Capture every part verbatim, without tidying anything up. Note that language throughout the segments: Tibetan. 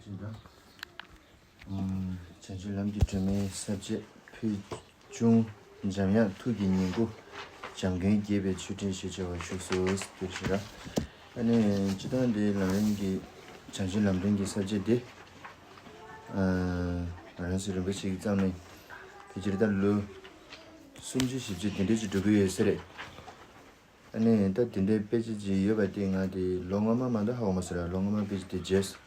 བྱང་ཆུབ་ལམ་གྱི་སྒྲོན་མེའི་ས་བཅད། ཕུལ་བྱུང་འཇམ་དབྱངས་ཐུགས་ཀྱི་ཉིང་ཁུ། འཇམ་མགོན་དགྱེས་པའི་མཆོད་སྤྲིན་ཞེས་བྱ་བ་བཞུགས་སོ། ཟེར་ཞེས་ར། ཨ་ནི་སྤྱིར་བཏང་འདི་ལམ་རིམ་གྱི་བྱང་ཆུབ་ལམ་སྒྲོན་གྱི་ས་བཅད་འདི། ཨ་ང་རང་ཚོ་རིན་པོ་ཆེ་གིས་བརྩམས་ནས་ཕལ་ཆེར་ད་ལོ་སུམ་ཅུ་བཞི་བཅུ་དེ་འདྲས་ཅིག་འགྲོ་གི་ཡོད་ས་རེད། ཨ་ནི་ད་དེ་འདྲའི་དཔེ་ཆ་ཅིག་ཡོད་པ་དེ་ང་དེ་ལོ་སྔོན་མ་མ་གཏོགས་ཧ་གོ་མ་སོང་ར། ལོ་སྔོན་མ་དཔེ་ཆ་དེ་བརྗེད་སོང་།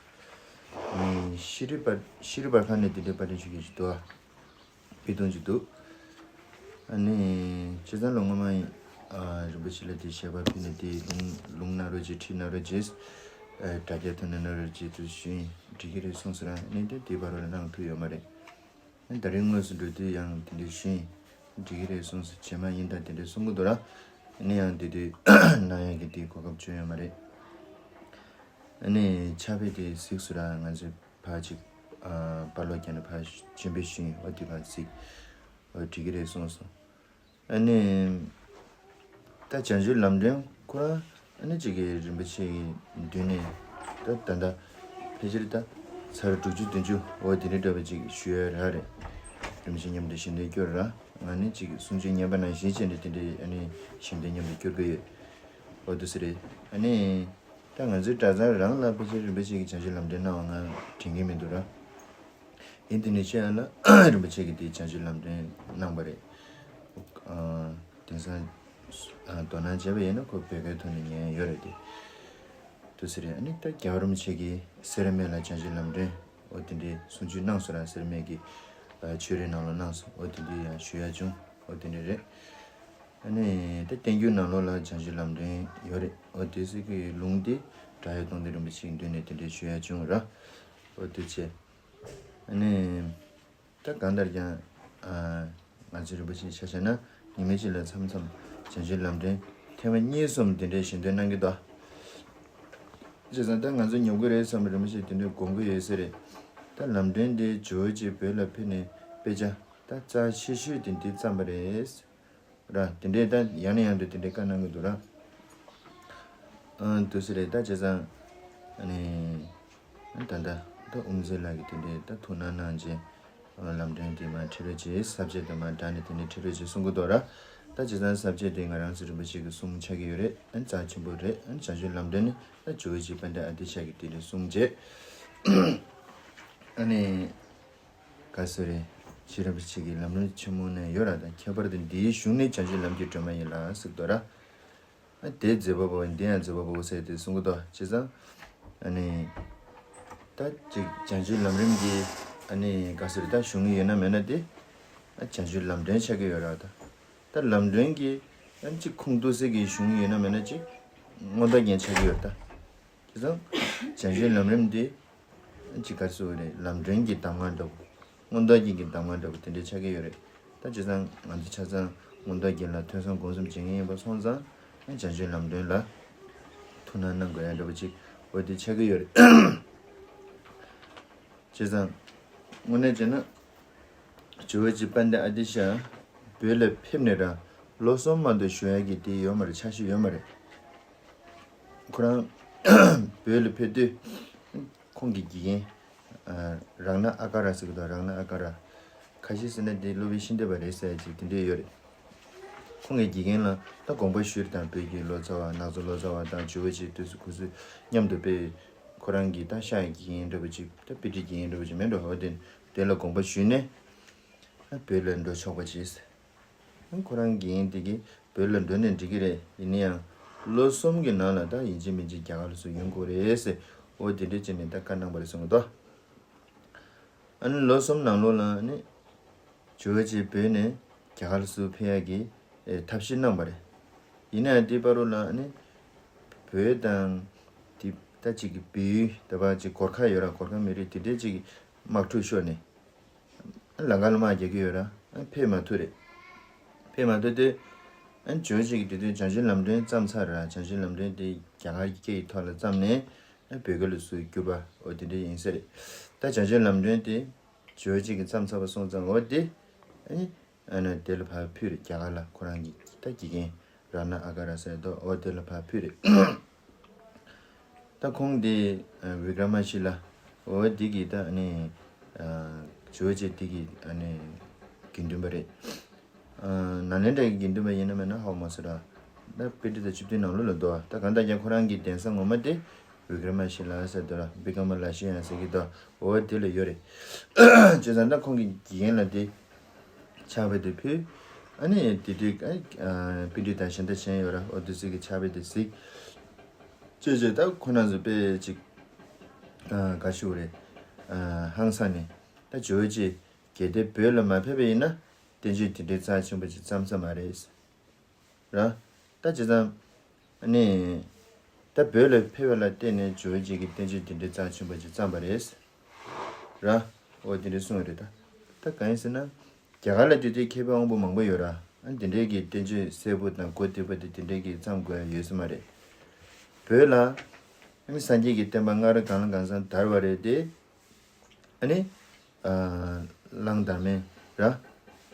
ཨ་ནི་ཤེས་རིག་པར་ཤེས་རིག་པར་ཁང་ནས་དེ་འདྲའི་པར་སྐྲུན་ཞུ་མཁན་ཅིག་འདུག་ཨ། དཔེ་སྟོན་ཅིག་འདུག་ཨ་ནི་བྱས་ཙང་ལོ་སྔོན་མ་ཡིན། ཨ་རིན་པོ་ཆེ་ལ་དེ་ཞལ་པར་ཕུལ་ནས་དེ་ལུང་ལུང་གནང་རོགས་གྱིས། ཁྲིད་གནང་རོགས་གྱིས། ཨ་དྲ་རྒྱ་ཐོག་ནས་གནང་རོགས་གྱིས་དུ་ཞུས་ཡིན། འགྲིག་གི་རེད་གསུངས་སོང་ར། ཨ་ནི་དེ་དེའི་བར་བར་གནང་ཐུབ་ཡོད་མ་རེད། ད་རིང་དངོས་སུ་འགྲོ་དུས་ཡང་དེ་འདྲའི་ཞུས་ཡིན། འགྲིག་གི་རེད་གསུངས་སོང་། རྗེས་མ་ཡིན་ད་དེ་འདྲའི་གསུང་གི་འདུག་ར། ཨ་ནི་ཡང་དེ་དུས་གནང་ཡག་གི་དེའི་གོ་སྐབས་བྱུང་ཡོད་མ་རེད། ཨ་ནི་ཕྱག་དཔེ་དེ་གཟིགས་སོང་ར། ང་ཚོས་ཕར་ཅིག་ཨ་པར་ལོག་བརྒྱབ་ནས་ཕར་སྤྱན་འབུལ་ཞུས་ཡིན། འོ་དེ་ཕར་གཟིགས། འོ་འགྲིག་གི་རེད་གསུངས་སོང་། ཨ་ནི། ད་བྱང་ཆུབ་ལམ་སྒྲོན་ཁོ་རང་ཨ་ནི་གཅིག་གི་རིན་པོ་ཆེ་གི་མདུན་ནས་ད་ད་ལྟ་ཕལ་ཆེར་ད་ཚར་དྲུག་ཅུ་བདུན་ཅུ་འོ་དེ་འདྲའི་འདྲ་བ་ཅིག་ཞུ་ཡ་རག་རེད། རིན་པོ་ཆེ་མཉམ་དུ་ཞལ་འདོན་སྐྱོར་ར། ང་ནི་གཅིག་གསུང་ཆོས་ཉན་པ་ནང་བཞིན་བྱས་ནས་དེ་འདྲའི་ཨ་ནི་ཞལ་འདོན་མཉམ་དུ་སྐྱོར་གི་ཡོད། འོ་དེ་སུ་རེད། ཨ་ནི། ད་ང་ཚོའི་གྲྭ་ཚང་རང་ལ་ཕལ་ཆེར་རིན་པོ་ཆེ་གི་བྱང་ཆུབ་ལམ་སྒྲོན་གནང་བ་ང་དྲན་གི་མི་འདུག་ར། ཡིན་དེ་ནས་ཆོས་ཡང་ལ་རིན་པོ་ཆེ་གིས་དེའི་བྱང་ཆུབ་ལམ་སྒྲོན་གནང་བ་རེད། ཨ་དེང་སང་ཨ་དོ་སྣང་བྱས་པ་ཡིན་ན་ཁོ་བོད་སྐད་ཐོག་ནས་ཉན་ཡོད་རེད་དེ། དུ་ཟེར་རེད། ཨ་ནི་ད་རྒྱལ་བ་རིན་པོ་ཆེ་གིས་སེར་སྨད་ལ་བྱང་ཆུབ་ལམ་སྒྲོན་འོ་དེ་འདྲའི་གསུང་ཆོས་གནང་སོང་ར། སེར་སྨད་ཀྱི་ཨ་ཆོས་རའི་ནང་ལ་གནང་སོང་། འོ་དེ་འདྲའི་ཡང་ཞུ་ཡ་བྱུང་། འོ་དེ་འདྲ་རེད། ཨ་ནི་ད་བསྟན་འགྱུར་ནང་ལོགས་ལ་བྱང་ཆུབ་ལམ་སྒྲོན་ཡོད་རེད། འོ་དེ་ཚོ་གི་ལུང་དེ་བྲག་གཡབ་སྟོང་ལྡན་རིན་པོ་ཆེའི་མདུན་ནས་དེ་འདྲའི་ཞུ་ཡ་བྱུང་ར། འོ་དེ་བྱས། ཨ་ནི། ད་གང་ལྟར་ཀྱང་ཨ་ང་ཚོའི་རིན་པོ་ཆེ་ཆ་བཞག་ན་ཉི་མ་གཅིག་ལ་མཚམས་མཚམས་བྱང་ཆུབ་ལམ་སྒྲོན་ཐེངས་མ་གཉིས་གསུམ་དེ་འདྲའི་ཞལ་འདོན་གནང་གི་འདུག་བྱས་ཙང་ད་ང་ཚོ་ཉོབ་གི་རེད་བསམ་པའི་རིན་པོ་ཆེ་དེ་འདྲའི་དགོངས་ཀྱི་ཡོད་ས་རེད། ད་ལམ་སྒྲོན་དེ་ཇོ་བོ་རྗེ་བོད་ལ་ཕེབས་ནས་དཔེ་ཆ་ད་རྩ་ཆེ་ཤོས་དེ་འདི་བརྩམས་པ་རེད། ར། དེ་འདྲའི་ད་ཡང་ནས་ཡང་དུ་དེ་འདྲའི་བཀའ་གནང་གི་འདུག་ར། ཨ་དུ་སི་རེད། ད་བྱས་ཙང་ཨ་ནི་ད་ད་ད་དབུ་མཛད་ལགས་ཀྱིས་དེ་འདྲའི་ད་ཐུགས་སྣང་གནང་རྗེས་ལམ་སྒྲོན་དེ་མར་ཁྲིད་རོགས་བྱེད། ས་བཅད་དེ་མར་དྲངས་ནས་དེ་འདྲའི་ཁྲིད་རོགས་བྱེད་གསུང་གི་འདུག་ར། ད་བྱས་ཙང་ས་བཅད་དེ་ང་རང་ཚོ་རིན་པོ་ཆེ་གི་གསུང་ཆགས་ཀྱི་ཡོད་རེད། ཨ་རྩ་ཆེན་པོ་རེད། ཨ་བྱང་ཆུབ་ལམ་སྒྲོན་ནི་ད་ཇོ་བོ་རྗེ་དཔལ་ལྡན་ཨ་ཏི་ཤ་གིས་དེ་འདྲའི་གསུང་རྗེས་ཨ་ནི། ག་སོ་རེ། ཤེས་རབ་ཆེ་གི་ལམ་རིམ་ཆེན་མོ་ནས་ཡོད་ར། དང་ཁྱད་པར་དུ་འདིའི་གཞུང་ནི་བྱང་ཆུབ་ལམ་གྱི་སྒྲོན་མ་ཡིན་ལ་ཟེར་དོ་ར། ཨ་དེ་མཛེས་པ་བོ་འདི་ཡང་མཛེས་པ་བོ་ཟེར་དེ་གསུང་གི་འདུག་བྱས་ཙང་། ཨ་ནི། ད་ཅིག་བྱང་ཆུབ་ལམ་རིམ་གྱི་ཨ་ནི་ག་སོ་རེ་ད་གཞུང་ཡོད་ན་མེད་ན་དེ། ཨ་བྱང་ཆུབ་ལམ་སྒྲོན་ཆགས་ཀྱི་ཡོད་ར་ད། ད་ལམ་སྒྲོན་གྱི་ཨ་ཅིག་ཁུངས་གཏུགས་སའི་གི་གཞུང་ཡོད་ན་མེད་ན་ཅིག་མངོན་རྟོགས་རྒྱན་ཆགས་ཀྱི་ཡོད་ར་ད། བྱས་ཙང་། བྱང་ཆུབ་ལམ་རིམ་འདི། ཅི་ག་རེ་ཟེར་དགོས་རེད། ལམ་སྒྲོན་གྱི་གདམས་ངག་འདྲ་བོ། མངོན་རྟོགས་རྒྱན་གྱི་གདམས་ངག་འདྲ་བོ་དེ་འདྲ་ཆགས་ཀྱི་ཡོད་རེད། ད་བྱས་ཙང་ང་ཚོ་ཆ་ཚང་མངོན་རྟོགས་རྒྱན་ལ་ཐོས་བསམ་སྒོམ་གསུམ་བྱེད་མཁན་ཡིན་པ་སོང་ཙང་། བྱང་ཆུབ་ལམ་སྒྲོན་ལ་ཐུགས་སྣང་གནང་དགོས་ཡ་འདྲ་བོ་ཅིག་འོ་དེ་ཆགས་ཀྱི་ཡོད་རེད། བྱས་ཙང་། དངོས་གནས་བྱས་ན། ཇོ་བོ་རྗེ་དཔལ་ལྡན་ཨ་ཏི་ཤ་བོད་ལ་ཕེབས་ནས་རང་ལོ་གསུམ་མ་གཏོགས་བཞུགས་ཡ་གི་དེ་ཡོད་མ་རེད། ཆ་ཤས་ཡོད་མ་རེད། ཁོ་རང་བོད་ལ་ཕེབས་དུས་ཁོང་གི་དགེ་རྒན་ཨ་རཏྣ་ཨ་ཀ་ར་ཟེར་གི་འདུག་རཏྣ་ཨ་ཀ་ར། ཁ་ཤས་ཟེར་ན་དེ་སློབ་དཔོན་ཤིང་རྟ་པ་རེད་ཟེར་ཅིག་དེ་འདྲས་ཡོད་རེད། ཁོང་གི་དགེ་རྒན་ལ་ད་དགོངས་པ་ཞུས་དང་བོད་ཀྱི་ལོ་ཙཱ་བ་ནག་ཚོ་ལོ་ཙཱ་བ་དང་ཇོ་བོ་རྗེ་དུས་སུ་ཁོ་ཚོས་མཉམ་དུ་དཔེ་ཁོ་རང་གི་ད་ཤག་གི་དགེ་རྒན་འདྲ་པོ་ཅིག་ད་དཔེ་ཁྲིད་དགེ་རྒན་འདྲ་པོ་ཅིག་མེད་འགྲོ་འོ་དེ་དེ་ལ་དགོངས་པ་ཞུས་ནས་བོད་ལ་འགྲོ་ཆོག་པ་བྱས། ཁོ་རང་དགེ་རྒན་དེ་གིས་བོད་ལ་འགྲོ་ནས་འགྲིག་གི་རེད། ཡིན་ན་ཡང་ལོ་གསུམ་གྱི་ནང་ལ་ད་ཡིན་གཅིག་མིན་གཅིག་རྒྱ་གར་ལ་སུ་ཡོང་དགོས་རེད་ཟེར། འོ་དེ་འདྲས་བྱས་ནས་ད་བཀའ་གནང་བ་རེད་གསུངས་གི་འདུག་ཨ་ནི་ལོ་གསུམ་ནང་ལོགས་ལ་ཨ་ནི་ཇོ་བོ་རྗེ་བོད་ནས་རྒྱ་གར་ལ་སུ་ཕེབས་ཡག་གི་ཨེ་ཐབས་ཤེས་གནང་བ་རེད། ཡིན་ན་ཡང་དེའི་བར་དུ་ལ་ཨ་ནི་བོད་དང་དེ་ད་ཅིག་གི་བལ་ཡུལ་ད་བར་ཅིག་གོར་ཁ་ཡོད་ར། གོར་ཁ་མི་རིགས་དེ་འདྲས་ཅིག་གི་དམག་འཁྲུག་ཤོར་ནས། ལམ་ཁ་ལ་དམག་རྒྱག་གི་ཡོད་ར། ཕེབས་མ་ཐུབ་རེད། ཕེབས་མ་ཐུབ་དུས། ཇོ་བོ་རྗེ་གིས་དེ་དུས་བྱང་ཆུབ་ལམ་སྒྲོན་བརྩམས་ཚར་ར། བྱང་ཆུབ་ལམ་སྒྲོན་དེ་རྒྱ་གར་གྱི་སྐད་ཀྱི་ཐོག་ལ་བརྩམས་ནས་བོད་སྐད་ལ་སུ་བསྒྱུར་བ་འོ་དེ་འདྲ་ཡིན་ས་རེད། ད་བྱང་ཆུབ་ལམ་སྒྲོན་དེ་ཇོ་བོ་རྗེ་གིས་བརྩམས་ཚར་བ་སོང་ཙང་འོ་དེ་ཨ་ནི་ཨ་ནི་དེ་ལ་ཕར་ཕུལ་རེད། རྒྱ་གར་ལ་ཁོ་རང་གི་ད་དགེ་རྒན་རཏྣ་ཨ་ཀ་ར་ཟེར་འདུག་འོ་དེ་ལ་ཕར་ཕུལ་རེད། ད་ཁོང་དེ་ཨ་བི་ཀྲ་མ་ཤི་ལ་ འོ་འདི་གི་ད་ཨ་ནི་ཇོ་བོ་རྗེ་འདི་གི་ཨ་ནི་དགེ་འདུན་པ་རེད། ནཱ་ལེནྡྲ་གི་དགེ་འདུན་པ་ཡིན་ན་མིན་ན་ཧ་གོ་མ་སོང་ར། ད་པཎྜི་ཏ་བཅུ་བདུན་ནང་ལོགས་ལ་འདུག་ད་གང་ལྟར་ཀྱང་ཁོ་རང་གི་གདན་ས་ངོ་མ་དེ་བི་ཀྲ་མ་ཤི་ལ་ཟེར་འདུག་ར། བི་ཀྲ་མ་ལ་ཤི་ཡང་ཟེར་གྱི་འདུག་འོ་དེ་ལ་ཡོད་རེད། བྱས་ཙང་ད་ཁོང་གི་དགེ་རྒན་ལ་དེ་ཕྱག་དཔེ་དེ་ཕུལ། ཨ་ནི་དེ་དུས་ཨ་པཎྜི་ཏ་གཞན་དག་གཞན་ཡོད་ར། འོ་དེ་ཚོ་གི་ཕྱག་དཔེ་དེ་གཟིགས། བྱས་བྱས་ད་ཁོ་རང་ཚོ་དཔེ་ཅིག་ག་ཞུ་རེད། ཧང་སངས་ནས་ད་ཇོ་བོ་རྗེ་གལ་ཏེ་བོད་ལ་མ་ཕེབས་པ་ཡིན་ན་བསྟན་བཅོས་དེ་འདྲའི་རྩ་ཆེན་པོ་ཅིག་བརྩམས་ས་མ་རེད། ར། ད་བྱས་ཙང་ནི་ད་བོད་ལ་ཕེབས་པ་ལ་བརྟེན་ནས་ཇོ་བོ་རྗེ་གིས་བསྟན་བཅོས་དེ་འདྲའི་རྩ་ཆེན་པོ་ཅིག་བརྩམས་པ་རེད། ར། འོ་དེ་འདྲའི་གསུངས་པ་རེད་ད། ད་གང་ཡིན་ཟེར་ན། རྒྱ་གར་ལ་དེ་དུས་མཁས་པའི་དབང་པོ་མང་པོ་ཡོད་ར། ཨ་དེ་འདྲའི་གི་བསྟན་བཅོས་གསལ་པོ་དང་གོ་བདེ་པོ་དེ་དེ་འདྲའི་གི་བརྩམས་དགོས་ཡ་ཡོད་ས་མ་རེད། བོད་ལ་ཨ་ནི་སངས་རྒྱས་ཀྱི་བསྟན་པ་སྔར་གང་ལ་གང་འཚམ་དར་བ་རེད་དེ། ཨ་ནི་གླང་དར་མ་ར་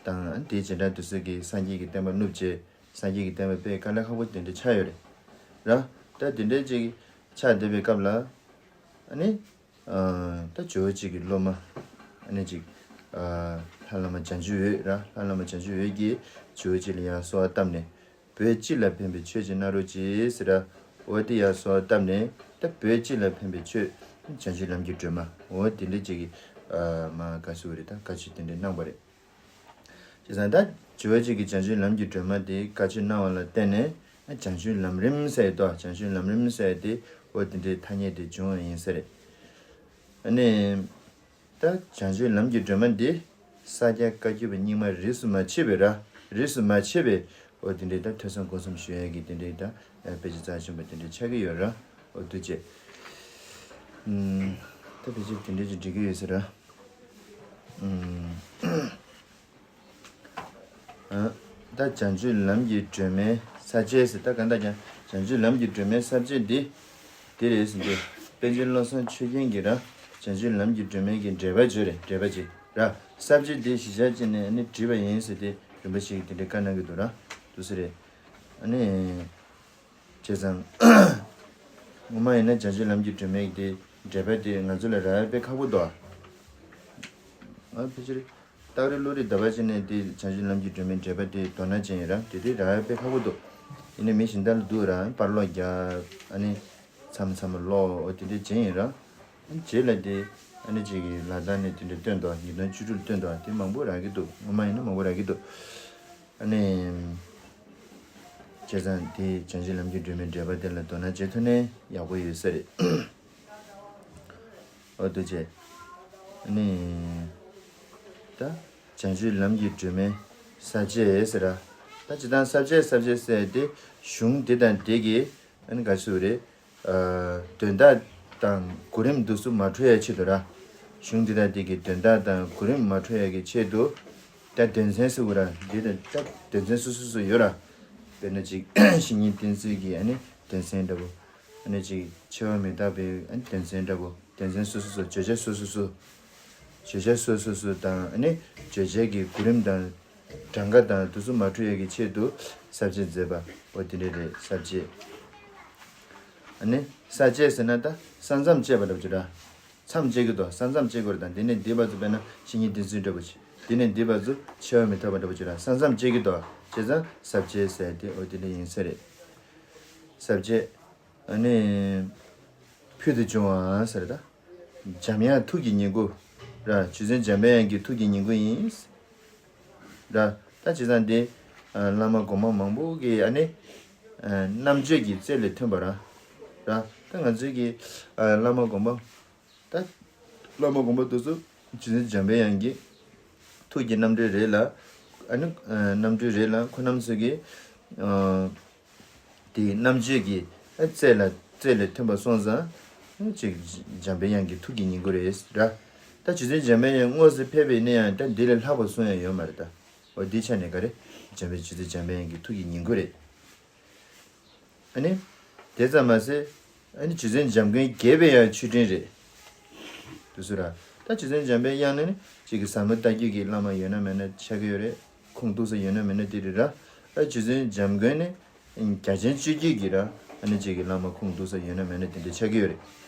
དང་དེའི་རྗེས་འབྲང་དེ་ཚོ་གིས་སངས་རྒྱས་ཀྱི་བསྟན་པ་བསྣུབས་བྱས། སངས་རྒྱས་ཀྱི་བསྟན་པ་དཔེ་དཀའ་ལས་ཁག་པོ་དེ་འདྲ་ཆགས་ཡོད་རེད་ར། ད་དེ་འདྲའི་ཅིག་ཆགས་བསྡད་པའི་སྐབས་ལ་ཨ་ནི་ད་ཇོ་བོ་རྗེ་གི་སློབ་མ་ཨ་ནི་ཅིག་ལྷ་བླ་མ་བྱང་ཆུབ་འོད་ར། ལྷ་བླ་མ་བྱང་ཆུབ་འོད་ཀྱིས་ཇོ་བོ་རྗེ་ལ་ཡང་གསོལ་བ་བཏབ་ནས། བོད་སྤྱི་ལ་ཕན་པའི་ཆོས་ཅིག་གནང་རོགས་གྱིས་ཟེར་ར། འོ་དེ་ཡང་གསོལ་བ་བཏབ་ནས་ད་བོད་སྤྱི་ལ་ཕན་པའི་ཆོས་བྱང་ཆུབ་ལམ་གྱི་སྒྲོན་མ་འོ་དེ་འདྲ་ཅིག་གི་མ་ག་ཟེར་བ་རེད། ད་བཀའ་ཆོས་དེ་འདྲ་གནང་བ་རེད། བྱས་ཙང་ད་ཇོ་བོ་རྗེ་གིས་བྱང་ཆུབ་ལམ་གྱི་སྒྲོན་མ་དེ་བཀའ་ཆོས་གནང་བ་ལ་བརྟེན་ནས་བྱང་ཆུབ་ལམ་རིམ་ཟེར་ཡ་དོ། བྱང་ཆུབ་ལམ་རིམ་ཟེར་ཡ་དེ་འོ་དེ་འདྲའི་ཐ་སྙད་དེ་བྱུང་བ་ཡིན་ས་རེད། ཨ་ནི། ད་བྱང་ཆུབ་ལམ་གྱི་སྒྲོན་མ་འདི་ས་སྐྱ་བཀའ་བརྒྱུད་པ་རྙིང་མ་རིས་སུ་མ་ཆད་པའི་ར། རིས་སུ་མ་ཆད་པའི་འོ་དེ་འདྲའི་ད་ཐོས་བསམ་སྒོམ་གསུམ་ཞུ་ཡ་གི་དེ་འདྲའི་ད་དཔེ་ཆ་རྩ་ཆེན་པོ་དེ་འདྲའི་ཆགས་ཀྱི་ཡོད་ར། འོ་འདུག་བྱས། ཨུམ། ད་ཕལ་ཆེར་དེ་འདྲའི་ཅིག་འགྲིག་གི་ཡོད་ས་ར། ཨུམ། ཨ། ད་བྱང་ཆུབ་ལམ་གྱི་སྒྲོན་མའི་ས་བཅད་ཟེར། ད་གང་ལྟར་ཀྱང་བྱང་ཆུབ་ལམ་གྱི་སྒྲོན་མའི་ས་བཅད་འདི་འདི་རེད་ཟེར་འདི། པཎ་ཆེན་བློ་བཟང་ཆོས་རྒྱན་གྱིས་ར་བྱང་ཆུབ་ལམ་གྱི་སྒྲོན་མའི་གི་འགྲེལ་པ་བརྗོད་རེད། འགྲེལ་པ་ཅིག་ར། ས་བཅད་འདི་གཞིར་བཞག་བྱས་ནས་ནི་བྲིས་པ་ཡིན་ཟེར་ཏེ་རིན་པོ་ཆེ་གིས་དེ་འདྲའི་བཀའ་གནང་གི་འདུག་ར། འདུག་ས་རེད། ཨ་ནི། བྱས་ཙང་། ངོ་མ་ཡིན་ན་བྱང་ཆུབ་ལམ་གྱི་སྒྲོན་མའི་དེ་འགྲེལ་པ་དེ་ང་ཚོ་ལ་རག་ཡ་དཔེ་ཁག་པོ་འདུག་ང་ཕལ་ཆེར་སྟག་རི་ཀླུ་རི་ཟླ་བ་ཅན་ནས་དེ་བྱང་ཆུབ་ལམ་གྱི་སྒྲོན་མའི་འགྲེལ་པ་དེ་དོ་སྣང་ཅན་ཡིན་ར། དེ་དེ་རག་ཡ་དཔེ་ཁག་པོ་འདུག་ཡིན་ནའི་མི་གཞན་དག་ལ་འདུག་ར། པར་ཀློག་རྒྱག་ཨ་ནི་མཚམས་མཚམས་ཀློག་འོ་དེ་འདྲ་བྱས་ཡིན་ར། རྗེས་ལ་དེ་ཨ་ནི་ཅིག་གི་ལ་དྭགས་ནས་དེ་འདྲ་བཏོན་འདུག་ཉིས་སྟོང་བཅུ་དྲུག་ལ་བཏོན་འདུག་དེ་མང་པོ་རག་གི་འདུག་ངོ་མ་ཡིན་ན་མང་པོ་རག་གི་འདུག་ཨ་ནི། བྱས་ཙང་དེ་བྱང་ཆུབ་ལམ་གྱི་སྒྲོན་མའི་འགྲེལ་པ་དེ་ལ་དོ་སྣང་བྱེད་ཐུབ་ན་ཡག་པོ་ཡོད་ས་རེད། འོ་འདུག་བྱས། ཨ་ནི། ད་བྱང་ཆུབ་ལམ་གྱི་སྒྲོན་མའི་ས་བཅད་ཟེར་ར། ད་སྤྱིར་བཏང་ས་བཅད་ས་བཅད་ཟེར་ཏེ་གཞུང་དེ་དང་དེ་གི་ཨ་ནི་ག་ཞུ་རེད། དོན་དག་དང་གོ་རིམ་དེ་ཚོ་མ་འཕྲོད་ཡ་ཆེད་དུ་ར། གཞུང་འདི་དང་འདི་གི་དོན་དག་དང་གོ་རིམ་མ་འཕྲོད་ཡ་གི་ཆེད་དུ། ད་དོན་ཚན་ཟེར་དགོས་ར། འདི་དང་ད་དོན་ཚན་སོ་སོ་སོ་ཡོད་ར། དཔེར་ན་ཅིག་བཤེས་གཉེན་བསྟེན་ཚུལ་གྱི་ཨ་ནི་དོན་ཚན་འདྲ་པོ། ཨ་ནི་ཅིག་འཆི་བ་མི་རྟག་པའི་ཨ་ནི་དོན་ཚན་འདྲ་པོ། དོན་ཚན་སོ་སོ་སོ། བརྗོད་བྱ་སོ་སོ་སོ། བརྗོད་བྱ་སོ་སོ་སོ་དང་ཨ་ནི་བརྗོད་བྱའི་གི་གོ་རིམ་དང་གྲངས་ཀ་དང་དེ་ཚོ་མ་འཕྲོད་ཡ་གི་ཆེད་དུ་ས་བཅད་མཛད་པ་འོ་དེ་འདྲ་རེད། ས་བཅད། ཨ་ནི་ས་བཅད་ཟེར་ན་ད་ས་མཚམས་བཅད་པ་འདྲ་པོ་ཅིག་ར། མཚམས་བཅད་ཀྱི་འདུག་ས་མཚམས་བཅད་དགོས་རེད། ད་འདི་ནས་འདི་བར་དུ་དཔེར་ན་བཤེས་གཉེན་བསྟེན་ཚུལ་འདྲ་པོ་ཅིག་འདི་ནས་འདི་བར་དུ་འཆི་བ་མི་རྟག་པ་འདྲ་པོ་ཅིག་ར། ས་མཚམས་བཅད་ཀྱི་འདུག་བྱས་ཙང་ས་བཅད་ཟེར་ཏེ་འོ་དེ་འདྲ་ཡིན་ས་རེད། ས་བཅད། ཨ་ནི། ཕུལ་དུ་བྱུང་བ་ཟེར་ད། འཇམ་དབྱངས་ཐུགས་ཀྱི་ཉིང་ཁུ། ར་རྗེ་བཙུན་འཇམ་པའི་དབྱངས་ཀྱི་ཐུགས་ཀྱི་ཉིང་ཁུ་ཡིན། ར། ད་བྱས་ཙང་འདི། བླ་མ་གོང་མ་མང་པོ་གིས་ཨ་ནི། རྣམ་དཔྱོད་ཀྱི་རྩལ་ལས་ཐོན་པ་ར། ར། ད་ང་ཚོའི་གི། བླ་མ་གོང་མ། ད། བླ་མ་གོང་མ་དེ་ཚོ། རྗེ་བཙུན་འཇམ་པའི་དབྱངས་ཀྱི། ཐུགས་ཀྱི་རྣམ་འགྲེལ་རེད་ལ། ཨ་ནི། རྣམ་འགྲེལ་རེད་ལ་ཁོ་རྣམ་ཚོ་གི། དེའི་རྣམ་དཔྱོད་ཀྱི་རྩལ་ལ་རྩལ་ལས་ཐོན་པ་སོང་ཙང་། ཅིག་འཇམ་པའི་དབྱངས་ཀྱི་ཐུགས་ཀྱི་ཉིང་ཁུ་རེད་ར། ད་རྗེ་བཙུན་འཇམ་པའི་དབྱངས་དངོས་སུ་ཕེབས་པ་ཡིན་ན་ཡང་ད་འདི་ལས་ལྷག་པ་གསུང་ཡ་ཡོད་མ་རེད་ད། འོ་འདི་ཆ་ནས་ག་རེ། འཇམ་པའི་རྗེ་བཙུན་འཇམ་པའི་དབྱངས་ཀྱི་ཐུགས་ཀྱི་ཉིང་ཁུ་རེད། ཨ་ནི། དེ་ཙམ་མ་ཟད། ཨ་ནི་རྗེ་བཙུན་འཇམ་མགོན་དགྱེས་པའི་ཡང་མཆོད་སྤྲིན་རེད། དེ་ཚོ་ར། ད་རྗེ་བཙུན་འཇམ་པའི་དབྱངས་ནི་ནི་གཅིག་གི་ཟབ་མོ་ལྟ་བརྒྱུད་ཀྱི་བླ་མ་ཡོད་ན་མེད་ན་ཆགས་ཀྱི་ཡོད་རེད། ཁུངས་གཏུགས་ས་ཡོད་ན་མེད་ན་དེ་རེད་ར། ཨ་རྗེ་བཙུན་འཇམ་མགོན་ནི། རྒྱ་ཆེན་སྤྱོད་བརྒྱུད་ཀྱི་ར། ཨ་ནི་གཅིག་གི་བླ་མ་ཁུངས་གཏུགས་ས་ཡོད་ན་མེད་ན་དེ་འདྲ་ཆགས་ཀྱི་ཡོད་རེད།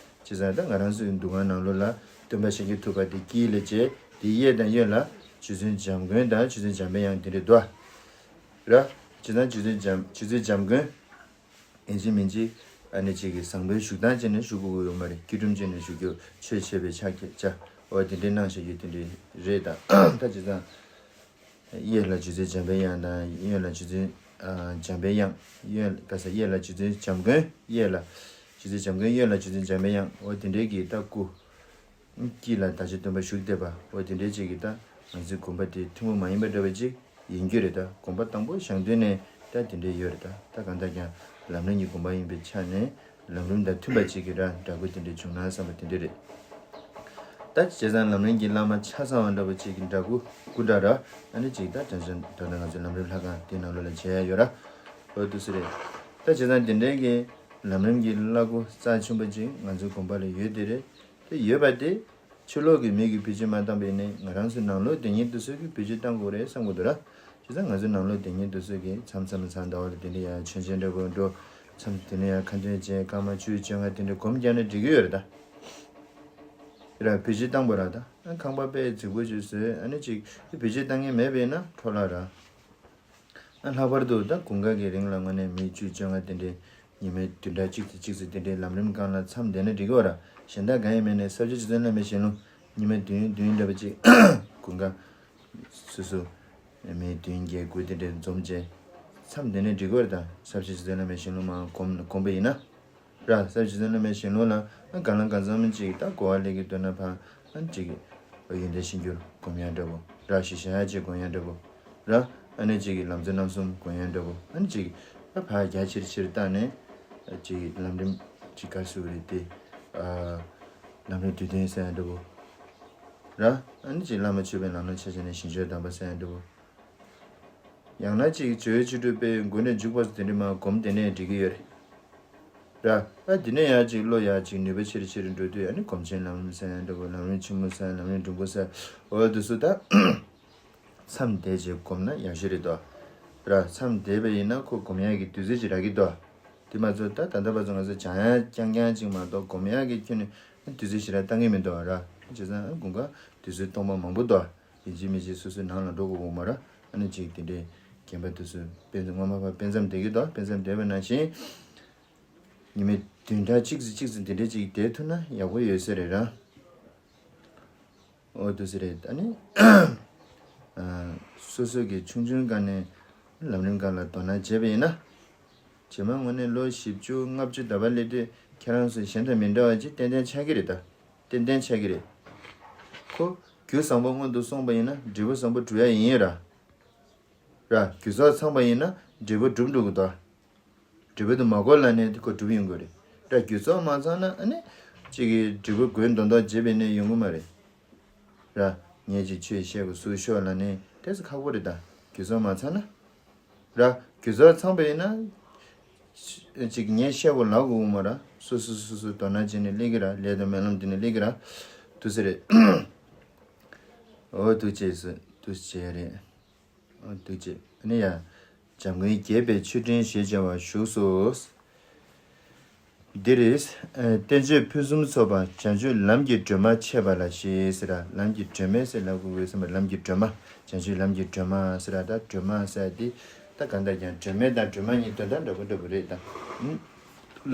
བྱས་ཙང་ད་ང་རང་ཚོའི་འདུ་ཁང་ནང་ལོགས་ལ། སྟོན་པ་ཤཱཀྱ་ཐུབ་པ་དེ་དཀྱིལ་ལ་བྱས། དེའི་གཡས་དང་གཡོན་ལ་རྗེ་བཙུན་འཇམ་མགོན་དང་རྗེ་བཙུན་འཇམ་པའི་དབྱངས་དེ་འདྲ་འདུག་ཨ། ར། བྱས་ཙང་རྗེ་བཙུན་འཇམ་རྗེ་བཙུན་འཇམ་མགོན། ཡིན་གཅིག་མིན་གཅིག་ཨ་ནི་གཅིག་གི་བཟང་པོའི་བཞུགས་སྟངས་བྱས་ནས་བཞུགས་དགོས་ཀྱི་ཡོད་མ་རེད། སྐྱིལ་ཀྲུང་བྱས་ནས་བཞུགས་རྒྱུ་ཆོས་འཆད་པའི་ཕྱག་རྒྱ་བཅའ། འོ་དེ་འདྲའི་གནང་བཞག་རྒྱུ་དེ་འདྲའི་རེད་ད། ད་བྱས་ཙང་། གཡས་ལ་རྗེ་བཙུན་འཇམ་པའི་དབྱངས་དང་གཡོན་ལ་རྗེ་བཙུན་ཨ་འཇམ་པའི་དབྱངས། གཡོན་ག་ས་གཡས་ལ་རྗེ་བཙུན་འཇམ་མགོན། གཡས་ལ་རྗེ་བཙུན་འཇམ་མགོན། གཡོན་ལ་རྗེ་བཙུན་འཇམ་པའི་དབྱངས། འོ་དེ་འདྲའི་གི་ད་སྐུ། དཀྱིལ་ལ་བདག་ཅག་སྟོན་པ་བཞུགས་བསྡད་པ། འོ་དེ་འདྲའི་ཅིག་གི་ད་ང་ཚོའི་དགོན་པ་དེ་ཐུན་མོང་མ་ཡིན་པ་འདྲ་བ་ཅིག་ཡིན་རྒྱུ་རེད་ད། དགོན་པ་དང་པོ་བཞེངས་དུས་ནས་ད་དེ་འདྲའི་ཡོད་རེད་ད། ད་གང་ལྟར་ཀྱང་ལམ་རིམ་གྱི་དགོན་པ་ཡིན་པའི་ཆ་ནས་ལམ་རིམ་དང་མཐུན་པ་ཅིག་གི་ར་འདྲ་སྐུ་དེ་འདྲའི་བྱུང་ན་བསམ་པ་དེ་འདྲ་རེད། ད་བྱས་ཙང་ལམ་རིམ་གྱི་བླ་མ་ཆ་ཚང་བ་འདྲ་བོ་ཅིག་གི་འདྲ་སྐུ་སྐུ་འདྲ་ར། ཨ་ནི་ཅིག་ད་དོན་ཚན་ད་ལྟ་ང་ཚོའི་ལམ་རིམ་ལྷ་ཁང་དེ་ནང་ལོགས་ལ་མཇལ་ཡ་ཡོད་ར། འོ་འདུག་སེ་རེད། ད་བྱས་ཙང་དེ་འདྲའི་གི་ལམ་རིམ་གྱི་བླ་སྐུ་རྩ་ཆེན་པོ་ཅིག་ང་ཚོའི་དགོན་པ་ལ་ཡོད་དེ་རེད། དེ་ཡོད་པ་དེ་ཕྱི་ལོགས་ཀྱི་མི་གིས་བེད་སྤྱོད་མ་བཏང་པ་ཡིན་ནའི་ང་རང་ཚོའི་ནང་ལོགས་དེ་ཉིད་དུ་སོགས་ཀྱིས་བེད་སྤྱོད་བཏང་དགོས་རེད་བསམ་གྱི་འདུག་ར། བྱས་ཙང་ང་ཚོའི་ནང་ལོགས་དེ་ཉིད་དུ་སོགས་ཀྱིས་མཚམས་མཚམས་མཚམས་ཟླ་བ་ལ་དེ་འདྲ་ཡ་མཆོད་མཇལ་འདྲ་པོ་འགྲོ། མཚམས་དེ་འདྲ་ཡ་ཁ་འདོན་བྱས། སྐར་མ་བཅུ་བཅོ་ལྔ་དེ་འདྲ་སྒོམ་རྒྱག་ན་འགྲིག་གི་ཡོད་རེད་ད། ར་བེད་སྤྱོད་བཏང་པ་ར་ད། ཨ་ཁང་པ་དཔེ་རྫིག་པོ་ཅིག་བཟོས། ཨ་ནི་ཅིག་བེད་སྤྱོད་བཏང་མཁན་མེད་པ་ཡིན་ན་འཕྲོ་བརླག་ར། ཨ་ལྷག་པར་དུ་ད་དགུན་ཁ་གི་རིང་ལ་དངོས་གནས་མི་བཅུ་བཅོ་ལྔ་དེ་འདྲའི་ཉི་མའི་བདུན་ཕྲག་གཅིག་ཙམ་གཅིག་ཙམ་དེ་འདྲའི་ལམ་རིམ་སྒང་ལ་མཚམས་བསྡད་ན་འགྲིག་གི་བ་ར། གཞན་དག་གང་ཡང་མེད་ནས་ས་བཅུ་རྗེ་བཙུན་བླ་མའི་ཞལ་ལུང་ཉི་མ་བདུན་བདུན་འདྲ་པོ་ཅིག་དགུན་ཁ་སོ་སོ་མི་བདུན་བརྒྱད་དགུ་དེ་འདྲའི་འཛོམས་བྱས་མཚམས་བསྡད་ན་འགྲིག་གི་བ་ར། ད་ས་བཅུ་རྗེ་བཙུན་བླ་མའི་ཞལ་ལུང་མར་སྒོམ་སྒོམ་པ་ཡིན་ན། ར། ས་བཅུ་རྗེ་བཙུན་བླ་མའི་ཞལ་ལུང་ལ་ཨ་གང་ལ་གང་འཚམ་ཅིག་ད་གོ་བ་ལེན་གྱི་འདུག་ན་ཕར་ཨ་ཅིག་ཡོན་ཏན་གཞིར་གྱུར་སྒོམ་ཡ་འདྲ་པོ་ར། ཞི་བྱེད་ཡ་ཅིག་སྒོམ་ཡ་འདྲ་པོ་ར། ཨ་ནི་ཅིག་ལམ་གཙོ་རྣམ་གསུམ་སྒོམ་ཡ་འདྲ་པོ། ཨ་ནི་ཅིག་ཨ་ཕར་རྒྱ་ཆེར་ཆེར་བཏང་ནས་ཨ་ཅིག་ལམ་རིམ་ཅིག་ག་ཟེར་དགོས་རེད་དེ། ཨ་ལམ་རིམ་བསྡུས་དོན་ཟེར་ཡ་འདྲ་པོ་ར། ཨ་ནི་ཅིག་བླ་མ་མཆོད་པའི་ལམ་སྣ་ཆ་བཞག་ནས་ཞིང་སྤྱོད་གདམས་པ་ཟེར་ཡ་འདྲ་པོ། ཡང་ན་ཅིག་སྤྱོད་ཡུལ་བཅུ་དྲུག་པའི་མགོ་ནས་མཇུག་བར་དེ་འདྲ་མར་སྒོམ་དེ་ནས་འགྲིག་གི་ཡོད་རེད། ར། ཨ་དེ་ནས་ཡར་ཅིག་བློ་ཡར་ཅིག་ནུས་པ་ཆེ་རུ་ཆེ་རུ་འགྲོ་དུས་ཨ་ནི་སྒོམ་ཆེན་ལམ་རིམ་ཟེར་ཡ་འདྲ་པོ། ལམ་རིམ་ཆེན་མོ་ཟེར། ལམ་རིམ་འབྲིང་པོ་ཟེར། འོ་དེ་ཚོ་ད་མཚམས་བསྡད་བྱས་སྒོམ་ན་ཡག་ཤོས་རེད་དོ། ར། མཚམས་བསྡད་པ་ཡིན་ན་ཁོ་སྒོམ་ཡག་གི་དུས་ཚོད་ཅིག་རག་གི་འདུག་དེ་མ་ཚད་ད་ད་ལྟ་བར་དུ་ང་ཚོ་སྦྱང་ཡག་རྐྱང་རྐྱང་ཅིག་མ་གཏོགས་སྒོམ་ཡག་གི་ཁྱོན་ནས་དུས་ཚོད་ཞེ་དྲག་བཏང་གི་མི་འདུག་ར། བྱས་ཙང་དགུན་ཁ་དུས་ཚོད་སྟོང་པ་མང་པོ་འདུག་ཡིན་གཅིག་མིན་གཅིག་སོ་སོའི་ནང་ལ་འགྲོ་དགོས་ཀྱི་མ་རེད། ཨ་ནི་ཅིག་དེ་འདྲའི་རྒན་པ་དེ་ཚོ་དཔེ་མཚམས་སྔོན་མ་ཕར་དཔེ་མཚམས་བསྡད་ཀྱི་འདུག་དཔེ་མཚམས་བསྡད་པ་ནང་བཞིན་ཉི་མའི་བདུན་ཕྲག་གཅིག་ཙམ་གཅིག་ཙམ་དེ་འདྲའི་ཅིག་བསྡད་ཐུབ་ན་ཡག་པོ་ཡོད་ས་རེད་ར། འོ་དེ་ཚོ་རེད། ཨ་ནི་ཨ་སོ་སོ་གི་ཆུང་ཆུང་སྒང་ནས་ལམ་རིམ་སྒང་ལ་དོ་སྣང་བྱས་པ་ཡིན་ན། རྗེས་མ་དངོས་གནས་ལོ་བཞི་བཅུ་ལྔ་བཅུ་ད་བར་སླེབས་དུས་ཁྱེད་རང་ཚོ་གཞན་དང་མི་འདྲ་བ་ཅིག་ཏན་ཏན་ཆགས་ཀྱི་རེད་ད། ཏན་ཏན་ཆགས་ཀྱི་རེད། ཁོ་རྒྱུ་བཟང་པོ་སྔོན་དུ་སོང་པ་ཡིན་ན་འབྲས་བུ་བཟང་པོ་འགྲུབ་ཡ་ཡིན་ཡིན་ར། ར། རྒྱུ་ཚོགས་ཚང་པ་ཡིན་ན་འབྲས་བུ་འགྲུབ་འགྲོ་གི་འདུག་འབྲས་བུ་དེ་མ་འགོར་ལ་ནི་ཁོ་འགྲུབ་ཡོང་གི་རེད། ར། རྒྱུ་ཚོགས་མ་ཚང་ན་ཨ་ནི་གཅིག་གི་འབྲས་བུ་དགོས་མདོག་མདོག་བྱས་པ་ཡིན་ན་ཡོང་གི་མ་རེད། ར། ངས་ཅིག་ཆོས་བཤད་དགོས་སུ་ཤོག་ལ་ནི་དེ་ཚོ་ཁག་པོ་རེད་ད། རྒྱུ་ཚོགས་མ་ཚང་ན། ར། རྒྱུ་ཚོགས་ཚང་པ་ཡིན་ན། ཅིག་ངས་བཤད་དགོས་ལབ་དགོས་མ་ར། སོ་སོ་སོ་སོ་དོ་སྣང་བྱས་ནས་སླེབས་ཀྱི་ར། ལས་དང་སྨོན་ལམ་དེ་ནས་སླེབས་ཀྱི་ར། འདུག་སེ་རེད། འོ་འདུག་བྱས་སོ་འདུག་བྱས་རེད། འོ་འདུག་བྱས་ཨ་ནི་ཡ། འཇམ་མགོན་རྒྱས་པའི་མཆོད་སྤྲིན་ཞེས་བྱ་བ་བཞུགས་སོ། འདིར། ཨ་བསྟན་བཅོས་ཕུན་སུམ་ཚོགས་པ་བྱང་ཆུབ་ལམ་གྱི་སྒྲོན་མ་འཆད་པ་ལ་ཞེས་ཟེར་ར། ལམ་གྱི་སྒྲོན་མེ་ཟེར་ལབ་དགོས་བསམ་པ། ལམ་གྱི་སྒྲོན་མ། བྱང་ཆུབ་ལམ་གྱི་སྒྲོན་མ་ཟེར་ར། ད་སྒྲོན་མ་ཟེར་དེ་ད་གང་ལྟར་ཀྱང་སྒྲོན་མེ་དང་སྒྲོན་མ་གཉིས་དོན་དག་འདྲ་པོ་འདྲ་པོ་རེད་ད། ཨུམ།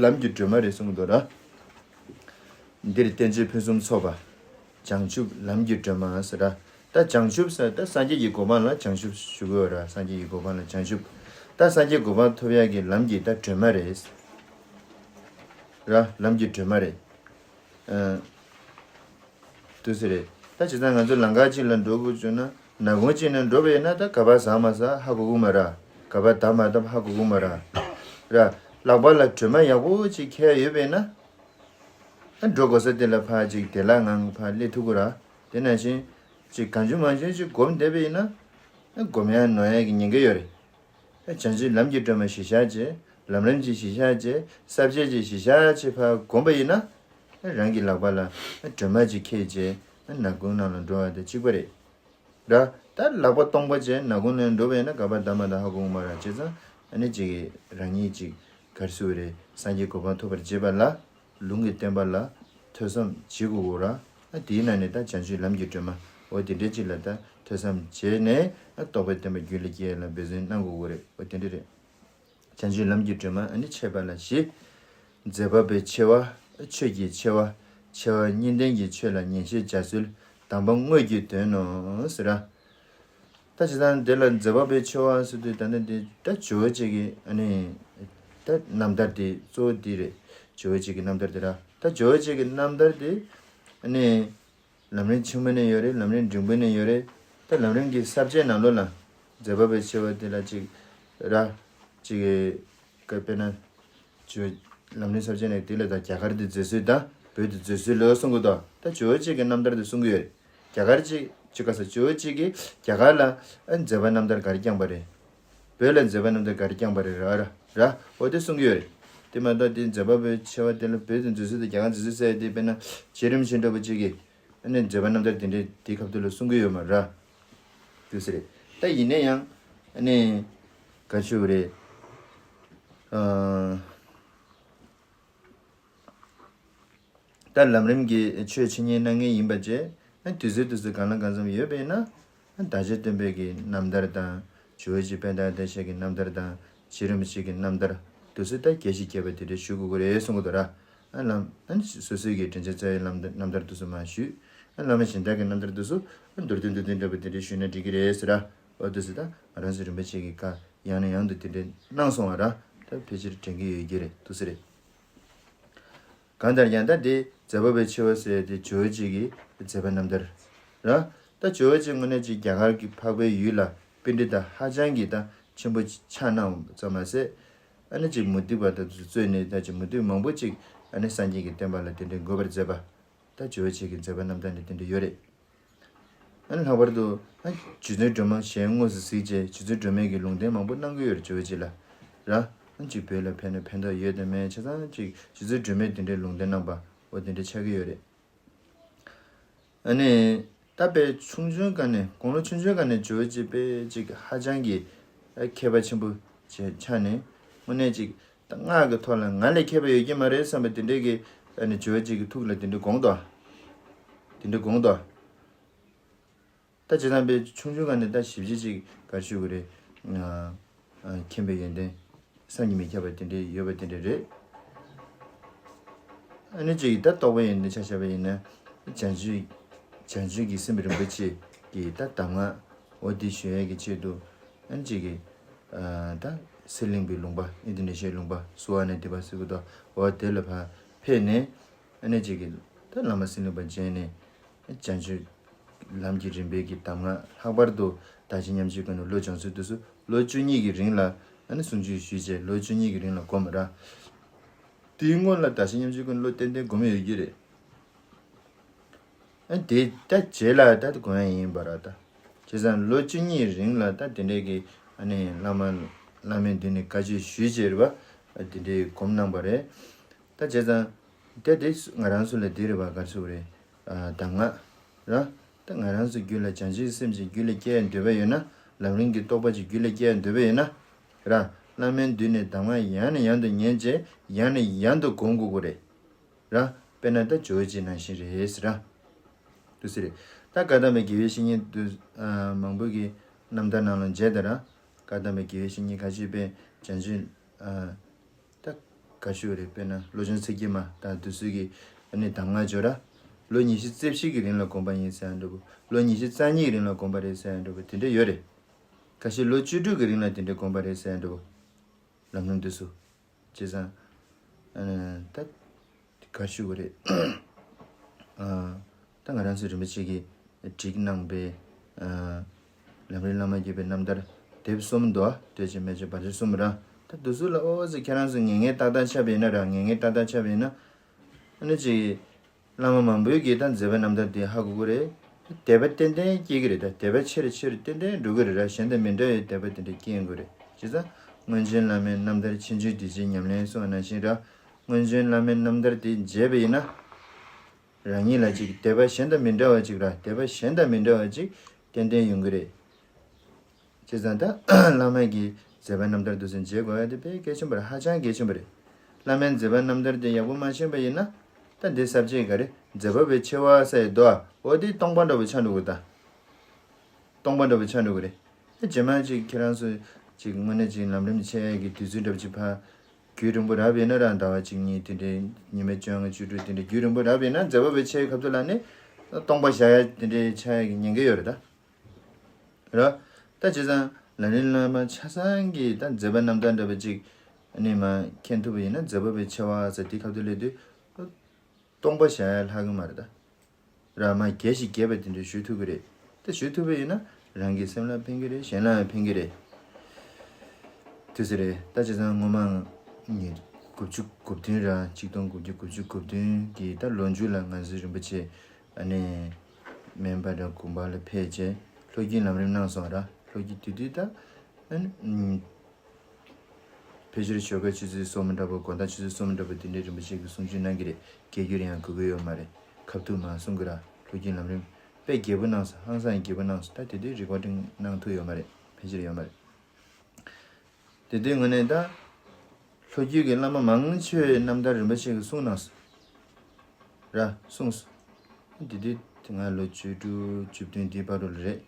ལམ་གྱི་སྒྲོན་མ་རེད་གསུང་གི་འདུག་ར། འདིར་བསྟན་བཅོས་ཕུན་སུམ་ཚོགས་པ། བྱང་ཆུབ་ལམ་གྱི་སྒྲོན་མ་ཟེར་ར། ད་བྱང་ཆུབ་ཟེར་ད་སངས་རྒྱས་ཀྱི་གོ་འཕང་ལ་བྱང་ཆུབ་ཞུ་གི་ཡོད་ར། སངས་རྒྱས་ཀྱི་གོ་འཕང་ལ་བྱང་ཆུབ། ད་སངས་རྒྱས་གོ་འཕང་ཐོབ་ཡག་གི་ལམ་གྱི་ད་སྒྲོན་མ་རེད། ར། ལམ་གྱི་སྒྲོན་མ་རེད། ཨ། དུ་ཟེར་རེད། ད་བྱས་ཙང་ང་ཚོ་ལམ་ཁ་ཅིག་ལ་འགྲོ་དགོས་བྱུང་ན་ནག་ཁུང་ཅིག་ནང་འགྲོ་བ་ཡིན་ན་ད་ག་པར་ཟགས་མ་ཟགས་ཧ་གོ་གི་མ་ར། ག་པར་བརྡབས་མ་བརྡབས་ཧ་གོ་གི་མ་ར། ར། ལག་པ་ལ་སྒྲོན་མ་ཡག་པོ་ཅིག་འཁྱེར་ཡོད་པ་ཡིན་ན། ཨ་འགྲོ་དགོས་ས་དེ་ལ་ཕར་ཅིག་བདེ་བླག་ངང་ཕར་སླེབས་ཐུབ་ཀྱི་ར། དེ་ནང་བཞིན་ཅིག་གང་བྱུང་མང་བྱུང་ཅིག་སྒོམ་བསྡད་པ་ཡིན་ན། ཨ་སྒོམ་ཡག་ནོར་ཡག་གི་ཉེན་ཁ་ཡོད་རེད། ཨ་བྱང་ཆུབ་ལམ་གྱི་སྒྲོན་མ་གཞིར་བཞག་བྱས། ལམ་རིམ་གྱི་གཞིར་བཞག་བྱས། ས་བཅད་ཀྱི་གཞིར་བཞག་བྱས་ཕར་སྒོམ་པ་ཡིན་ན། ཨ་རང་གི་ལག་པ་ལ་ཨ་སྒྲོན་མ་ཅིག་འཁྱེར་བྱས། ཨ་ནག་ཁུང་ནང་ལ་འགྲོ་བ་དང་གཅིག་པ་རེད། ར། ད་ལག་པ་སྟོང་པ་བྱས་ནག་ཁུང་ནང་འགྲོ་བས་ན་ག་པར་བརྡབས་མ་བརྡབས་ཧ་གོ་གི་མ་ར། བྱས་ཙང་ཨ་ནི་ཅིག་རང་ཉིད་ཅིག་ག་རེ་ཟེར་དགོས་རེད། སངས་རྒྱས་གོ་འཕང་ཐོབ་པར་བྱེད་པ་ལ་ལུང་གིས་བསྟན་པ་ལ་ཐོས་བསམ་བྱེད་དགོས་གོ་ར། ཨ་དེའི་ནང་ནས་ད་བྱང་ཆུབ་ལམ་གྱི་སྒྲོན་མ་འོ་དེ་འདྲའི་ཅིག་ལ་ད་ཐོས་བསམ་བྱས་ནས་ཨ་རྟོགས་པའི་བརྟན་པ་རྒྱུད་ལ་སྐྱེ་ལ་འབད་བརྩོན་གནང་དགོས་ཀྱི་རེད། འོ་དེ་འདྲ་རེད། བྱང་ཆུབ་ལམ་གྱི་སྒྲོན་མ་ཨ་ནི་འཆད་པ་ལ་བཞི། མཛད་པ་པོའི་ཆེ་བ། ཆོས་ཀྱི་ཆེ་བ། ཆེ་བ་གཉིས་ལྡན་གྱི་ཆོས་ལ་ཉན་བཤད་བྱ་སྲོལ། དམ་པ་དངོས་ཀྱི་དོན་ནོ་ཟེར་ར། ད་ཇི་ལྟར་འདི་ལ་མཛད་པ་པོའི་ཆེ་བ་ཟེར་དུས་ད་ནི་འདི་ད་ཇོ་བོ་རྗེ་གི་ཨ་ནི་ད་རྣམ་ཐར་དེ་གཙོ་བོ་འདི་རེད། ཇོ་བོ་རྗེ་གི་རྣམ་ཐར་དེ་ར། ད་ཇོ་བོ་རྗེ་གི་རྣམ་ཐར་དེ་ཨ་ནི། ལམ་རིམ་ཆེན་མོ་ནས་ཡོད་རེད། ལམ་རིམ་འབྲིང་པོ་ནས་ཡོད་རེད། ད་ལམ་རིམ་གྱི་ས་བཅད་ནང་ལོགས་ལ་མཛད་པ་པོའི་ཆེ་བ་དེ་ལ་ཅིག་ར། ཅིག་གི་དཔེར་ན་ཇོ། ལམ་རིམ་ས་བཅད་ནས་དེ་ལ་ད་རྒྱ་གར་དེ་མཛད་སྲོལ་དང་བོད་དེ་མཛད་སྲོལ་ལོ་གསུང་གི་འདུག་ད་ཇོ་བོ་རྗེ་གི་རྣམ་ཐར་དེ་གསུང་གི་ཡོད་རེད། རྒྱ་གར་ཅིག་ཅིག་ག་ས་ཇོ་བོ་རྗེ་གིས་རྒྱ་གར་ལ་ཨ་མཛད་པ་རྣམ་ཐར་ག་རེ་བསྐྱངས་པ་རེད། བོད་ལ་མཛད་པ་རྣམ་ཐར་ག་རེ་བསྐྱངས་པ་རེད་ར་ར་ར། འོ་དེ་གསུང་གི་ཡོད་རེད། དེ་མ་གཏོགས་དེ་མཛད་པ་པོའི་ཆེ་བ་དེ་ལ་བོད་དུ་མཛད་སྲོལ་དང་རྒྱ་གར་མཛད་སྲོལ་ཟེར་ཡ་དེ་དཔེར་ན་རྗེ་རིན་པོ་ཆེ་འདྲ་པོ་ཅིག་གིས་ཨ་ནི་མཛད་པ་རྣམ་ཐར་དེ་འདྲའི་དེའི་སྐབས་དེ་ལ་གསུང་གི་ཡོད་མ་རེད་ར། དེ་ཟེར་རེད། ད་ཡིན་ན་ཡང་ཨ་ནི་ག་ཞུ་རེད། ཨ། ད་ལམ་རིམ་གྱི་ཆོས་འཆད་ཉན་གནང་མཁན་ཡིན་པ་བཅས་དུས་ཚོད་དུས་ཚོད་གང་ལ་གང་འཚམ་ཡོད་པས་ན། བདག་ཅག་སྟོན་པའི་གི་རྣམ་ཐར་དང་། ཇོ་བོ་རྗེ་དཔལ་ལྡན་ཨ་ཏི་ཤ་གི་རྣམ་ཐར་དང་། རྗེ་རིན་པོ་ཆེ་གི་རྣམ་ཐར་དུས་ཚོད་ད་རྒྱས་ཤིང་རྒྱས་པ་དེ་འདྲ་ཞུ་དགོས་ཀྱི་རེད་གསུང་གི་འདུག་ར། ཨ་ལམ་ཨ་ནི་སོ་སོའི་གི་དྲིན་ཅན་རྩ་བའི་ལམ་རྣམ་ཐར་དུས་སུ་མ་ཞུས། ཨ་བླ་མ་གཞན་དག་གི་རྣམ་ཐར་དུས་སུ་ཨ་མདོར་བསྡུས་མདོར་བསྡུས་འདྲ་པོ་དེ་འདྲ་ཞུས་ན་འགྲིག་གི་རེད་ཟེར་ར། འོ་དུས་སུ་ད་ང་རང་ཚོ་རིན་པོ་ཆེ་གི་བཀའ་ཡང་ནས་ཡང་དུ་དེ་འདྲ་གནང་སོང་བ་ར། ད་ཕལ་ཆེར་དྲན་གྱི་ཡོད་ཀྱི་རེད་དུས་སུ་རེད། གང་ལྟར་ཡང་ད་དེ་མཛད་པ་པོའི་ཆེ་བ་ཟེར་དེ་ཇོ་བོ་རྗེ་གི་མཛད་པ་རྣམ་ཐར་ར། ད་ཇོ་བོ་རྗེ་དངོས་གནས་ཅིག་རྒྱ་གར་གྱི་འཕགས་པའི་ཡུལ་ལ་པཎྜི་ཏ་ཧ་ཅང་གི་ད་ཆེན་པོ་ཆགས་གནང་ཙམ་མ་ཟད། ཨ་ནི་ཅིག་མུ་སྟེགས་པ་དང་གཙོས་ནས་ད་ཅིག་མུ་སྟེགས་མང་པོ་ཅིག་ཨ་ནི་སངས་རྒྱས་ཀྱི་བསྟན་པ་ལ་དེ་འདྲའི་འགོད་པར་མཛད་པ། ད་ཇོ་བོ་རྗེ་གི་མཛད་པ་རྣམ་ཐར་ནི་དེ་འདྲ་ཡོད་རེད། ཨ་ནི་ལྷག་པར་དུ་ཨ་རྗེ་བཙུན་སྒྲོལ་མ་ཞལ་དངོས་སུ་གཟིགས་རྗེས་རྗེ་བཙུན་སྒྲོལ་མས་ཀྱི་ལུང་བསྟན་མང་པོ་གནང་གི་ཡོད་རེད་ཇོ་བོ་རྗེ་ལ། ར། ཨ་ཅིག་བོད་ལ་ཕེབས་ན་ཕན་ཐོགས་ཡོད་དམ་མེད་ཆ་ཚང་ཅིག་རྗེ་བཙུན་སྒྲོལ་མས་དེ་འདྲའི་ལུང་བསྟན་གནང་པ་འོ་དེ་འདྲ་ཆགས་ཀྱི་ཡོད་རེད། ཨ་ནི། ད་དཔེ་ཆུང་ཆུང་སྒང་ནས་དགུང་ལོ་ཆུང་ཆུང་སྒང་ནས་ཇོ་བོ་རྗེ་དཔེ་ཅིག་ཧ་ཅང་གི་ཨ་མཁས་པ་ཆེན་པོ་ཆགས་ནས་དངོས་གནས་ཅིག་ད་སྔགས་ཀྱི་ཐོག་ལ་ང་ལས་མཁས་པ་ཡོད་ཀྱི་མ་རེད་བསམ་པ་དེ་འདྲའི་གི་ཨ་ནི་ཇོ་བོ་རྗེ་གི་ཐུགས་ལ་དེ་འདྲའི་དགོངས་འདུག་དེ་འདྲའི་དགོངས་འདུག་ད་བྱས་ཙང་དཔེ་ཆུང་ཆུང་སྒང་ནས་ད་ཞིབ་ཆ་ཅིག་ག་རེ་ཞུ་དགོས་རེད། ཨ། ཨ། མཁྱེན་པའི་ཡོན་ཏན། བསམ་གྱིས་མི་ཁྱབ་པ་དེ་འདྲའི་ཡོད་པ་དེ་འདྲ་རེད། ཨ་ནི་ཅིག་ད་རྟོགས་པའི་ཡོན་ཏན་ཆ་བཞག་པ་ཡིན་ན། བྱང་ཆུབ། བྱང་ཆུབ་ཀྱི་སེམས་རིན་པོ་ཆེ་གི་ད་གདམས་ངག་འོ་དེ་ཞུ་ཡས་ཀྱི་ཆེད་དུ། ཨ་ནི་ཅིག་གི་ཨ། ད་གསེར་གླིང་པའི་ལུང་པ་ཨིན་དོ་ནེ་ཤི་ཡའི་ལུང་པ་སུ་ཝ་ནེ་དི་པ་ཟེར་གི་འདུག་འོ་དེ་ལ་ཕར་ཕེབས་ནས། ཨ་ནི་ཅིག་གི་ད་བླ་མ་གསེར་གླིང་པ་མཇལ་ནས། བྱང་ཆུབ་ལམ་གྱི་རིམ་པའི་གི་གདམས་ངག་ལྷག་པར་དུ་བདག་གཞན་མཉམ་བརྗེའི་སྒོ་ནས་བློ་སྦྱོང་ཚུལ་དེ་ཚོ་ལོ་བཅུ་གཉིས་ཀྱི་རིང་ལ་ཨ་ནི་གསུང་ཆོས་ཞུས་རྗེས་ལོ་བཅུ་གཉིས་ཀྱི་རིང་ལ་སྒོམ་ར། དེའི་སྔོན་ལ་བདག་གཞན་མཉམ་བརྗེའི་སྒོ་ནས་བློ་ཏན་ཏན་སྒོམ་ཡོད་ཀྱི་རེད། ཨ་དེ་ད་རྗེས་ལ་ད་དགོངས་ཡ་ཡིན་པ་ར་ད། བྱས་ཙང་ལོ་བཅུ་གཉིས་རིང་ལ་ད་དེ་འདྲའི་གི་ཨ་ནི་བླ་མ་བླ་མའི་མདུན་ནས་བཀའ་ཆོས་ཞུས་རྗེས་རེད་པ། དེ་འདྲའི་སྒོམ་གནང་པ་རེད། ད་བྱས་ཙང་། དེ་དེ་ང་རང་ཚོ་ལ་འདི་རེད་པ་ག་རེ་ཟེར་དགོས་རེད། ཨ་གདམས་ངག་ར། ད་ང་རང་ཚོ་རྒྱུད་ལ་བྱང་ཆུབ་སེམས་ཅིག་རྒྱུད་ལ་སྐྱེ་ཡ་འདོད་པ་ཡོད་ན། ལམ་རིམ་གྱི་རྟོགས་པ་ཅིག་རྒྱུད་ལ་སྐྱེ་ཡ་འདོད་པ་ཡོད་ན། ར། བླ་མའི་མདུན་ནས་གདམས་ངག་ཡང་ནས་ཡང་དུ་ཉན་རྗེས་ཡང་ནས་ཡང་དུ་སྒོམ་དགོས་ཀྱི་རེད། ར། དཔེར་ན་ད་ཇོ་བོ་རྗེ་ནང་བཞིན་རེད་ཟེར་ར། དུ་ཟེར་རེད། ད་བཀའ་གདམས་པའི་དགེ་བའི་བཤེས་གཉེན་དུ་ཨ་མང་པོ་གི་རྣམ་ཐར་ནང་ལ་མཇལ་ད་ར། བཀའ་གདམས་པའི་དགེ་བའི་བཤེས་གཉེན་ཁ་ཤས་པས་བྱང་ཆུབ་ཨ། ད་ག་ཞུ་རེད་དཔེར་ན་བློ་སྦྱོང་ཚིག་བརྒྱད་མ་དང་དུ་སུ་གི་ཨ་ནི་གདམས་ངག་སྦྱོར་ར། ལོ་ཉི་ཤུ་རྩ་བཞི་གི་རིང་ལ་སྒོམ་པ་ཡིན་ཟེར་ཡང་འགྲོ་བོ། ལོ་ཉི་ཤུ་རྩ་གཉིས་ཀྱི་རིང་ལ་སྒོམ་པ་རེད་ཟེར་ཡང་འགྲོ་བོ་དེ་འདྲ་ཡོད་རེད། ཁ་ཤས་ལོ་བཅུ་དྲུག་གི་རིང་ལ་དེ་འདྲ་སྒོམ་པ་རེད་ཟེར་ཡང་འགྲོ་བོ། ལམ་རིམ་དུ་སུ། བྱས་ཙང་། ཨ་ནི་ད། ག་ཞུ་དགོས་རེད། ཨ། ད་ང་རང་ཚོ་རིན་པོ་ཆེ་གིས་བསྒྲིགས་གནང་པའི་ཨ། ལམ་རིམ་བླ་མ་བརྒྱུད་པའི་རྣམ་ཐར་དེབ་གསུམ་འདུག་སྟོད་ཆེན་སྨད་ཆེན་བར་ཆེན་གསུམ་ར། ད་དུ་སུ་ལ་ཨོ་ཙི་ཁྱེད་རང་ཚོ་ངེས་ངེས་ཏག་ཏག་ཆགས་པ་ཡིན་ན་ར་ངེས་ངེས་ཏག་ཏག་ཆགས་པ་ཡིན་ན། ཨ་ནི་ཅིག་བླ་མ་མང་པོའི་གིས་ད་མཛད་པའི་རྣམ་ཐར་དེ་ཧ་གོ་གི་རེད། དད་པ་ཏན་ཏན་སྐྱེ་གི་རེད་ད་དད་པ་ཆེ་རུ་ཆེ་རུ་ཏན་ཏན་འགྲོ་གི་རེད་ར་གཞན་དང་མི་འདྲ་བའི་དད་པ་དེ་འདྲ་སྐྱེ་ཡོང་གི་རེད། བྱས་ཙང་སྔོན་བྱོན་བླ་མའི་རྣམ་ཐར་ཕྱིན་བཅུའི་གདུལ་བྱའི་ཉམས་ལེན་གསུངས་པ་ནང་བཞིན་ར། སྔོན་བྱོན་བླ་མའི་རྣམ་ཐར་དེ་མཇལ་བ་ཡིན་ན། རང་ཉིད་ལ་ཅིག་དད་པ་གཞན་དང་མི་འདྲ་བ་ཅིག་ར་དད་པ་གཞན་དང་མི་འདྲ་བ་ཅིག་ཏན་ཏན་ཡོང་གི་རེད། བྱས་ཙང་ད་བླ་མ་གི་མཛད་པ་རྣམ་ཐར་དེ་ཚོ་མཇལ་དགོས་ཡ་དེ་དཔེ་གལ་ཆེན་པོ་རེད་ཧ་ཅང་གལ་ཆེན་པོ་རེད། བླ་མའི་མཛད་པ་རྣམ་ཐར་དེ་ཡག་པོ་མ་ཤེས་པ་ཡིན་ན། ད་ ད་འདི་ས་བཅད་ག་རེ། མཛད་པ་པོའི་ཆེ་བ་ཟེར་དོ། འོ་དེ་སྟོང་པ་འདྲ་པོ་ཆགས་འགྲོ་གི་ད། སྟོང་པ་འདྲ་པོ་ཆགས་འགྲོ་གི་རེད། ཨེ་རྗེས་མ་ཅིག་ཁྱེད་རང་ཚོ་ཅིག་དངོས་གནས་ཅིག་ལམ་རིམ་འཆད་ཡས་ཀྱི་དུས་ཚོད་འདྲ་པོ་ཅིག་ཕར་རྒྱུན་རིང་པོ་རག་པ་ཡིན་ན་ར། ཟླ་བ་གཅིག་གཉིས་དེ་འདྲའི་ཉི་མ་བཅོ་ལྔ་བཅུ་དྲུག་དེ་འདྲའི་རྒྱུན་རིང་པོ་རག་པ་ཡིན་ན། མཛད་པ་པོའི་ཆེ་བའི་སྐབས་སུ་ལ་ནི་སྟོང་པ་བཞག་ཡས་དེ་འདྲའི་ཆགས་ཡས་ཀྱི་ཉེན་ཁ་ཡོད་རེད་ད། ར། ད་བྱས་ཙང་ལམ་རིམ་བླ་མ་ཆ་ཚང་གི་ད་མཛད་པ་རྣམ་ཐར་འདྲ་པོ་ཅིག་ཨ་ནི་མར་མཁྱེན་ཐུབ་པ་ཡིན་ན། མཛད་པ་པོའི་ཆེ་བ་ཟེར་དེ་ཁ་ཐུག་སླེབས་དུས་སྟོང་པ་བཞག་ཡ་ལྷག་གི་མ་རེད་ད། ར། མར་རྒྱས་ཤིག་རྒྱས་པ་དེ་འདྲ་ཞུ་ཐུབ་ཀྱི་རེད། ད་ཞུ་ཐུབ་པ་ཡིན་ན་རང་གི་སེམས་ལ་ཕན་གྱི་རེད། གཞན་ལའང་ཕན་གྱི་རེད། དེ་ཚོ་རེད། ད་བྱས་ཙང་སྔོན་མ་ཉིས་དགུ་བཅུ་གོ་བདུན་ར། ཆིག་སྟོང་དགུ་བརྒྱ་དགུ་བཅུ་གོ་བདུན་གི་ད་ལོ་མཇུག་ལ་ང་ཚོའི་རིན་པོ་ཆེ་ཨ་ནི་སྨན་པ་ར་དགོན་པ་ལ་ཕེབས་བྱས་ལྷོ་རྒྱུད་ལམ་རིམ་གནང་སོང་ར། ལྷོ་རྒྱུད་དེ་དུས་ད་ཨ་ནི་ཕལ་ཆེར་ཞོལ་ཁ་ཆུ་ཚོད་གསུམ་འདྲ་པོ། དགོང་དག་ཆུ་ཚོད་གསུམ་འདྲ་པོ་དེ་འདྲའི་རིན་པོ་ཆེ་གི་གསུང་ཆོས་གནང་གི་རེད། རྒྱས་རྒྱུ་རེད། ཡང་དགོས་ཀྱི་ཡོད་མ་རེད། ཁ་ཐུག་མར་གསུང་གི་ར། ལྷོ་རྒྱུད་ལམ་རིམ་དཔེ་རྒྱས་པོ་གནང་སོང་། ཧང་སང་རྒྱས་པོ་གནང་སོང་། ད་དེ་དུས་རི་ཀོར་ཌིང་གནང་ཐུབ་ཡོད་མ་རེད། ཕལ་ཆེར་ཡོད་མ་རེད། དེ་དུས་དངོས་གནས་ད་ལྷོ་རྒྱུད་ཀྱི་བླ་མ་མང་ཆེ་བའི་རྣམ་ཐར་རིན་པོ་ཆེ་གིས་གསུངས་གནང་སོང་ར། གསུངས་སོང་། དེ་དུས་དེ་སྔ་ལོ་བཅུ་དྲུག་བཅུ་བདུན་དེའི་བར་དུ་ལ་རེད།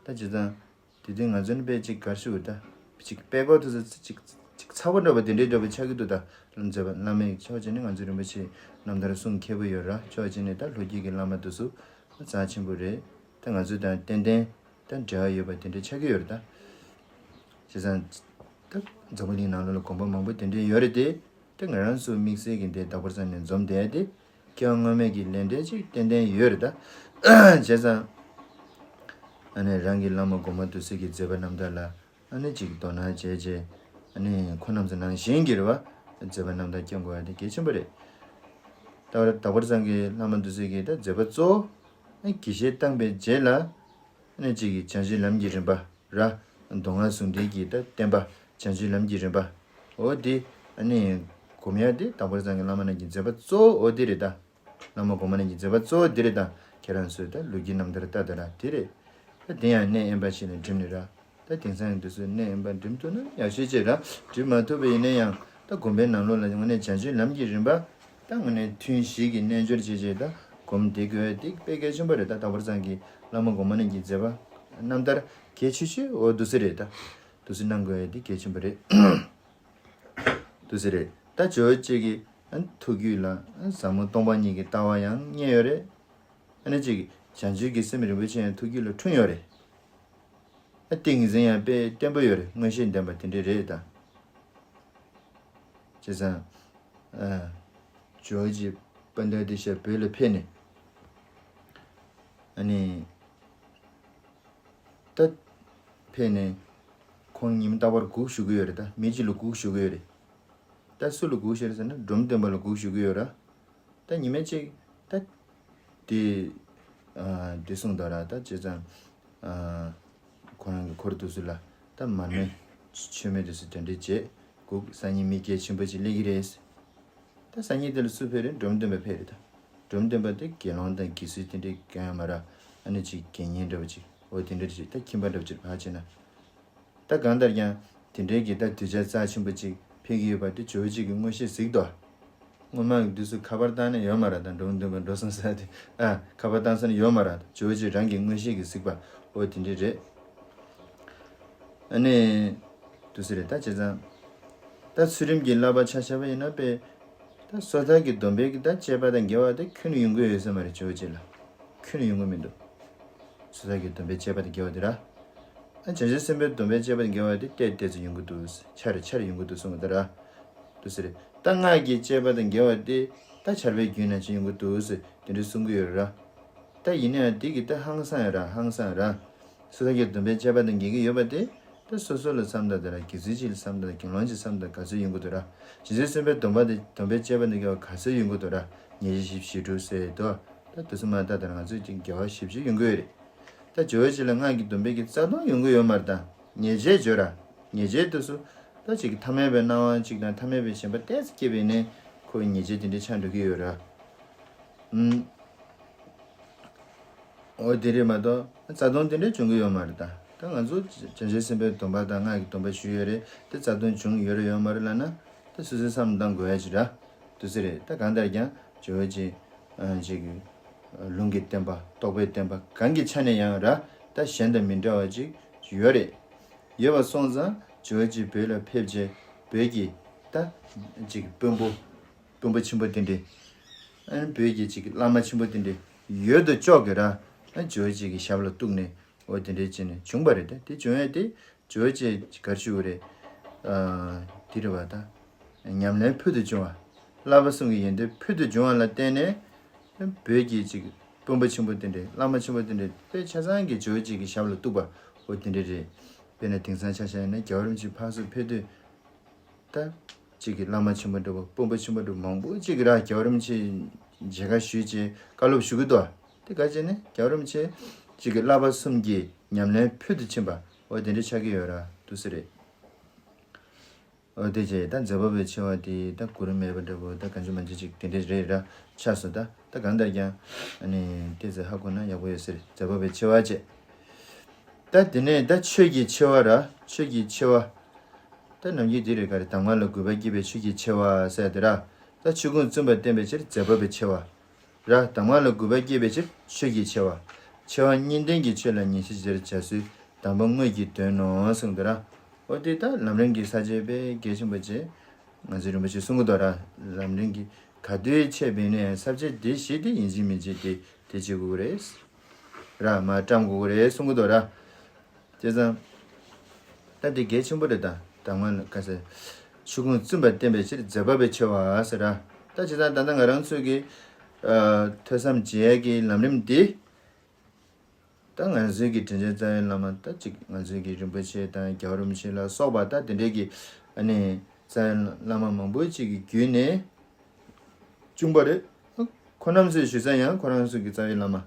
ད་བྱས་ཙང་དེ་དུས་ང་ཚོ་ནི་དཔེ་ཅིག་ག་རེ་ཞུ་དགོས་རེད་ད། ཅིག་དཔེ་ཀོ་དེ་ཚོ་ཅིག་ཅིག་ཚ་བོ་འདྲ་པོ་དེ་འདྲའི་འདྲ་པོ་ཆགས་ཀྱི་འདུག་ད། ལམ་མཛད་པ་བླ་མས་ཆ་བཞག་ནས་ང་ཚོའི་རིན་པོ་ཆེའི་རྣམ་ཐར་གསུང་མཁས་པོ་ཡོད་ར། ཆ་བཞག་ནས་ད་ལྷོ་རྒྱུད་ཀྱི་བླ་མ་དེ་ཚོ་རྩ་ཆེན་པོ་རེད། ད་ང་ཚོ་དང་ཏན་ཏན་ད་འབྲེལ་བ་ཡོད་པ་དེ་འདྲ་ཆགས་ཀྱི་ཡོད་རེད་ད། བྱས་ཙང་ད་འཛམ་བུ་གླིང་ནང་ལོགས་ལ་དགོན་པ་མང་པོ་དེ་འདྲ་ཡོད་རེད་དེ། དེ་ང་རང་ཚོ་དམིགས་བསལ་གྱི་འདི་ད་བར་ཙམ་ནས་འཛོམས་བསྡད་དེ་སྐྱེ་བ་སྔོན་མའི་གི་ལས་འབྲས་ཅིག་ཏན་ཏན་ཡོད་རེད་ད། བྱས་ཙང་ཨ་ནི་རང་གི་བླ་མ་དགོན་པ་དེ་ཚོ་གི་མཛད་པ་རྣམ་ཐར་ལ་ཨ་ནི་ཅིག་དོ་སྣང་བྱས་བྱས། ཨ་ནི་ཁོང་རྣམ་ཚོ་ནང་བཞིན་གྱི་རེད་བ། མཛད་པ་རྣམ་ཐར་སྐྱོང་དགོས་ཡ་དེ་གལ་ཆེན་པོ་རེད། ད་བར་ད་བར་ཙམ་གྱི་བླ་མ་དེ་ཚོ་གི་ད་མཛད་པ་གཙོ་བོ་ཨ་དགེ་བཤེས་བཏང་པའི་རྗེས་ལ། ཨ་ནི་གཅིག་གིས་བྱང་ཆུབ་ལམ་གྱི་རིམ་པ་ར། མདོ་སྔགས་ཟུང་འབྲེལ་གྱི་ད་བསྟན་པ་བྱང་ཆུབ་ལམ་གྱི་རིམ་པ། འོ་དེ་ཨ་ནི་སྒོམ་ཡ་དེ་དང་པོར་སངས་རྒྱས་བླ་མ་རྣམས་ཀྱི་མཛད་པ་གཙོ་བོ་འོ་དེ་རེད་ད། བླ་མ་སྒོམ་པ་རྣམས་ཀྱི་མཛད་པ་གཙོ་བོ་དེ་རེད་ད། ཁྱེད་རང་ཚོས་ད་ལོ་རྒྱུས་རྣམ་ཐར་ལྟ་ད་ར་དེ་རེད། ད་དེ་ཡང་གནས་དབེན་པ་ཞིག་ནས་འགྲིམས་ནས་ར། ད་དེང་སང་གི་དུས་སུ་གནས་དབེན་པ་འགྲིམ་ཐུབ་ན་ཡག་ཤོས་ཅིག་ར། འགྲིམ་མ་ཐུབ་པ་ཡིན་ན་ཡང་ད་དགོན་པའི་ནང་ལོགས་ལ་དངོས་གནས་བྱང་ཆུབ་ལམ་གྱི་རིམ་པ། ད་དངོས་གནས་ཐུན་བཞི་གི་རྣལ་འབྱོར་བྱས་བྱས་ད་སྒོམ་བསྡད་དགོས་དེ་དཔེ་གལ་ཆེན་པོ་རེད་ད། དང་པོར་སངས་རྒྱས་བླ་མ་སྒོམ་པ་རྣམས་ཀྱི་མཛད་པ་རྣམ་ཐར་གལ་ཆེ་ཤོས་འོ་འདུག་སེ་རེད་ད། འདུག་སེ་གནང་དགོས་དེ་གལ་ཆེན་པོ་རེད། འདུག་སེ་རེད་ད། ཇོ་བོ་རྗེ་གི་ཨ་ཐུགས་རྒྱུད་ལ་ཨ་ཟབ་མོ་སྟོང་པ་ཉིད་ཀྱི་ལྟ་བ་ཡང་རྙེད་ཡོད་རེད། ཨ་ནི་གཅིག་བྱང་ཆུབ་ཀྱི་སེམས་རིན་པོ་ཆེ་ཡང་ཐུགས་རྒྱུད་ལ་འཁྲུངས་ཡོད་རེད། ཨ་ཏིང་འཛིན་ཡང་དཔེ་བརྟན་པོ་ཡོད་རེད། མངོན་ཤེས་ལྡན་པ་དེ་འདྲས་རེད་ད། བྱས་ཙང་ཨ་ཇོ་བོ་རྗེ་དཔལ་ལྡན་འདི་ཤར་བོད་ལ་ཕེབས་ནས་ཨ་ནི། ད་ཕེབས་ནས་ཁོང་ཉིན་རྟག་པར་སྒུག་བཞུགས་ཀྱི་ཡོད་རེད་ད། མི་གཅིག་ལ་སྒུག་བཞུགས་ཀྱི་ཡོད་རེད། ད་སུ་ལ་སྒུག་བཞུགས་རེད་ཟེར་ན་འབྲོམ་སྟོན་པ་ལ་སྒུག་བཞུགས་ཀྱི་ཡོད་ར། ད་ཉི་མ་གཅིག་ད་དེ་ཨ་དེ་གསུངས་དོ་ར། ད་བྱས་ཙང་ཨ་ཁོ་རང་གི་འཁོར་དེ་ཚོ་ལ་ད་མར་མེ་མཆོད་མེ་དེ་ཚོ་དེ་འདྲས་བྱས་སྒུག་སང་ཉིན་མི་གལ་ཆེན་པོ་ཅིག་སླེབས་ཀྱི་རེད། ད་སང་ཉིན་དེ་ལ་སུ་ཕེབས་རེད། འབྲོམ་སྟོན་པ་ཕེབས་རེད་ད། འབྲོམ་སྟོན་པ་དེ་དགེ་སློང་དང་དགེ་ཚུལ་དེ་འདྲའི་གང་ཡང་མ་ར། ཨ་ནི་ཅིག་དགེ་བསྙེན་འདྲ་བོ་ཅིག་འོ་དེ་འདྲ་ཅིག་ད་ཁྱིམ་པ་འདྲ་བོ་ཅིག་ཕར་ཕྱིན་ན། ད་གང་ལྟར་ཀྱང་དེ་འདྲའི་གི་ད་གདུལ་བྱ་རྩ་ཆེན་པོ་ཅིག་ཕེབས་ཀྱི་ཡོད་པ་དེ་ཇོ་བོ་རྗེ་གི་མངོན་ཤེས་གཟིགས་དོ། སྔོན་མ་གི་དུས་སུ་ཁ་པར་བཏང་ནས་ཡོད་མ་ར། ད་འབྲོམ་སྟོན་པ་འགྲོ་སོང་ཟེར་དེ་ཨ་ཁ་པར་བཏང་ས་ནས་ཡོད་མ་ར། ཇོ་བོ་རྗེ་རང་གི་མངོན་ཤེས་ཀྱིས་གཟིགས་པ་འོ་དེ་འདྲ་རེད། ཨ་ནི། དུ་སི་རེད་ད། བྱས་ཙང་། ད་ཚུལ་ཁྲིམས་ཀྱི་བསླབ་པ་ཆ་བཞག་པ་ཡིན་ན་དཔེ། ད་སོ་ཐར་གྱི་སྡོམ་པའི་གི་ད་བཅས་པ་དང་འགལ་བ་དེ་ཁྱོན་ནས་ཡོང་གི་ཡོད་ས་མ་རེད། ཇོ་བོ་རྗེ་ལ། ཁྱོན་ནས་ཡོང་གི་མི་འདུག་སོ་ཐར་གྱི་སྡོམ་པའི་བཅས་པ་དང་འགལ་བ་དེ་ར། ཨ་བྱང་ཆུབ་སེམས་དཔའི་སྡོམ་པའི་བཅས་པ་དང་འགལ་བ་དེ་ཏོག་ཙམ་ཡོང་གི་འདུག་ཆ་རེ་ཆ་རེ་ཡོང་གི་འདུག་གསུངས་པ་དེ་ར། དུ་སི་རེད། ད་སྔགས་ཀྱི་བཅས་པ་དང་འགལ་བ་དེ་ད་ཆར་པའི་རྒྱུན་ནང་བཞིན་ཡོང་གི་འདུག་ཟེར་དེ་འདྲ་གསུང་གི་ཡོད་ར། ད་ཡིན་ན་ཡང་དེ་གི་ད་ཧང་སང་ཡ་ར་ཧང་སང་ར། སོ་ཐར་གྱི་སྡོམ་པའི་བཅས་པ་དང་འགལ་གྱི་ཡོད་པ་དེ། ད་སོ་སོ་ལ་བསམ་ད་དེ་ར། དགེ་ཚུལ་གཅིག་ལ་བསམ་ད་དགེ་སློང་གཅིག་བསམ་ད་ག་ཚོད་ཡོང་གི་འདུག་ར། བྱང་ཆུབ་སེམས་དཔའི་སྡོམ་པ་དེ་སྡོམ་པའི་བཅས་པ་དང་འགལ་བ་ག་ཚོད་ཡོང་གི་འདུག་ར། ཉེས་བྱས་བཞི་དྲུག་ཟེར་དོ། ད་དུ་སུ་མ་ད་དེ་ར་ང་ཚོས་ཅིག་འགལ་བ་བཞི་བཅུ་ཡོང་གི་ཡོད་རེད། ད་ཇོ་བོ་རྗེ་ལ་སྔགས་ཀྱི་སྡོམ་པའི་གི་རྩ་ལྟུང་ཡོང་གི་ཡོད་མ་རེད་ད། ཉེས་བྱས་བརྗོད་ར། ཉེས་བྱས་དུ་སུ། ད་ཅིག་ཐ་མལ་པའི་སྣང་བ་ཅིག་དང་ཐ་མལ་པའི་ཞེན་པ་ཏོག་ཙམ་སྐྱེས་པས་ནས་ཁོའི་ཉེས་བྱས་དེ་འདྲ་ཆགས་འགྲོ་གི་ཡོད་ར། ཨུམ། འོ་དེ་རེད་མ་གཏོགས་རྩ་ལྟུང་དེ་འདྲ་བྱུང་གི་ཡོད་མ་རེད་ད། ད་ང་ཚོ་བྱང་ཆུབ་སེམས་དཔའི་སྡོམ་པ་དང་སྔགས་ཀྱི་སྡོམ་པ་ཞུས་ཡོད་རེད་དེ། རྩ་ལྟུང་བྱུང་ཡོད་རེད་ཡོད་མ་རེད་ལབ་ན་ད་སོ་སོའི་བསམ་བློ་བཏང་དགོས་ཡ་ཅིག་ར། དུ་སི་རེད། ད་གང་ལྟར་ཀྱང་ ཇོ་བོ་རྗེ་ཨ་ཅིག་ལུང་གི་བསྟན་པ་རྟོགས་པའི་བསྟན་པ་གང་གི་ཆ་ནས་ཡང་ར་ད་གཞན་དང་མི་འདྲ་བ་ཅིག་ཡོད་རེད། ཡོད་པ་སོང་ཙང་ཇོ་བོ་རྗེ་བོད་ལ་ཕེབས་རྗེས་བོད་ཀྱི་ད་ཅིག་དཔོན་པོ་དཔོན་པོ་ཆེན་པོ་དེ་འདྲས། ཨ་ནི་བོད་ཀྱི་ཅིག་བླ་མ་ཆེན་པོ་དེ་འདྲས་ཡོད་དོ་ཅོག་གི་ར་ཨ་ཇོ་བོ་རྗེ་གི་ཞབས་ལ་གཏུགས་ནས་འོ་དེ་འདྲས་བྱས་ནས་བྱུང་བ་རེད། ད་དེ་བྱུང་ཡས་དེ་ཇོ་བོ་རྗེ་གར་ཞུ་རེད། ཨ་དེ་རེད་བ་ད། ཉམས་ལེན་ཕུལ་དུ་བྱུང་བ། བསླབ་པ་གསུམ་གྱི་ཡོན་ཏན་ཕུལ་དུ་བྱུང་བ་ལ་བརྟེན་ནས་བོད་ཀྱི་ཅིག་དཔོན་པོ་ཆེན་པོ་དེ་འདྲས་བླ་མ་ཆེན་པོ་དེ་འདྲས་དཔེ་ཆ་ཚང་གི་ཇོ་བོ་རྗེ་གི་ཞབས་ལ་གཏུགས་པ་འོ་དེ་འདྲས་རེད། དཔེར་ན་དེང་སང་ཆ་བཞག་ན་རྒྱལ་བ་རིན་པོ་ཆེ་ཕར་ཚུར་ཕེབས་དུས། ད་གཅིག་གི་བླ་མ་ཆེན་པོ་འདྲ་པོ་དཔོན་པོ་ཆེན་པོ་འདྲ་པོ་མང་པོ་གཅིག་གི་ར་རྒྱལ་བ་རིན་པོ་ཆེ་མཇལ་ཁ་ཞུས་བྱས་བཀའ་སློབ་ཞུ་གི་འདུག་དེ་ག་བྱས་ནས་རྒྱལ་བ་རིན་པོ་ཆེ་གཅིག་གི་བསླབ་པ་གསུམ་གྱི་ཉམས་ལེན་ཕུལ་དུ་ཕྱིན་པ་འོ་དེ་འདྲ་ཆགས་ཀྱི་ཡོད་ར་འདུག་སེ་རེད། འོ་དེ་བྱས་ད་མཛད་པ་པོའི་ཆེ་བ་དེ་ད་གུ་རུ་མེད་པ་འདྲ་པོ་ད་གང་བྱུང་མང་བྱུང་ཅིག་དེ་འདྲ་རེད་ར་ཆགས་སོང་། ད་ད་གང་ལྟར་ཀྱང་ཨ་ནི་དེ་ཚོ་ཧ་གོ་ན་ཡག་པོ་ཡོད་སེ་རེད། མཛད་པ་པོའི་ཆེ་བ་བྱས། ད་དེ་ནས་ད་ཆོས་ཀྱི་ཆེ་བ་ར་ཆོས་ཀྱི་ཆེ་བ། ད་ནམ་རྒྱུན་འདི་རེད་ག་རེ་གདམས་ངག་ལ་གུས་པ་བསྐྱེད་པའི་ཆོས་ཀྱི་ཆེ་བ་ཟེར་དེ་ར། ད་ཆོས་ཕུང་བཙུན་པ་བསྟན་པའི་ཕྱིར་མཛད་པ་པོའི་ཆེ་བ། ར་གདམས་ངག་ལ་གུས་པ་བསྐྱེད་པའི་ཕྱིར་ཆོས་ཀྱི་ཆེ་བ། ཆེ་བ་གཉིས་ལྡན་གྱི་ཆོས་ལ་ཉན་ཤེས་བྱ་སའི་གདམས་པ་དངོས་ཀྱི་དོན་ནོ་གསུངས་འདུག་ར། འོ་དེ་ད་ལམ་རིམ་གྱི་ས་བཅད་དཔེ་གལ་ཆེན་པོ་བྱས། ང་ཚོའི་རིན་པོ་ཆེས་གསུང་གི་འདུག་ར། ལམ་རིམ་གྱི་ག་དུས་འཆད་པ་ཡིན་ན་ཡང་ས་བཅད་འདི་བཞི་དེ་ཡིན་གཅིག་མིན་གཅིག་དེ་དེ་བྱེད་དགོས་ཀྱི་རེད། ར་མ་བཀྲམ་དགོས་ཀྱི་རེད་གསུང་གི་འདུག་ར། བྱས་ཙང་། ད་འདི་གལ་ཆེན་པོ་རེད་ད། གདམས་ངག་ལ་ག་ཟེར། ཆོས་ཕུང་བཙུན་པ་བསྟན་པའི་ཕྱིར་མཛད་པ་པོའི་ཆེ་བ་ཟེར་ར། ད་བྱས་ཙང་ད་ལྟ་ང་རང་ཚོའི་གི་ཨ་ཐོས་བསམ་བྱེད་ཡས་ཀྱི་ལམ་རིམ་འདི། ད་ང་ཚོའི་གི་དྲིན་ཅན་རྩ་བའི་བླ་མ་ད་ཅིག་ང་ཚོའི་གི་རིན་པོ་ཆེ་དང་རྒྱལ་བ་རིན་པོ་ཆེ་ལ་སོགས་པ་ད་དེ་འདྲའི་གི་ཨ་ནི་རྩ་བའི་བླ་མ་མང་པོ་ཅིག་གི་བརྒྱུད་ནས་བྱུང་བ་རེད། ཁོ་རྣམ་ཚོས་ཞུ་ས་ཡང་ཁོ་རང་ཚོ་གི་རྩ་བའི་བླ་མ།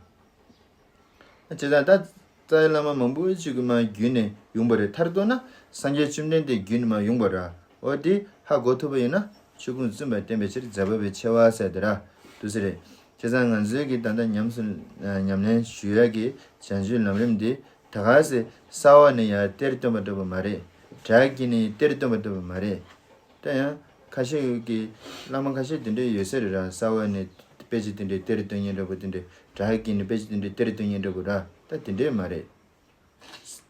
བྱས་ཙང་ད་རྩ་བའི་བླ་མ་མང་པོ་ཅིག་གི་མ་བརྒྱུད་ནས་ཡོང་བ་རེད། མཐར་གཏུགས་ན་སངས་རྒྱས་བཅོམ་ལྡན་འདས་བརྒྱུད་ནས་མ་ཡོང་བ་ར། འོ་དེ་ཧ་གོ་ཐུབ་པ་ཡིན་ན་ཆོས་ཕུང་བཙུན་པ་བསྟན་པའི་ཕྱིར་མཛད་པ་པོའི་ཆེ་བ་ཟེར་དེ་ར་འདུག་སེ་རེད། བྱས་ཙང་ང་ཚོའི་གི་ད་ལྟ་ཉམས་སུ་ཉམས་ལེན་ཞུ་ཡ་གི་བྱང་ཆུབ་ལམ་རིམ་འདི་ད་ག་སེ་གསར་བ་ནས་ཡར་གཏེར་བཏོན་པ་འདྲ་པོ་མ་རེད། གྲགས་ཀྱི་ནས་གཏེར་བཏོན་པ་འདྲ་པོ་མ་རེད། ད་ཡང་ཁ་ཤས་ཀྱི་བླ་མ་ཁ་ཤས་དེ་འདྲ་ཡོད་ས་རེད་ར། གསར་བ་ནས་དཔེ་ཆ་དེ་འདྲའི་གཏེར་བཏོན་མཁན་འདྲ་པོ་དེ་འདྲའི་གྲགས་ཀྱི་ནས་དཔེ་ཆ་དེ་འདྲའི་གཏེར་བཏོན་མཁན་འདྲ་པོ་ར། ད་དེ་འདྲས་མ་རེད།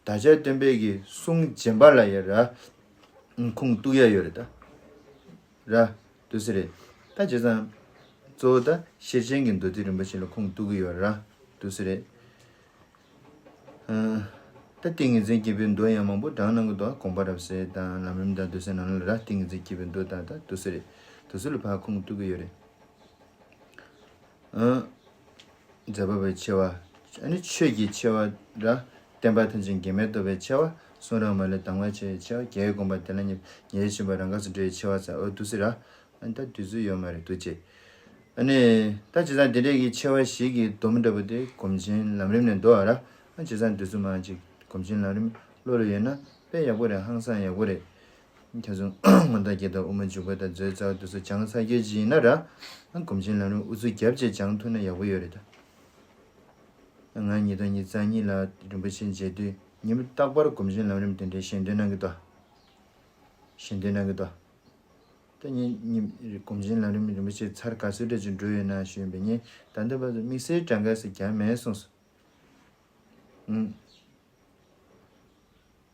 བདག་ཅག་སྟོན་པའི་གི་གསུང་རྗེན་པ་ལ་ཡང་ར་ཁུངས་གཏུགས་ཡ་ཡོད་རེད་ད། ར། འདུག་སེ་རེད། ད་བྱས་ཙང་གཙོ་བོ་ད་ཤེར་ཕྱིན་གྱི་མདོ་སྡེ་རིན་པོ་ཆེ་ལ་ཁུངས་གཏུགས་ཀྱི་ཡོད་ར། འདུག་སེ་རེད། ཨ། ད་ཏིང་ངེ་འཛིན་གྱི་བོད་མདོ་ཡང་མང་པོ་དྲངས་གནང་གི་འདུག་དགོངས་པ་རབ་གསལ་དང་ལམ་རིམ་དང་འདུག་སེ་ནང་ལ་ར་ཏིང་ངེ་འཛིན་གྱི་བོད་མདོ་དང་ད་འདུག་སེ་རེད། འདུག་སེ་ལ་ཕར་ཁུངས་གཏུགས་ཀྱི་ཡོད་རེད། ཨ། མཛད་པ་པོའི་ཆེ་བ། ཨ་ནི་ཆོས་ཀྱི་ཆེ་བ་ར། བསྟན་པ་ཐམས་ཅད་འགལ་མེད་རྟོགས་པའི་ཆེ་བ། གསུང་རབ་མ་ལུས་གདམས་ངག་ཆེ་བའི་ཆེ་བ། རྒྱལ་བའི་དགོངས་པ་བདེ་བླག་ཉིད་ཉེར་ཞིམ་པ་རང་ག་སུ་འགྲོ་བའི་ཆེ་བ་ཟེར་འོ་འདུག་སེ་ར། ཨ་ནི་ད་དུས་ཚོད་ཡོད་མ་རེད་འདུག་ཅེས། ཨ་ནི་ད་བྱས་ཙང་འདི་འདྲའི་གི་ཆེ་བ་བཞི་གི་སྡོམ་འདྲ་པོ་དེ་སྒོམ་ཆེན་ལམ་རིམ་ནས་འདུག་ཨ་ར། ཨ་བྱས་ཙང་དུས་ཚོད་མང་ཅིག་སྒོམ་ཆེན་ལམ་རིམ་བློ་ལ་ཡོད་ན་དཔེ་ཡག་པོ་རེད། ཧང་སང་ཡག་པོ་རེད། ཁྱེད་ཚོ་མངོན་རྟོགས་རྒྱན་དང་དབུ་མ་འཇུག་པ་དང་མཛོད་རྩ་བ་དེ་ཚོ་སྦྱངས་ཚར་རྒྱུ་ཅིག་ཡིན་ན་ར། སྒོམ་ཆེན་ལམ་རིམ་ཨུ་ཚུགས་རྒྱབ་བྱས་སྦྱངས་ཐུབ་ན་ཡག་པོ་ཡོད་རེད་ད། ང་ཉིས་སྟོང་ཉི་ཤུ་རྩ་གཉིས་ལ་རིན་པོ་ཆེ་མཇལ་དུས་ཉིན་རྟག་པར་སྒོམ་ཆེན་ལམ་རིམ་དེ་འདྲའི་ཞལ་འདོན་གནང་གི་འདུག་ཞལ་འདོན་གནང་གི་འདུག་ད་ངས་ཉིན་སྒོམ་ཆེན་ལམ་རིམ་རིན་པོ་ཆེ་ཚར་ག་ཚོད་འདྲ་ཅིག་འགྲོ་ཡོད་ན་ཞུས་པས་ངས་ད་ལྟ་བར་དུ་དམིགས་བསལ་གྲངས་ཀ་ཞིག་བརྒྱབ་མེད་གསུངས་སོང་། ཨུམ།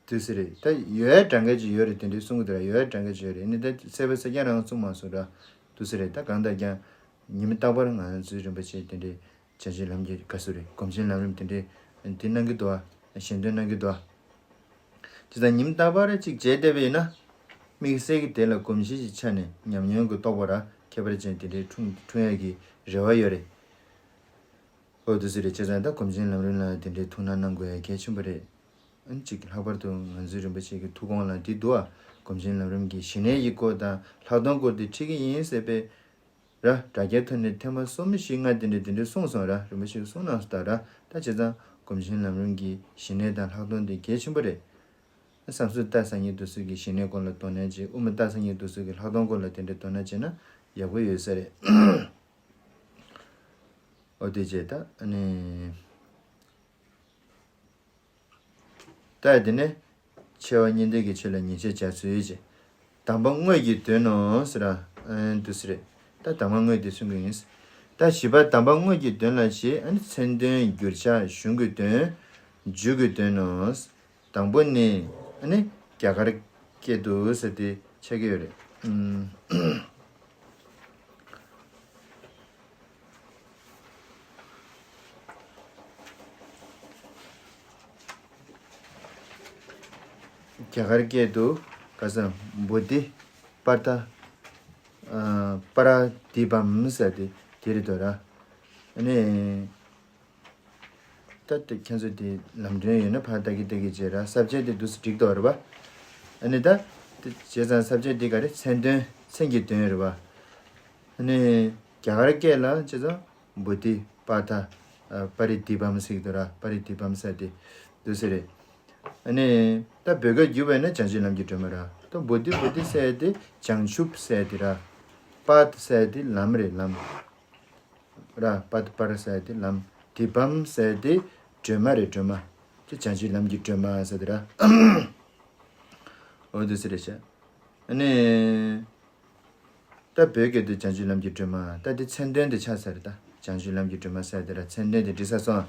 དུས་སུ་རེད་ད་ཡོད་ཡ་གྲངས་ཀ་ཅིག་ཡོད་རེད་དེ་འདྲའི་གསུང་གི་འདུག་ར། ཡོད་ཡ་གྲངས་ཀ་ཅིག་ཡོད་རེད། ཨ་ནི་ད་སྲས་པོ་སེར་སྐྱ་རང་གསུང་མ་སོང་ར། དུས་སུ་རེད་ད་གང་ལྟར་ཀྱང་ཉིན་རྟག་པར་ང་ཚོའི་རིན་པོ་ཆེ་དེ་འདྲའི་བྱང་ཆུབ་ལམ་གྱི་བཀའ་ཟུར་རེད། སྒོམ་ཆེན་ལམ་རིམ་དེ་འདྲའི་འདི་གནང་གི་འདུག་ཨ། ཞལ་འདོན་གནང་གི་འདུག་ཨ། དེ་ཙང་ཉིན་རྟག་པར་ཅིག་མཇལ་བསྡད་པ་ཡིན་ན། དམིགས་བསལ་གྱི་དེ་ལ་གོམས་གཤིས་ཀྱི་ཆ་ནས་ཉམས་མྱོང་གི་རྟོགས་པ་ར་ཁྱད་པར་ཅན་དེ་འདྲའི་འཁྲུངས་འཁྲུངས་ཡ་གི་རེ་བ་ཡོད་རེད། ཨོ་དུ་སི་རེད། བྱས་ཙང་ད་སྒོམ་ཆེན་ལམ་རིམ་ལ་དེ་འདྲའི་ཐུགས་སྣང་གནང་དགོས་ཡ་གལ་ཆེན་པོ་རེད། ཨ་ནི་ཅིག་ལྷག་པར་དུ་ང་ཚོའི་རིན་པོ་ཆེ་གི་ཐུགས་དགོངས་ལ་འདི་འདུག་ཨ། སྒོམ་ཆེན་ལམ་རིམ་གྱི་ཞི་གནས་ཀྱི་སྐོར་དང་ལྷག་མཐོང་སྐོར་དེ་ཁྲིད་ཀྱི་ཡིན་ཟེར་པས། ར་དྲ་རྒྱའི་ཐོག་ནས་ཐེངས་མ་གསུམ་བཞི་ལྔ་དེ་འདྲ་དེ་འདྲ་གསུངས་སོང་ར། རིན་པོ་ཆེ་གསུངས་གནང་སོང་ད་ར། ད་བྱས་ཙང་སྒོམ་ཆེན་ལམ་རིམ་གྱི་ཞི་གནས་དང་ལྷག་མཐོང་དེ་གལ་ཆེན་པོ་རེད། བསམ་ཚུལ་ལྟ་ས་ཉིད་དུ་སུ་གི་ཞི་གནས་སྐོར་ལ་དོ་སྣང་བྱེད། དབུ་མ་ལྟ་ས་ཉིད་དུ་སུ་གི་ལྷག་མཐོང་སྐོར་ལ་དེ་འདྲ་དོ་སྣང་བྱེད་ན་ཡག་པོ་ཡོད་ས་རེད། ཨོ་དེ་བྱས་ད་ཨ་ནི། ད་དེ་ནས་ཆེ་བ་གཉིས་ལྡན་གྱི་ཆོས་ལ་ཉན་ཤེས་བྱ་ཚུལ་གྱི་གདམས་པ་དངོས་ཀྱི་དོན་ནོ་ཟེར་ར། ཨན་དུ་ཟེར། ད་གདམས་ངག་དངོས་དེ་གསུང་གི་ཡིན། ད་བཞི་པ་གདམས་པ་དངོས་ཀྱི་དོན་ལ་བཞི། ཨ་ནི་མཚན་དོན། བསྒྱུར་བྱ། གཞུང་གི་དོན། མཇུག་གི་དོན་ནོ། དང་པོ་ནི་ཨ་ནི་རྒྱ་གར་སྐད་དུ་ཟེར་ཏེ་ཆགས་ཀྱི་ཡོད་རེད། ཨུམ། རྒྱ་གར་སྐད་དུ་ཁ་སང་བོ་དྷི་པར་ཐ་པ་ར་དི་བམ་ཟེར་ཏེ་དེ་རེད་དོ་ར། ཨ་ནི། ད་དེ་ཁྱེད་ཚོ་དེ་ལམ་སྒྲོན་ཡོད་ན་ཕར་ལྟ་གི་ལྟ་གི་བྱེད་ར། ས་བཅད་དེ་འདུག་སེ་འགྲིག་འདུག་རེད་པ། ཨ་ནི་ད་དེ་བྱས་ཙང་ས་བཅད་དེ་ག་རེ། མཚན་དོན། མཚན་གྱི་དོན་རེད་པ། ཨ་ནི་རྒྱ་གར་སྐད་ལ་བྱས་ཙང་བོ་དྷི་པ་ཐ་པ་རི་དི་བམ་ཟེར་གི་འདུག་ར། པ་རི་དི་བམ་ཟེར་དེ་འདུག་སེ་རེད། ཨ་ནི་ད་བོད་སྐད་བསྒྱུར་བས་ན་བྱང་ཆུབ་ལམ་གྱི་སྒྲོན་མ་ར། ད་བོ་དྷི་བོ་དྷི་ཟེར་དེ་བྱང་ཆུབ་ཟེར་དེ་ར། པ་ཐ་ཟེར་དེ་ལམ་རེད། ལམ། ར། པ་ཐ་པ་ར་ཟེར་དེ་ལམ། དི་བམ་ཟེར་དེ་སྒྲོན་མ་རེད། སྒྲོན་མ། དེ་བྱང་ཆུབ་ལམ་གྱི་སྒྲོན་མ་ཟེར་དེ་ར། འོ་དེ་ཟེར་རེད་ཤག་ཨ་ནི། ད་བོད་སྐད་དུ་བྱང་ཆུབ་ལམ་གྱི་སྒྲོན་མ། ད་དེ་མཚན་དོན་དེ་ཆགས་ཚར་རེད། ད་བྱང་ཆུབ་ལམ་གྱི་སྒྲོན་མ་ཟེར་དེ་ར། མཚན་དོན་དེ་འགྲིག་ཚར་སོང་།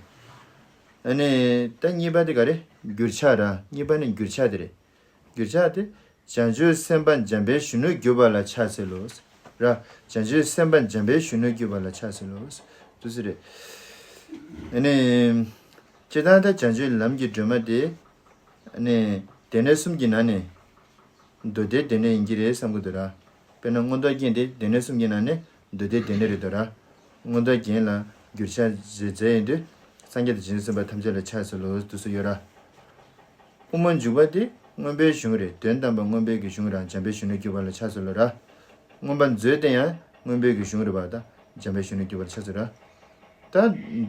ཨ་ནི་ད་གཉིས་པ་དེ་ག་རེ། བསྒྱུར་བྱ་ར། གཉིས་པ་ནི་བསྒྱུར་བྱ་དེ་རེད། བསྒྱུར་བྱ་དེ། བྱང་ཆུབ་སེམས་དཔའ་འཇམ་དཔལ་གཞོན་ནུར་གྱུར་པ་ལ་ཕྱག་འཚལ་ལོ། ར། བྱང་ཆུབ་སེམས་དཔའ་འཇམ་དཔལ་གཞོན་ནུར་གྱུར་པ་ལ་ཕྱག་འཚལ་ལོ། འདུག་སེ་རེད། ཨ་ནི། སྤྱིར་བཏང་ད་བྱང་ཆུབ་ལམ་གྱི་སྒྲོན་མ་དེ། ཨ་ནི། སྡེ་སྣོད་གསུམ་གྱི་ནང་ནས། མདོ་སྡེའི་སྡེ་སྣོད་ཡིན་གྱི་རེད་བསམ་གྱི་འདུག་ར། དཔེར་ན་མངོན་རྟོགས་རྒྱན་དེ་སྡེ་སྣོད་གསུམ་གྱི་ནང་ནས་མདོ་སྡེའི་སྡེ་སྣོད་རེད་འདུག་ར། མངོན་རྟོགས་རྒྱན་ལ་བསྒྱུར་བྱ་ཞེས་མཛད་ཡོང་དུས། སངས་རྒྱས་དང་བྱང་ཆུབ་སེམས་དཔའ་ཐམས་ཅད་ལ་ཕྱག་འཚལ་ལོ་འདུག་སེ་ཡོད་ར། དབུ་མ་འཇུག་པ་དེ་མངོན་པའི་གཞུང་རེད། དོན་དམ་པ་མངོན་པའི་གི་གཞུང་རང་འཇམ་དཔལ་གཞོན་ནུར་གྱུར་པ་ལ་ཕྱག་འཚལ་ལོ་ར། མངོན་པ་མཛོད་དེ་ཡང་མངོན་པའི་གི་གཞུང་རེད་པ། ད་འཇམ་དཔལ་གཞོན་ནུར་གྱུར་པ་ལ་ཕྱག་འཚལ་ར། ད་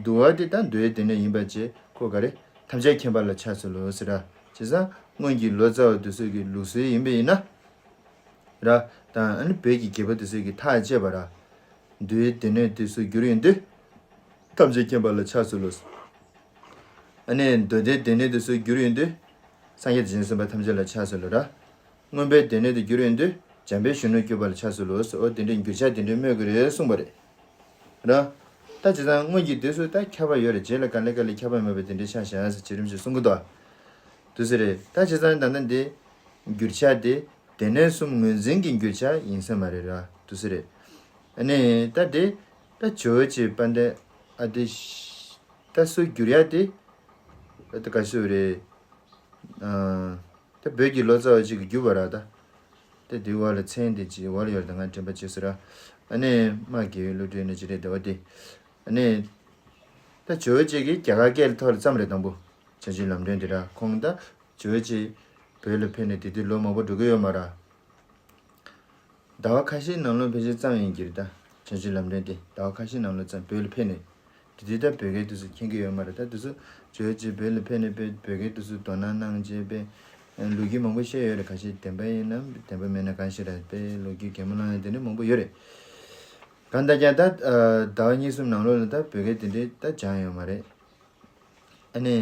འདུལ་བ་དེ་ད་མདོའི་སྡེ་སྣོད་ཡིན་པ་བྱས་ཁོ་ག་རེ། ཐམས་ཅད་མཁྱེན་པ་ལ་ཕྱག་འཚལ་ལོ་ཟེར་ར། བྱས་ཙང་སྔོན་གྱི་ལོ་ཙཱ་བ་དེ་ཚོ་གི་ལུགས་སྲོལ་ཡིན་པ་ཡིན་ན། ར། དང་ཨ་ནི་བོད་ཀྱི་རྒྱལ་པོ་དེ་ཚོ་གི་ཐག་བཅད་པ་ར། མདོའི་སྡེ་སྣོད་དེ་ཚོ་བསྒྱུར་ཡོང་དུས། ཐམས་ཅད་མཁྱེན་པ་ལ་ཕྱག་འཚལ་ལོ། ཨ་ནི་མདོ་སྡེའི་སྡེ་སྣོད་དེ་ཚོ་བསྒྱུར་ཡོང་དུས། སངས་རྒྱས་དང་བྱང་ཆུབ་སེམས་དཔའ་ཐམས་ཅད་ལ་ཕྱག་འཚལ་ལོ་ར། མངོན་པའི་སྡེ་སྣོད་དེ་བསྒྱུར་ཡོང་དུས། འཇམ་དཔལ་གཞོན་ནུར་གྱུར་པ་ལ་ཕྱག་འཚལ་ལོ། འོ་དེ་འདྲའི་བསྒྱུར་བྱ་དེ་འདྲའི་སྨོས་ཀྱི་རེད་གསུངས་པ་རེད། ར། ད་བྱས་ཙང་སྔོན་གྱི་དུས་སུ་ད་ཁྱབ་པ་ཡོད་རེད། རྗེས་ལ་ག་ལེ་ག་ལེ་ཁྱབ་པ་མེད་པ་དེ་འདྲའི་ཆ་བཞག་ཟེར་བྱེད་རིམ་ཞིག་གསུང་གི་འདུག་འདུག་སེ་རེད། ད་བྱས་ཙང་ད་ལྟ་འདི་བསྒྱུར་བྱ་དེ་སྡེ་སྣོད་གསུམ་ངོས་འཛིན་གྱི་བསྒྱུར་བྱ་ཡིན་ས་མ་རེད་ར། འདུག་སེ་རེད། ཨ་ནི་ད་དེ་ད་ཇོ་བོ་རྗེ་དཔལ་ལྡན་ཨ་ཏི་ཤ་ད་སུ་བསྒྱུར་ཡ་དེ་ད་ག་ཞུ་རེད། ཨ། ད་བོད་ཀྱི་ལོ་ཙཱ་བ་ཅིག་གིས་བསྒྱུར་བ་ར་ད། ད་དེའི་འོག་ལ་མཚན་དེ་ཅིག་འོག་ལ་ཡོད་རེད། ད་ང་དྲན་པ་བརྗེད་སོང་ར། ཨ་ནི་སྨྲ་རྒྱལ་བའི་བློ་གྲོས་ནི་ཅི་རེད་ཟླ་བ་དེ། ཨ་ནི། ད་ཇོ་བོ་རྗེ་གིས་རྒྱ་གར་སྐད་ཐོག་ལ་བརྩམས་རེད་དང་པོ། བྱང་ཆུབ་ལམ་སྒྲོན་དེ་ར། ཁོང་ད་ཇོ་བོ་རྗེ་བོད་ལ་ཕེབས་ནས་དེ་དུས་ལོ་མང་པོ་འགྲོ་གི་ཡོད་མ་ར། ཟླ་བ་ཁ་ཤས་ནང་ལོགས་ཕལ་ཆེར་བརྩམས་ཡིན་གྱི་རེད་ད། བྱང་ཆུབ་ལམ་སྒྲོན་དེ་ཟླ་བ་ཁ་ཤས་ནང་ལོགས་བརྩམས། བོད་ལ་ཕེབས་ནས། དེ་དུས་ད་བོད་སྐད་དེ་ཚོ་མཁྱེན་གྱི་ཡོད་མ་རེད། ད་དེ་ཚོ་ཇོ་བོ་རྗེ་བོད་ལ་ཕེབས་ནས་དཔེ་བོད་སྐད་དེ་ཚོ་དོ་སྣང་གནང་བྱས་དཔེ་ལོ་རྒྱུས་མང་པོ་བཤད་ཡོད་རེད། ཁ་ཤས་བདེན་པ་ཡིན་ནམ་བདེན་པ་མེད་ན་གང་ཤེས་ར། དཔེ་ལོ་རྒྱུས་གད་མོ་བསླངས་ཡ་དེ་འདྲ་མང་པོ་ཡོད་རེད། གང་ལྟར་ཀྱང་ད་ཟླ་བ་གཉིས་གསུམ་ནང་ལོགས་ལ་ད་བོད་སྐད་དེ་འདྲའི་ད་སྦྱངས་ཡོད་མ་རེད། ཨ་ནི།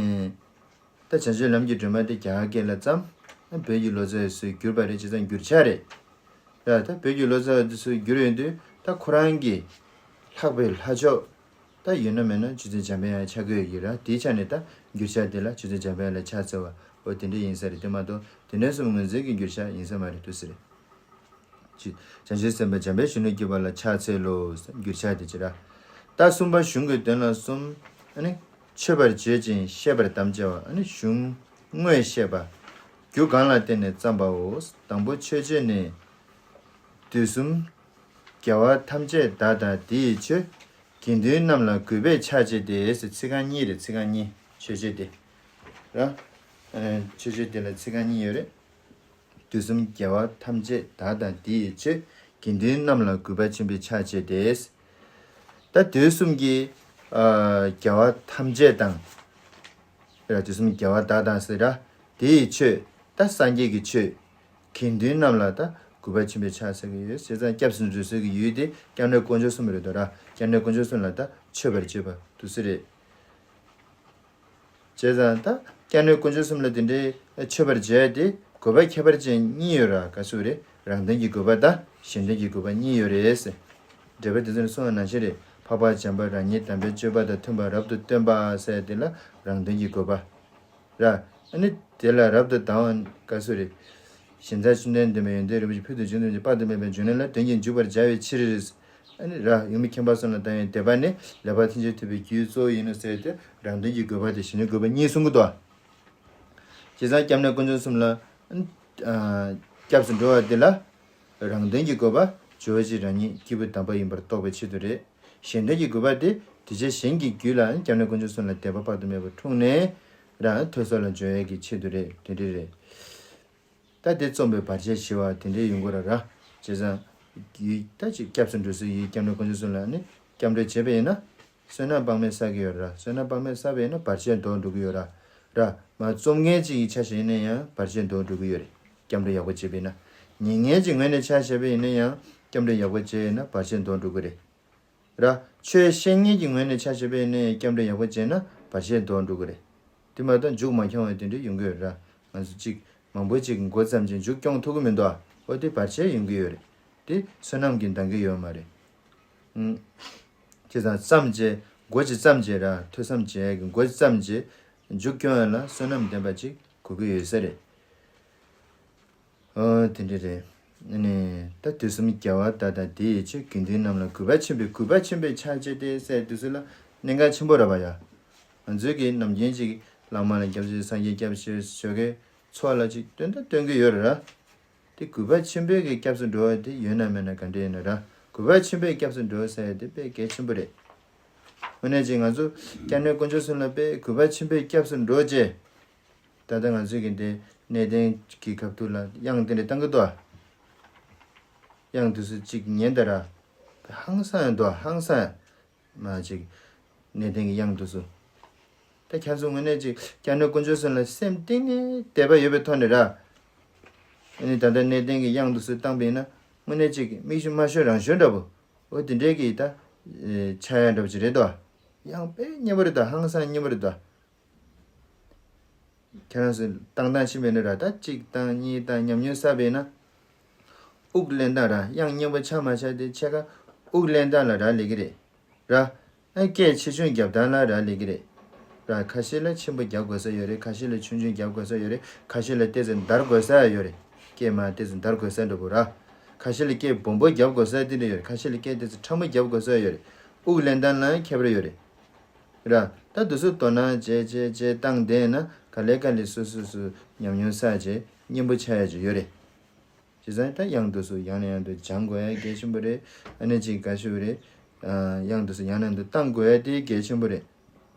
ད་བྱང་ཆུབ་ལམ་གྱི་སྒྲོན་མ་དེ་རྒྱ་གར་སྐད་ལ་བརྩམས། བོད་ཀྱི་ལོ་ཙཱ་བས་སུས་བསྒྱུར་པ་རེད། བྱས་ཙང་བསྒྱུར་བྱ་རེད། ར། ད་བོད་ཀྱི་ལོ་ཙཱ་བ་དེ་ཚོས་བསྒྱུར་ཡོང་དུས་ད་ཁོ་རང་གི་ལྷག་པའི་ལྷ་མཆོག་ད་ཡོད་ན་མེད་ན་རྗེ་བཙུན་འཇམ་དཔལ་དབྱངས་ཆགས་ཀྱི་ཡོད་ཀྱི་ར། དེའི་ཆ་ནས་ད་བསྒྱུར་བྱ་དེ་ལ་རྗེ་བཙུན་འཇམ་དཔལ་དབྱངས་ལ་ཕྱག་འཚལ་བ། འོ་དེ་འདྲ་ཡིན་ས་རེད། དེ་མ་གཏོགས་སྡེ་སྣོད་གསུམ་ངོས་འཛིན་གྱི་བསྒྱུར་བྱ་ཡིན་ས་མ་རེད། འདུག་སེ་རེད། ཅི། བྱང་ཆུབ་སེམས་དཔའ་འཇམ་དཔལ་གཞོན་ནུར་གྱུར་པ་ལ་ཕྱག་འཚལ་ལོ། བསྒྱུར་བྱ་དེ་ཅི་ར། ད་གསུམ་པ་གཞུང་གི་དོན་ལ་གསུམ། ཨ་ནི། མཆོད་པར་བརྗོད་ཅིང་བཤད་པར་དམ་བཅའ་བ། ཨ་ནི་གཞུང་དངོས་བཤད་པ། རྒྱུ་གང་ལ་བརྟེན་ནས་བརྩམས་པའོ། དང་པོ་མཆོད་བརྗོད་ནི། དུས་གསུམ་རྒྱལ་བ་ཐམས་ཅད་བདག་དང་དེ་ཡི་ཆོས། དགེ་འདུན་རྣམས་ལ་གུས་པས་ཕྱག་བྱས་ཏེ། ཚིག་རྐང་གཉིས་རེད། ཚིག་རྐང་གཉིས་མཆོད་བརྗོད་དེ། ར། ཨ། མཆོད་བརྗོད་དེ་ལ་ཚིག་རྐང་གཉིས་ཡོད་རེད། དུས་གསུམ་རྒྱལ་བ་ཐམས་ཅད་བདག་དང་དེ་ཡི་ཆོས། དགེ་འདུན་རྣམས་ལ་གུས་པ་ཆེན་པོས་ཕྱག་བྱས་ཏེ། ད་དུས་གསུམ་གྱི་ཨ་རྒྱལ་བ་ཐམས་ཅད་དང་། ར། དུས་གསུམ་རྒྱལ་བ་བདག་དང་ཟེར་ར། དེ་ཡི་ཆོས། ད་སངས་རྒྱས་ཀྱི་ཆོས། དགེ་འདུན་རྣམས་ལ་ད་གུས་པ་ཆེན་པོས་ཕྱག་འཚལ་གྱི་ཡོད། བྱས་ཙང་སྐྱབས་སུ་འགྲོ་སའི་གི་ཡུལ་དེ་སྐྱབས་གནས་དཀོན་མཆོག་གསུམ་རེད་དོ་ར། སྐྱབས་གནས་དཀོན་མཆོག་གསུམ་ལ་ད་མཆོད་པར་བརྗོད་པ་འདུག་སེ་རེད། བྱས་ཙང་ད་སྐྱབས་གནས་དཀོན་མཆོག་གསུམ་ལ་དེ་འདྲའི་མཆོད་པར་བྱས་ཏེ་གུས་པ་ཁྱད་པར་ཅན་གཉིས་ཡོད་ར། ག་ཚོད་རེད། རང་དོན་གྱི་གུས་པ་དང་གཞན་དོན་གྱི་གུས་པ་གཉིས་ཡོད་རེད་ཟེར། འགྲེལ་པ་དེ་ཚོ་ནས་གསུངས་པ་ནང་བཞིན་རེད། འཕགས་པ་བྱམས་པ་རང་ཉིད་དམ་པའི་སྤྱོད་པ་དང་མཐུན་པ་རབ་ཏུ་སྟོན་པ་ཟེར་དེ་ལ་རང་དོན་གྱི་དགོས་པ། ར། ཨ་ནི་དེ་ལ་རབ་ཏུ་དང་བ་བཀའ་སྲོལ་རེད། ཞེན་ཚར་བཅོམ་ལྡན་འདས་མ་ཡོན་ཏན་རིན་པོ་ཆེ་ཕུལ་དུ་བྱུང་དུ་མི་འཇུག་དཔག་ཏུ་མེད་པའི་འབྱུང་གནས་ལ་དོན་གྱིས་འཇུག་པར་བྱ་བའི་ཕྱིར། ཨ་ནི་ར་ཡུམ་མཁྱེན་པ་གསུམ་ལ་བཏང་བའི་དད་པ་ནི་ལེགས་པར་ཐེག་ཆེན་ཐོབ་པའི་རྒྱུའི་གཙོ་བོ་ཡིན་ནོ་ཟེར་ཏེ་རང་དོན་གྱི་དགོས་པ་དེ་ཞེན་ཚར་དགོས་པ་གཉིས་གསུང་གི་འདུག་བྱས་ཙང་སྐྱབས་གནས་དཀོན་མཆོག་གསུམ་ལ་ཨ་སྐྱབས་སུ་འགྲོ་བ་དེ་ལ་རང་དོན་གྱི་དགོས་པ་ཇོ་བོ་རྗེ་རང་ཉིད་སྐྱེས་བུ་དམ་པ་ཡིན་པར་རྟོགས་པའི་ཆེད་དུ་རེད། གཞན་དོན་གྱི་དགོས་པ་དེ་དེ་བྱས་གཞན་གྱི་རྒྱུད་ལ་སྐྱབས་གནས་དཀོན་མཆོག་གསུམ་ལ་དད་པ་དཔག་ཏུ་མེད་པ་འཁྲུངས་ནས་རང་ཐོས་བསམ་ལ་འཇུག་ཡས་ཀྱི་ཆེད་དུ་རེད། དེ་འདྲ་རེད། ད་དེ་རྩོམ་པའི་བར་ཆད་ཞི་བ་དེ་འདྲའི་ཡོང་གི་ར་ར། བྱས་ཙང་ཡུལ་ད་ཅིག་སྐྱབས་སུ་འགྲོ་སའི་ཡུལ་སྐྱབས་གནས་དཀོན་མཆོག་གསུམ་ལ་ནི་སྐྱབས་འགྲོ་བྱས་པ་ཡིན་ན། བསོད་ནམས་དཔག་མེད་བསགས་ཀྱི་ཡོད་ར། བསོད་ནམས་དཔག་མེད་བསགས་པ་ཡིན་ན་བར་ཆད་ལྡོག་འགྲོ་གི་ཡོད་ར། ར། མ་རྩོམ་མཁན་ཅིག་གི་ཆ་བཞག་ཡིན་ན་ཡང་བར་ཆད་ལྡོག་འགྲོ་གི་ཡོད་རེད། སྐྱབས་འགྲོ་ཡག་པོ་བྱས་པ་ཡིན་ན། ཉན་མཁན་ཅིག་ངོས་ནས་ཆ་བཞག་པ་ཡིན་ན་ཡང་སྐྱབས་འགྲོ་ཡག་པོ་བྱས་ཡིན་ན་བར་ཆད་ལྡོག་འགྲོ་གི་རེད། ར། ཆོས་བཤད་མཁན་གྱི་ངོས་ནས་ཆ་བཞག་པ་ཡིན་ན་ཡང་སྐྱབས་འགྲོ་ཡག་པོ་བྱས་ན་བར་ཆད་ལྡོག་འགྲོ་གི་རེད། དེ་མ་གཏོགས་མཇུག་མ་འཁྱོངས་པ་དེ་འདྲ་ཡོང་གི་ཡོད་ར། ང་ཚོ་གཅིག་མང་པོ་ཅིག་མགོ་བརྩམས་ཀྱི་མཇུག་སྐྱོང་ཐུབ་ཀྱི་མི་འདུག་ཨ། འོ་དེ་བར་ཆད་ཡོང་གི་ཡོད་རེད། དེ་བསོད་ནམས་ཀྱིས་འདང་གི་ཡོད་མ་རེད། ཨང་། བྱས་ཙང་བརྩམས་བྱས་མགོ་ཅིག་བརྩམས་བྱས་ར། ཐོས་བསམ་བྱས་ཀྱི་མགོ་ཅིག་བརྩམས་བྱས་མཇུག་སྐྱོང་ཡ་ལ་བསོད་ནམས་ལྡན་པ་ཅིག་དགོས་ཀྱི་ཡོད་ས་རེད། ཨོ་དེ་འདྲ་རེད། ཨ་ནི་ད་དུས་གསུམ་རྒྱལ་བ་དག་དང་དེ་ཡི་ཆོས་དགེ་འདུན་རྣམས་ལ་གུས་པ་ཆེན་པོས་གུས་པ་ཆེན་པོས་ཕྱག་བྱས་ཏེ་ཟེར་དུས་སུ་ལ་གནད་འགག་ཆེན་པོ་རེད་པ་ཡ། ང་ཚོའི་གི་ནམ་རྒྱུན་ཅིག་བླ་མ་ལ་སྐྱབས་ཞུ་སངས་རྒྱས་སྐྱབས་ཞུ་ཞུ་གི་ཚོགས་ལ་ཅིག་སྟོན་ད་སྟོན་གི་ཡོད་རེད་ར། དེ་གུས་པ་ཆེན་པོས་གི་སྐྱབས་སུ་འགྲོ་བ་དེ་ཡོད་ན་མེད་ན་ག་འདྲ་ཡིན་ན་ར། གུས་པ་ཆེན་པོས་སྐྱབས་སུ་འགྲོ་ཟེར་དེ་དཔེ་གལ་ཆེན་པོ་རེད། དངོས་གནས་ཅིག་ང་ཚོ་སྐྱབས་གནས་དཀོན་མཆོག་གསུམ་ལ་དཔེ་གུས་པ་ཆེན་པོས་སྐྱབས་སུ་འགྲོ་རྗེས། ད་ལྟ་ང་ཚོས་ཀྱི་འདི་གནས་བརྟན་གྱི་སྐབས་དུས་ལ་དབྱངས་དེ་འདྲ་བཏང་གི་འདུག་ཨ། དབྱངས་དུས་སུ་གཅིག་ཉན་ད་ར། ཧང་སང་ཡང་འདུག་ཨ། ཧང་སང་ཡང་མ་གཅིག་གནས་བརྟན་གྱི་དབྱངས་དུས་སུ། ད་ཁྱེད་ཚོ་དངོས་གནས་ཅིག་སྐྱབས་གནས་དཀོན་མཆོག་གསུམ་ལ་སེམས་གཏིང་ནས་དད་པ་ཡོད་པའི་ཐོག་ནས་ར། ཨ་ནི་ད་ལྟ་གནས་བརྟན་གྱི་དབྱངས་དུས་སུ་བཏང་པ་ཡིན་ན་དངོས་གནས་ཅིག་མིག་ཆུ་མ་ཤོར་རང་ཤོར་འདྲ་པོ། འོ་དེ་འདྲའི་གི་ད་ཆགས་ཡ་འདྲ་པོ་ཅིག་རེད་དོ། དབྱངས་དཔེ་སྙན་པོ་རེད་དོ། ཧང་སང་སྙན་པོ་རེད་དོ། ཁྱེད་རང་ཚོས་བཏང་བཏང་ཕྱིན་པས་ན་ར། ད་གཅིག་བཏང་གཉིས་བཏང་ཉམས་མྱོང་བསགས་པས་ན། དབུགས་ལེན་སྟངས་ར། དབྱངས་སྙན་པོ་ཆགས་མ་ཆགས་དེ་ཕྱེད་ཀ་དབུགས་ལེན་སྟངས་ལ་རག་ལས་ཀྱི་རེད་ར། ཨ་སྐད་ཆེ་ཆུང་རྒྱབ་སྟངས་ལ་རག་ལས་ཀྱི་རེད་ར། ཁ་ཤས་ལ་ཆེན་པོ་རྒྱབ་དགོས་ས་ཡོད་རེད། ཁ་ཤས་ལ་ཆུང་ཆུང་རྒྱབ་དགོས་ས་ཡོད་རེད། ཁ་ཤས་ལ་ཏོག་ཙམ་འདར་དགོས་ས་ཡོད་རེད། སྐད་མར་ཏོག་ཙམ་འདར་དགོས་ས་འདྲ་པོ་ར། ཁ་ཤས་ལ་སྐད་སྦོམ་པོ་རྒྱབ་དགོས་ས་དེ་འདྲ་ཡོད་རེད། ཁ་ཤས་ལ་སྐད་ཏོག་ཙམ་ཕྲ་མོ་རྒྱབ་དགོས་ས་ཡོད་རེད། དབུགས་ལེན་སྟངས་ལ་ཁྱད་པར་ཡོད་རེད། ར། ད་དུས་ཚོད་དོ་སྣང་བྱས་བྱས་བྱས་བཏང་བསྡད་ན་ག་ལེ་ག་ལེ་སོ་སོ་སོ་ཉམས་མྱོང་བསགས་བྱས་སྙན་པོ་ཆགས་ཡ་ཅིག་ཡོད་རེད། བྱས་ཙང་ད་དབྱངས་དུས་སུ་ཡང་ནས་ཡང་དུ་སྦྱང་དགོས་ཡ་གལ་ཆེན་པོ་རེད། ཨ་ནི་ཅིག་ག་ཞུ་རེད། དབྱངས་དུས་སུ་ཡང་ནས་ཡང་དུ་བཏང་དགོས་ཡ་དེ་གལ་ཆེན་པོ་རེད།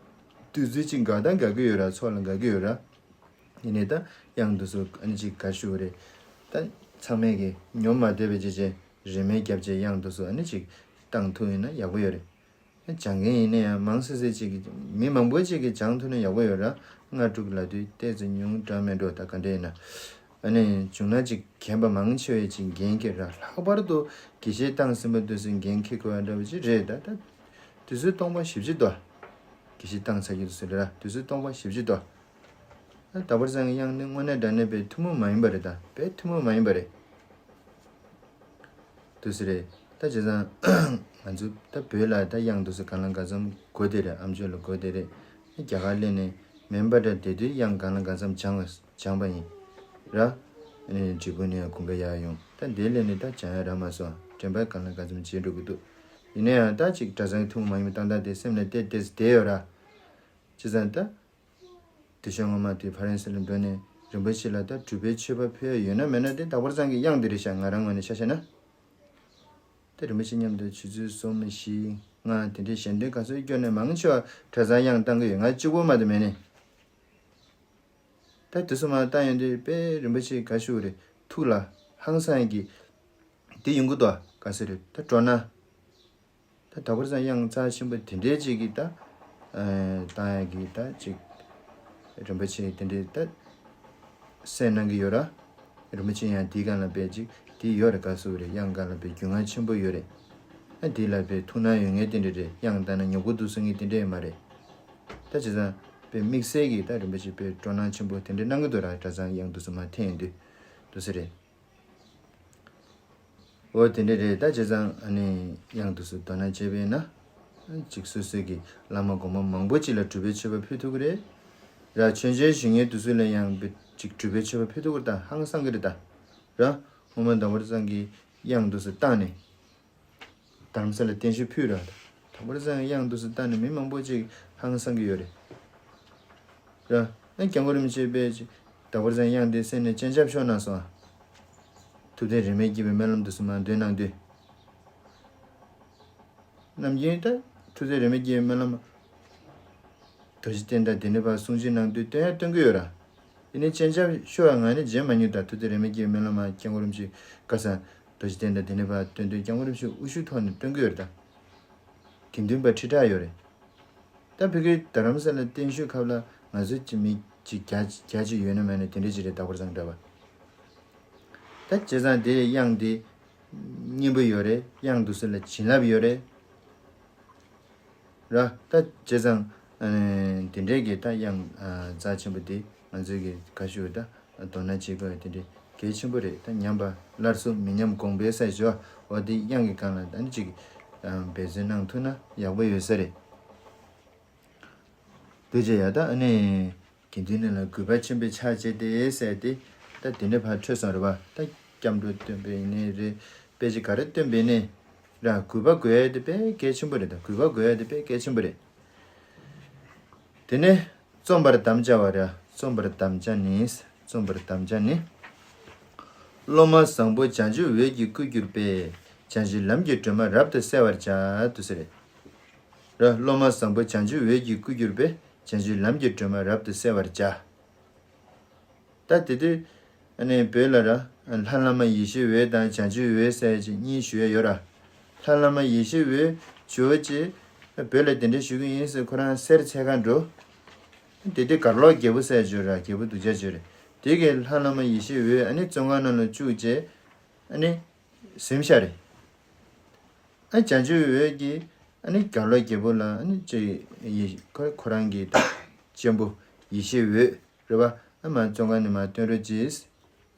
དུས་ཚོད་ཅིག་འགག་ད་འགག་གི་ཡོད་ར། ཚོགས་ལ་འགག་གི་ཡོད་ར། ཡིན་ནའི་ད་དབྱངས་དུས་སུ་ཨ་ནི་ཅིག་ག་ཞུ་རེད། ད་ཚང་མས་གི་ཉོབ་མ་བསྡད་པའི་བྱས་བྱས་རིན་མེད་རྒྱབ་བྱས་དབྱངས་དུས་སུ་ཨ་ནི་ཅིག་བཏང་ཐུབ་ཡིན་ན་ཡག་པོ་ཡོད་རེད། སྦྱང་མཁན་ཡིན་ན་ཡང་མང་སེ་སེ་ཅིག་གིས་མི་མང་པོ་ཅིག་གིས་སྦྱང་ཐུབ་ན་ཡག་པོ་ཡོད་ར། ལྔ་དྲུག་ལབ་དུས་ཏོག་ཙམ་ཉུང་དྲགས་མེད་འགྲོ། ད་ག་འདྲ་ཡིན་ན། ཨ་ནི་བྱུང་ན་ཅིག་རྒན་པ་མང་ཆེ་བས་ཅིག་འགན་འཁྱེར་ར། ལྷག་པར་དུ་དགེ་བཤེས་བཏང་ཟིན་པ་དུས་སུ་འགན་འཁྱེར་དགོས་པ་འདྲ་བོ་ཅིག་རེད། ད་ད་དུས་ཚོད་སྟོང་པ་ཞེ་པོ་ཅིག་འདུག་དགེ་བཤེས་བཏང་ཚར་རྒྱུ་དུས་སུ་རེད་ར། དུས་ཚོད་སྟོང་པ་ཞེ་པོ་ཅིག་འདུག་ད་བར་སང་གི་དབྱངས་ནི་དངོས་གནས་དྲང་གནས་དཔེ་ཐུན་མོང་མ་ཡིན་པ་རེད། ད་དཔེ་ཐུན་མོང་མ་ཡིན་པ་རེད། དུས་སུ་རེད། ད་བྱས་ཙང་ང་ཚོ་ད་བོད་ལ་ད་དབྱངས་དུས་སུ་གང་ལ་གང་འཚམ་གོ་བསྡད་རེད། ཨམ་ཅོག་ལ་གོ་བསྡད་རེད། རྒྱ་གར་སླེབས་ནས་མེམ་བྷ་ཊ་བསྡད་དུས་དབྱངས་གང་ལ་གང་འཚམ་སྦྱངས་སྦྱངས་པ་ཡིན་ར། ཨ་ནི་འབྲས་སྤུངས་ནས་ཡང་དགུན་ཁ་ཡར་ཡོང་། ད་འདིར་སླེབས་ནས་ད་སྦྱང་ཡ་རག་མ་སོང་། དྲན་པ་གང་ལ་གང་འཚམ་བརྗེད་འགྲོ་གི་འདུག་ཡིན་ན་ཡང་ད་ཅིག་གྲྭ་ཚང་ཐུན་མོང་མ་ཡིན་པའི་བཏང་སྟངས་དེ་སེམས་ལ་བསྡད་བསྡད་བསྡད་ཡོད་ར། བྱས་ཙང་ད། དེ་བཞིན་ངོ་མ་དེ་ཕ་རན་སི་ལ་འགྲོ་ནས་རིན་པོ་ཆེ་ལ་ད་སྒྲུབ་པའི་མཆོད་པ་ཕུལ་ཡ་ཡོད་ན་མེད་ན་དེ་ད་བར་ཚང་གི་དབྱངས་འདི་རེད་ཤག་ང་རང་ངོས་ནས་ཆ་བཞག་ན། ད་རིན་པོ་ཆེ་མཉམ་དུ་ཆུ་ཚོད་གསུམ་བཞི་ལྔ་དེ་འདྲའི་ཞལ་འདོན་ག་ཚོད་སྐྱོན་ནས་མང་ཆེ་བ་གྲྭ་ཚང་དབྱངས་བཏང་གི་ཡོད། ང་གཅིག་པོ་མ་གཏོགས་མེད་ནས། ད་དུས་སུ་མ་བཏང་ཡོང་དུས་དཔེ་རིན་པོ་ཆེ་ག་ཞུ་རེད། ཐུགས་ལ་ཧང་སང་ཡ་གི་དེ་ཡོང་གི་འདུག་ག་ཟེར་རེད། ད་སྤྲོ་སྣང་། ད་ད་བར་ཙམ་དབྱངས་རྩ་ཆེན་པོ་དེ་འདྲའི་ཅིག་གིས་ད་ཨ་བཏང་ཡ་གི་ད་ཅིག་རིན་པོ་ཆེ་དེ་འདྲའི་ད་སེམས་གནང་གི་ཡོད་ར། རིན་པོ་ཆེ་ཡང་དེའི་སྒང་ལ་དཔེ་ཅིག་དེ་ཡོད་རེད། ག་ཟེར་རེད། དབྱངས་སྒང་ལ་དཔེ་རྒྱུས་མངའ་ཆེན་པོ་ཡོད་རེད། ཨ་དེ་ལ་དཔེ་ཐུགས་སྣང་ཡོད་མཁན་དེ་འདྲ་རེད། དབྱངས་བཏང་ན་ཉོབ་པོ་འདུག་གསུང་མཁན་དེ་འདྲ་ཡོད་མ་རེད། ད་བྱས་ཙང་དཔེ་དམིགས་བསལ་གྱིས་ད་རིན་པོ་ཆེ་དཔེ་སྤྲོ་སྣང་ཆེན་པོ་དེ་འདྲ་གནང་གི་འདུག་ར། གྲྭ་ཚང་དབྱངས་འདུག་སེ་མར་འཐེན་ཡོང་དུས་འདུག་སེ་རེད། འོ་དེ་འདྲ་རེད། ད་བྱས་ཙང་ཨ་ནི་དབྱངས་འདུག་སེ་དོ་སྣང་བྱས་པས་ན། ཅིག་སོ་སོའི་གི་བླ་མ་གོང་མ་མང་པོ་ཅིག་ལ་སྒྲུབ་པའི་མཆོད་པ་ཕུལ་ཐུབ་ཀྱི་རེད། ར་མཆོད་མཇལ་ཞུ་མཁན་དེ་ཚོ་ལ་ཡང་ཅིག་སྒྲུབ་པའི་མཆོད་པ་ཕུལ་ཐུབ་ཀྱི་རེད། ད་ཧང་སང་གི་རེད། ད་ར་སྔོན་མ་དང་པོ་ཚང་གི་གཡང་དེ་ཚོ་བཏང་ནས། དྷ་རམ་ས་ལ་རྟེན་བཞུགས་ཕུལ་ར། དང་པོ་ཚང་གཡང་དེ་ཚོ་བཏང་ནས་མི་མང་པོ་ཅིག་ཧང་སང་གི་ཡོད་རེད། ར། ཨ་སྐྱབས་མགོན་རིན་པོ་ཆེ་དཔེ་ཅིག་དང་པོ་ཚང་གཡང་དེ་གསན་ནས་སྤྱན་ཆབ་ཤོར་གནང་སོང་ཨ། ཐུབ་བསྟན་རིས་མེད་རྒྱས་པའི་སྨོན་ལམ་དེ་ཚོ་མར་འདོན་གནང་དུས། ནམ་རྒྱུན་ད་ཐུབ་བསྟན་རིས་མེད་རྒྱས་པའི་སྨོན་ལམ། རྡོ་རྗེ་གདན་དང་དེ་འདྲ་བར་གསུང་ཆོས་གནང་དུས་སྟོན་ཡང་སྟོན་གྱི་ཡོད་ར། དེ་ནས་སྤྱན་ཆབ་ཤོར་བ་ང་ནི་མཇལ་མ་མྱོང་། ད་ཐུབ་བསྟན་རིས་མེད་རྒྱས་པའི་སྨོན་ལམ་མར་སྐྱབས་མགོན་རིན་པོ་ཆེ་བཀའ་གསར་རྡོ་རྗེ་གདན་དང་དེ་འདྲ་བར་སྟོན་དུས་སྐྱབས་མགོན་རིན་པོ་ཆེ་དབུ་བཞུགས་ཐོག་ནས་སྟོན་གྱི་ཡོད་རེད་ད། དགེ་འདུན་པ་ཁྲི་ཕྲག་ཡོད་རེད། ད་ཕ་གིའི་རྡ་རམ་ས་ལ་བརྟན་བཞུགས་སྐབས་ལ་ང་ཚོ་ཅི་མི་ཅི་རྒྱ་རྒྱ་ཅི་ཡོད་ན་མེད་ན་དེ་འདྲ་ཅི་རེད། ད་དཔེར་བཟང་འདྲ་བ། ད་བྱས་ཙང་དེ་གཡང་དེ་སྙན་པོ་ཡོད་རེད། གཡང་དེ་ཚོ་ལ་བྱིན་རླབས་ཡོད་རེད། ར། ད་བྱས་ཙང་དེ་འདྲའི་གི་ད་གཡང་རྩ་ཆེན་པོ་དེ་ང་ཚོའི་གི་ག་ཞུ་ད་དོ་སྣང་བྱེད་དགོས་དེ་འདྲའི་གལ་ཆེན་པོ་རེད། ད་ཉམས་པ་སླར་གསོ་མི་ཉམས་གོང་འཕེལ་ཟེར་ཞུ་བ། འོ་དེ་གཡང་གི་སྒང་ལ་ད་ནི་ཅིག་འབད་བརྩོན་གནང་ཐུབ་ན་ཡག་པོ་ཡོད་ས་རེད། དེ་བྱས་ཡ་ད་ཨ་ནི་དགེ་འདུན་ནི་ལ་གུས་པ་ཆེན་པོས་ཕྱག་བྱས་ཏེ་ཟེར་ཏེ་ད་དེ་འདྲ་ཕར་འཕྲོས་སོང་རེད་བ། ད་སྐྱབས་འགྲོ་སྟོན་པའི་ནི་རེད། དཔེ་ཆ་ག་རེ་སྟོན་པའི་ནི་ར་གུས་པ་དགོས་ཡ་དེ་དཔེ་གལ་ཆེན་པོ་རེད། ད་གུས་པ་དགོས་ཡ་དེ་དཔེ་གལ་ཆེན་པོ་རེད། དེ་ནས་རྩོམ་པར་དམ་བཅའ་བ་ར། རྩོམ་པར་དམ་བཅའ་ནི། རྩོམ་པར་དམ་བཅའ་ནི། སློབ་མ་བཟང་པོ་བྱང་ཆུབ་འོད་ཀྱི་སྐུར་གྱུར་པས། བྱང་ཆུབ་ལམ་གྱི་སྒྲོན་མ་རབ་ཏུ་གསལ་བར་བྱ། དུ་ཟེར། ར། སློབ་མ་བཟང་པོ་བྱང་ཆུབ་འོད་ཀྱི་སྐུར་གྱུར་པས། བྱང་ཆུབ་ལམ་གྱི་སྒྲོན་མ་རབ་ཏུ་གསལ་བར་བྱ། ད་དེ་དུས་ཨ་ནི་བོད་ལ་ར་ལྷ་བླ་མ་ཡེ་ཤེས་འོད་དང་བྱང་ཆུབ་འོད་ཟེར་ཅིག་གཉིས་ཞུ་ཡ་ཡོད་ར། ལྷ་བླ་མ་ཡེ་ཤེས་འོད་ཇོ་བོ་རྗེ་བོད་ལ་གདན་འདྲེན་ཞུ་གི་ཡིན་ཟེར་ཁོ་རང་གསེར་འཚོལ་ག་འགྲོ། དེ་དུས་གར་ལོག་རྒྱལ་པོ་ཟེར་ཅིག་ཡོད་ར། རྒྱལ་པོ་གདུལ་བྱ་ཅིག་ཡོད་རེད། དེ་གིས་ལྷ་བླ་མ་ཡེ་ཤེས་འོད་ཨ་ནི་བཙོན་ཁང་ནང་ལ་བཅུག་བྱས་ཨ་ནི་ཟིན་བཞག་རེད། ཨ་བྱང་ཆུབ་འོད་ཀྱིས་ཨ་ནི་གར་ལོག་རྒྱལ་པོ་ལ་ཨ་ནི་ཅིག་ཡེ་ཁོ་ཁོ་རང་གི་ད་གཅེན་པོ་ཡེ་ཤེས་འོད་རེད་བ། ཨ་མར་བཙོན་ཁང་ནས་མར་བཏོན་རོགས་གྱིས།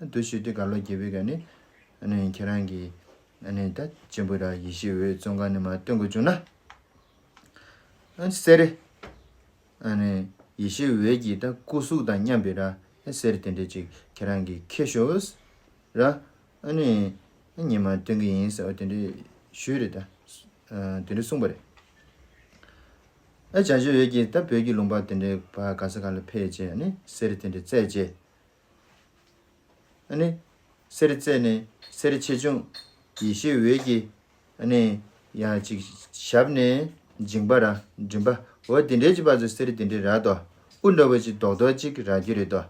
ཨ་འདུག་ཞུས་དུས་གར་ལོག་རྒྱལ་པོས་ཀྱང་ནི་ཨ་ནི་ཁྱེད་རང་གི་ཨ་ནི་ད་གཅེན་པོ་ར་ཡེ་ཤེས་འོད་བཙོན་ཁང་ནས་མར་བཏོན་དགོས་བྱུང་ན། ཨ་གསེར་ཨ་ནི་ཡེ་ཤེས་འོད་ཀྱི་ད་སྐུ་གཟུགས་དང་མཉམ་པའི་ར་གསེར་དེ་འདྲ་ཅིག་ཁྱེད་རང་གིས་འཁྱེར་ཤོག་ར། ཨ་ནི་ཉི་མ་སྟོན་གྱི་ཡིན་ཟེར་བ་དེ་འདྲ་ཞུས་རེད་ད། ཨ་དེ་འདྲ་གསུངས་པ་རེད། ཨ་བྱང་ཆུབ་འོད་ཀྱིས་ད་བོད་ཀྱི་ལུང་པ་དེ་འདྲའི་བར་ག་ས་ག་ལ་ཕེབས་བྱས་ཨ་ནི་གསེར་དེ་འདྲ་བཙལ་བྱས། ཨ་ནི་གསེར་བཙལ་ནས་གསེར་ཆེ་ཆུང་ཡེ་ཤེས་འོད་ཀྱིས་ཨ་ནི་ཡང་ཅིག་ཞབས་ནས་མཇིང་པ་ར་མགྲིན་པ་འོ་དེ་འདྲའི་ཅིག་བར་དུ་གསེར་དེ་འདྲའི་རག་དོ། དབུ་འདྲ་བོ་ཅིག་རྡོག་རྡོག་ཅིག་རག་རྒྱུ་རེད་དོ།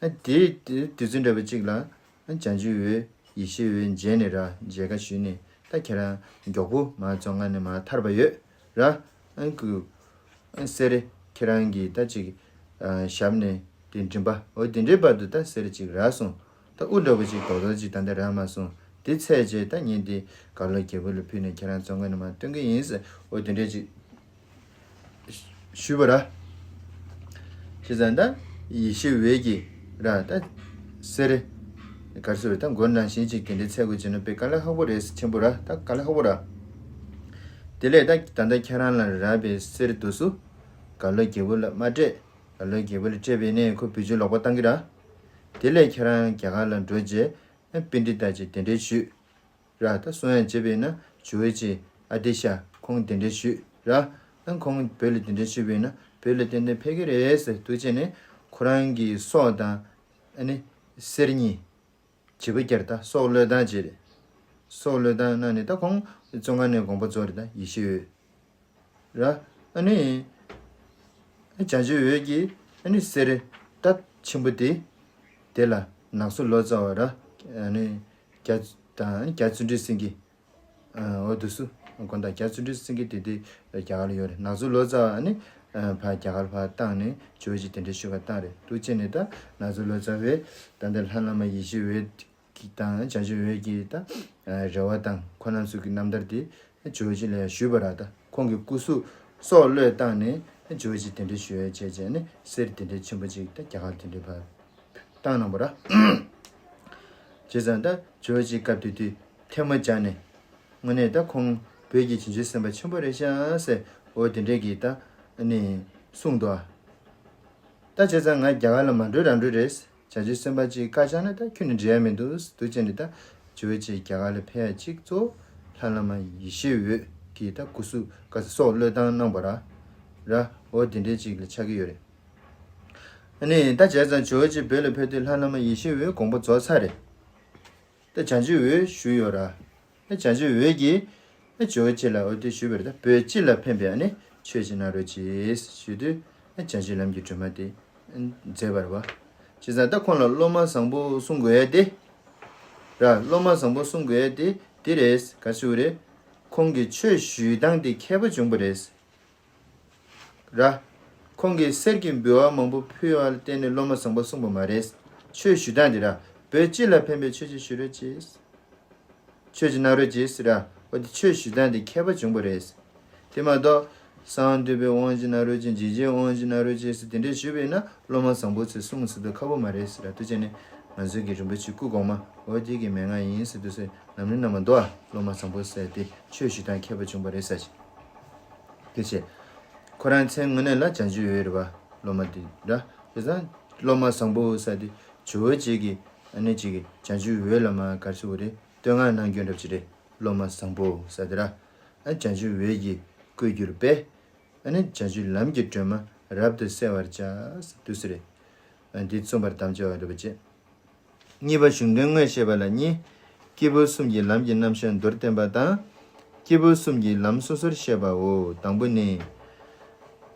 ཨ་དེ་དེ་དུས་ཚོད་འདྲ་བོ་ཅིག་ལ་ཨ་བྱང་ཆུབ་འོད་ཡེ་ཤེས་འོད་མཇལ་ནས་ར་མཇལ་ཁ་ཞུས་ནས་ད་ཁྱེད་རང་མགྱོགས་པོ་མར་བཙོན་ཁང་ནས་མར་ཐར་པ་ཡོད་ར། ཨ་ཁུ་ཨ་གསེར་ཁྱེད་རང་གི་ད་ཅིག་ཨ་ཞབས་ནས་དེ་མགྲིན་པ་འོ་དེ་འདྲའི་བར་དུ་ད་གསེར་ཅིག་རག་སོང་། ད་དབུ་འདྲ་བོ་ཅིག་རྡོག་རྡོག་ཅིག་ད་ལྟ་རག་མ་སོང་། དེ་ཚད་བྱས་ད་ངས་འདི་གར་ལོག་རྒྱལ་པོ་ལ་ཕུལ་ནས་ཁྱེད་རང་བཙོན་ཁང་ནས་མར་བཏོན་གྱི་ཡིན་ཟེར་འོ་དེ་འདྲས་ཅིག་ཞུས་པ་ར། བྱས་ཙང་ད་ཡེ་ཤེས་འོད་ཀྱིས་ར་ད་གསེར་ག་རེ་ཟེར་བས་ད་མགོ་ནང་བཞིན་ཅིག་དེ་འདྲའི་ཚད་དགོས་བྱས་ན་དཔེ་དཀའ་ལས་ཁག་པོ་རེད་ཆེན་པོ་ར། ད་དཀའ་ལས་ཁག་པོ་ར། དེ་ལས་ད་ད་ལྟ་ཁྱེད་རང་ལ་རག་པའི་གསེར་དེ་ཚོ་གར་ལོག་རྒྱལ་པོ་ལ་མ་སྤྲད། གར་ལོག་རྒྱལ་པོ་ལ་སྤྲད་པས་ནས་ཁོ་བེད་སྤྱོད་ལོག་པ་བཏང་གི་ར། དེ་ལས་ཁྱེད་རང་རྒྱ་གར་ལ་འགྲོ་རྗེས་པཎྜི་ཏ་ཅིག་གདན་འདྲེན་ཞུས། ར་ད་གསུང་ཡང་བྱས་པས་ན་ཇོ་བོ་རྗེ་ཨ་ཏི་ཤ་ཁོང་གདན་འདྲེན་ཞུས་ར། ཨ་ཁོང་བོད་ལ་གདན་འདྲེན་ཞུས་པས་ན་བོད་ལ་ཏན་ཏན་ཕེབས་ཀྱི་རེད་ཟེར་འདུག་བྱས་ནས་ཁོ་རང་གི་སྲོག་དང་ཨ་ནི་གསེར་གཉིས་བྱིས་པ་བསྐྱར་ད་སྲོག་བློས་བཏང་བྱས་རེད། སྲོག་བློས་བཏང་གནང་ནས་ད་ཁོང་བཙོན་ཁང་ནས་དགོངས་པ་རྫོགས་རེད། ད་ཡེ་ཤེས་འོད་ར། ཨ་ནི་བྱང་ཆུབ་འོད་ཀྱིས་ཨ་ནི་གསེར་རྟ་ཆེན་པོ་དེ་དེ་ལ་ནག་བཟོ་ལོ་ཙཱ་བ་ར་ཨ་ནི་རྒྱ་དང་རྒྱ་བརྩོན་འགྲུས་སེང་གེ་འོ་དེ་ཚོ་དགོངས་དག་རྒྱ་བརྩོན་འགྲུས་སེང་གེ་དེ་དེ་རྒྱ་གར་ལ་ཡོད་རེད། ནག་བཟོ་ལོ་ཙཱ་བ་ཨ་ནི་ཕར་རྒྱ་གར་ཕར་བཏང་ནས་ཇོ་བོ་རྗེ་གདན་འདྲེན་ཞུ་ག་བཏང་རེད། འདུག་བྱས་ནས་ད་ནག་བཟོ་ལོ་ཙཱ་བས་ད་ལྟ་ལྷ་བླ་མ་ཡེ་ཤེས་འོད་ཀྱི་དང་བྱང་ཆུབ་འོད་ཀྱི་ད་རེ་བ་དང་ཁོ་རྣམ་ཚོ་གི་རྣམ་ཐར་དེ་ཇོ་བོ་རྗེ་ལ་ཞུས་པ་ར། ད་ཁོང་གི་སྐུ་གཟུགས་སྲོག་བློས་བཏང་ནས་ཇོ་བོ་རྗེ་གདན་འདྲེན་ཞུ་ཡ་བྱས་བྱས་ནས་གསེར་གདན་འདྲེན་ཆེན་པོ་ཅིག་ད་རྒྱ་གར་གདན་འདྲེན་ཕར་བཏང་གནང་བ་ར། བྱས་ཙང་ད་ཇོ་བོ་རྗེ་སྐབས་དེ་དུས་ཐལ་མོ་སྦྱར་ནས་དངོས་གནས་ད་ཁོང་ བོད་ཀྱི་བྱང་ཆུབ་སེམས་དཔའ་ཆེན་པོ་རེད་ཤག་ཟེར། འོ་དེ་འདྲས་ཀྱི་ད་ཨ་ནི་གསུངས་འདུག་ད་བྱས་ཙང་ང་རྒྱ་གར་ལ་མ་འགྲོ་རང་འགྲོ་རེད། བྱང་ཆུབ་སེམས་དཔའ་ཅིག་བཀའ་བཅག་ན་ད་ཁྱོན་ནས་འགྲིག་ཡ་མི་འདུག་འདུག་བྱས་ནས་ད་ཇོ་བོ་རྗེ་རྒྱ་གར་ལ་ཕེབས་ཡ་ཅིག་གཙོ་བོ་ལྷ་བླ་མ་ཡེ་ཤེས་འོད་ཀྱིས་ད་སྐུ་གཟུགས་ག་ས་སྲོག་བློས་བཏང་གནང་བ་ར། ར། འོ་དེ་འདྲས་ཅིག་ལ་ཆགས་ཀྱི་ཡོད་རེད། ཨ་ནི་ད་བྱས་ཙང་ཇོ་བོ་རྗེ་བོད་ལ་ཕེབས་དུས་ལྷ་བླ་མ་ཡེ་ཤེས་འོད་དགོངས་པ་རྫོགས་ཚར་རེད། ད་བྱང་ཆུབ་འོད་ཞུས་ཡོད་ར། ད་བྱང་ཆུབ་འོད་ཀྱིས་ད་ཇོ་བོ་རྗེ་ལ་འོ་དེ་ཞུས་པ་རེད། ད་བོད་སྤྱི་ལ་ཕན་པའི་ཨ་ནི་ཆོས་ཤིག་གནང་རོགས་གྱིས་ཞུས་དུས་ད་བྱང་ཆུབ་ལམ་གྱི་སྒྲོན་མ་དེ་མཛད་པ་རེད་བ། བྱས་ཙང་ད་ཁོང་ལ་སློབ་མ་བཟང་པོ་གསུང་དགོས་ཡ་དེ། ར། སློབ་མ་བཟང་པོ་གསུང་དགོས་ཡ་དེ་དེ་རེད། ག་ཞུ་རེད། ཁོང་གི་ཆོས་ཞུས་སྟངས་དེ་མཁས་པོ་བྱུང་བ་རེད། ར། ཁོང་གིས་གསེར་གྱི་འབུལ་བ་མང་པོ་ཕུལ་བ་ལ་བརྟེན་ནས་སློབ་མ་བཟང་པོ་གསུངས་པ་མ་རེད། ཆོས་ཞུ་སྟངས་འདི་ར། བོད་སྤྱི་ལ་ཕན་པའི་ཆོས་ཅིག་ཞུ་རོགས་གྱིས། ཆོས་ཅིག་གནང་རོགས་གྱིས་ཟེར་ར། འོ་དེ་ཆོས་ཞུ་སྟངས་འདི་མཁས་པ་བྱུང་བ་རེད། དེ་མ་གཏོགས་གསང་བ་འདུས་པའི་དབང་ཅིག་གནང་རོགས་གྱིས། འཇིགས་བྱེད་དབང་ཅིག་གནང་རོགས་གྱིས་ཟེར་དེ་འདྲས་ཞུས་པས་ན་སློབ་མ་བཟང་པོ་ཚོས་གསུངས་ཟེར་དུས་ཁག་པོ་མ་རེད་ཟེར་ར། དུ་བྱས་ནས་ང་ཚོའི་གི་རིན་པོ་ཆེ་སྐུ་གོང་མ་འོ་དེ་གི་མན་ངག་ཡིན་ཟེར་དུས་ཟེར་ལམ་རིམ་ནང་མ་འདུག་ཨ། སློབ་མ་བཟང་པོ་ཟེར་དེ་ཆོས་ཞུ་སྟངས་མཁས་པ་བྱུང་བ་རེད་ཟེར་ཞིང་། དེ་བྱས། ཁོ་རང་མཚན་དངོས་གནས་ལ་བྱང་ཆུབ་འོད་རེད་བ། སློབ་མ་དེ་ར། དེ་ཙང་སློབ་མ་བཟང་པོ་ཟེར་དེ་ཇོ་བོ་རྗེ་གི་ཨ་ནི་ཅིག་གི་བྱང་ཆུབ་འོད་ལ་མ་ག་རེ་ཟེར་དགོས་རེད། བསྟོད་བསྔགས་གནང་རྒྱུ་འདྲ་པོ་ཅིག་རེད། སློབ་མ་བཟང་པོ་ཟེར་དེ་ར། ཨ་བྱང་ཆུབ་འོད་ཀྱིས་བཀོད་གྱུར་པས། ཨ་ནི་བྱང་ཆུབ་ལམ་གྱི་སྒྲོན་མ་རབ་ཏུ་གསལ་བར་བྱ། དུས་སུ་རེད། ཨ་འདི་རྩོམ་པར་དམ་བཅའ་བ་འདྲ་པོ་བྱས། གཉིས་པ་གཞུང་དོན་དངོས་བཤད་པ་ལ་གཉིས། སྐྱེས་བུ་གསུམ་གྱི་ལམ་གྱི་རྣམ་གཞག་མདོར་བསྟན་པ་དང་། སྐྱེས་བུ་གསུམ་གྱི་ལམ་སོ་སོར་བཤད་པའོ། དང་པོ་ནི།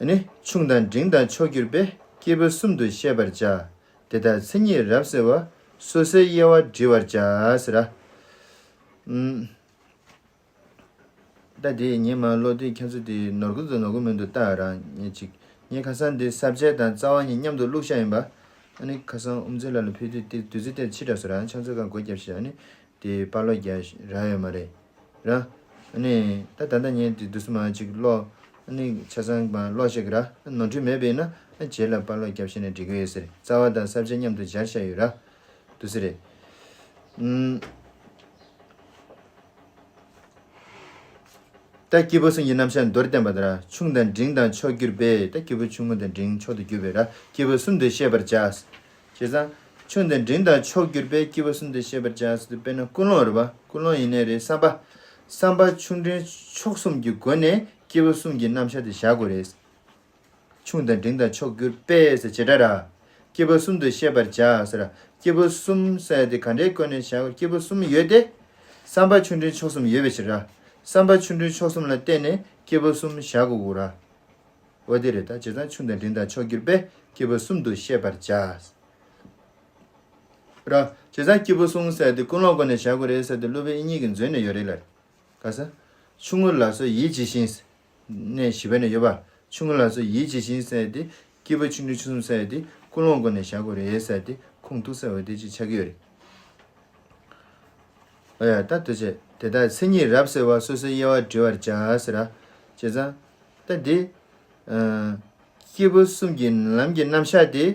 ནི། ཆུང་དང་འབྲིང་དང་མཆོག་གྱུར་པས། སྐྱེས་བུ་གསུམ་དུ་བཤད་པར་བྱ། དེ་དག་མཚན་ཉིད་རབ་གསལ་བ། སོ་སོའི་དབྱེ་བ་འབྲི་བར་བྱ། ཟེར་ར། ཨུམ། ད་དེ་ངས་མར་ཀློག་དུས་ཁྱེད་ཚོ་དེ་ནོར་གི་འདུག་ནོར་གི་མི་འདུག་ལྟ་ར། ངས་ཅིག་ངས་ཁ་སང་དེ་ས་བཅད་དང་རྩ་བ་གཉིས་མཉམ་དུ་བླུགས་བཞག་ཡིན་པ། ཨ་ནི་ཁ་སང་དབུ་མཛད་ལགས་ལ་ཕུལ་དུས་དེ་དུས་ཚོད་དེ་ཕྱི་དྲགས་སོང་ར། ཁྱེད་ཚོ་གང་སྒོ་བརྒྱབ་ཤག་ཨ་ནི་དེ་པར་ཀློག་རྒྱག་རག་ཡོད་མ་རེད་ར། ཨ་ནི་ད་ད་ལྟ་ངས་དེ་དུས་སུ་མར་ཅིག་ཀློག་ཨ་ནི་ཆ་ཚང་མར་ཀློག་བཞག་གི་ར། ནོར་འཁྲུལ་མེད་པ་ཡིན་ན་ཨ་རྗེས་ལ་པར་ཀློག་རྒྱབ་བྱས་ནས་འགྲིག་གི་ཡོད་ཟེར། རྩ་བ་དང་ས་བཅད་མཉམ་དུ་སྦྱར་བཞག་ཡོད་ར། དུས་ཚོད་རེད། ཨུམ། ད་སྐྱེས་བུ་གསུམ་གྱི་རྣམ་གཞག་མདོར་བསྟན་པ་ལྟར་ཆུང་དང་འབྲིང་དང་མཆོག་གྱུར་པས། ད་སྐྱེས་བུ་ཆུང་ངུ་དང་འབྲིང་མཆོག་ཏུ་གྱུར་པས་ར། སྐྱེས་བུ་གསུམ་དུ་བཤད་པར་བྱ། བྱས་ཙང་། ཆུང་དང་འབྲིང་དང་མཆོག་གྱུར་པས་སྐྱེས་བུ་གསུམ་དུ་བཤད་པར་བྱ་ཟེར་དུས་དཔེར་ན་ཀུན་སློང་རེད་བ། ཀུན་སློང་ཡིན་ནའི་རེད། བསམ་པ། བསམ་པ་ཆུང་འབྲིང་མཆོག་གསུམ་གྱི་སྒོ་ནས་སྐྱེས་བུ་གསུམ་གྱི་རྣམ་གཞག་དེ་བཞག་དགོས་རེད། ཆུང་དང་འབྲིང་དང་མཆོག་གྱུར་པས་ཟེར་བྱེད་སྒྲ་ར། སྐྱེས་བུ་གསུམ་དུ་བཤད་པར་བྱ་ཟེར་ར། སྐྱེས་བུ་གསུམ་ཟེར་དེ་ག་འདྲའི་སྒོ་ནས་བཞག་སྐྱེས་བུ་གསུམ་ཡོད་དེ། བསམ་པ་ཆུང་འབྲིང་མཆོག་གསུམ་ཡོད་པའི་ཕྱིར་ར། བསམ་པ་ཆུང་འབྲིང་མཆོག་གསུམ་ལ་བརྟེན་ནས་སྐྱེས་བུ་གསུམ་བཞག་དགོས་ར། འོ་དེ་རེད། ད་བྱས་ཙང་ཆུང་དང་འབྲིང་དང་མཆོག་གྱུར་པས་སྐྱེས་བུ་གསུམ་དུ་བཤད་པར་བྱ། ར། བྱས་ཙང་སྐྱེས་བུ་གསུམ་ཟེར་དེ་ཀུན་སློང་སྒོ་ནས་བཞག་དགོས་རེད་ཟེར་དེ་སློབ་དཔོན་དབྱིག་གཉེན་གྱིས་མཛོད་ནས་ཡོད་རེད་ལ། ག་ས། ཆུང་ངུ་ལ་སོགས་ཡིད་ཇི་བཞིན། གནས་བཞི་པ་ནས་ཡོད་པ། ཆུང་ངུ་ལ་སོགས་ཡིད་ཇི་བཞིན་ཟེར་དེ། སྐྱེས་བུ་ཆུང་འབྲིང་མཆོག་གསུམ་ཟེར་དེ་ཀུན་སློང་སྒོ་ནས་བཞག་དགོས་རེད་ཟེར་དེ་ཁུངས་གཏུགས་ས་འོ་དེ་ཅིག་ཆགས་ཀྱི་ཡོད་རེད། ཨ་ཡ་ད་དུ་བྱས་དེ་དག་མཚན་ཉིད་རབ་གསལ་བ། སོ་སོའི་དབྱེ་བ་འབྲི་བར་བྱ་ཟེར་ར། བྱས་ཙང་། ད་འདི། ཨ། སྐྱེས་བུ་གསུམ་གྱི་ལམ་གྱི་རྣམ་གཞག་དེ།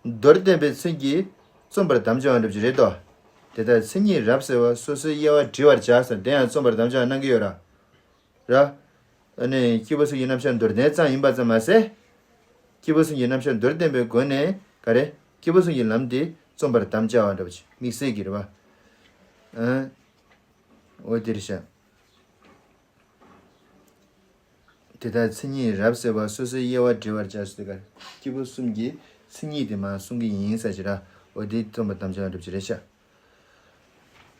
མདོར་བསྟན་པའི་ཚུལ་གྱིས་རྩོམ་པར་དམ་བཅའ་བ་འདྲ་པོ་ཅིག་རེད་དོ། དེ་ལྟར་མཚན་ཉིད་རབ་གསལ་བ། སོ་སོའི་དབྱེ་བ་འབྲི་བར་བྱ་ཟེར་དེ་ཡང་རྩོམ་པར་དམ་བཅའ་གནང་གི་ཡོད་ར། ར། ཨ་ནི་སྐྱེས་བུ་གསུམ་གྱི་རྣམ་གཞག་མདོར་བསྟན་ཙམ་ཡིན་པ་ཙམ་མ་ཟད། སྐྱེས་བུ་གསུམ་གྱི་རྣམ་གཞག་མདོར་བསྟན་པའི་སྒོ་ནས་ག་རེ། སྐྱེས་བུ་གསུམ་གྱི་ལམ་དེ་རྩོམ་པར་དམ་བཅའ་བ་འདྲ་པོ་ཅིག་དམིགས་བསལ་གྱི་རེད་བ། ཨ། འོ་དེ་རེད་ཤག་དེ་ལྟར་མཚན་ཉིད་རབ་གསལ་བ། སོ་སོའི་དབྱེ་བ་འབྲི་བར་བྱ་ཟེར་དུས་ཀ་སྐྱེས་བུ་གསུམ་གྱི་མཚན་ཉིད་དེ་མར་གསུང་གི་ཡིན་ཟེར་གྱི་ར། འོ་དེ་རྩོམ་པར་དམ་བཅའ་བ་འདྲ་པོ་ཅིག་རེད་ཤག་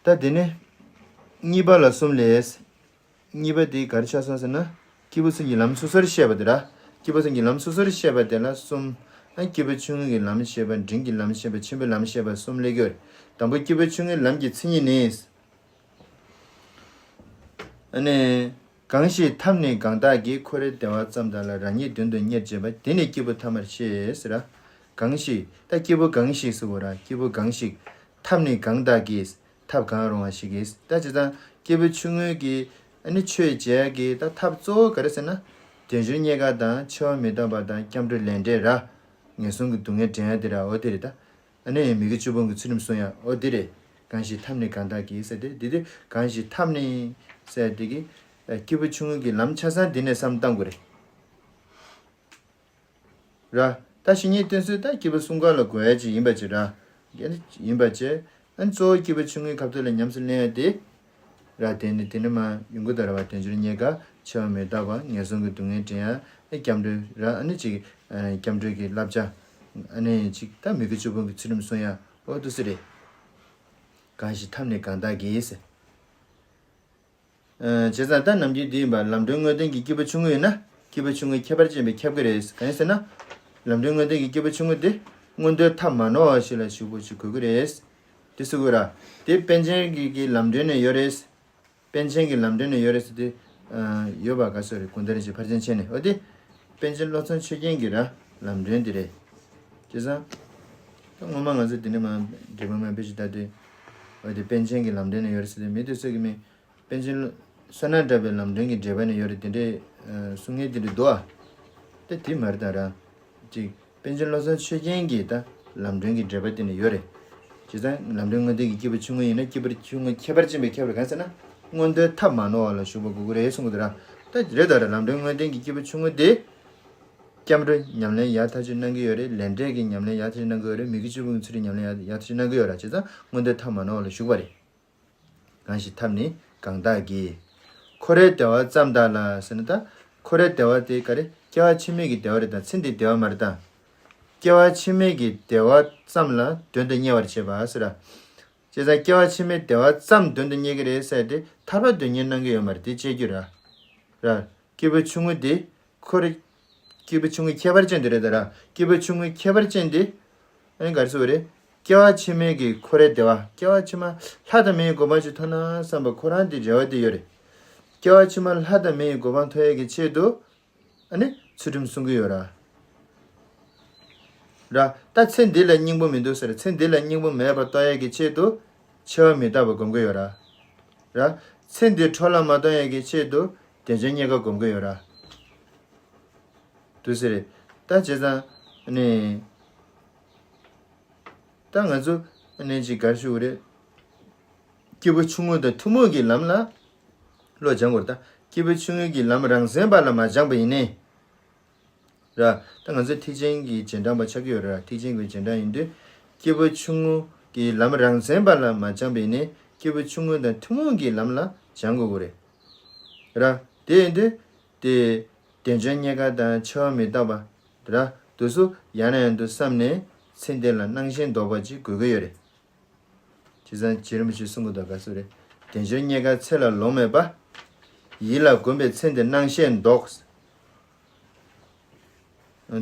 ད་དེ་ནས་གཉིས་པ་ལ་གསུམ་ལས། གཉིས་པ་དེ་ག་རེ་ཆགས་སོང་ཟེར་ན། སྐྱེས་བུ་གསུམ་གྱི་ལམ་སོ་སོར་བཤད་པ་དེ་ར། སྐྱེས་བུ་གསུམ་གྱི་ལམ་སོ་སོར་བཤད་པ་དེ་ལ་གསུམ། ཨ། སྐྱེས་བུ་ཆུང་ངུའི་ལམ་བཤད་པ། འབྲིང་གི་ལམ་བཤད་པ། ཆེན་པོའི་ལམ་བཤད་པ་གསུམ་སླེབས་ཀྱི་ཡོད་རེད། དང་པོ་སྐྱེས་བུ་ཆུང་ངུའི་ལམ་གྱི་མཚན་ཉིད་ནི། ཨ་ནི། གང་ཞིག་ཐབས་ནི་གང་དག་གིས། འཁོར་བའི་བདེ་བ་ཙམ་དག་ལ། རང་ཉིད་མདུན་དུ་གཉེར་བྱེད་པ། དེ་ནི་སྐྱེས་བུ་ཐ་མར་བཤད་ཟེར་ར། གང་ཞིག་ད་སྐྱེས་བུ་གང་ཞིག་ཟེར་བ་ར། སྐྱེས་བུ་གང་ཞིག་ཐབས་ནི་གང་དག་གིས། ཐབས་གང་རུང་བ་ཞིག་གིས། ད་ཅི་ཙང་སྐྱེས་བུ་ཆུང་ངུ་གིས་ཨ་ནི་ཆོས་བྱེད་ཡ་གི་ད་ཐབས་གཙོ་བོ་ག་རེ་ཟེར་ན། བདེན་བཞིའི་རྙེད་དཀའ་དང་། འཆི་བ་མི་རྟག་པ་དང་། སྐྱབས་འགྲོའི་ལས་འབྲས་ར། ངན་སོང་གི་སྡུག་བསྔལ་འདྲེན་ཡ་དེ་ར། འོ་དེ་རེད་ད། ཨ་ནི་མི་དགེ་བཅུ་སྤོང་གི་ཚུལ་ཁྲིམས་སྲུང་ཡ། འོ་དེ་རེད། གང་ཞིག་ཐབས་ནི་གང་དག་གིས་ཟེར་ཏེ། དེ་དུས་གང་ཞིག་ཐབས་ནི་ ཟེར་དེ་གི་སྐྱེས་བུ་ཆུང་ངུ་གི་ལམ་ཆ་ཚང་འདི་ནས་བསམ་བཏང་དགོས་རེད། ར། ད་བཤེས་གཉེན་བསྟེན་ཚུལ་ད་སྐྱེས་བུ་གསུམ་ཀ་ལ་དགོས་ཡ་ཅིག་ཡིན་པ་ཅིག་ར། ཡིན་པ་བྱས། ཨ་ནི་གཙོ་བོ་སྐྱེས་བུ་ཆུང་ངུའི་ཁ་ཐུག་ལ་ཉམས་སུ་ལེན་ཡ་དེ། ར། དེ་ནི་དེ་ནི་མ་ཡོང་གི་ད་ར་བ། དལ་འབྱོར་རྙེད་དཀའ། འཆི་བ་མི་རྟག་པ། ངན་སོང་གི་སྡུག་བསྔལ་འདྲེན་ཡ། ཨ་སྐྱབས་འགྲོའི་ར། ཨ་ནི་ཅིག་ཨ། སྐྱབས་འགྲོའི་གི་བསླབ་བྱ། ཨ་ནི་ཅིག་ད་མི་དགེ་བཅུ་སྤོང་གི་ཚུལ་ཁྲིམས་སྲུང་ཡ། འོ་འདུག་སེ་རེད། གང་ཞིག་ཐབས་ནི་གང་དག་གིས་ཟེར། བྱས་ཙང་ད་ནམ་རྒྱུན་འདི་ཡིན་པ་ལམ་སྒྲོན་དངོས་བསྟན་གྱི་སྐྱེས་བུ་ཆུང་ངུ་ཡིན་ན། སྐྱེས་བུ་ཆུང་ངུ་ཁྱད་པར་ཅན་པས་ཁྱབ་ཀྱི་རེད། གང་ཡིན་ཟེར་ན། ལམ་སྒྲོན་དངོས་བསྟན་གྱི་སྐྱེས་བུ་ཆུང་ངུ་དེ་མངོན་མཐོའི་ཐབས་མ་ནོར་བ་ཞིག་ལ་ཞུགས་པ་ཞིག་དགོས་ཀྱི་རེད། དེ་སུ་དགོས་ར། དེ་པཎ་ཆེན་གྱི་གི་ལམ་སྒྲོན་ནས་ཡོད་རེད། པཎ་ཆེན་གྱི་ལམ་སྒྲོན་ནས་ཡོད་རེད་ཟེར་དུས། ཡོད་པ་ག་ཚོད་རེད། ཀུན་ད་རིན་ཆེན་ཕར་ཕྱིན་ཆེན་ནས། འོ་དེ་པཎ་ཆེན་བློ་བཟང་ཆོས་རྒྱན་གྱི་ར་ལམ་སྒྲོན་དེ་རེད། བྱས་ཙང་། ད་སྔོན་མ་ང་ཚོ་དེ་ནས་མ་འགྲེལ་པ་མ་དཔེ་ཞིག་ལྟ་དུས། འོ་དེ་པཎ་ཆེན་གྱི་ལམ་སྒྲོན་ནས་ཡོད་རེད་ཟེར་དུས་མི་དེ་ཚོ་གི་མི། པཎ་ཆེན་བསོད་ནམས་གྲགས་པའི་ལམ་སྒྲོན་གྱི་འགྲེལ་པ་ནས་ཡོད་རེད་དེ་འདྲའི་གསུང་མཁན་དེ་འདྲ་འདུག་ཨ། ད་དེ་མ་རེད་ད་ར། ཅིག་པཎ་ཆེན་བློ་བཟང་ཆོས་རྒྱན་གྱི་ད་ལམ་སྒྲོན་གྱི་འགྲེལ་པ་དེ་ནས་ཡོད་རེད། བྱས་ཙང་ལམ་སྒྲོན་དངོས་བསྟན་གྱི་སྐྱེས་བུ་ཆུང་ངུ་ཡིན་ན་སྐྱེས་བུ་ཆུང་ངུ་ཁྱད་པར་ཅན་པས་ཁྱབ་རེད། གང་ཟེར་ན། མངོན་མཐོའི་ཐབས་མ་ནོར་བ་ལ་ཞུགས་པ་དགོས་ཀྱི་རེད་གསུང་གི་འདུག་ར། ད་རེད་ད་ར། ལམ་སྒྲོན་དངོས་བསྟན་གྱི་སྐྱེས་བུ་ཆུང་ངུ་དེ། སྐྱབས་འགྲོ་ཉམས་ལེན་ཡག་ཐག་ཆོད་གནང་གི་ཡོད་རེད། ལས་འབྲས་ཀྱི་ཉམས་ལེན་ཡག་ཐག་ཆོད་གནང་གི་ཡོད་རེད། མི་དགེ་བཅུ་སྤོང་གི་ཚུལ་ཁྲིམས་ཉམས་ལེན་ཡག་ཡག་ཐག་ཆོད་གནང་གི་ཡོད་ར། བྱས་ཙང་མངོན་མཐོའི་ཐབས་མ་ནོར་བ་ལ་ཞུགས་པ་རེད། གང་ཞིག་ཐབས་ནི་གང་དག་གིས། འཁོར་བའི་བདེ་བ་ཙམ་དག་ལ་ཟེར་ན་ད། འཁོར་བའི་བདེ་བ་དེ་ག་རེ། སྐྱེ་བ་ཕྱི་མའི་གི་བདེ་བ་རེད་ད། ཚེ་འདིའི་བདེ་བ་མ་རེད་ད། སྐྱེ་བ་ཕྱི་མའི་གི་བདེ་བ་ཙམ་ལ་དོན་དུ་གཉེར་བར་བྱེད་པ་ཟེར་ར། བྱས་ཙང་སྐྱེ་བ་ཕྱི་མའི་བདེ་བ་ཙམ་དོན་དུ་གཉེར་གི་རེད་ཟེར་ཏེ་ཐར་པ་དོན་གཉེར་གནང་གི་ཡོད་མ་རེད། དེ་བཅད་རྒྱུ་ར། ར། སྐྱེས་བུ་ཆུང་ངུ་དེ། འཁོར། སྐྱེས་བུ་ཆུང་ངུའི་ཁྱད་པར་ཅན་དེ་རེད་ད་ར། སྐྱེས་བུ་ཆུང་ངུའི་ཁྱད་པར་ཅན་དེ། ཨ་ནི་ག་རེ་ཟེར་བ་རེད། སྐྱེ་བ་ཕྱི་མའི་གི་འཁོར་བའི་བདེ་བ། སྐྱེ་བ་ཕྱི་མ་ལྷ་དང་མིའི་གོ་འཕང་ཅིག་ཐོབ་ན་བསམ་པ་ཁོ་རང་དེ་རེ་བ་དེ་ཡོད་རེད། སྐྱེ་བ་ཕྱི་མ་ལྷ་དང་མིའི་གོ་འཕང་ཐོབ་ཡས་ཀྱི་ཆེད་དུ། ཨ་ནི་ཚུལ་ཁྲིམས་སྲུང་གི་ཡོད་ར། ར། ད་ཚེ་འདི་ལ་སྙིང་པོ་མི་འདུག་ཟེར། ཚེ་འདི་ལ་སྙིང་པོ་མེད་པར་གཏོང་ཡས་ཀྱི་ཆེད་དུ། འཆི་བ་མི་རྟག་པ་སྒོམ་གི་ཡོད་ར། ར། ཚེ་འདིའི་འཕྲོ་བརླག་མ་གཏོང་ཡས་ཀྱི་ཆེད་དུ། དལ་འབྱོར་རྙེད་དཀའ་སྒོམ་གི་ཡོད་ར། དུ་ཟེར་རེད། ད་བྱས་ཙང་ནི། ད་ང་ཚོ་ནི་ཅིག་ག་རེ་ཞུ་དགོས་རེད། སྐྱེས་བུ་ཆུང་ངུ་དང་ཐུན་མོང་གི་ལམ་ལ་བློ་སྦྱང་དགོས་རེད་ད། སྐྱེས་བུ་ཆུང་ངུ་གི་ལམ་རང་མཚན་པ་ལ་མ་སྦྱངས་པ་ཡིན་ནའི། ར། ད་ང་ཚོ་ཐེག་ཆེན་གྱི་རྗེས་འབྲང་པ་ཆགས་ཀྱི་ཡོད་རེད་ར། ཐེག་ཆེན་གྱི་རྗེས་འབྲང་ཡིན་དུས། སྐྱེས་བུ་ཆུང་ངུ་གི་ལམ་རང་མཚན་པ་ལ་མ་སྦྱངས་པ་ཡིན་ནའི་སྐྱེས་བུ་ཆུང་ངུ་དང་ཐུན་མོང་གི་ལམ་ལ་སྦྱང་དགོས་ཀྱི་རེད། ར། དེ་ཡིན་དུས། དེ། དལ་འབྱོར་རྙེད་དཀའ་དང་འཆི་བ་མི་རྟག་པ། ར། དུ་སུ་ཡང་ན་ཡང་དུ་བསམ་ནས་ཚེ་འདི་ལ་སྣང་ཞེན་ལྡོག་པ་ཅིག་དགོས་ཀྱི་ཡོད་རེད། བྱས་ཙང་རྗེ་རིན་པོ་ཆེས་གསུང་གི་འདུག་ག་སུ་རེད། དལ་འབྱོར་རྙེད་དཀའ་ཚེ་ལ་ལོང་མེད་པ། ཡིད་ལ་གོམས་པའི་ཚེ་འདི་སྣང་ཞེན་ལྡོག།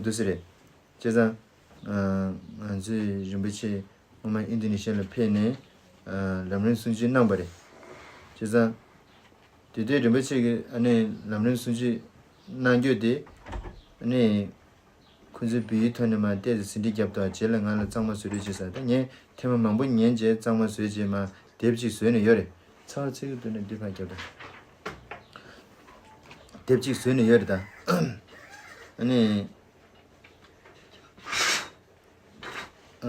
འདུག་སེ་རེད། བྱས་ཙང་། ང་ཚོས་རིན་པོ་ཆེ་སྔོན་མ་ཨིན་དོ་ནེ་ཤི་ཡ་ལ་ཕེབས་ནས། ལམ་རིམ་གསུང་ཆོས་གནང་བ་རེད། བྱས་ཙང་། དེ་དུས་རིན་པོ་ཆེ་གིས་ཨ་ནི་ལམ་རིམ་གསུང་ཆོས་གནང་རྒྱུ་དེ། ཨ་ནི། ཁོ་ཚོས་བོད་ཡིག་ཐོག་ནས་མར་ཏོག་ཙམ་ཟིན་བྲིས་བརྒྱབ་དང་། རྗེས་ལ་ང་ལ་གཙང་མ་བཟོ་རོགས་བྱེད་ཟེར། ད་ངས་ཐེངས་མ་མང་པོ་ཉན་རྗེས་གཙང་མ་བཟོས་རྗེས་མར་དེབ་ཅིག་བཟོས་ནས་ཡོད་རེད། ཚ་བ་ཚིག་གི་དུས་ནས་འདི་ཕར་བརྒྱབ་དང་། དེབ་ཅིག་བཟོས་ནས་ཡོད་རེད་ད། ཨ་ནི། ཨ།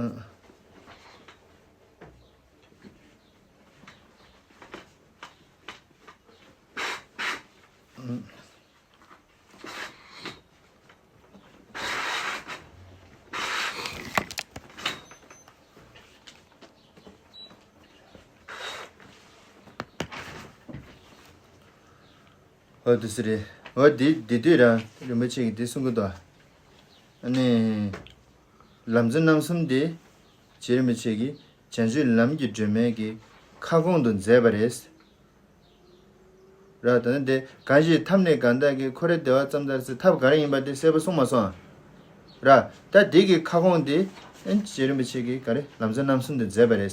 འོ་དེ་སུ་རེད། འོ་དེ་དེ་དུས་ར་རིན་པོ་ཆེ་གིས་དེ་གསུང་གི་འདུག་ཨ་ནི། ལམ་གཙོ་རྣམ་གསུམ་དེ། རྗེ་རིན་པོ་ཆེ་གིས་བྱང་ཆུབ་ལམ་གྱི་སྒྲོན་མེ་གི་ཁ་སྐོང་དུ་མཛད་པ་རེད། ར། ད་ནི་དེ་གང་ཞིག་ཐབས་ནི་གང་དག་གིས། འཁོར་བའི་བདེ་བ་ཙམ་དག་ཟེར། ཐབས་ག་རེ་ཡིན་པ་དེ་གསལ་པོ་གསུངས་མ་སོང་ཨ། ར། ད་དེ་གི་ཁ་སྐོང་དེ། ཨན། རྗེ་རིན་པོ་ཆེ་གིས་ག་རེ་ལམ་གཙོ་རྣམ་གསུམ་དུ་མཛད་པ་རེད།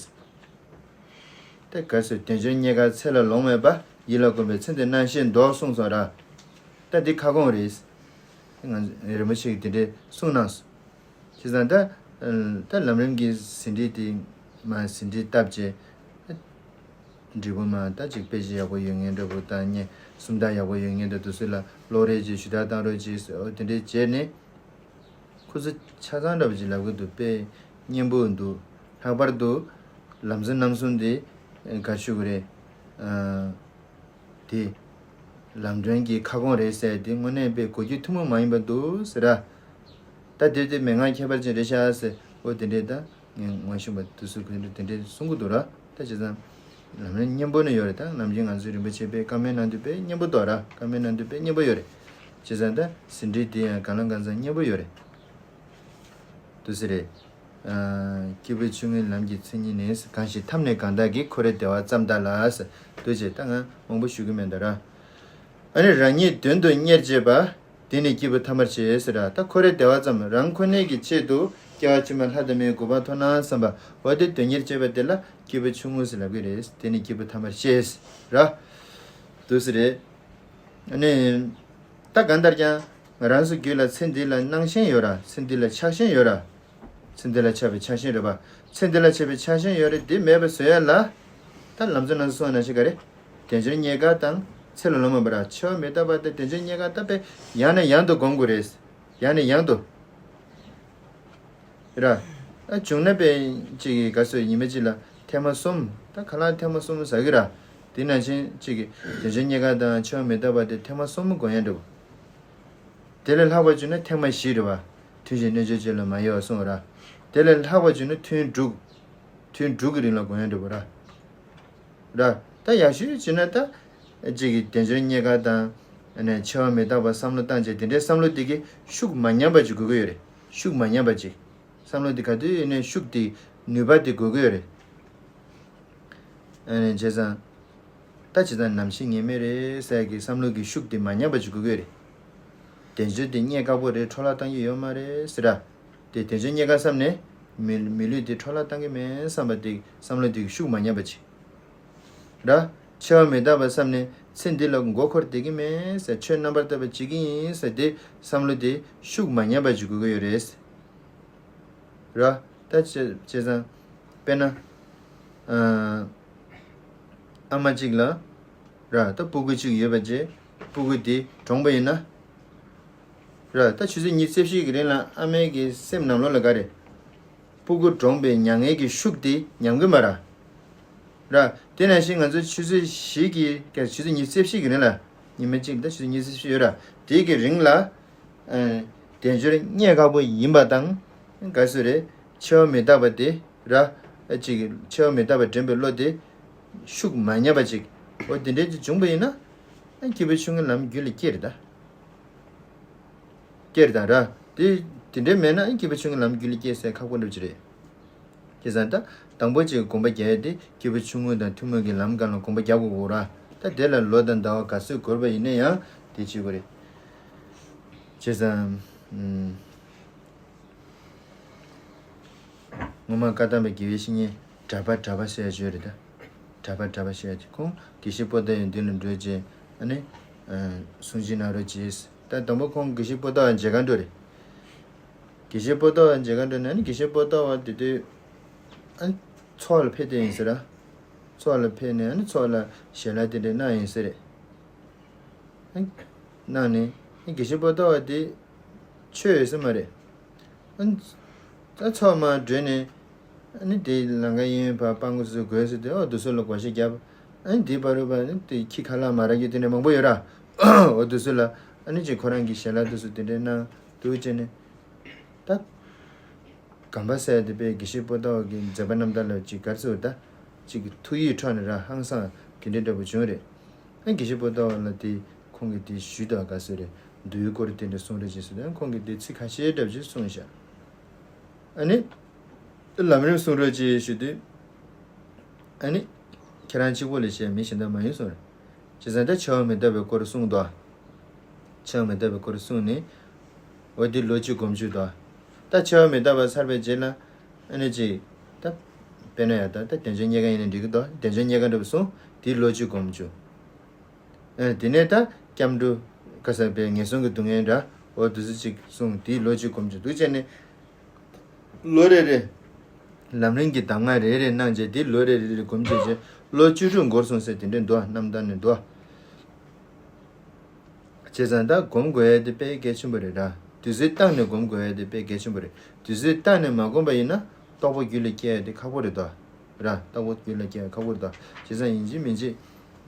ད་ག་ཟེར། དལ་འབྱོར་རྙེད་དཀའ་ཚེ་ལ་ལོང་མེད་པ། ཡིད་ལ་གོམས་པའི་ཚེ་འདི་སྣང་ཞེན་ལྡོག་གསུངས་སོང་ར། ད་འདི་ཁ་སྐོང་རེད། ང་རིན་པོ་ཆེ་གིས་དེ་འདྲའི་གསུངས་གནང་སོང་། བྱས་ཙང་ད། ད་ལམ་རིམ་གྱི་ཟིན་བྲིས་དེ་མར་ཟིན་བྲིས་བཏབ་བྱས། འབྲས་བུ་མ་ད་ཅིག་དཔེ་ཆ་ཡག་པོ་ཡོད་མཁན་འདྲ་པོ་དང་། ངས་སུམ་རྟགས་ཡག་པོ་ཡོད་མཁན་འདྲ་དེ་ཚོ་ལ་ཀློག་རེས་བྱས། ཞུ་དག་བཏང་རོགས་བྱས། འོ་དེ་འདྲའི་བྱས་ནས། ཁོ་ཚོ་ཆ་ཚང་འདྲ་པོ་ཅིག་ལབ་གི་འདུག་དཔེ་སྙན་པོ་འདུག་ལྷག་པར་དུ་ལམ་གཙོ་རྣམ་གསུམ་དེ་ག་ཞུ་གི་རེད། ཨ། དེ་ལམ་སྒྲོན་གྱི་ཁ་སྐོང་རེད་ཟེར་དེ་དངོས་གནས་པའི་གོ་རྒྱུ་ཐུན་མོང་མ་ཡིན་པ་འདུག་ཟེར་ར། ད་དེ་དེ་མན་ངག་ཁྱད་པར་ཅན་རེད་ཤག་ཟེར། འོ་དེ་འདྲས་ད་ངས་ངོ་ཤེས་པ་དུས་སུ་གོ་འདྲ་དེ་འདྲས་གསུང་གི་འདུག་ར། ད་བྱས་ཙང་ལམ་རིམ་སྙན་པོ་ནི་ཡོད་རེད། ད་ནམ་རྒྱུན་ང་ཚོའི་རིན་པོ་ཆེ་པའི་བཀའ་མའི་ནང་དུ་དཔེ་སྙན་པོ་འདུག་ར། བཀའ་མའི་ནང་དུ་དཔེ་སྙན་པོ་ཡོད་རེད། བྱས་ཙང་ད་ཟིན་བྲིས་དེ་ཡང་གང་ལ་གང་འཚམ་སྙན་པོ་ཡོད་རེད། དུ་ཟེར་རེད། ཨ། སྐྱེས་བུ་ཆུང་ངུའི་ལམ་གྱི་མཚན་ཉིད་ནི། གང་ཞིག་ཐབས་ནི་གང་དག་གིས། འཁོར་བའི་བདེ་བ་ཙམ་དག་ལ་ཟེར། དུ་བྱས་ད་ང་མང་པོ་ཞུ་གི་མེད་ད་ར། ཨ་ནི་རང་ཉིད་དོན་དུ་གཉེར་བྱེད་པ། དེ་ནི་སྐྱེས་བུ་ཐ་མར་བཤད་ཟེར་ར། ད་འཁོར་བའི་བདེ་བ་ཙམ་རང་ཁོ་ནའི་གི་ཆེད་དུ་སྐྱེ་བ་ཕྱི་མ་ལྷ་དང་མིའི་གོ་འཕང་ཐོབ་ན་བསམ་པ་འོ་དེ་དོན་གཉེར་བྱེད་པ་དེ་ལ་སྐྱེས་བུ་ཆུང་ངུ་ཟེར་ལབ་ཀྱི་རེད། དེ་ནི་སྐྱེས་བུ་ཐ་མར་བཤད་ཟེར་ར། དུ་ཟེར་རེད། ཨ་ནི། ད་གང་ལྟར་ཀྱང་ང་རང་ཚོ་རྒྱུད་ལ་ཚེ་འདི་ལ་སྣང་ཞེན་ཡོད་ར། ཚེ་འདི་ལ་ཆགས་ཞེན་ཡོད་ར། ཚེ་འདི་ལ་ཆགས་པའི་ཆགས་ཞེན་རེད་པ། ཚེ་འདི་ལ་ཆགས་པའི་ཆགས་ཞེན་ཡོད་རེད། འདི་མེད་པ་བཟོ་ཡ་ལ། ད་ལམ་གཙོ་ནང་སོང་ན་ཞིག་ག་རེ། དལ་འབྱོར་རྙེད་དཀའ་དང་། ཚེ་ལ་ལོང་མེད་པ་ར། འཆི་བ་མི་རྟག་པ་དང་དལ་འབྱོར་རྙེད་དཀའ་ད་དཔེ་ཡང་ནས་ཡང་དུ་སྒོམ་དགོས་རེད། ཡང་ནས་ཡང་དུ། ར། ཨ་བྱུང་ན་དཔེ་གཅིག་གི་ག་ཚོད་ཉི་མ་གཅིག་ལ་ཐེངས་མ་གསུམ། ད་ཁ་ལག་ཐེངས་མ་གསུམ་ཟ་གི་ར། དེ་ནང་བཞིན་གཅིག་གི་དལ་འབྱོར་རྙེད་དཀའ་དང་འཆི་བ་མི་རྟག་པ་དེ་ཐེངས་མ་གསུམ་སྒོམ་ཡ་འདྲ་བོ། དེ་ལས་ལྷག་པ་བྱུང་ན་ཐེངས་མ་བཞི་རེད་བ། ཐུན་བཞིའི་རྣལ་འབྱོར་ཅན་ལ་མ་གཡེལ་བར་གསུངས་པ་ར། དེ་ལས་ལྷག་པ་བྱུང་ན་ཐུན་དྲུག་ཐུན་དྲུག་གི་རིང་ལ་སྒོམ་ཡ་འདྲ་བོ་ར། ར། ད་ཡག་ཤོས་བྱས་ན་ད། གཅིག་གི་དལ་འབྱོར་རྙེད་དཀའ་དང་། ཨ་ནི་འཆི་བ་མི་རྟག་པ་བསམ་བློ་བཏང་བྱས་དེ་འདྲའི་བསམ་བློ་དེ་གི་ཤུགས་མ་ཉམས་པ་ཅིག་དགོས་ཀྱི་ཡོད་རེད། ཤུགས་མ་ཉམས་པ་ཅིག་བསམ་བློ་དེ་ག་དུས་ཡིན་ནའི་ཤུགས་དེ་ནུས་པ་དེ་དགོས་ཀྱི་ཡོད་རེད། ཨ་ནི་བྱས་ཙང་། ད་བྱས་ཙང་ནམ་ཤི་ངེས་མེད་རེད་ཟེར་གི་བསམ་བློ་གི་ཤུགས་དེ་མ་ཉམས་པ་ཅིག་དགོས་ཀྱི་ཡོད་རེད། དལ་འབྱོར་དེ་རྙེད་དཀའ་པོ་རེད། འཕྲོ་བརླག་བཏང་གི་ཡོད་མ་རེད་ཟེར་ར། དེ་དལ་འབྱོར་རྙེད་དཀའ་བསམ་ནས། མི་མི་ལུས་དེ་འཕྲོ་བརླག་བཏང་གི་མེད་བསམ་པ་དེ་བསམ་བློ་དེ་གི་ཤུགས་མ་ཉམས་པ་ཅིག་ར། འཆི་བ་མི་རྟག་པ་བསམ་ནས་ཚེ་འདི་ལ་མགོ་འཁོར་བསྡད་ཀྱི་མེད་ཟེར། ཆོས་རྣམ་པར་དག་པ་བྱེད་ཀྱི་ཡིན་ཟེར་དེ་བསམ་བློ་དེ་ཤུགས་མ་ཉམས་པ་ཅིག་དགོས་ཀྱི་ཡོད་རེད། ར། ད་བྱས་བྱས་ཙང་། དཔེར་ན། ཨ་ཨ་མ་གཅིག་ལ། ར། ད་སྤུ་གུ་གཅིག་ཡོད་པ་བྱས། སྤུ་གུ་དེ་གྲོངས་པ་ཡིན་ན། ར། ད་ཆུ་ཚོད་ཉི་ཤུ་རྩ་བཞི་གི་རིང་ལ་ཨ་མའི་གི་སེམས་ནང་ལོགས་ལ་ག་རེ། སྤུ་གུ་གྲོངས་པའི་མྱ་ངན་གྱི་ཤུགས་དེ་ཉམས་གི་མ་ར། ར། དེ་ནང་བཞིན་ང་ཚོ་ཆུ་ཚོད་བཞི་གི་ཀྱ་ཆུ་ཚོད་ཉི་ཤུ་རྩ་བཞི་གི་རིང་ལ། ཉི་མ་གཅིག་ད་ཆུ་ཚོད་ཉི་ཤུ་རྩ་བཞི་ཡོད་ར། དེ་གི་རིང་ལ། ཨ། དལ་འབྱོར་རྙེད་དཀའ་པོ་ཡིན་པ་དང་། ག་སུ་རེད། འཆི་བ་མི་རྟག་པ་དེ་ར། ཨ་ཅིག་འཆི་བ་མི་རྟག་པ་དྲན་པའི་བློ་དེ་ཤུགས་མ་ཉམས་པ་ཅིག་འོ་དེ་འདྲའི་ཅིག་བྱུང་པ་ཡིན་ན། ཨ་སྐྱེས་བུ་ཆུང་ངུའི་ལམ་རྒྱུད་ལ་སྐྱེ་རེད་ད། སྐྱེ་རེད་ད་ར། དེ་དེ་འདྲའི་མེད་ན་ཨ་སྐྱེས་བུ་ཆུང་ངུའི་ལམ་རྒྱུད་ལ་སྐྱེ་ཟེར་ཁག་པོ་འདྲ་པོ་ཅིག་རེད། བྱས་ཙང་ད་དང་པོ་ཅིག་གོམ་པ་རྒྱག་ཡ་དེ་སྐྱེས་བུ་ཆུང་ངུ་དང་ཐུན་མོང་གི་ལམ་སྒང་ལ་གོམ་པ་རྒྱག་དགོས་གོ་ར། ད་དེ་ལ་ལོ་དང་ཟླ་བ་ག་ཚོད་འགོར་བ་ཡིན་ན་ཡང་དེ་བྱེད་དགོས་རེད། བྱས་ཙང་། ཨུམ། ངོ་མ་བཀའ་གདམས་པའི་དགེ་བའི་བཤེས་གཉེན་གྲགས་པ་གྲགས་པ་ཟེར་ཡ་ཅིག་ཡོད་རེད་ད། གྲགས་པ་གྲགས་པ་ཟེར་ཡ་དེ་ཁོང་དགེ་བཤེས་པོ་ཏཱ་ཡི་མདུན་ལ་འགྲོ་རྗེས་ཨ་ནི། ཨ། གསུང་བྱིན་གནང་རོགས་གྱིས། ད་དང་པོ་ཁོང་དགེ་བཤེས་པོ་ཏཱ་བ་མཇལ་ཁ་འགྲོ་རེད། དགེ་བཤེས་པོ་ཏཱ་བ་མཇལ་ཁ་འགྲོ་ནས་ཨ་ནི་དགེ་བཤེས་པོ་ཏཱ་བ་དེ་དུས། ཨ་ནི་ཚོགས་ལ་ཕེབས་བསྡད་ཡིན་ཟེར་ར། ཚོགས་ལ་ཕེབས་ནས་ཨ་ནི་ཚོགས་ལ་ཞལ་ལག་དེ་འདྲ་གནང་ཡིན་ཟེར་རེད། ཨ་ནི་གནང་ནས་ཨ་ནི་དགེ་བཤེས་པོ་ཏཱ་བ་དེ་ཆོས་ཡོད་ས་མ་རེད། ཨ་ནི་ད་ཚོགས་མར་གྲོལ་ནས་ཨ་ནི་དེ་ལམ་ཁ་གཡས་གཡོན་བར་སྤང་གོ་ཚོ་དགོས་ཟེར་དུས་འོ་དེ་ཚོ་ལ་བགོ་བཤའ་བརྒྱབ། ཨ་ནི་དེའི་བར་དུ་བར་ཨ་ནི་དེ་ཁྱི་ཁ་ལག་མ་རག་རྒྱུ་དེ་འདྲ་མང་པོ་ཡོད་ར། འོ་དེ་ཚོ་ལ་ཨ་ནི་ཅིག་ཁོ་རང་གི་ཞལ་ལག་དེ་ཚོ་དེ་འདྲ་གནང་འདུག་བྱས་ནས་ད། གམ་པ་ཟེར་ཡ་དེ་དཔེ་དགེ་བཤེས་པོ་ཏཱ་བ་གི་མཛད་པ་རྣམ་ཐར་ལ་ཅིག་ག་རེ་ཟེར་ད། ཅིག་གི་ཐུགས་ཡིད་འཕྲོག་ནས་ར་ཧང་སང་དེ་འདྲའི་འདྲ་པོ་བྱུང་རེད། ཨ་དགེ་བཤེས་པོ་ཏཱ་བ་ལ་དེ་ཁོང་གིས་དེ་ཞུས་དང་ག་ཟེར་རེད། མདོའི་སྐོར་དེ་འདྲ་གསུང་རོགས་གྱིས་ཟེར་དུས་ཁོང་གིས་དེ་ཚིག་ཁ་ཤས་འདྲ་པོ་ཅིག་གསུངས་ཤག་ཨ་ནི། ལམ་རིམ་གསུང་རོགས་གྱིས་ཞུ་དུས། ཨ་ནི། ཁྱེད་རང་གཅིག་པོ་ལས་བྱས་མི་གཞན་དག་མ་ཡིན་གསུངས་རེད། བྱས་ཙང་ད་འཆི་བ་མི་རྟག་པའི་སྐོར་གསུངས་དོ། འཆི་བ་མི་རྟག་པའི་སྐོར་གསུངས་ནས། འོ་འདི་ལོ་གཅིག་སྒོམ་བཅུག་དོ། ད་འཆི་བ་མི་རྟག་པ་ཚར་བའི་རྗེས་ལ། ཨ་ནི་ཅིག་ད། དཔེར་ན་ཡ་ད་ད་དལ་འབྱོར་རྙེད་དཀའ་ཡིན་ན་འགྲིག་གི་དོ། དལ་འབྱོར་རྙེད་དཀའ་འདྲ་པོ་གསུངས། འདི་ལོ་གཅིག་སྒོམ་བཅུག་ཨ་དེ་ནས་ད་སྐྱབས་འགྲོ། ཁ་ས་པའི་ངན་སོང་གི་སྡུག་བསྔལ་འདྲ། འོ་འདི་ཚོ་ཅིག་གསུངས། འདི་ལོ་གཅིག་སྒོམ་བཅུག་འདུག་བྱས་ནས། ལོ་རེ་རེ། ལམ་རིམ་གྱི་གདམས་ངག་རེ་རེ་གནང་རྗེས་དེ་ལོ་རེ་རེ་རེ་སྒོམ་བྱས་རྗེས་ལོ་བཅུ་དྲུག་འགོར་སོང་ཟེར་དེ་འདྲ་འདུག་རྣམ་ཐར་ནས་འདུག་བྱས་ཙང་ད་སྒོམ་དགོས་ཡ་དེ་དཔེ་གལ་ཆེན་པོ་རེད་ར། དུས་ཚོད་བཏང་ནས་སྒོམ་དགོས་ཡ་དེ་དཔེ་གལ་ཆེན་པོ་རེད། དུས་ཚོད་བཏང་ནས་མ་སྒོམ་པ་ཡིན་ན་རྟོགས་པ་རྒྱུད་ལ་སྐྱེ་ཡ་དེ་ཁག་པོ་རེད་དོ། ར། རྟོགས་པ་རྒྱུད་ལ་སྐྱེ་ཡ་ཁག་པོ་རེད་དོ། བྱས་ཙང་ཡིན་གཅིག་མིན་གཅིག་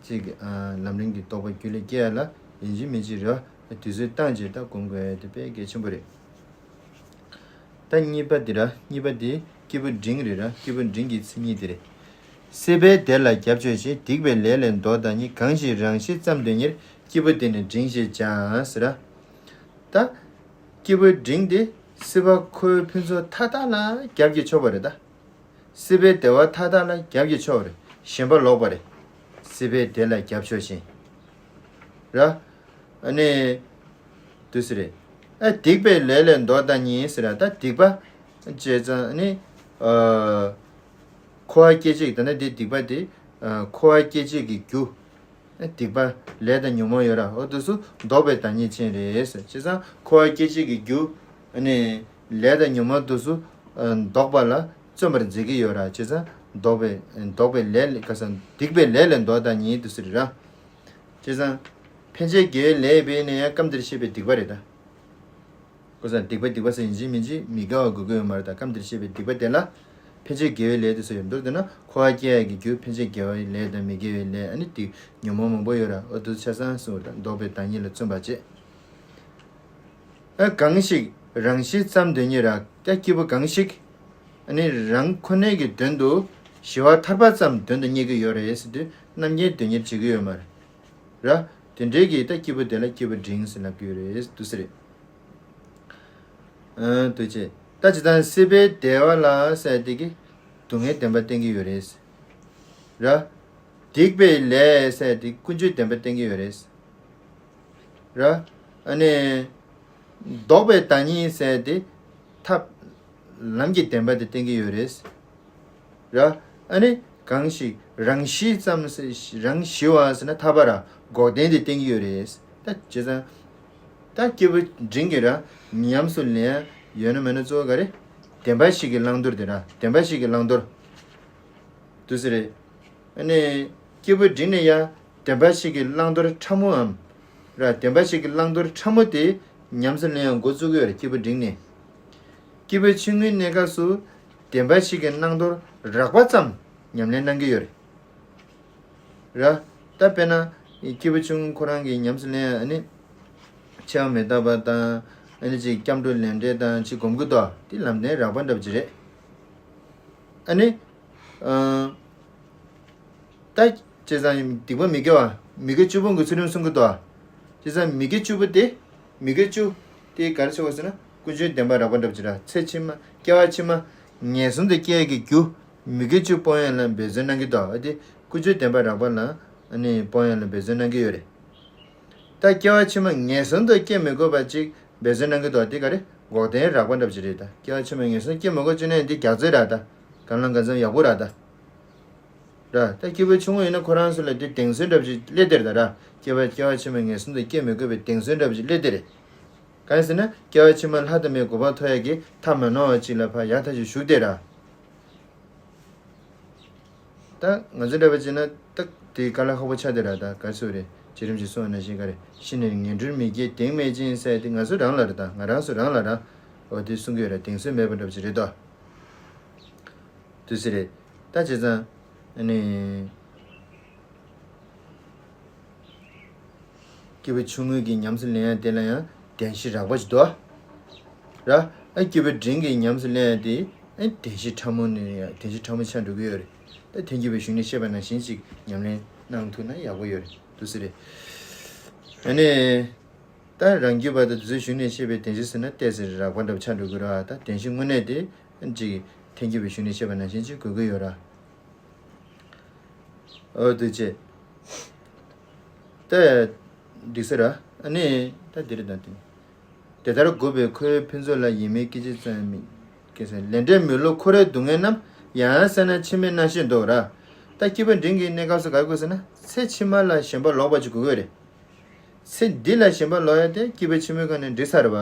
ཅིག་ཨ་ལམ་རིམ་གྱི་རྟོགས་པ་རྒྱུད་ལ་སྐྱེ་ཡ་ལ་ཡིན་གཅིག་མིན་གཅིག་རེ་བ་དུས་ཚོད་བཏང་བྱས་ད་སྒོམ་དགོས་ཡ་དེ་དཔེ་གལ་ཆེན་པོ་རེད། ད་གཉིས་པ་འདི་ར་གཉིས་པ་འདི་སྐྱེས་བུ་འབྲིང་རེད་ར། སྐྱེས་བུ་འབྲིང་གི་མཚན་ཉིད་དེ་རེད། སྲིད་པའི་བདེ་ལ་རྒྱབ་ཕྱོགས་ཤིང་། སྡིག་པའི་ལས་ལས་འདོར་དང་ཉེ། གང་ཞིག་རང་ཞི་ཙམ་དོན་གཉེར། སྐྱེས་བུ་དེ་ནི་འབྲིང་ཞེས་བྱ། ཟེར་ར། ད་སྐྱེས་བུ་འབྲིང་དེ་སྲིད་པ་ཁོའི་ཕུན་ཚོགས་མཐའ་དག་ལ་རྒྱབ་ཀྱིས་ཕྱོགས་པ་རེད་ད། སྲིད་པའི་བདེ་བ་མཐའ་དག་ལ་རྒྱབ་ཀྱིས་ཕྱོགས་པ་རེད། ཞེན་པ་ལོག་པ་རེད། སྲིད་པའི་བདེ་ལ་རྒྱབ་ཕྱོགས་ཤིང་། ར། ཨ་ནི། དུ་ཟེར་རེད། ཨ་སྡིག་པའི་ལས་ལས་འདོར་དང་ཉེ་ཟེར་ར། ད་སྡིག་པ་བྱས་ཙང་ཨ་ནི། ཨ། འཁོར་བ་སྐྱེ་བྱེད་ཀྱི་ད་ནི་དེ་སྡིག་པ་དེ། ཨ་འཁོར་བ་སྐྱེ་བྱེད་ཀྱི་རྒྱུ། སྡིག་པ་ལས་དང་ཉོན་མོངས་ཡོད་ར། འོ་དེ་ཚོ་ལྡོག་པའི་བདག་ཉིད་ཅན་རེད་ཟེར། བྱས་ཙང་འཁོར་བ་སྐྱེ་བྱེད་ཀྱི་རྒྱུ། ཨ་ནི། ལས་དང་ཉོན་མོངས་དེ་ཚོ་ལྡོག་པ་ལ་བརྩོན་པར་མཛད་ཀྱི་ཡོད་ར། བྱས་ཙང་ལྡོག་པའི་ལྡོག་པའི་ལས་ལས་ག་ས་སྡིག་པའི་ལས་ལས་འདོར་དང་ཉེ་དུ་ཟེར་ར། བྱས་ཙང་། ཕན་ཆད་དགེ་བའི་ལས་འབད་ནས་ཡང་སྐབས་འདིར་བཤད་པའི་སྡིག་པ་རེད་ད། ཀུན་བཟང་སྡིག་པ་སྡིག་པ་ཟེར་ཡིན་གཅིག་མིན་གཅིག་མི་དགེ་བ་དགོས་ཀྱི་ཡོད་མ་རེད་ད། སྐབས་འདིར་བཤད་པའི་སྡིག་པ་དེ་ལ། ཕན་ཆད་དགེ་བའི་ལས་དེ་ཚོ་ཡོད་མདོར་བསྡུ་ན་འཁོར་བ་སྐྱེ་ཡག་གི་རྒྱུ་ཕན་ཆད་དགེ་བའི་ལས་དང་མི་དགེ་བའི་ལས། ཨ་ནི་དེ་ཉོན་མོངས་མང་པོ་ཡོད་ར། འོ་དེ་ཆ་ཚང་གསུངས་པ་དང་ལྡོག་པའི་བདག་ཉིད་ལ་བརྩོན་པ་བྱེད། ཨ་གང་ཞིག་རང་ཞི་ཙམ་དོན་གཉེར་ར། ད་སྐྱེས་བུ་གང་ཞིག་ཨ་ནི་རང་ཁོ་ནའི་གི་དོན་དུ་ཞི་བ་ཐར་པ་ཙམ་དོན་དུ་གཉེར་གྱི་ཡོད་རེད་ཟེར་དུས་རྣམ་མཁྱེན་དོན་གཉེར་བྱེད་ཀྱི་ཡོད་མ་རེད། ར། དེ་འདྲའི་གི་ད་སྐྱེས་བུ་དེ་ལ་སྐྱེས་བུ་འབྲིང་ཟེར་ལབ་ཀྱི་ཡོད་རེད་དུ་ཟེར། ཨ་དུ་ཆེ། ད་ཇི་ལྟར་སྲིད་པའི་བདེ་བ་ལ་ཟེར་དེ་གི་སྡུག་བསྔལ་བདེན་པ་བསྟན་གྱི་ཡོད་རེད། ར། སྡིག་པའི་ལས་ཟེར་དེ་ཀུན་འབྱུང་བདེན་པ་བསྟན་གྱི་ཡོད་རེད། ར། ཨ་ནི། ལྡོག་པའི་བདག་ཉིད་ཟེར་དེ་ཐབས་ལམ་གྱི་བདེན་པ་དེ་བསྟན་གྱི་ཡོད་རེད། ར། ཨ་ནི་གང་ཞིག་རང་ཞི་ཙམ་ཟེར་རང་ཞི་བ་ཟེར་ན་ཐར་པ་ར་འགོག་བདེན་དེ་བསྟན་གྱི་ཡོད་རེད། ད་བྱས་ཙང་། ད་སྐྱེས་བུ་འབྲིང་གི་ར་ཉམས་སུ་ལེན་ཡ་ཡོད་ན་མེད་ན་གཙོ་བོ་ག་རེ། བདེན་པ་བཞི་གི་བླང་དོར་དེ་ར་བདེན་པ་བཞི་གི་བླང་དོར། དུ་ཟེར་རེད། ཨ་ནི། སྐྱེས་བུ་འབྲིང་ནས་ཡ། བདེན་པ་བཞི་གི་བླང་དོར་ཕྲ་མོའམ། ར་བདེན་པ་བཞི་གི་བླང་དོར་ཕྲ་མོ་དེ་ཉམས་སུ་ལེན་ཡང་འགོ་བཙུགས་ཀྱི་ཡོད་རེད་སྐྱེས་བུ་འབྲིང་ནས། སྐྱེས་བུ་ཆུང་ངུའི་གནས་སྐབས་སུ་བདེན་པ་བཞི་གི་བླང་དོར་རགས་པ་ཙམ་ཉམས་ལེན་གནང་གི་ཡོད་རེད། ར། ད་དཔེར་ན། སྐྱེས་བུ་ཆུང་ངུ་ཁོ་རང་གི་ཉམས་སུ་ལེན་ཡང་ཨ་ནི། འཆི་བ་མི་རྟག་པ་དང་། ཨ་ནི་ཅིག་སྐྱབས་འགྲོ་ལས་འབྲས་དང་ཅིག་སྒོམ་གྱི་འདུག་དེ་ལམ་བདེན་རགས་པ་འདྲ་པོ་ཅིག་རེད། ཨ་ནི། ཨ། ད། བྱས་ཙང་སྡིག་པ་མི་དགེ་བ། མི་དགེ་བཅུ་སྤོང་གི་ཚུལ་ཁྲིམས་སྲུང་གི་འདུག་བྱས་ཙང་མི་དགེ་བཅུ་པོ་དེ། མི་དགེ་བཅུ། དེ་ག་རེ་ཆགས་པ་ཟེར་ན་ཀུན་འབྱུང་བདེན་པ་རགས་པ་འདྲ་པོ་ཅིག་ར་ཚེ་ཕྱི་མ་སྐྱེ་བ་ཕྱི་མ། ངན་སོང་དུ་སྐྱེ་ཡག་གི་རྒྱུ། མི་དགེ་བཅུ་སྤོང་ཡག་ལ་འབད་བརྩོན་གནང་གི་འདུག་ཨ་དེ་ཀུན་འབྱུང་བདེན་པ་རགས་པ་ལ་ཨ་ནི་སྤོང་ཡག་ལ་འབད་བརྩོན་གནང་གི་ཡོད་རེད། ད་སྐྱེ་བ་ཕྱི་མ་ངན་སོང་དུ་སྐྱེ་མི་དགོས་པ་ཅིག་འབད་བརྩོན་གནང་གི་འདུག་དེ་ག་རེ་འགོག་བདེན་རགས་པ་འདྲ་པོ་ཅིག་རེད་ད། སྐྱེ་བ་ཕྱི་མ་ངན་སོང་སྐྱེ་མི་དགོས་ཅི་ནས་འདི་རྒྱག་རྩིས་ར་ད། གང་ལ་གང་འཚམ་ཡག་པོ་ར་ད། ར་ད་སྐྱེས་བུ་ཆུང་ངུ་ཡིན་ན་ཁོ་རང་ཚོ་ལ་དེ་གདེང་ཚོད་འདྲ་པོ་ཅིག་སླེབས་དེ་རེད་ད་ར། སྐྱེ་བ་སྐྱེ་བ་ཕྱི་མ་ངན་སོང་དུ་སྐྱེ་མི་དགོས་པའི་གདེང་ཚོད་འདྲ་པོ་ཅིག་སླེབས་དེ་རེད། གང་ཡིན་ཟེར་ན་སྐྱེ་བ་ཕྱི་མ་ལྷ་དང་མིའི་གོ་འཕང་ཐོབ་ཡག་གི་ཐབས་མ་ནོར་བ་ཅིག་ལ་ཕར་ཡག་ཐག་ཆོད་བཞུགས་དེ་ར། ད་ང་ཚོ་འདྲ་པོ་བྱས་ན་ད་དེ་དཀའ་ལས་ཁག་པོ་ཆགས་བསྡད་ར། ད་ག་ཚོད་རེད་བྱས་རིམ་གྱིས་གསུངས་པ་ནང་བཞིན་ག་རེ་ཤི་ནས་ངན་འགྲོར་མི་སྐྱེ་གདེང་མེད་ཅིང་ཟེར་དེ་ང་ཚོ་རང་ལ་རེད་ད། ང་རང་ཚོ་རང་ལ་ར། འོ་དེ་གསུང་གི་ཡོད་ར། གདེང་ཚོད་མེད་པ་འདྲ་པོ་ཅིག་རེད་དོ། དུ་སི་རེད། ད་བྱས་ཙང་ཨ་ནི། སྐྱེས་བུ་ཆུང་ངུའི་གི་ཉམས་སུ་ལེན་ཡ་དེ་ལ་ཡང་བདེན་བཞི་རགས་པ་ཞིག་འདུག་ར། ཨ་སྐྱེས་བུ་འབྲིང་གི་ཉམས་སུ་ལེན་ཡ་དེ་ཨ་བདེན་བཞི་ཕྲ་མོ་ནས་ཡང་བདེན་བཞི་ཕྲ་མོ་ཆགས་འགྲོ་གི་ཡོད་རེད། ད་ཐལ་འགྱུར་བའི་གཞུང་ནས་བཤད་པ་ནང་བཞིན་ཅིག་ཉམས་ལེན་གནང་ཐུབ་ན་ཡག་པོ་ཡོད་རེད་དུ་སི་རེད། ཨ་ནི། ད་རང་རྒྱུད་པ་དང་དུས་ཚོད་གཞུང་ནས་བཤད་པའི་བདེན་བཞི་ཟེར་ན་ཏོག་ཙམ་རགས་པ་འདྲ་པོ་ཆགས་འགྲོ་གི་རེད་བ། ད་བདེན་བཞི་དངོས་གནས་དེ་ཅིག་ཐལ་འགྱུར་བའི་གཞུང་ནས་བཤད་པ་ནང་བཞིན་ཅིག་དགོས་ཀྱི་ཡོད་ར། འོ་དུ་ཆེ། ད་འགྲིག་ས་ར། ཨ་ནི་ད་འདི་རེད་ད་དེ། དེ་ལྟར་འགོག་པའི་འཁོར་བའི་ཕུན་ཚོགས་ལ། ཡིད་མི་བསྐྱོད་ཅིང་ཙམ་མི་སྐྱེ་ས། ལས་འབྲས་མི་སློབ་འཁོར་བའི་སྡུག་བསྔལ་རྣམས། ཡང་ཡང་བསམས་ན་ཕྱི་མའི་རྣམ་ཤེས་ལྡོག་ར། ད་སྐྱེས་བུ་འབྲིང་གི་གནས་སྐབས་སུ་ག་རེ་དགོས་ཟེར་ན་ཚེ་ཕྱི་མ་ལ་ཞེན་པ་ལོག་པ་ཅིག་དགོས་ཀྱི་ཡོད་རེད། ཚེ་འདི་ལ་ཞེན་པ་ལོག་ཡ་དེ་སྐྱེས་བུ་ཆེན་མོའི་སྒང་ནས་འགྲིག་ཚར་བ།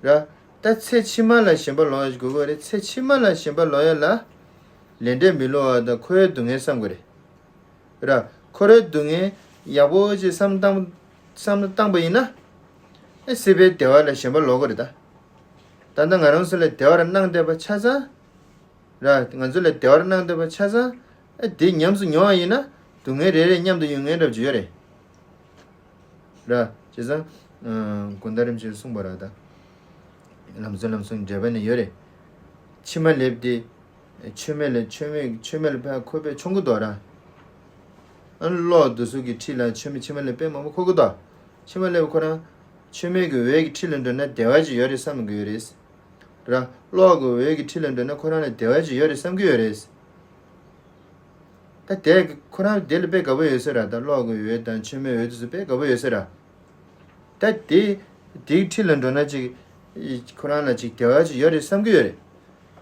ར། ད་ཚེ་ཕྱི་མ་ལ་ཞེན་པ་ལོག་ཡ་དགོས་ཀྱི་རེད། ཚེ་ཕྱི་མ་ལ་ཞེན་པ་ལོག་ཡ་ལ། ལས་འབྲས་མི་སློབ་པ་དང་འཁོར་བའི་སྡུག་བསྔལ་བསམ་དགོས་རེད། ར། འཁོར་བའི་སྡུག་བསྔལ་ཡག་པོ་ཅིག་བསམ་བཏང་བསམ་བཏང་པ་ཡིན་ན། ཨེ་སྲིད་པའི་བདེ་བ་ལ་ཞེན་པ་ལོག་གི་རེད་ད། ད་ལྟ་ང་རང་ཚོ་ལ་བདེ་བ་ར་གནང་བསྡད་པ་ཆ་ཚང་། ར། ང་ཚོ་ལ་བདེ་བར་གནང་བསྡད་པ་ཆ་ཚང་། ཨ་དེ་ཉམས་སུ་མྱོང་བ་ཡིན་ན། སྡུག་བསྔལ་རེ་རེ་མཉམ་དུ་ཡོང་མཁན་འདྲ་པོ་ཅིག་ཡོད་རེད། ར། བྱས་ཙང་། ཨ། དགོང་དག་རིམ་བཞིན་གསུངས་པ་ར་ད། ལམ་གསུམ་ལམ་གསུམ་འགྲེལ་པ་ནས་ཡོད་རེད། ཕྱི་མ་ལེབ་དེ། མཆོད་མེ་ལ་མཆོད་མེ་མཆོད་མེ་ལ་ཕར་ཁོ་པས་མཆོང་གི་འདུག་ར། ཨ་ནི་གློག་དེ་ཚོ་གི་འཁྲིས་ལ་མཆོད་མེ་མཆོད་མེ་ལེབ་དཔེ་མང་པོ་འཁོར་གི་འདུག་ཕྱི་མ་ལེབ་ཁོ་རང་མཆོད་མེ་གི་འོད་ཀྱི་འཁྲིས་ལ་འགྲོ་ན་བདེ་བ་ཅིག་ཡོད་རེད་བསམ་གི་ཡོད་རེད། ར། གློག་གི་འོད་ཀྱི་འཁྲིས་ལ་འགྲོ་ན་ཁོ་རང་ལ་བདེ་བ་ཅིག་ཡོད་རེད་བསམ་གི་ཡོད་རེད། ད་དེ་ཁོ་རང་དེ་ལ་དཔེ་དགའ་པོ་ཡོད་ས་ར། ད་གློག་གི་འོད་དང་མཆོད་མེའི་འོད་དེ་ཚོ་དཔེ་དགའ་པོ་ཡོད་ས་ར། ད་དེ་དེའི་འཁྲིས་ལ་འགྲོ་ན་ཅིག་ཁོ་རང་ལ་ཅིག་བདེ་བ་ཅིག་ཡོད་རེད་བསམ་གི་ཡོད་རེད།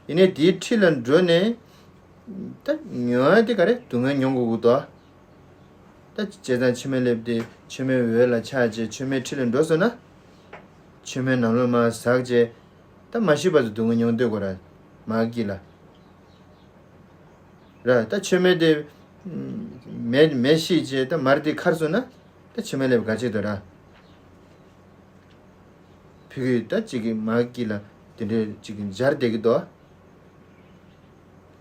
ཡིན་ནའི་དེའི་འཁྲིས་ལ་འགྲོ་ནས་ད་མྱོང་ཡ་དེ་ག་རེ། སྡུག་བསྔལ་མྱོང་དགོས་ཀྱི་འདུག་ད་བྱས་ཙང་ཕྱི་མ་ལེབ་དེ་མཆོད་མེའི་འོད་ལ་ཆགས་བྱས་མཆོད་མེའི་འཁྲིས་ལ་འགྲོ་སོང་ན། མཆོད་མེ་ནང་ལོགས་མར་ཟག་བྱས། ད་མ་ཤི་བར་དུ་སྡུག་བསྔལ་མྱོང་སྡོད་དགོས་ར། མར་སྐྱེ་ལ། ར། ད་མཆོད་མེ་དེ་མེ་མེ་ཤི་བྱས་ད་མར་དེ་ཁར་སོང་ན། ད་མཆོད་མེ་ལེབ་ག་ཅིག་འདུག་ར། ཕ་གི་ད་ཅིག་གི་མར་སྐྱེ་ལ་དེ་འདྲའི་ཅིག་གི་འབྱར་བསྡད་ཀྱི་འདུག་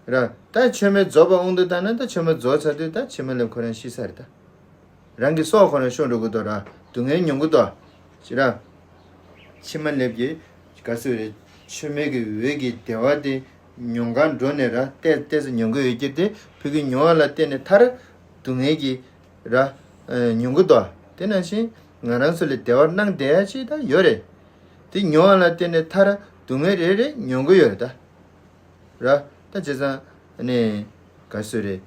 ར། ད་མཆོད་མེ་རྫོགས་པ་དབང་དུ་བཏང་ན། ད་མཆོད་མེ་རྫོགས་ཚར་དུས་ད་མཆོད་མེ་ལེབ་ཁོ་རང་ཤི་ས་རེད་ད། རང་གི་སྲོག་ཁོ་རང་ཤོར་འགྲོ་གི་འདུག་ར། སྡུག་བསྔལ་མྱོང་གི་འདུག་ཅི་ར། ཕྱི་མ་ལེབ་ཀྱི་ག་ཟེར་རེད། མཆོད་མེ་གི་འོད་ཀྱི་བདེ་བ་དེ་མྱོང་གར་འགྲོ་ནས་ར། ཏོག་ཙམ་མྱོང་གི་ཡོད་ཀྱི་དེ་ཕ་གི་མྱོང་བ་ལ་བརྟེན་ནས་མཐར་སྡུག་བསྔལ་གྱི་ར། མྱོང་གི་འདུག་དེ་ནང་བཞིན་ང་རང་ཚོ་ལ་བདེ་བར་སྣང་བསྡད་ཡ་ཅིག་ད་ཡོད་རེད། དེ་མྱོང་བ་ལ་བརྟེན་ནས་མཐར་སྡུག་བསྔལ་རེ་རེ་མྱོང་གི་ཡོད་རེད་ད། ར། ད་བྱས་ཙང་ནི་ག་ཟེར་རེད།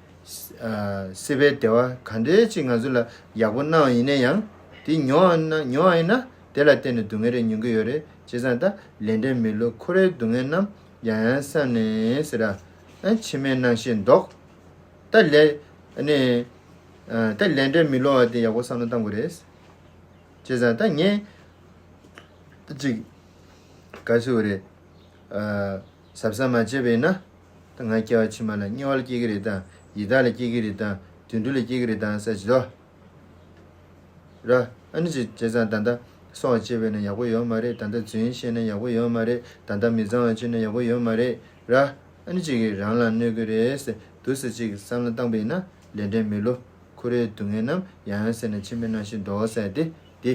ཨ། སྲིད་པའི་བདེ་བ་ག་འདྲའི་ཅིག་ང་ཚོ་ལ་ཡག་པོ་གནང་བ་ཡིན་ན་ཡང་། དེ་མྱོང་བ་ན་མྱོང་བ་ཡིན་ན་དེ་ལ་བརྟེན་ནས་སྡུག་བསྔལ་རེ་མྱོང་གི་ཡོད་རེད། བྱས་ཙང་ད་ལས་འབྲས་མི་བསླུ་འཁོར་བའི་སྡུག་བསྔལ་རྣམས་ཡང་ཡང་བསམས་ནས་ཟེར་ར། ཨ། ཕྱི་མའི་སྣང་ཤས་ལྡོག་ད་ལས་ནི། ཨ། ད་ལས་འབྲས་མི་བསླུ་བ་དེ་ཡག་པོ་བསམ་བློ་བཏང་དགོས་རེད། བྱས་ཙང་ད་ངས་ཅིག་ག་ཟེར་དགོས་རེད། ཨ། གཟབ་གཟབ་མ་བྱས་པ་ཡིན་ན། ད་ང་སྐྱེ་བ་ཕྱི་མ་ལ་དམྱལ་བ་ལ་སྐྱེ་གི་རེད་དང་། ཡི་དྭགས་ལ་སྐྱེ་གི་རེད་དང་། དུད་འགྲོ་ལ་སྐྱེ་གི་རེད་དང་ཟེར་གྱི་འདུག་ར། ཨ་ནི་ཅིག་བྱས་ཙང་ད་ལྟ་སྲོག་བཅད་པ་ཡིན་ན་ཡག་པོ་ཡོད་མ་རེད། ད་ལྟ་རྫུན་བཤད་ན་ཡག་པོ་ཡོད་མ་རེད། ད་ལྟ་མི་གཙང་བ་བྱས་ན་ཡག་པོ་ཡོད་མ་རེད་ར། ཨ་ནི་ཅིག་གིས་རང་ལ་གནོད་གི་རེད་ཟེར་འདུག་སེ་ཅིག་བསམ་བློ་བཏང་པ་ཡིན་ན་ལས་འབྲས་མི་བསླུ། འཁོར་བའི་སྡུག་བསྔལ་རྣམས་ཡང་ཡང་བསམས་ནས་ཕྱི་མའི་སྣང་ཤས་ལྡོག་ཟེར་ཏེ། དེ།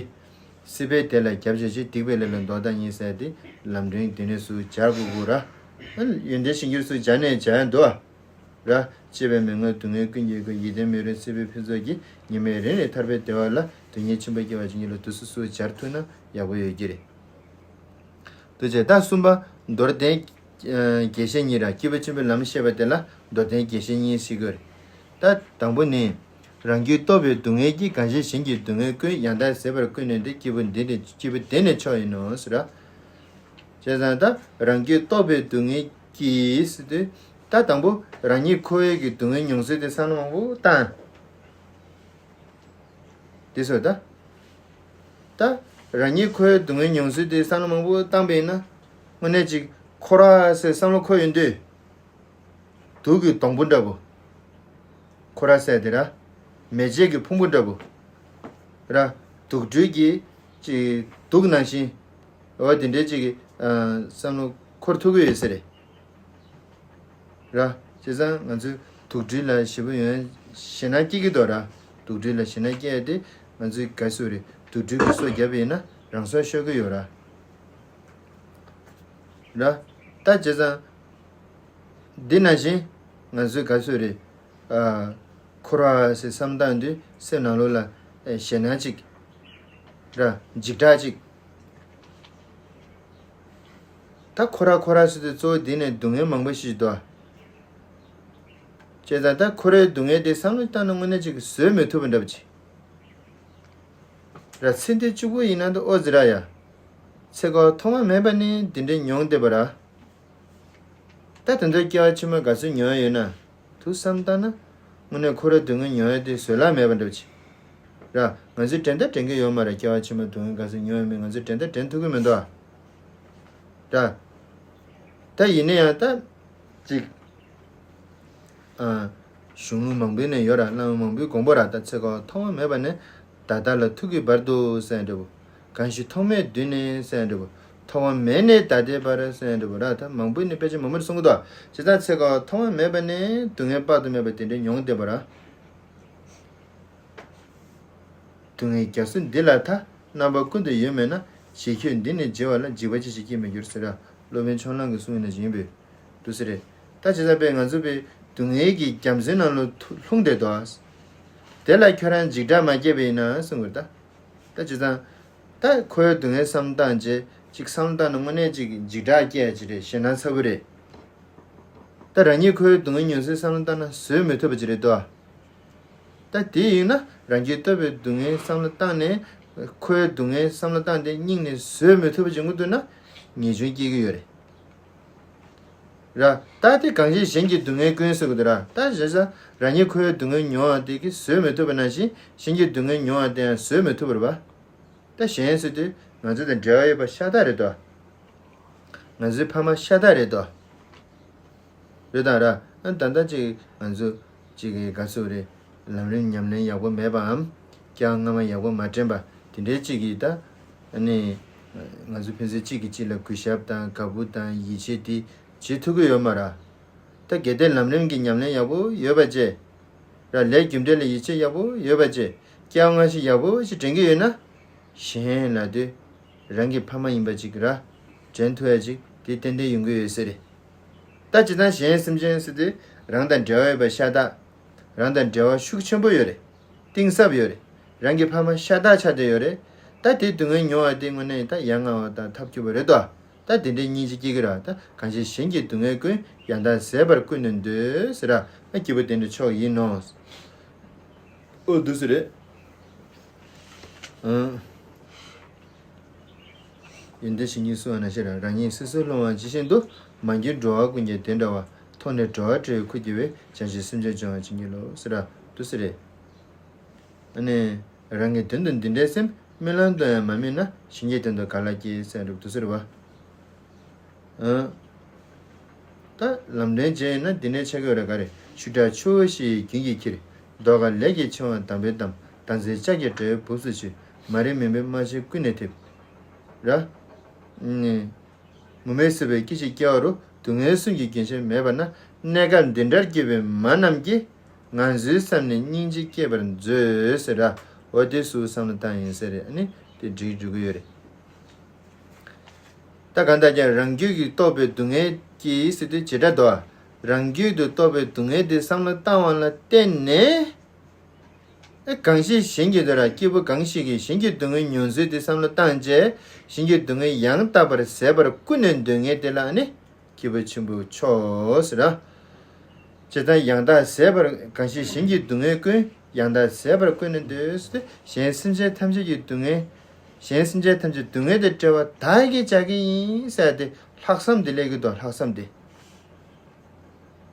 སྲིད་པའི་བདེ་ལ་རྒྱབ་བྱེད་ཅིང་། སྡིག་པའི་ལས་ལ་ལྡོག་ལྟ་ཉིད་ཟེར་ཏེ། ལམ་འབྲས་དེ་ནས་སུ་སྦྱར་དགོས་དགོས་ར། ཡོན་ཏན་གཞན་འགྱུར་སུ་སྦྱར་ནས་སྦྱར་ཡང་འདུག་ཨ། ར། སྐྱེ་བའི་མི་མངོན་སྡུག་བསྔལ་ཀུན་གྱི་སྒོ། ཡིད་བརྟན་མི་རུང་སྲིད་པའི་ཕུན་ཚོགས་ཀྱིས། ཉི་མའི་རིང་ལས་ཐར་པའི་བདེ་བ་ལ། སྡུག་བསྔལ་ཆེན་པོ་སྐྱེ་བ་ཅན་གྱི་བློ། དུས་སུ་སུ་སྦྱར་ཐུབ་ན་ཡག་པོ་ཡོད་ཀྱི་རེད། འདུ་བྱེད་ད་གསུམ་པ་མདོར་བསྟན་རྒྱས་བཤད་གཉིས་ར། སྐྱེས་བུ་ཆེན་པོའི་ལམ་བཤད་པ་དེ་ལ་མདོར་བསྟན་རྒྱས་བཤད་གཉིས་ཟེར་གྱི་ཡོད་རེད། ད་དང་པོ་ནི། རང་རྒྱུད་རྟོགས་པའི་སྡུག་བསྔལ་གྱིས། གང་ཞིག་གཞན་གྱི་སྡུག་བསྔལ་ཀུན། ཡང་དག་ཟད་པར་ཀུན་ནས་འདྲེན། སྐྱེས་བུ་འདི་ནི་སྐྱེས་བུ་དེ་ནི་མཆོག་ཡིན་ནོ་ཟེར་ར། བྱས་ཙང་ད་རང་རྒྱུད་རྟོགས་པའི་སྡུག་བསྔལ་གྱིས་ཟེར་དུས། ད་དང་པོ་རང་ཉིད་འཁོར་བའི་གི་སྡུག་བསྔལ་མྱོང་ཚུལ་དེ་བསམ་བློ་མང་པོ་བཏང་། དེ་ཚོ་ད། ད། རང་ཉིད་འཁོར་བའི་སྡུག་བསྔལ་མྱོང་ཚུལ་དེ་བསམ་བློ་མང་པོ་བཏང་པ་ཡིན་ན། དངོས་གནས་ཅིག་འཁོར་བ་ཟེར་བསམ་བློ་འཁོར་ཡོང་དུས། དུག་གི་སྡོང་པོ་འདྲ་པོ། འཁོར་བ་ཟེར་དེ་ར། མེ་ལྕེ་གི་ཕུང་པོ་འདྲ་པོ། ར། དུག་སྦྲུལ་གྱི་ཅིག་དུག་ནང་བཞིན། འོ་དེ་འདྲའི་ཅིག་གི་ཨ། བསམ་བློ་འཁོར་ཐུབ་ཀྱི་ཡོད་ས་རེད། ར། བྱས་ཙང་ང་ཚོས་དུག་སྦྲུལ་ལ་ཞེད་པོ་ཡོང་ཞེད་སྣང་སྐྱེ་གི་འདུག་ར། དུག་སྦྲུལ་ལ་ཞེད་སྣང་སྐྱེ་ཡ་དེ་ང་ཚོས་ག་ཟེར་རེད། དུག་སྦྲུལ་གྱིས་སོ་བརྒྱབ་པ་ཡིན་ན་རང་སྲོག་ཤོར་གི་ཡོད་ར། ར། ད་བྱས་ཙང་། འདི་ནང་བཞིན་ང་ཚོས་ག་ཟེར་རེད། ཨ། འཁོར་བ་ཟེར་བསམ་བཏང་དུས་སེམས་ནང་ལོགས་ལ་ཞེད་སྣང་ཅིག་ར། འཇིགས་སྐྲག་ཅིག་ད་འཁོར་བ་འཁོར་བ་ཟེར་དུས་གཙོ་བོ་འདི་ནས་སྡུག་བསྔལ་མང་པོ་ཞིག་འདུག་ཨ། བྱས་ཙང་ད་འཁོར་བའི་སྡུག་བསྔལ་དེ་བསམ་བློ་བཏང་ན་དངོས་གནས་ཅིག་བཟོད་མི་ཐུབ་པ་འདྲ་པོ་ཅིག་ར། ཚེ་འདི་གཅིག་པུ་ཡིན་ན་ད་ཨོ་ཟེར་ར་ཡ། ཚེ་སྐབས་ཐོག་མ་མེད་པ་ནས་འདི་འདྲའི་མྱོང་བསྡད་པ་ར། ད་དེ་ཚོ་སྐྱེ་བ་ཕྱི་མ་ག་ཚོད་མྱོང་ཡ་ཡོད་ན། ཐུགས་བསམ་བཏང་ན། དངོས་གནས་འཁོར་བའི་སྡུག་བསྔལ་མྱོང་ཡ་དེ་བཟོད་གླགས་མེད་པ་འདྲ་པོ་ཅིག་ར། ང་ཚོས་དྲན་ད་དྲན་གྱི་ཡོད་མ་རེད། སྐྱེ་བ་ཕྱི་མ་སྡུག་བསྔལ་ག་ཚོད་མྱོང་ཡོད་མེད་ང་ཚོས་དྲན་ད་དྲན་ཐུབ་ཀྱི་མི་འདུག་ཨ། ར། ད་ཡིན་ན་ཡང་ད། ཅིག་ཨ། གཞུང་ལུགས་མང་པོའི་ནས་ཡོད་ར། བླ་མ་མང་པོའི་དགོངས་པ་ར། ད་ཚེ་སྐབས་ཐོག་མ་མེད་པ་ནས། ད་ལྟ་ལ་ཐུག་གི་བར་དུ་ཟེར་འདྲ་པོ། གང་ཞིག་ཐོག་མེད་དུས་ནས་ཟེར་འདྲ་པོ། ཐོག་མ་མེད་ནས་ད་ལྟའི་བར་ཟེར་འདྲ་པོ་ར། ད་མང་པོའི་ནས་དཔེ་ཆ་མང་པོར་གསུང་གི་འདུག་ཨ། བྱས་ཙང་ཚེ་སྐབས་ཐོག་མ་མེད་པ་ནས་སྡུག་བསྔལ་དཔག་ཏུ་མེད་པ་དེ་འདྲའི་མྱོང་བསྡད་པ་ར། སྡུག་བསྔལ་རྒྱ་མཚོ་འདི་ལ་ཐ། རྣམ་པ་ཀུན་ཏུ་ཡོད་མེད་ན། ཞེ་ཁྱོད་འདི་ནི་བརྗེ་བ་ལ། འཇིགས་པ་ཅི་ཞིག་སྐྱེས་མི་འགྱུར་ཟེར་ར། སློབ་དཔོན་ཕྱོགས་གླང་གིས་གསུངས་ཡོད་ན་ཞིག་ཡིན་པས། འདུག་ཟེར་རེད། ད་བྱས་ཙང་པས་ང་ཚོ་པའི་སྡུག་བསྔལ་གྱི་རྒྱ་མཚོའི་ནང་ལ་ཐུ་ལྷུང་བསྡད་དོ། དེ་ལ་ཁྱོད་རང་འཇིགས་སྐྲག་མ་སྐྱེས་པ་ཡིན་ན་གསུངས་པ་རེད་ད། ད་བྱས་ཙང་། ད་འཁོར་བའི་སྡུག་བསྔལ་བསམ་བློ་བཏང་བྱས་ཅིག་བསམ་བློ་བཏང་ན་དངོས་གནས་ཅིག་འཇིགས་སྐྲག་སྐྱེ་ཡ་ཅིག་རེད། ཞེད་སྣང་ཚ་པོ་རེད། ད་རང་ཉིད་འཁོར་བའི་སྡུག་བསྔལ་མྱོང་ཚུལ་བསམ་བློ་བཏང་ན་བཟོད་མི་ཐུབ་པ་ཅིག་རེད་དོ། ད་དེ་ཡིན་ན་རང་རྒྱུད་སྟོབས་པའི་སྡུག་བསྔལ་བསམ་བློ་བཏང་ནས། འཁོར་བའི་སྡུག་བསྔལ་བསམ་བློ་བཏང་སྟེ་སྙིང་ནས་བཟོད་མི་ཐུབ་པ་ཅིག་ཡོང་གི་འདུག་ན། ངེས་འབྱུང་སྐྱེ་གི་ཡོད་རེད། ར། ད་དེ་གང་ཞིག་གཞན་གྱི་སྡུག་བསྔལ་ཀུན་ཟེར་གི་འདུག་ར། ད་བྱས་ཙང་རང་ཉིད་འཁོར་བའི་སྡུག་བསྔལ་མྱོང་བ་དེ་གིས་བཟོད་མི་ཐུབ་པ་ནང་བཞིན་གཞན་གྱི་སྡུག་བསྔལ་མྱོང་བ་དེ་ཡང་བཟོད་མི་ཐུབ་པ་རེད་པ། ད་གཞན་ཟེར་དུས་ང་ཚོ་དང་འབྲེལ་བ་ཡོད་པ་ཤ་སྟག་རེད་དོ། ང་ཚོའི་ཕ་མ་ཤ་སྟག་རེད་དོ། རེད་དང་ར། ཨ་ད་ལྟ་ཅིག་ང་ཚོ་ཅིག་གི་ག་ཚོད་རེད། ལམ་རིམ་ཉམས་ལེན་ཡག་པོ་མེད་པའམ། སྐྱེ་བ་སྔ་མ་ཡག་པོ་མ་དྲན་པ་དེ་འདྲའི་ཅིག་གིས་ད། ཨ་ནི། ང་ཚོ་ཕན་ཚུན་གཅིག་གིས་གཅིག་ལ་གུས་ཞབས་དང་དགའ་པོ་དང་ཡིད་ཆེས་དེ་བྱེད་ཐུབ་ཀྱི་ཡོད་མ་ར། ད་གལ་ཏེ་ལམ་རིམ་གྱི་ཉམས་ལེན་ཡག་པོ་ཡོད་པ་བཅས། ར་ལས་རྒྱུ་འབྲས་ལ་ཡིད་ཆེས་ཡག་པོ་ཡོད་པ་བཅས། སྐྱེ་བ་སྔ་ཕྱི་ཡག་པོ་ཞིག་དྲན་གྱི་ཡོད་ན། གཞན་ལ་དུས། རང་གི་ཕ་མ་ཡིན་པ་ཅིག་ར། དྲན་ཐུབ་ཡ་ཅིག་དེ་ཏན་ཏན་ཡོང་གི་ཡོད་ས་རེད། ད་སྤྱིར་བཏང་གཞན་སེམས་ཅན་ཟེར་དུས་རང་དང་འབྲེལ་བ་ཡོད་པ་ཤ་སྟག་རང་དང་འབྲེལ་བ་ཤུགས་ཆེན་པོ་ཡོད་རེད། གཏིང་ཟབ་ཡོད་རེད། རང་གི་ཕ་མ་ཤ་སྟག་ཆགས་བསྡད་ཡོད་རེད། ད་དེ་སྡུག་བསྔལ་མྱོང་བ་དེ་དངོས་གནས་ད་ཡ་ང་བ་དང་ཐབས་སྐྱོ་པོ་རེད་དོ། ད་དེ་འདྲའི་སྙིང་རྗེ་སྐྱེ་གི་ར། ད་གང་ཞིག་གཞན་གྱི་སྡུག་བསྔལ་ཀུན། ཡང་དག་ཟད་པར་ཀུན་ནས་འདོད་ཟེར་ར། ཨ་སྐྱེས་བུ་དེ་འདྲའི་མཆོག་ཡིན་ནོ། ཨོ་འདུག་སེ་རེད། ཨང་། ཡོན་ཏན་གཞན་གྱིས་གསུངས་པ་ནང་བཞིན་རང་ཉིད་སོ་སོར་ལྷུང་བ་ཇི་བཞིན་དུ། མ་གྱུར་འགྲོ་བ་ཀུན་ཀྱང་དེ་འདྲ་བ། མཐོང་ནས་འགྲོ་བ་བྲལ་བའི་ཁུར་གྱིས་པས། བྱང་ཆུབ་སེམས་མཆོག་འབྱོངས་པར་བྱིན་གྱིས་རློབས་ཟེར་ར། འདུག་སེ་རེད། ཨ་ནི། རང་གི་དོན་དུ་འདི་འདྲའི་སེམས། རྨི་ལམ་དུ་ཡང་མ་རྨིས་ན། གཞན་གྱི་དོན་དུ་ག་ལ་སྐྱེ་ཟེར་རབ་འདུག་སེ་རེད་བ། ཨ། ད་ལམ་འདྲེན་བྱས་ཡིན་ན་འདི་ནས་ཆགས་ཀྱི་ཡོད་རེད། ག་རེ། ཤུགས་དྲག་ཆུ་བོ་ཞིག་རྒྱུན་གྱིས་འཁྱིལ། མདོ་ཁ་ལས་ཀྱི་ཆེ་བ་དམ་པའི་གཏམ། དམ་ཚིག་ལྕགས་ཀྱུ་འདྲ་བའི་སྦུབས་སུ་ཆུད། མ་རིག་མུན་པའི་རྨ་བྱའི་ཀུན་ནས་འཐིབས། ར། ཨ་ནི། མུ་མེད་སྲིད་པའི་སྐྱེ་འཆི་སྐྱེ་བ་རུ། སྡུག་བསྔལ་གསུམ་གྱི་རྒྱུན་ཆད་མེད་པ་ན། གནས་སྐབས་འདི་འདྲར་སྐྱེས་པའི་མ་རྣམས་ཀྱིས། ང་ཚོའི་སེམས་ནི་སྙིང་རྗེ་སྐྱེད་པར་མཛོད་ཟེར་ར། འོ་དེ་སུ་བསམ་བློ་བཏང་ཡིན་ཟེར་རེད། ཨ་ནི་དེ་འགྲིག་འགྲོ་གི་ཡོད་རེད། ད་གང་ལྟར་ཀྱང་རང་རྒྱུད་ཀྱིས་རྟོགས་པའི་སྡུག་བསྔལ་གྱིས་ཟེར་དུས་བྱེ་བྲག་ཏུ། རང་རྒྱུད་དུ་རྟོགས་པའི་སྡུག་བསྔལ་དེ་བསམ་བློ་བཏང་བ་ལ་བརྟེན་ནས། ཨེ་གང་ཞིག་གཞན་གྱི་དོན་ར། སྐྱེས་བུ་གང་ཞིག་གིས་གཞན་གྱི་སྡུག་བསྔལ་མྱོང་ཚུལ་དེ་བསམ་བློ་བཏང་བྱས། གཞན་གྱི་སྡུག་བསྔལ་ཡང་དག་པར་ཟད་པར་ཀུན་ནས་འདོད་མཁན་དེ་ལ་ནི། སྐྱེས་བུ་ཆེན་པོའི་མཆོག་ཟེར་ར། ཇི་ལྟར་ཡང་དག་ཟད་པར། གང་ཞིག་གཞན་གྱི་སྡུག་བསྔལ་ཀུན། ཡང་དག་ཟད་པར་ཀུན་ནས་འདོད་ཟེར་ཏེ། གཞན་སེམས་ཅན་ཐམས་ཅད་ཀྱི་སྡུག་བསྔལ། གཞན་སེམས་ཅན་ཐམས་ཅད་སྡུག་བསྔལ་དང་བྲལ་བ་བདག་གིས་བྱ་གི་ཡིན་ཟེར་ཏེ་ལྷག་བསམ་དེ་སླེབས་ཀྱི་འདུག་ལྷག་བསམ་དེ།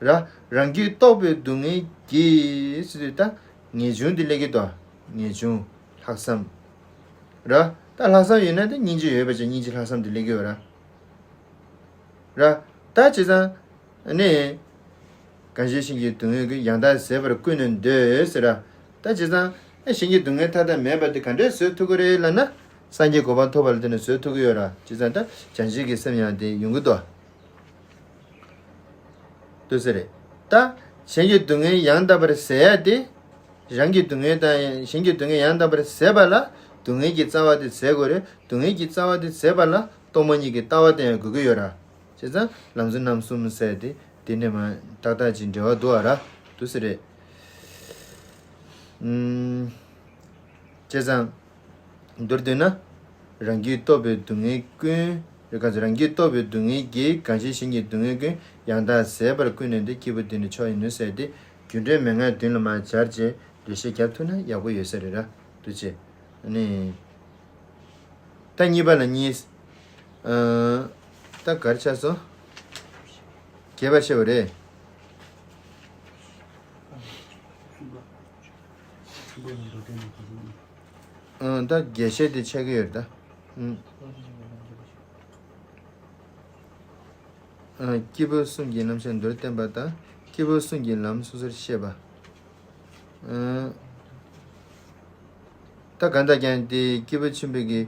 ར། རང་རྒྱུད་རྟོགས་པའི་སྡུག་བསྔལ་གྱིས་ཟེར་དུས་ད་ངེས་འབྱུང་དེ་སླེབས་ཀྱི་འདུག་ངེས་འབྱུང་། ལྷག་བསམ། ར། ད་ལྷག་བསམ་ཡོད་ན་ད་སྙིང་རྗེ་ཡོད་པ་ཅིག་སྙིང་རྗེ་ལྷག་བསམ་དེ་སླེབས་ཀྱི་ཡོད་ར། ར། ད་བྱས་ཙང་། ཨ་ནི། གང་ཞིག་གཞན་གྱི་སྡུག་བསྔལ་ཀུན། ཡང་དག་ཟད་པར་ཀུན་ནས་འདོད་ཟེར་ར། ད་བྱས་ཙང་། ཨ་གཞན་གྱི་སྡུག་བསྔལ་མཐའ་དག་མེད་པ་དེ་ག་འདྲས་བཟོད་ཐུབ་ཀྱི་རེད་ལབ་ན། སངས་རྒྱས་གོ་འཕང་ཐོབ་པ་ལ་བརྟེན་ནས་བཟོད་ཐུབ་ཀྱི་ཡོད་ར། བྱས་ཙང་ད་བྱང་ཆུབ་ཀྱི་སེམས་ཡང་དེ་ཡོང་གི་འདུག་འདུག་སེ་རེད། ད། གཞན་གྱི་སྡུག་བསྔལ་ཡང་དག་པར་ཟད་ཡ་དེ། རང་གི་སྡུག་བསྔལ་དང་གཞན་གྱི་སྡུག་བསྔལ་ཡང་དག་པར་ཟད་པ་ལ། སྡུག་བསྔལ་གྱི་རྩ་བ་དེ་ཟད་དགོས་རེད། སྡུག་བསྔལ་གྱི་རྩ་བ་དེ་ཟད་པ་ལ་སྟོང་པ་ཉིད་ཀྱི་ལྟ་བ་དེ་ཡང་དགོས་ཀྱི་ཡོད་ར། བྱས་ཙང་ལམ་གཙོ་རྣམ་གསུམ་ཟེར་དེ་དེ་ནས་མ་ཏག་ཏག་ཅིག་འབྲེལ་བ་འདུག་ཨ་ར། འདུག་སེ་རེད། ཨུམ། བྱས་ཙང་། མདོར་བསྡུས་ན། རང་རྒྱུད་རྟོགས་པའི་སྡུག་བསྔལ་ཀུན། རེ་ག་ཚོད་རང་རྒྱུད་རྟོགས་པའི་སྡུག་བསྔལ་གྱིས། གང་ཞིག་གཞན་གྱི་སྡུག་བསྔལ་ཀུན། ཡང་དག་ཟད་པར་ཀུན་ནས་འདོད། སྐྱེས་བུ་དེ་ནི་མཆོག་ཡིན་ནོ་ཟེར་ཏེ། རྒྱུ་འབྲས་མན་ངག་བདུན་ལ་མར་སྦྱར་བྱས་འགྲེལ་བཤད་རྒྱབ་ཐུབ་ན་ཡག་པོ་ཡོད་ས་རེད་ར། འདུག་ཅེས། ཨ་ནི། ད་གཉིས་པ་ལ་གཉིས། ཨ། ད་ག་རེ་ཆགས་སོང་། རྒྱས་པར་བཤད་པ་རེད། ཨ། ད་རྒྱས་བཤད་དེ་ཆགས་ཀྱི་ཡོད་རེད་ད། ཨ། ཨ། སྐྱེས་བུ་གསུམ་གྱི་རྣམ་གཞག་མདོར་བསྟན་པ་དང་། སྐྱེས་བུ་གསུམ་གྱི་ལམ་སོ་སོར་བཤད་པ། ཨ། ད་གང་ལྟར་ཀྱང་དེ་སྐྱེས་བུ་ཆེན་པོའི་གི་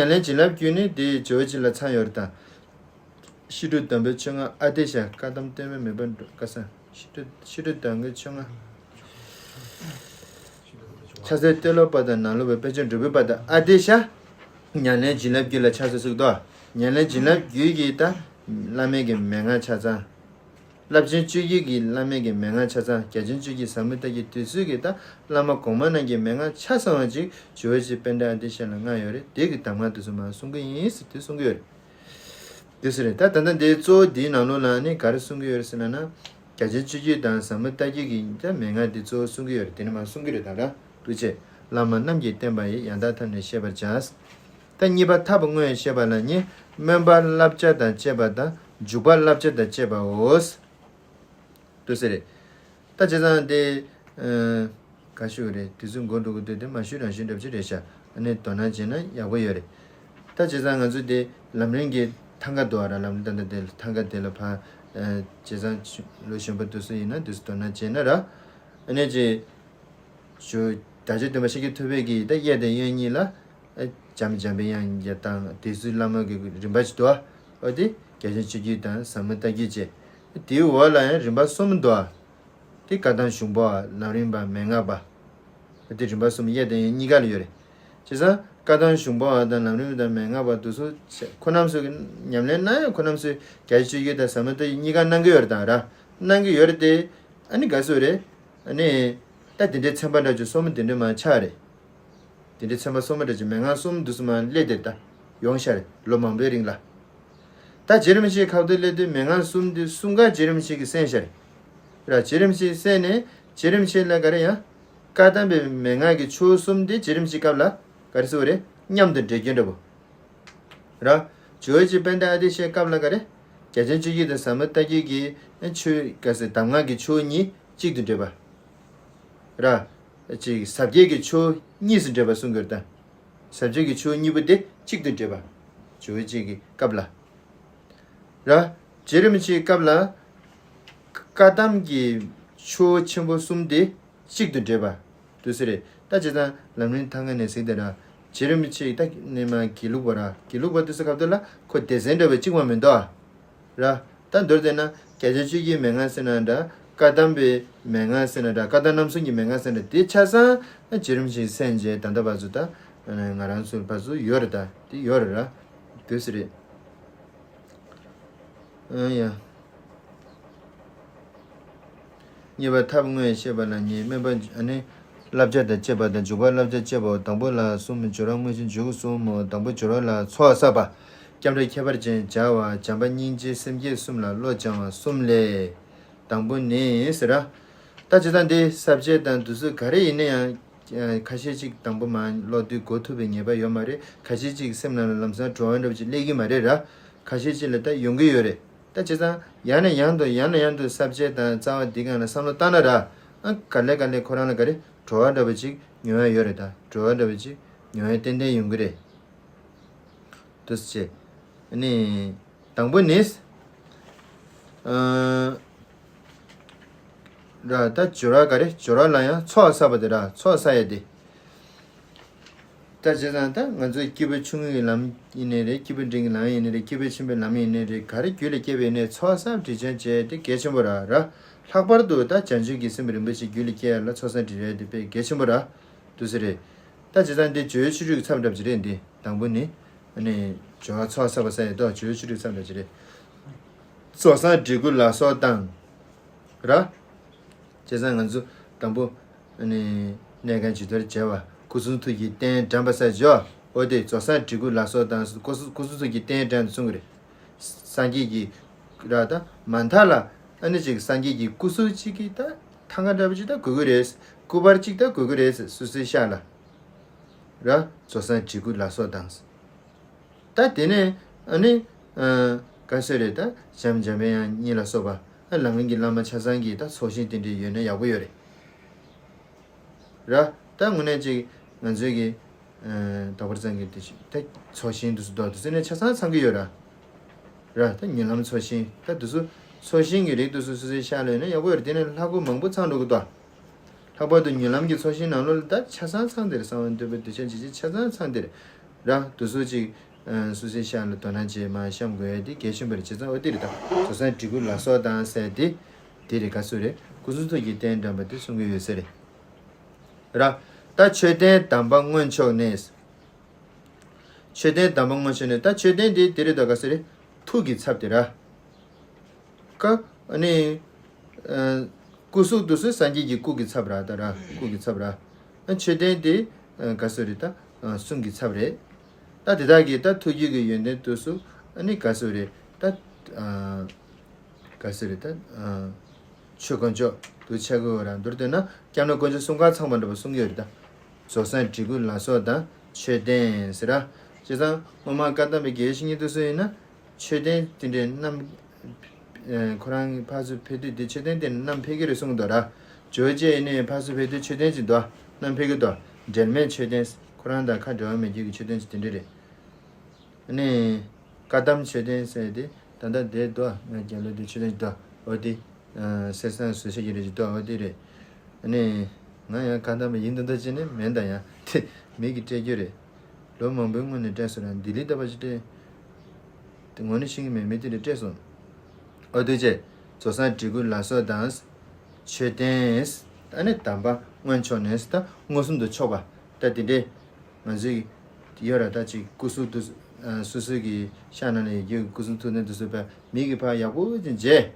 ཉམས་ལེན་བྱིན་རླབས་རྒྱུད་ནི་དེའི་ཇོ་བོ་རྗེ་ལ་ཚང་ཡོད་རེད་ད། ཤིང་དྲུང་དམ་པའི་ཆོས་རྔ་ཨ་ཏི་ཤ། བཀའ་གདམས་སྟོད་སྨད་མེ་འབར་འགྲོ་བཀའ་གསང་། ཤིང་དྲུང་ཤིང་དྲུང་དམ་པའི་ཆོས་རྔ། ཕྱག་འཚལ་སྟོད་ལོགས་པ་དང་ནང་ལོགས་པའི་དཔེ་ཆ་འབྲུ་བུའི་པ་དང་ཨ་ཏི་ཤ། ཉམས་ལེན་བྱིན་རླབས་རྒྱུད་ལ་ཕྱག་འཚལ་གསུངས་ཏོ། ཉམས་ལེན་བྱིན་རླབས་རྒྱུད་ཀྱི་ད། བླ་མེད་ཀྱི་མན་ངག་ཆ་ཚང་། རླབས་ཆེན་བཅུ་བཞི་གི་བླ་མེད་ཀྱི་མན་ངག་ཆ་ཚང་། རྒྱ་ཆེན་བཅུ་བཞི་ཟབ་མོ་ལྟ་བའི་དུས་ཚོད་ཀྱི་ད་བླ་མ་གོང་མ་རྣམས་ཀྱི་མན་ངག་ཆ་ཚང་བ་ཅིག་ཇོ་བོ་རྗེ་པཎྜི་ཏ་ཨ་ཏི་ཤ་ལ་མངའ་ཡོད་རེད། དེ་གི་གདམས་ངག་དེ་ཚོ་མར་གསུང་གི་ཡིན་ཟེར་དེ་གསུང་གི་ཡོད་རེད། དེ་ཟེར་རེད། ད་ད་ལྟ་འདིའི་གཙོ་བོ་འདིའི་ནང་ལོགས་ལ་ནི་ག་རེ་གསུང་གི་ཡོད་རེད་ཟེར་ན་ན། རྒྱ་ཆེན་བཅུ་བཞི་དང་ཟབ་མོ་ལྟ་བའི་གི་ད་མན་ངག་འདི་གཙོ་བོ་གསུང་གི་ཡོད་རེད། དེ་ནི་མར་གསུང་གི་རེད། ད་ལ་འདུག་ཅེས། བླ་མ་རྣམས་ཀྱིས་བསྟན་པ་ཡི། ཡང་དག་ཐབས་ནི་བཤད་པར་བྱ། ད་གཉིས་པ་ཐབས་དངོས་བཤད་པ་ལ་ནི། སྨོན་པ་བསླབ་བྱ་དང་བཅས་པ་དང་ འཇུག་པ་བསླབ་བྱ་དང་བཅས་པའོ། ལྟོས་ཟེར་རེད། ད་བྱས་ཙང་དེ། ཨ། ག་ཞུ་རེད། དུས་ཚོད་འགོར་འགྲོ་གི་འདུག་དེ་མ་ཞུས་རང་ཞུས་འདྲ་པོ་ཅིག་རེད་ཤག་ཨ་ནི་དོ་སྣང་བྱས་ན་ཡག་པོ་ཡོད་རེད། ད་བྱས་ཙང་ང་ཚོ་དེ་ལམ་རིམ་གྱི་ཐང་ག་འདུག་ཨ་ར། ལམ་རིམ་ད་ལྟ་དེ་ཐང་ག་དེ་ལ་ཕར། ཨ། བྱས་ཙང་ལོ་གཞོན་པ་དེ་ཚོ་ཡིན་ན་དེ་ཚོ་དོ་སྣང་བྱས་ན་ར། ཨ་ནི་ཅིག་ཞུ། བདག་ཅག་སྟོན་པ་ཤཱཀྱ་ཐུབ་པའི་གི་ད་གཡས་དང་གཡོན་གཉིས་ལ། ཨ། འཇམ་འཇམ་པའི་དབྱངས་ཀྱི་དང་དེ་ཚོའི་བླ་མ་གི་རིམ་པ་ཅིག་འདུག་ཨ། ཨོ་དེ་རྒྱ་ཆེན་སྤྱོད་བརྒྱུད་དང་ཟབ་མོ་ལྟ་བརྒྱུད་བཅས། དེའི་འོག་ལ་ཡང་རིམ་པ་གསུམ་འདུག་ཨ། དེ་བཀའ་གདམས་གཞུང་པོ། ལམ་རིམ་པ། མན་ངག་པ། དེ་རིམ་པ་གསུམ་གཡས་དང་གཡོན་གཉིས་ཀ་ལ་ཡོད་རེད། བྱས་ཙང་བཀའ་གདམས་གཞུང་པ་དང་ལམ་རིམ་པ་དང་མན་ངག་པ་དེ་ཚོ་ཁོ་རྣམ་ཚོ་གི་ཉམས་ལེན་གནང་ཡང་ཁོ་རྣམ་ཚོས་རྒྱ་ཆེན་སྤྱོད་བརྒྱུད་དང་ཟབ་མོ་ལྟ་བརྒྱུད་གཉིས་ཀ་གནང་གི་ཡོད་རེད་ད་ར། གནང་གི་ཡོད་རེད་དེ། ཨ་ནི་ག་ཚོད་རེད། ཨ་ནི། ད་དེ་འདྲའི་ཚན་པ་འདྲ་ཅིག་སོ་མ་དེ་འདྲ་མ་ཆགས་རེད། དེ་འདྲའི་ཚན་པ་སོ་མ་འདྲ་ཅིག་མན་ངག་གསུམ་དེ་ཚོ་མ་སླེབས་དེ་ད་ཡོང་ཤག་རེད། ལོ་མང་པོའི་རིང་ལ། ད་རྗེ་རིན་པོ་ཆེ་ཁ་ཐུག་སླེབས་དུས་མན་ངག་གསུམ་དེ་གསུམ་ཀ་རྗེ་རིན་པོ་ཆེ་གིས་གསན་ཤག་རེད། ར། རྗེ་རིན་པོ་ཆེ་གསན་ནས་རྗེ་རིན་པོ་ཆེ་ལ་ག་རེ་ཡང་། བཀའ་གདམས་པའི་མན་ངག་གི་ཆོས་གསུམ་དེ་རྗེ་རིན་པོ་ཆེའི་སྐབས་ལ་ག་རེ་ཟེར་བ་རེད། མཉམ་དུ་འགྲེལ་རྒྱུ་འདྲ་པོ། ར། ཇོ་བོ་རྗེ་དཔལ་ལྡན་ཨ་ཏི་ཤའི་སྐབས་ལ་ག་རེ། རྒྱ་ཆེན་སྤྱོད་བརྒྱུད་དང་ཟབ་མོ་ལྟ་བརྒྱུད་ཀྱི་ཆོས་ག་ཟེར་གདམས་ངག་གི་ཆོས་གཉིས་གཅིག་ཏུ་འདྲེས་པ། ར། ཅིག་ཟབ་རྒྱས་ཀྱི་ཆོས་གཉིས་སུ་འདྲེས་པ་གསུང་གི་ཡོད་ད། ཟབ་རྒྱས་ཀྱི་ཆོས་གཉིས་པོ་དེ་གཅིག་ཏུ་འདྲེས་པ། ཇོ་བོ་རྗེ་གི་སྐབས་ལ། ར། རྗེ་རིན་པོ་ཆེའི་སྐབས་ལ། བཀའ་གདམས་ཀྱི་ཆོས་ཆེན་པོ་གསུམ་དེ་གཅིག་ཏུ་འདྲེས་པ། དུ་ཟེར་རེད། ད་བྱས་ཙང་ལམ་རིམ་ཐང་ག་ནས་གཟིགས་དེ་ར། རྗེ་རིན་པོ་ཆེ་ད་ནས་མ་དགེ་ལུགས་པ་ར། དགེ་ལུགས་པ་དུ་ཟེར་སྐབས་དེ་ལ་ཁོ་སྡེ་ཚན་འདྲ་བའི་གཅིག་མ་མི་འདུག་ཨ། ར། ད་མདོར་བསྡུས་ན་རྒྱ་ཆེན་སྤྱོད་བརྒྱུད་མན་ངག་ཟེར་ན་འདྲ། བཀའ་གདམས་པའི་མན་ངག་ཟེར་ན་འདྲ། བཀའ་གདམས་རྣམ་གསུམ་གྱི་མན་ངག་ཟེར་ན་འདྲ། དེ་ཆ་ཚང་རྗེ་རིན་པོ་ཆེས་གསན་རྗེས་ད་ལྟ་བར་དུ་ད་ང་རང་ཚོའི་བར་དུ་ཡོད་རེད་ད། དེ་ཡོད་རེད་ར། དུ་ཟེར་རེད། ཨ་ཡ། གཉིས་པ་ཐབས་དངོས་བཤད་པ་ལ་གཉིས། སྨོན་པ་ཨ་ནི་བསླབ་བྱ་དང་བཅས་པ་དང་། འཇུག་པ་བསླབ་བྱ་བཅས་པའོ། དང་པོ་ལ་གསུམ། སྦྱོར་བ་དངོས་གཞི་འཇུག་གསུམ་མོ། དང་པོ་སྦྱོར་བ་ལ་ཚོགས་བསགས་པ། སྐྱབས་འགྲོ་ཁྱད་པར་ཅན་སྦྱར་བ། བྱམས་པ་སྙིང་རྗེ་སེམས་བསྐྱེད་གསུམ་ལ་བློ་སྦྱང་བ་གསུམ་ལས། དང་པོ་ནི་ཟེར་ར། ད་བྱས་ཙང་འདི་ས་བཅད་དང་དུས་ཚོད་ག་རེ་ཡིན་ན་ཡང་། ཁ་ཤས་ཅིག་དང་པོ་མ་ཀློག་དུས་གོ་ཐུབ་པའི་ངེས་པ་ཡོད་མ་རེད། ཁ་ཤས་ཅིག་སེམས་ནང་ལ་ལམ་སང་བྲོ་བ་འདྲ་པོ་ཅིག་སླེབས་ཀྱི་མ་རེད་ར། ཁ་ཤས་ཅིག་ལ་ད་ཡོང་གི་ཡོད་རེད། ད་བྱས་ཙང་ཡང་ནས་ཡང་དུ་ཡང་ནས་ཡང་དུ་ས་བཅད་དང་རྩ་བ་འདི་སྒང་ལ་བསམ་བློ་བཏང་ན་ར། ཨ། ག་ལེ་ག་ལེ་ཁོ་རང་ལ་ག་རེ་བྲོ་བ་འདྲ་པོ་ཅིག་མྱོང་ཡ་ཡོད་རེད་ད། བྲོ་བ་འདྲ་པོ་ཅིག་མྱོང་ཡ་ཏན་ཏན་ཡོང་གི་རེད། དུ་ཟེར། ཨ་ནི། དང་པོ་ནི། ཨ། ར། ད་སྦྱོར་བ་ག་རེ། སྦྱོར་བ་ལ་ཡང་ཚོགས་བསགས་པ་དེ་ར། ཚོགས་བསགས་ཡ་དེ། ད་བྱས་ཙང་ད་ང་ཚོའི་སྐྱེས་བུ་ཆུང་ངུའི་ལམ་ཡིན་ནའི་རེད། སྐྱེས་བུ་འབྲིང་གི་ལམ་ཡིན་ནའི་རེད། སྐྱེས་བུ་ཆེན་པོའི་ལམ་ཡིན་ནའི་རེད། ག་རེ་རྒྱུད་ལ་སྐྱེས་པ་ཡིན་ནའི་ཚོགས་བསགས་སྒྲིབ་སྦྱང་བྱས་དེ་གལ་ཆེན་པོ་ར་ར། ལྷག་པར་དུ་ད་བྱང་ཆུབ་ཀྱི་སེམས་རིན་པོ་ཆེ་རྒྱུད་ལ་སྐྱེ་ཡ་ལ་ཚོགས་བསགས་སྒྲིབ་སྦྱང་དེ་དཔེ་གལ་ཆེན་པོ་ར། དུ་ཟེར་རེད། ད་བྱས་ཙང་འདི་སྦྱོར་བའི་ཆོ་འཕྲུལ་གྱི་ཚབ་འདྲ་པོ་ཅིག་རེད་འདི། དང་པོ་ནི། ཨ་ནི། སྦྱོར་བ་ཚོགས་བསགས་པ་ཟེར་ཡ་དོ། སྦྱོར་བའི་ཆོ་འཕྲུལ་ཚབ་འདྲ་ཅིག་རེད། རྫོགས་སངས་བྲིས་སྐུ་ལ་སོགས་དང་། ར། བྱས་ཙང་ང་ཚོ་དང་པོ། ཨ་ནི། གནས་ཁང་ཇི་ལྟར་མཇལ་བ། སྐུ་གསུང་ཐུགས་ཀྱི་རྟེན་བཀྲམ་པ་ཟེར་ཡ་ཅིག་འོ་དེ་རྫོགས་སངས་བྲིས་སྐུ་ལ་སོགས་དང་། སྐུ་གསུང་སྐུ་གསུང་ཐུགས་ཀྱི་རྟེན་བཀྲམ་གསུང་གི་རེད། སངས་རྒྱས་ཀྱི། ར། ད་མ་མཐའ་ལ་ཨ་ནི་ཅིག་སངས་རྒྱས་ཀྱི་སྐུ་གཟུགས་གཅིག་གི་ད་ཐང་ག་འདྲ་པོ་ཅིག་ད་དགོས་ཀྱི་རེད། སྐུ་པར་གཅིག་ད་དགོས་ཀྱི་རེད། སོ་སོའི་ཤག་ལ། ར། རྫོགས་སངས་བྲིས་སྐུ་ལ་སོགས་དང་། ད་དེ་ནས་ཨ་ནི། ཨ། ག་ཟེར་རེད། ད་བྱམས་འཇམ་པའི་དབྱངས་གཉིས་ལ་སོགས་པ། ཨ། ལམ་རིམ་གྱི་བླ་མ་ཆ་ཚང་གི་ད་ཚོགས་ཞིང་དེ་འདྲ་ཡོད་ན་ཡག་པོ་ཡོད་རེད། ར། ད་དངོས་གནས་ཅིག་ང་ཚོའི་གི། ཨ། དོག་པར་ཚང་གི་དེ་ད་ཚོགས་ཞིང་དུ་སུ་དོག་དུ་སེ་ནས་ཆ་ཚང་ཚང་གི་ཡོད་ར། ར། ད་མྱུར་ལམ་ཚོགས་ཞིང་ད་དུ་སུ་ཚོགས་ཞིང་གི་རིགས་དུ་སུ་སུ་སེ་ཤག་ལ་ཡོད་ན་ཡག་པོ་ཡོད་རེད། དེ་ནས་ལྷ་སྐུ་མང་པོ་ཚང་འགྲོ་གི་དོ། ལྷག་པར་དུ་མྱུར་ལམ་གྱི་ཚོགས་ཞིང་ནང་ལོགས་ལ་ད་ཆ་ཚང་ཚང་དེར་གསང་བ་འདུས་པའི་གདུལ་བྱ་འཇིགས་བྱེད་ཆ་ཚང་ཚང་དེར་ར་དུ་སུ་ཅིག་སུ་སེ་ཤག་ལ་དོ་སྣང་བྱེད་མ་བཤམ་དགོས་ཡ་དེ་གལ་ཆེན་པོ་རེད། བྱས་ཙང་འོ་དེ་རེད། ད་རྫོགས་སངས་བྲིས་སྐུ་ལ་སོགས་དང་ཟེར་དེ་དེ་རེད། ག་སུ་རེད། སྐུ་གསུང་ཐུགས་ཀྱི་རྟེན་བཀྲམ་པ་དེ་གསུང་གི་ཡོད་ས་རེད། ར། ད་མཆོད་རྟེན་དམ་པ་མངོན་ཕྱོགས་ནས། མཆོད་རྟེན་དམ་པ་མངོན་ཕྱོགས་ནས། ད་མཆོད་རྟེན་དེ་དེ་རེད། ད་ག་ཟེར་རེད། ཐུགས་ཀྱི་ཚབ་དེ་ར། ཀ། ཨ་ནི། ཨ། སྐུ་གཟུགས་དུ་སུ་སངས་རྒྱས་ཀྱི་སྐུ་གི་ཚབ་ར། ད་ར་སྐུ་གི་ཚབ་ར། ཨ། མཆོད་རྟེན་དེ། ཨ། ག་ཟེར་རེད། ད། ཨ། གསུང་གི་ཚབ་རེད། ད་དེ་དག་གི་ད་ཐུགས་རྒྱུད་ཀྱི་ཡོན་ཏན་དུ་སུ། ཨ་ནི་ག་ཟེར་རེད། ད། ཨ། ག་ཟེར་རེད། ད། ཨ། ཆོས་དཀོན་མཆོག་ཏུ་ཆགས་ཀྱི་ཡོད་ར། མདོར་བསྡུས་ན་སྐྱབས་གནས་དཀོན་མཆོག་གསུམ་ཀ་ཚང་བ་འདྲ་པོ་གསུང་གི་ཡོད་རེད། ད་རྫོགས་སངས་བྲིས་སྐུ་ལ་སོགས་དང་མཆོད་རྟེན་ཟེར་ར། བྱས་ཙང་སྔོན་མ་བཀའ་གདམས་པའི་དགེ་བའི་བཤེས་གཉེན་དུ་སུ་ཡིན་ན་མཆོད་རྟེན་དེ་འདྲའི་རྣམ། ཁོ་རང་ཕར་ཚུར་ཕེབས་དུས་དེ་མཆོད་རྟེན་དེ་ནས་བསྣམས་ཕེབས་ཀྱི་རེད་གསུངས་འདུག་ར། ཇོ་བོ་རྗེ་ཡིན་ནའི་ཕར་ཚུར་ཕེབས་དུས་མཆོད་རྟེན་ཅིག་འདུག་བསྣམས་ཕེབས་ཀྱི་འདུག་འབྲལ་མེད་མཆོད་རྟེན། ཁོ་རང་དང་ཁ་འབྲལ་བ་མེད་རྒྱུ་གི་མཆོད་རྟེན་ཅིག་དེ་འདྲ་རེད། ཨ་ནི། བཀའ་གདམས་མཆོད་རྟེན་ཟེར་ཏེ་ད་ལྟ་བསྡད་འདུག་ང་རྒྱབ་ལོགས་དེ་མཆོད་རྟེན་ཅིག་འདུག་འོ་དེ། གསེར་སྲང་བཟོ་བྱེད་ཀྱི་རེད་ཅིག་འདུག་འོ་དེ་རེད། ཨ་ནི། ང་ཡང་བཀའ་གདམས་པ་ཡིན་མདོག་མདོག་བྱས་ནས་མིན་ད་ཡང་དེ་མི་གིས་སྤྲད་རྒྱུ་རེད། ལོ་མང་པོའི་སྔོན་ནས་སྤྲད་སོང་ར་ལྡི་ལི་ལྟ་བུ་ཞིག་སྤྲད། དེ་ངོ་ནས་ཤེས་ཀྱི་མེད་མི་དེ་འདྲ་སྤྲད་སོང་། ཨོ་དེ་བྱས། རྫོགས་སངས་བྲིས་སྐུ་ལ་སོགས་དང་། མཆོད་རྟེན། ཨ་ནི་དམ་པ་མངོན་ཕྱོགས་ནས་ད་མངོན་སུམ་དུ་ཕྱོགས་པ། ད་དེ་འདྲས། ང་ཚོའི། ཡོད་ར་ད་ཅིག་སྐུ་གཟུགས་དུ། སོ་སོའི་གི་ཤ་ནང་ལ་ཡོད་རྒྱུ་སྐུ་གཟུགས་ཐུགས་ནས་དུ་གསོད་པ་མི་གི་ཕར་ཡག་པོ་ཅིག་མཇལ།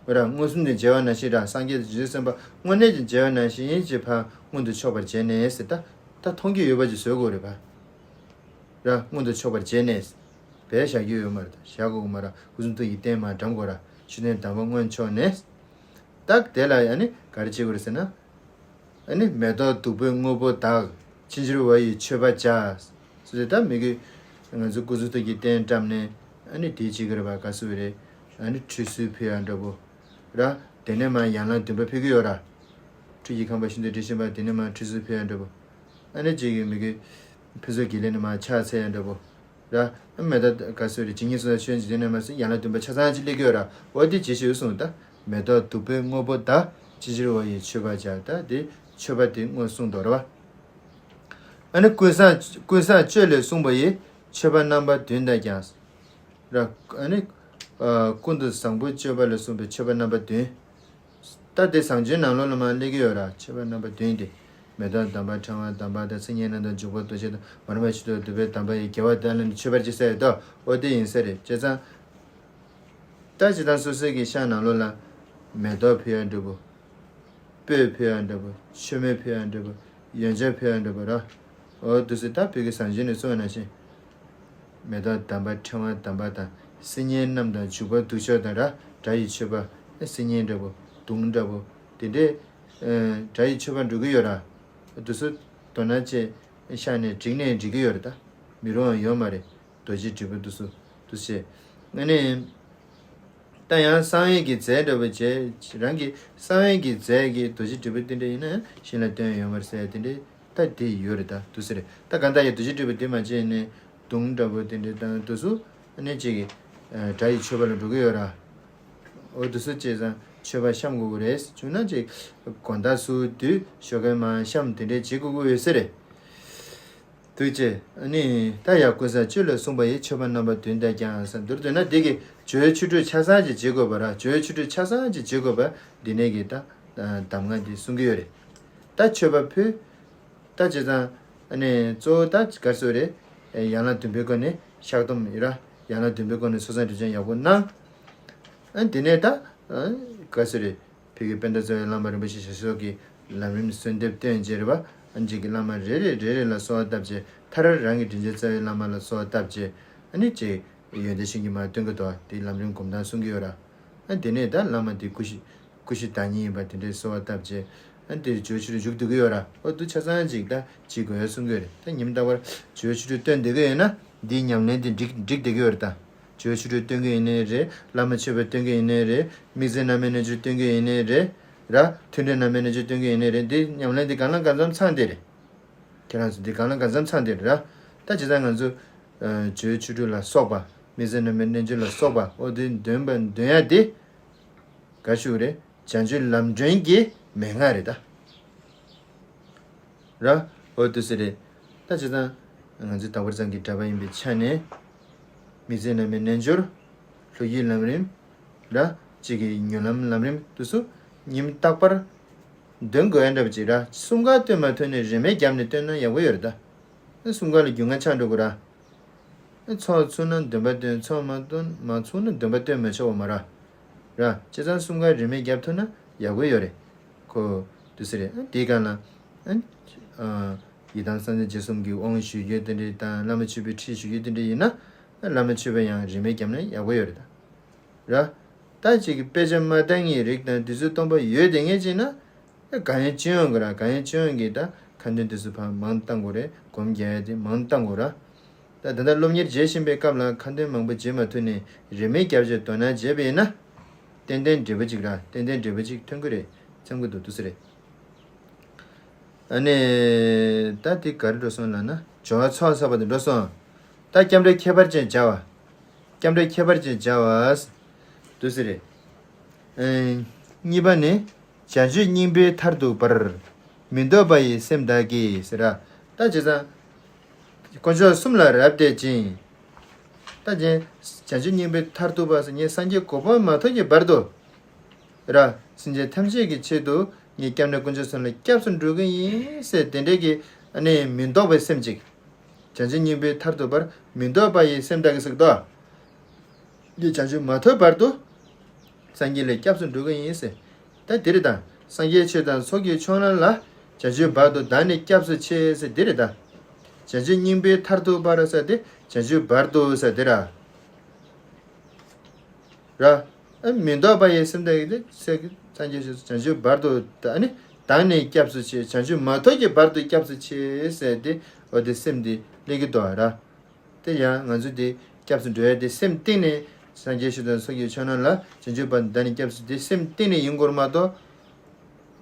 ཨོ་ར་མངོན་སུམ་དུ་མཇལ་བ་ནང་བཞིན་ར་སངས་རྒྱས་དང་རྗེ་བཙུན་སེམས་དཔའ་དངོས་གནས་ཀྱི་མཇལ་བ་ནང་བཞིན་ཅིག་ཕར་མངོན་དུ་ཕྱོགས་པར་བྱས་ནས་ཟེར་ད། ད་མཐོང་རྒྱུ་ཡོད་པ་ཅིག་བཟོ་དགོས་རེད་པ། ར་མངོན་དུ་ཕྱོགས་པར་བྱས་ནས། བས་བཞག་རྒྱུ་ཡོད་མ་རེད་ད་བཞག་དགོས་མ་ར་སྐུ་གསུང་ཐུགས་ཀྱི་རྟེན་མར་འགྲམ་དགོས་ར་མཆོད་རྟེན་དམ་པ་མངོན་ཕྱོགས་ནས། ད་དེ་ལ་ཡང་ནི་ག་རེ་བྱེད་དགོས་རེད་ཟེར་ན། ཨ་ནི་མེ་ཏོག་བདུག་སྤོས་དངོས་པོ་དག་ཕྱིན་ཅི་རུ་བ་ཡི་མཆོད་པ་བྱ། ཟེར་ད་མི་གི། ང་ཚོ་སྐུ་གསུང་ཐུགས་ཀྱི་རྟེན་བཀྲམ་ནས་ཨ་ནི་དེའི་ཅི་གི་རེད་པ་ག་སུ་རེད། ཨ་ནི་ཁྲུས་གསོལ་ཕུལ་ཡ་འདྲ་པོ། ར། དེ་ནས་མར་ཡན་ལག་བདུན་པ་ཕུལ་གི་ཡོད་ར། ཁྲུས་ཀྱི་ཁང་པ་ཤིན་ཏུ་དྲི་ཞིམ་པ་དེ་ནས་མར་ཁྲུས་གསོལ་ཕུལ་ཡ་འདྲ་པོ། ཨ་ནི་གཅིག་གི་མི་གི། ཕུན་ཚོགས་དགེ་ལེགས་ནས་མར་ཕྱག་འཚལ་ཡ་འདྲ་པོ། ར། མེ་ཏོག་ག་སུ་རེད་ཇི་སྙེད་སོགས་ཆོས་འཇིག་རྟེན་ནས་མར་སུ་ཡན་ལག་བདུན་པ་ཆ་ཚང་ཅིག་སླེབས་ཀྱི་ཡོད་ར་འོ་དེ་ཇི་ཞིག་གསུངས་ད། མེ་ཏོག་བདུག་སྤོས་དངོས་པོ་དག་ཕྱིན་ཅི་རུ་བ་ཡི་མཆོད་པ་བྱ་ད་དེ་མཆོད་པ་དེ་དངོས་གསུངས་དོ་ར་བ། ཨ་ནི་ཀུན་བཟང་ཀུན་བཟང་སྤྱོད་ལས་གསུངས་པ་ཡི་མཆོད་པ་རྣམ་པ་བདུན་དང་ཀྱང་། ར། ཨ་ནི། ཀུན་ཏུ་བཟང་པོ་སྤྱོད་པ་ལས་གསུངས་པའི་མཆོད་པ་རྣམ་པ་བདུན། ད་དེ་བཟང་སྤྱོད་ནང་ལོགས་ལ་མར་སླེབས་ཀྱི་ཡོད་ར་མཆོད་པ་རྣམ་པ་བདུན་ཏེ། མེ་ཏོག་དམ་པ་ཕྲེང་བ་དམ་པ་དང་སིལ་སྙན་རྣམས་དང་བྱུག་པ་དུང་ཞལ་དང་མ་རུངས་པ་མཆོད་དོ་བདུག་སྤོས་དམ་པ་ཡི་དགེ་བ་དེ་ལ་ནི་མཆོད་པར་བགྱི་ཟེར་ཡོད་དོ་འོ་དེ་ཡིན་ས་རེད་བྱས་ཙང་། ད་ཇི་ལྟར་སོ་སོའི་གི་ཤ་ནང་ལོགས་ལ། མེ་ཏོག་ཕུལ་ཡ་འདྲ་པོ། སྤོས་ཕུལ་ཡ་འདྲ་པོ། མཆོད་མེ་ཕུལ་ཡ་འདྲ་པོ། ཡོན་ཆབ་ཕུལ་ཡ་འདྲ་པོ་ར། འོ་དུ་སི་ད་བོད་ཀྱི་བཟང་སྤྱོད་ནས་གསུངས་པ་ནང་བཞིན། མེ་ཏོག་དམ་པ་ཕྲེང་བ་དམ་པ་དང་སིལ་སྙན་རྣམས་དང་བྱུག་པ་དུང་ཞལ་དང་ར་སྒྲ་ཡི་མཆོད་པ་སིལ་སྙན་འདྲ་པོ་དུང་འདྲ་པོ་དེ་འདྲའི་སྒྲ་ཡི་མཆོད་པ་འགྲོ་གི་ཡོད་ར། དུ་སུ་དོ་སྣང་བྱས་ཤ་ནས་བསྒྲིགས་ནས་འགྲིག་གི་ཡོད་རེད་ད། མི་རུང་བ་ཡོད་མ་རེད། རྡོ་རྗེ་དྲིལ་བུ་དུ་སུ་དུ་བྱས། ཨ་ནི། ད་ཡང་གསང་བའི་གི་རྫས་འདྲ་པོ་བྱས་རང་གི་གསང་བའི་གི་རྫས་ཀྱི་རྡོ་རྗེ་དྲིལ་བུ་དེ་འདྲ་ཡིན་ན་ཤིང་ལ་སྟོན་ཡོད་མ་རེད་ཟེར་དེ་འདྲའི་ད་དེ་ཡོད་རེད་ད་དུ་སི་རེད་ད་གང་ལྟར་ཡང་རྡོ་རྗེ་དྲིལ་བུ་དེ་མ་བྱས་ནས་དུང་འདྲ་པོ་དེ་འདྲའི་དང་དུ་སུ་ཨ་ནི་གཅིག་གི་སྒྲ་ཡི་མཆོད་པ་ལ་འགྲོ་གི་ཡོད་ར། འོ་དུ་སུ་བྱས་ཙང་མཆོད་པ་བཤམས་དགོས་ཀྱི་རེད་བྱུང་ན་གཅིག་དགོང་དག་སུ་དུས་ཞོགས་ཀས་མར་བཤམས་དེ་འདྲའི་བྱེད་དགོས་ཀྱི་ཡོད་ས་རེད། དུས་ཅེ། ཨ་ནི། ད་ཡང་ཀུན་བཟང་སྤྱོད་ལས་གསུངས་པ་ཡི་མཆོད་པ་རྣམ་པ་བདུན་དང་ཀྱང་ཟེར་མདོར་བསྡུ་ན་འདི་གི་ཇོ་བོའི་ཆོ་འཕྲུལ་ཆ་ཚང་ཅིག་བྱེད་དགོས་པ་ར་ཇོ་བོའི་ཆོ་འཕྲུལ་ཆ་ཚང་ཅིག་བྱེད་དགོས་པ་འདི་ནས་ཀྱི་ད་གདམས་ངག་འདི་གསུང་གི་ཡོད་རེད། ད་མཆོད་པ་ཕུལ། ད་བྱས་ཙང་ཨ་ནི་གཙོ་བོ་ད་ག་རེ་ཟེར་རེད། ཡན་ལག་བདུན་པའི་སྒོ་ནས་བཤགས་སྡོམ་ཡིན་ར་ཡན་ལག་བདུན་པའི་སྒོ་ནས་ཚོགས་བསགས་སྒྲིབ་སྦྱང་ཡག་པོ་གནང་། ཨ་འདི་ནས་ད་ག་རེ་ཟེར་རེད། བོད་ཀྱི་དཔལ་ལྡན་རྩ་བའི་བླ་མ་རིན་པོ་ཆེ་ཞབས་སོར་གྱི་ལམ་རིམ་གསོལ་འདེབས་བཏོན་རྗེས་རེད་པ། ཨ་ནི་གཅིག་གི་བླ་མ་རེ་རེ་རེ་རེ་ལ་གསོལ་བ་བཏབ་རྗེས་མཐར་རང་གི་དྲིན་ཅན་རྩ་བའི་བླ་མ་ལ་གསོལ་བ་བཏབ་རྗེས་ཨ་ནི་གཅིག་ཡོན་ཏན་ཤིང་གི་མར་བཏོན་གྱི་འདུག་དེའི་ལམ་རིམ་སྒོམ་སྟངས་གསུང་གི་ཡོད་ར། ཨ་དེ་ནས་ད་བླ་མ་དེ་སྐུ་གཤེགས་སྐུ་གཤེགས་བདག་ཉིད་ཡིན་པ་དེ་འདྲའི་གསོལ་བ་བཏབ་རྗེས་ཨ་ནི་དེ་ཇོ་བོའི་ཆོ་འཕྲུལ་མཇུག་བསྡུ་གི་ཡོད་ར། ཨོ་དུ་ཆ་ཚང་གཅིག་ད་བྱེད་དགོས་གསུང་གི་ཡོད་རེད། ད་ཉིན་རྟག་པར་ཇོ་བོའི་ཆོ་འཕྲུལ་བཏོན་བསྡད་ཀྱི་ཡོད་ན་འདིའི་ཉམས་ལེན་དེ་འགྲིག་འགྲིག་བསྡད་ཀྱི་ཡོད་རེད་ད། ཇོ་བོའི་ཆོ་འཕྲུལ་སྟོན་གྱི་ཡིན་ནའི་རེད། བླ་མ་མཆོད་པ་སྟོན་གྱི་ཡིན་ནའི་རེད། དམིགས་བརྩེ་རྣམ་སྨིན་རྣལ་འབྱོར་སྟོན་གྱི་ཡིན་ནའི་རེད། ར། མཐུན་སྒྲིལ་རྣམ་སྨིན་རྣལ་འབྱོར་སྟོན་གྱི་ཡིན་ནའི་རེད། འདི་ཉམས་ལེན་འདི་གང་ལ་གང་འཚམ་ཚང་བསྡད་རེད། ཁྱེད་རང་ཚོ་འདི་གང་ལ་གང་འཚམ་ཚང་བསྡད་རེད་ར། ད་བྱས་ཙང་ང་ཚོ། ཇོ་བོའི་ཆོ་འཕྲུལ་ལ་སོགས་པ། དམིགས་བརྩེ་རྣམ་སྨིན་རྣལ་འབྱོར་ལ་སོགས་པ་ཨོ་དེ་འདོན་པ་འདོན་ཡ་དེ། ག་ཞུ་རེད། བྱང་ཆུབ་ལམ་སྒྲོན་གྱི་མན་ངག་རེད་ད། ར། འོ་དུ་སེ་རེད། ད་བྱས་ཙང་། ང་ཚོའི་དྭགས་པོ་རྩང་གི་གྲྭ་པ་ཡིན་པའི་ཆ་ནས། དམིགས་བརྩེ་རྣམ་སྨིན་རྣལ་འབྱོར། ལྷོ་ཡི་ལམ་རིམ། ར། གཅིག་གི་ཉོན་ལམ་ལམ་རིམ་དུ་སུ། ཉིན་རྟག་པར། འདོན་དགོས་ཡ་འདྲ་པོ་ཅིག་ར། གསུམ་ཀ་བཏོན་མ་ཐུབ་ནས་རིན་མེད་བརྒྱབ་ནས་བཏོན་ན་ཡག་པོ་ཡོད་རེད་ད། གསུམ་ཀ་ལ་རྒྱུས་མངའ་ཆགས་འགྲོ་གི་ར། ཚོགས་ཚུགས་ན་འདོན་པ་བཏོན་ཚོགས་མ་བཏོན་མ་ཚུགས་ན་འདོན་པ་བཏོན་མི་ཆོག་པ་མ་ར། ར། བྱས་ཙང་གསུམ་ཀ་རིན་མེད་བརྒྱབ་ཐུབ་ན་ཡག་པོ་ཡོད་རེད། ཁོ། དུ་སེ་རེད། དེའི་སྒང་ལ། ཨ། ཡི་དམ་སངས་རྒྱས་རྗེས་གསུམ་གྱི་དབང་ཞུ་རྒྱུ་དེ་འདྲའི་དང་བླ་མ་མཆོད་པའི་ཁྲིད་ཞུ་རྒྱུ་དེ་འདྲ་ཡིན་ན། བླ་མ་མཆོད་པ་ཡང་རིན་མེད་བརྒྱབ་ན་ཡག་པོ་ཡོད་རེད་ད། ར། ད་ཅིག་གི་དཔེ་ཆ་མ་བཏང་ངེས་རིགས་དང་དུས་ཚོད་སྟོང་པ་ཡོད་དེ་ངེས་ཅིག་ན། གང་ཡང་སྤྱི་ཡོངས་ཀྱི་ར་གང་ཡང་སྤྱི་ཡོངས་ཀྱི་ད་ཁ་འདོན་དུས་ཚོད་ཕར་མང་བཏང་དགོས་རེད། སྒོམ་རྒྱག་ཡ་དེ་མང་བཏང་དགོས་ར། ད་ད་ལྟ་སློབ་གཉེར་བྱེད་བཞིན་པའི་སྐབས་ལ་ཁ་འདོན་མང་པོ་བྱེད་མ་ཐུབ་ནས་རིན་མེད་བརྒྱབ་བྱས་དོ་སྣང་བྱས་པ་ཡིན་ན། ཏན་ཏན་འབྲས་བུ་གཅིག་ར། ཏན་ཏན་འབྲས་བུ་གཅིག་ཐོན་གྱི་རེད། འཚམ་གྱི་འདུག་འདུག་སེ་རེད། ཨ་ནི། ད་དེ་ག་རེ་འགྲོ་སོང་ལབ་ན། སྦྱོར་བ་ཚོགས་བསགས་པ་དེ་འགྲོ་སོང་། ད་སྐྱབས་འགྲོའི་ཁྱད་པར་ཅན་སྦྱར་བ། སྐྱབས་འགྲོའི་ཁྱད་པར་ཅན་སྦྱར་བ། འདུག་སེ་རེད། ཨེ། གཉིས་པ་ནི། བྱང་ཆུབ་སྙིང་པོའི་མཐར་ཐུག་པར། མི་ལྡོག་པ་ཡི་སེམས་བདག་གིས་ཟེར་ར། ད་བྱས་ཙང་། དཀོན་མཆོག་གསུམ་ལ་རབ་བསྡད་ཅིང་། ད་ཅན། བྱང་ཆུབ་སྙིང་པོའི་མཐར་ཐུག་པ་ཟེར་ངས་སངས་རྒྱས་གོ་འཕང་མ་ཐོབ་ཀྱི་བར་དུ། ར། སེམས་ཅན་ཐམས་ཅད་ཀྱི་ཆེད་དུ་ངས་སྐྱབས་གནས་དཀོན་མཆོག་གསུམ་ལ་སྐྱབས་སུ་འགྲོ་གི་ཡིན་ཟེར་དེ་འདྲའི་གི་ཨ་ནི་མི་ལྡོག་པའི་སེམས་ཅིག་བྱང་ཆུབ་སྙིང་པོའི་མཐར་ཐུག་པར་མི་ལྡོག་པ་ཡི་སེམས་བདག་གིས་ཟེར་གི་འདུག་ངས་བྱང་ཆུབ་མ་ཐོབ་བར་དུ། སངས་རྒྱས་ལ་སྐྱབས་སུ་འགྲོ་གི་ཡིན་ཟེར། ད་འདི་རེད་ད། སངས་རྒྱས་ཆོས་དང་ཚོགས་ཀྱི་མཆོག་རྣམས་ལ། བྱང་ཆུབ་བར་དུ་བདག་ནི་སྐྱབས་སུ་མཆི་ཟེར་འདི་རེད་ད། བྱང་ཆུབ་སྙིང་པོའི་མཐར་ཐུག་པར་ཟེར་དེ་བྱང་ཆུབ་བར་དུ་ཟེར་འདི་ར། ར། ཨ། མི་ལྡོག་པ་ཡི་སེམས་དང་ཡི་དེ་ཟེར་གི་སངས་རྒྱས་ཆོས་བྱང་ཆུབ་བར་དུ་ད་ནི་བདག་ནི་སྐྱབས་སུ་མཆི། བྱང་ཆུབ་མ་ཐོབ་ཀྱི་བར་དུ་སྐྱབས་སུ་མཆི་ཟེར་དེ་འོ་དེ་སེམས་དེ་སླེབས་ཀྱི་འདུག་ར། དེ་ཡང་ང་ཚོ་དེ་སྐྱབས་སུ་འགྲོ་ཡ་དེ་སེམས་གཏིང་ནས་སངས་རྒྱས་ཆོས་དང་ཚོགས་ཀྱི་མཆོག་རྣམས་ལ་བྱང་ཆུབ་བར་དུ་བདག་ནི་སྐྱབས་སུ་དེ་སེམས་གཏིང་ནས་ཡིན་དགོས་མ་གཏོགས།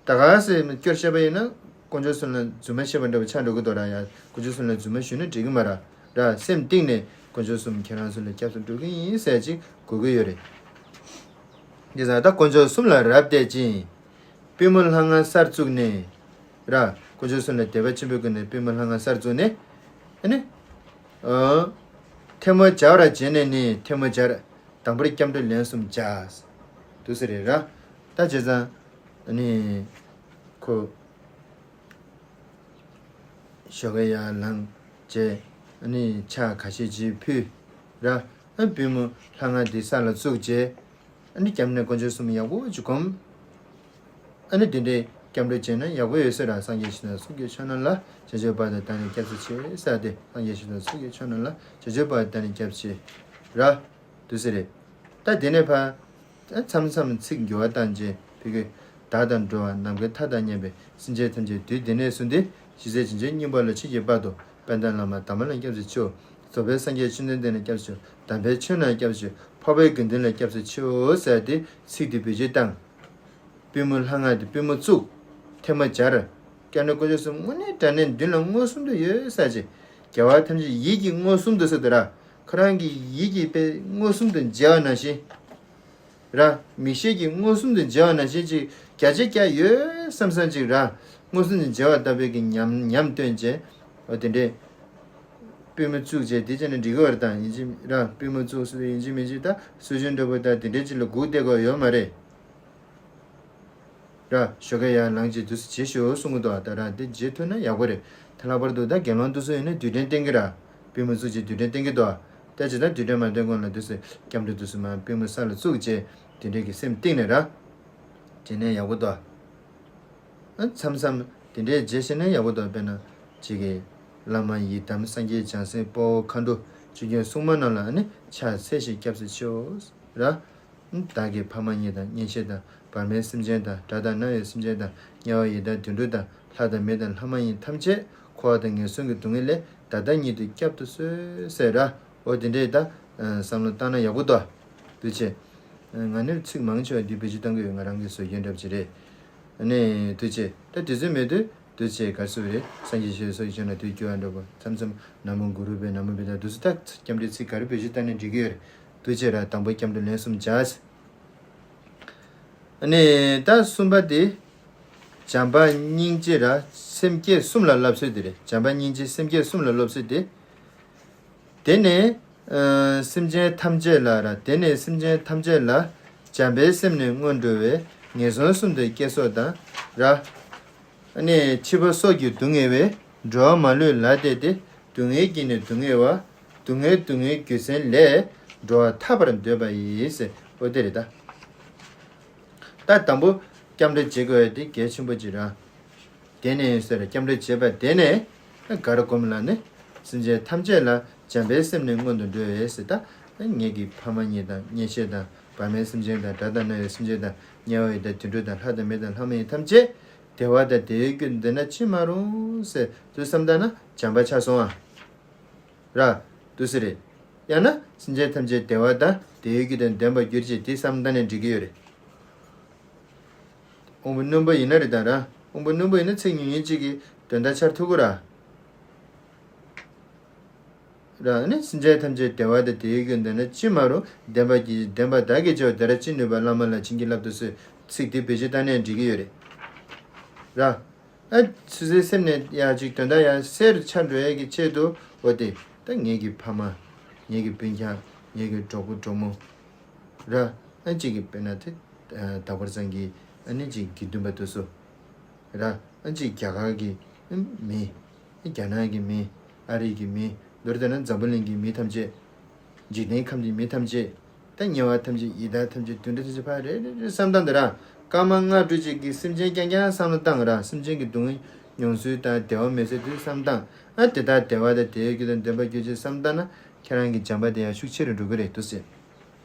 ད་ག་སེ་སྐྱོར་བཤད་པ་ཡིན་ན་དཀོན་མཆོག་གསུམ་ལ་རྫུན་མ་བཤད་པ་འདྲ་བོ་ཆགས་འགྲོ་གི་འདུག་ར། ཡ་དཀོན་མཆོག་གསུམ་ལ་རྫུན་མ་ཞུས་ན་འགྲིག་གི་མ་ར། ར་སེམས་གཏིང་ནས་དཀོན་མཆོག་གསུམ་ཁྱེད་རང་ཚོ་ལ་སྐྱབས་སུ་འགྲོ་གི་ཡིན་ཟེར་ཅིག་གོ་གི་ཡོད་རེད། དེ་ཙང་ད་དཀོན་མཆོག་གསུམ་ལ་རབ་བསྡད་ཅིང་། པུས་མོ་ལྷ་ང་སར་བཙུགས་ནས། ར། དཀོན་མཆོག་གསུམ་ལ་དད་པ་ཆེན་པོའི་སྒོ་ནས་པུས་མོ་ལྷ་ང་སར་བཙུགས་ནས། ཨ་ནི། ཨ། ཐལ་མོ་སྦྱར་བར་བྱས་ནས་ནི་ཐལ་མོ་སྦྱར། དང་པོར་སྐྱབས་འགྲོ་ལན་གསུམ་བྱ། འདུག་སེ་རེད་ར། ད་བྱས་ཙང་། ཨ་ནི། ཁོ། ཞོགས་ཀས་ཡར་ལངས་བྱས། ཨ་ནི་ཕྱག་ཁ་ཤས་ཅིག་ཕུལ། ར། ཨ། པུས་མོ་ལྷ་ང་འདི་ས་ལ་བཙུགས་བྱས། ཨ་ནི་སྐྱབས་གནས་དཀོན་མཆོག་གསུམ་ཡག་པོ་ཅིག་སྒོམ། ཨ་ནི་དེ་འདྲའི་སྐྱབས་འགྲོ་བྱས་ན་ཡག་པོ་ཡོད་ས་ར། སངས་རྒྱས་ཆོས་དང་ཚོགས་ཀྱི་མཆོག་རྣམས་ལ་བྱང་ཆུབ་བར་དུ་བདག་ནི་སྐྱབས་སུ་མཆི་ཟེར་ཏེ། སངས་རྒྱས་ཆོས་དང་ཚོགས་ཀྱི་མཆོག་རྣམས་ལ་བྱང་ཆུབ་བར་དུ་བདག་ནི་སྐྱབས་སུ་མཆི། ར། འདུག་སེ་རེད། ད་དེ་ནས་ཕར། མཚམས་མཚམས་ཚིག་འགྱུར་བ་བཏང་རྗེས་ཕ་གི། བདག་དང་འགྲོ་བ་ནམ་མཁའི་མཐའ་དང་མཉམ་པའི་སེམས་ཅན་ཐམས་ཅད་དུས་འདི་ནས་བཟུང་སྟེ་ཇི་སྲིད་བྱང་ཆུབ་སྙིང་པོ་ལ་མཆིས་ཀྱི་བར་དུ་དཔལ་ལྡན་བླ་མ་དམ་པ་ལ་སྐྱབས་སུ་མཆིའོ། རྫོགས་པའི་སངས་རྒྱས་བཅོམ་ལྡན་འདས་ལ་སྐྱབས་སུ་མཆིའོ། དམ་པའི་ཆོས་རྣམས་ལ་སྐྱབས་སུ་མཆིའོ། ཕ་གི་དགེ་འདུན་ལ་སྐྱབས་སུ་མཆིའོ་ཟེར་ཏེ་ཚིག་འདི་བེད་སྤྱོད་བཏང་། པུས་མོ་ལྷ་ང་སྟེ་པུས་མོ་བཙུགས། ཐལ་མོ་སྦྱར། སྐྱབས་གནས་དཀོན་མཆོག་གསུམ་དངོས་གནས་དྲང་གནས་མདུན་ལ་མངོན་སུམ་དུ་ཡོད་ས་ཅིག་རྒྱལ་བ་ཐམས་ཅད་ཡིད་ཀྱིས་མངོན་སུམ་དུ་ཟེར་དུ་ར། ཁོ་རང་གི་ཡིད་ཀྱིས་དཔེ་མངོན་སུམ་དུ་མཇལ་བ་ནང་བཞིན། ར། མིག་ཤེས་ཀྱིས་མངོན་སུམ་དུ་མཇལ་བ་ནང་བཞིན་ཅིག་རྒྱ་ཆེ་རྒྱ་ཡོད་བསམ་བསམ་ཅིག་ར། མངོན་སུམ་དུ་མཇལ་བ་ལྟ་བུའི་གི་ཉམས་ཉམས་སྟོན་བྱས། འོ་དེ་འདྲས། པུས་མོ་བཙུགས་བྱས་དེ་བྱས་ན་འགྲིག་གི་བར་དང་ཡིན་གཅིག་ར། པུས་མོ་བཙུགས་སུ་ཡིན་གཅིག་མིན་གཅིག་ད་སྲོལ་རྒྱུན་འདྲ་པོ་ད་དེ་འདྲས་ཅིག་ལ་སྒུག་བསྡད་དགོས་ཡོད་མ་རེད། ར། ཞོགས་ཀས་ཡར་ལངས་རྗེས་དུས་སུ་བྱེད་ཤོག་གསུང་གི་འདུག་ད་ར་འདི་བྱེད་ཐུབ་ན་ཡག་པོ་རེད། ད་ལྷག་པར་དུ་ད་དགེ་སློང་དུས་སུ་ཡིན་ན་དུས་དྲན་བསྟན་གི་ར། པུས་མོ་བཙུགས་རྗེས་དུས་དྲན་བསྟན་གི་འདུག་ད་ཇི་ལྟར་དུས་དྲན་མ་བསྟན་གོང་ལ་དུས་སུ་སྐྱབས་འགྲོ་དུས་སུ་མ་པུས་མོ་ས་ལ་བཙུགས་རྗེས་དེ་འདྲའི་གི་སེམས་གཏིང་ནས་ར། བྱས་ན་ཡག་པོ་འདུག་ཨ། མཚམས་མཚམས་དེ་འདྲའི་རྗེས་ཤེས་ན་ཡག་པོ་འདུག་དཔེར་ན། ཅིག་གིས། བླ་མ་ཡི་དམ་སངས་རྒྱས་བྱང་སེམས་དཔའ་བོ་མཁའ་འགྲོ་ཆོས་སྐྱོང་སྲུང་མ་རྣམས་ལ་ཨ་ནི་ཕྱག་འཚལ་ཞིང་སྐྱབས་སུ་མཆིའོ། ར། བདག་གི་ཕ་མ་ཉིད་དང་གཉེན་བཤེས་དང་བར་མའི་སེམས་ཅན་དང་དགྲ་དང་མནར་བའི་སེམས་ཅན་དང་དམྱལ་བ་ཡི་དྭགས་དུད་འགྲོ་དང་ལྷ་དང་མི་དང་ལྷ་མ་ཡིན་ཐམས་ཅད་འཁོར་བ་དང་ངན་སོང་གི་སྡུག་བསྔལ་ལས་བདག་ལྟ་ཉིད་དུ་བསྐྱབ་ཏུ་གསོལ་ཟེར་ར། འོ་དེ་འདྲའི་ད་བསམ་བློ་བཏང་ན་ཡག་པོ་འདུག་འདུག་ཅེས། ང་ནི་ཚིག་མང་ཆེ་བ་འདི་བེད་སྤྱོད་གཏང་གི་ཡོད། ང་རང་གི་བཟོ་རྒྱུན་འདྲ་པོ་ཅིག་རེད། ཨ་ནི་འདུག་ཅེས་ད་དུས་ཚོད་མེད་དུས། འདུག་ཅེས་ག་རེ་ཟེར་བ་རེད། སངས་རྒྱས་ཆོས་སོགས་ཀྱི་ཆོས་ན་དུས་འགྱུར་བ་འགྲོ་བ་མཚམས་མཚམས་ན་མོ་གུ་རུ་བེ་ན་མོ་བེ་ད་འདུག་སེ་ད་སྐྱབས་འགྲོའི་ཚིག་ག་རེ་བེད་སྤྱོད་བཏང་ནས་འགྲིག་གི་ཡོད་རེད། འདུག་ཅེས་ར་དང་པོ་སྐྱབས་འགྲོ་ལན་གསུམ་བྱ། ཨ་ནི་ད་གསུམ་པ་དེ། བྱམས་པ་སྙིང་རྗེ་ར་སེམས་བསྐྱེད་གསུམ་ལ་བསླབ་ཚུལ་དེ་རེད། བྱམས་པ་སྙིང་རྗེ་སེམས་བསྐྱེད་གསུམ་ལ་སློབ་ཚུལ་དེ། དེ་ནས། ཨ། སེམས་ཅན་ཐམས་ཅད་ལ་ར། དེ་ནས་སེམས་ཅན་ཐམས་ཅད་ལ་བྱམས་པའི་སེམས་ནི་མངོན་འགྲོ་བས་ངན་སོང་གསུམ་དུ་སྐྱེ་སོགས་དང་ར། ཨ་ནི་འཆི་བ་སོགས་ཀྱི་སྡུག་བསྔལ་བས་འགྲོ་བ་མ་ལུས་ལ་བལྟས་ཏེ་སྡུག་བསྔལ་གྱིས་ནི་སྡུག་བསྔལ་བ། སྡུག་བསྔལ་སྡུག་བསྔལ་རྒྱུ་མཚན་ལས་འགྲོ་བ་ཐར་པར་འདོད་པ་ཡིས། འོ་དེ་རེད་ད། ད་དང་པོ་སྐྱབས་འགྲོ་བྱེད་དགོས་ཡ་དེ་གལ་ཆེན་པོ་ཅིག་ར། དེ་ནས་ཟེར་སྐྱབས་འགྲོ་བྱེད་པ་དེ་ནས་ག་རེ་སྒོམ་ལབ་ནས། སེམས་ཅན་ཐམས་ཅད་ལ་བྱམས་པའི་སེམས་ནི་མངོན་དུ་འགྲོ་བས་ཟེར་ད། ངེད་ཀྱི་ཕ་མ་ཉིད་དང་གཉེན་བཤེས་དང་བར་མའི་སེམས་ཅན་དང་དགྲ་དང་མནར་བའི་སེམས་ཅན་དང་དམྱལ་བ་ཡི་དྭགས་དུད་འགྲོ་དང་ལྷ་དང་མི་དང་ལྷ་མ་ཡིན་ཐམས་ཅད་བདེ་བ་དང་བདེ་བའི་རྒྱུར་འདོད་ན་ཅི་མ་རུང་ཟེར་དུས་བསམ་ད་ན་བྱམས་པ་ཆགས་སོང་ཨ། ར། འདུག་སེ་རེད། ཡང་ན་སེམས་ཅན་ཐམས་ཅད་བདེ་བ་དང་བདེ་བའི་རྒྱུ་དང་ལྡན་པར་གྱུར་ཅིག་དེ་བསམ་ད་ནས་འགྲིག་གི་ཡོད་རེད། དབང་པོ་རྣོན་པོ་ཡིན་ན་རེད་ད་ར། དབང་པོ་རྣོན་པོ་ཡིན་ན་ཚིག་ཉུང་ཉུང་གཅིག་གིས་དོན་དག་འཆར་ཐུབ་ཀྱི་ར། ར་ནི་སེམས་ཅན་ཐམས་ཅད་བདེ་བ་དང་བདེ་བའི་རྒྱུ་འདོད་ན་ཅི་མ་རུང་། བདེན་པ་གྱི་བདེན་པ་བདག་གིས་བྱས་པ་དེ་ར་ཅི་ནུས་པ་བླ་མ་ལ་བྱིན་གྱིས་བརླབ་ཏུ་གསོལ། ཚིག་དེ་བེད་སྤྱོད་བཏང་ནས་འགྲིག་གི་ཡོད་རེད། ར། ཨ། སོ་སོའི་སེམས་ནས་ཡང་ཅིག་དོན་དག་ཡང་གསལ་རུ་ཆགས་འགྲོ་ཡས་ཀྱི་ཆེད་དུ། འོ་དེ་ད་ངེད་ཀྱི་ཕ་མ། ངེད་ཀྱི་སྤུན་ཀྱག་ངེད་ཀྱི་གྲོགས་པོ་གྲོགས་མོ། ར། ཨ་ཅིག་གི་དཔེར་ན་དེ། ད་བར་ཙང་གི་ཨ་ནི་ཅིག་དགེ་འདུན་པ་དེ་ཚོ། ར། ཨ་ཅིག་རྒྱ་གར་གྱི་མི། རྒྱ་ནག་གི་མི། ཨ་རི་གི་མི། མདོར་བསྡུས་ན་འཛམ་བུ་གླིང་གི་མི་ཐམས་ཅད། འཇིག་རྟེན་ཁམས་ཀྱི་མི་ཐམས་ཅད། ད་དམྱལ་བ་ཐམས་ཅད། ཡི་དྭགས་ཐམས་ཅད། དུད་འགྲོ་ཐམས་ཅད་ཕར་རེ་རེ་རེ་བསམ་སྟངས་འདི་ར། སྐར་མ་ལྔ་དྲུག་ཅིག་གི་སེམས་ཅན་རྐྱང་རྐྱང་བསམ་བློ་བཏང་ར། སེམས་ཅན་གྱི་སྡུག་བསྔལ་མྱོང་ཚུལ་དང་བདེ་བ་མེད་ཚུལ་དེ་བསམ་བཏང་། ཨ་དེ་དག་བདེ་བ་དང་བདེ་བའི་རྒྱུ་དང་ལྡན་པ་གྱུར་ཅིག་བསམ་བཏང་ན། ཁྱེད་རང་གི་བྱམས་པ་དེ་ཡང་ཤུགས་ཆེ་རུ་འགྲོ་གི་རེད་འདུག་ཟེར།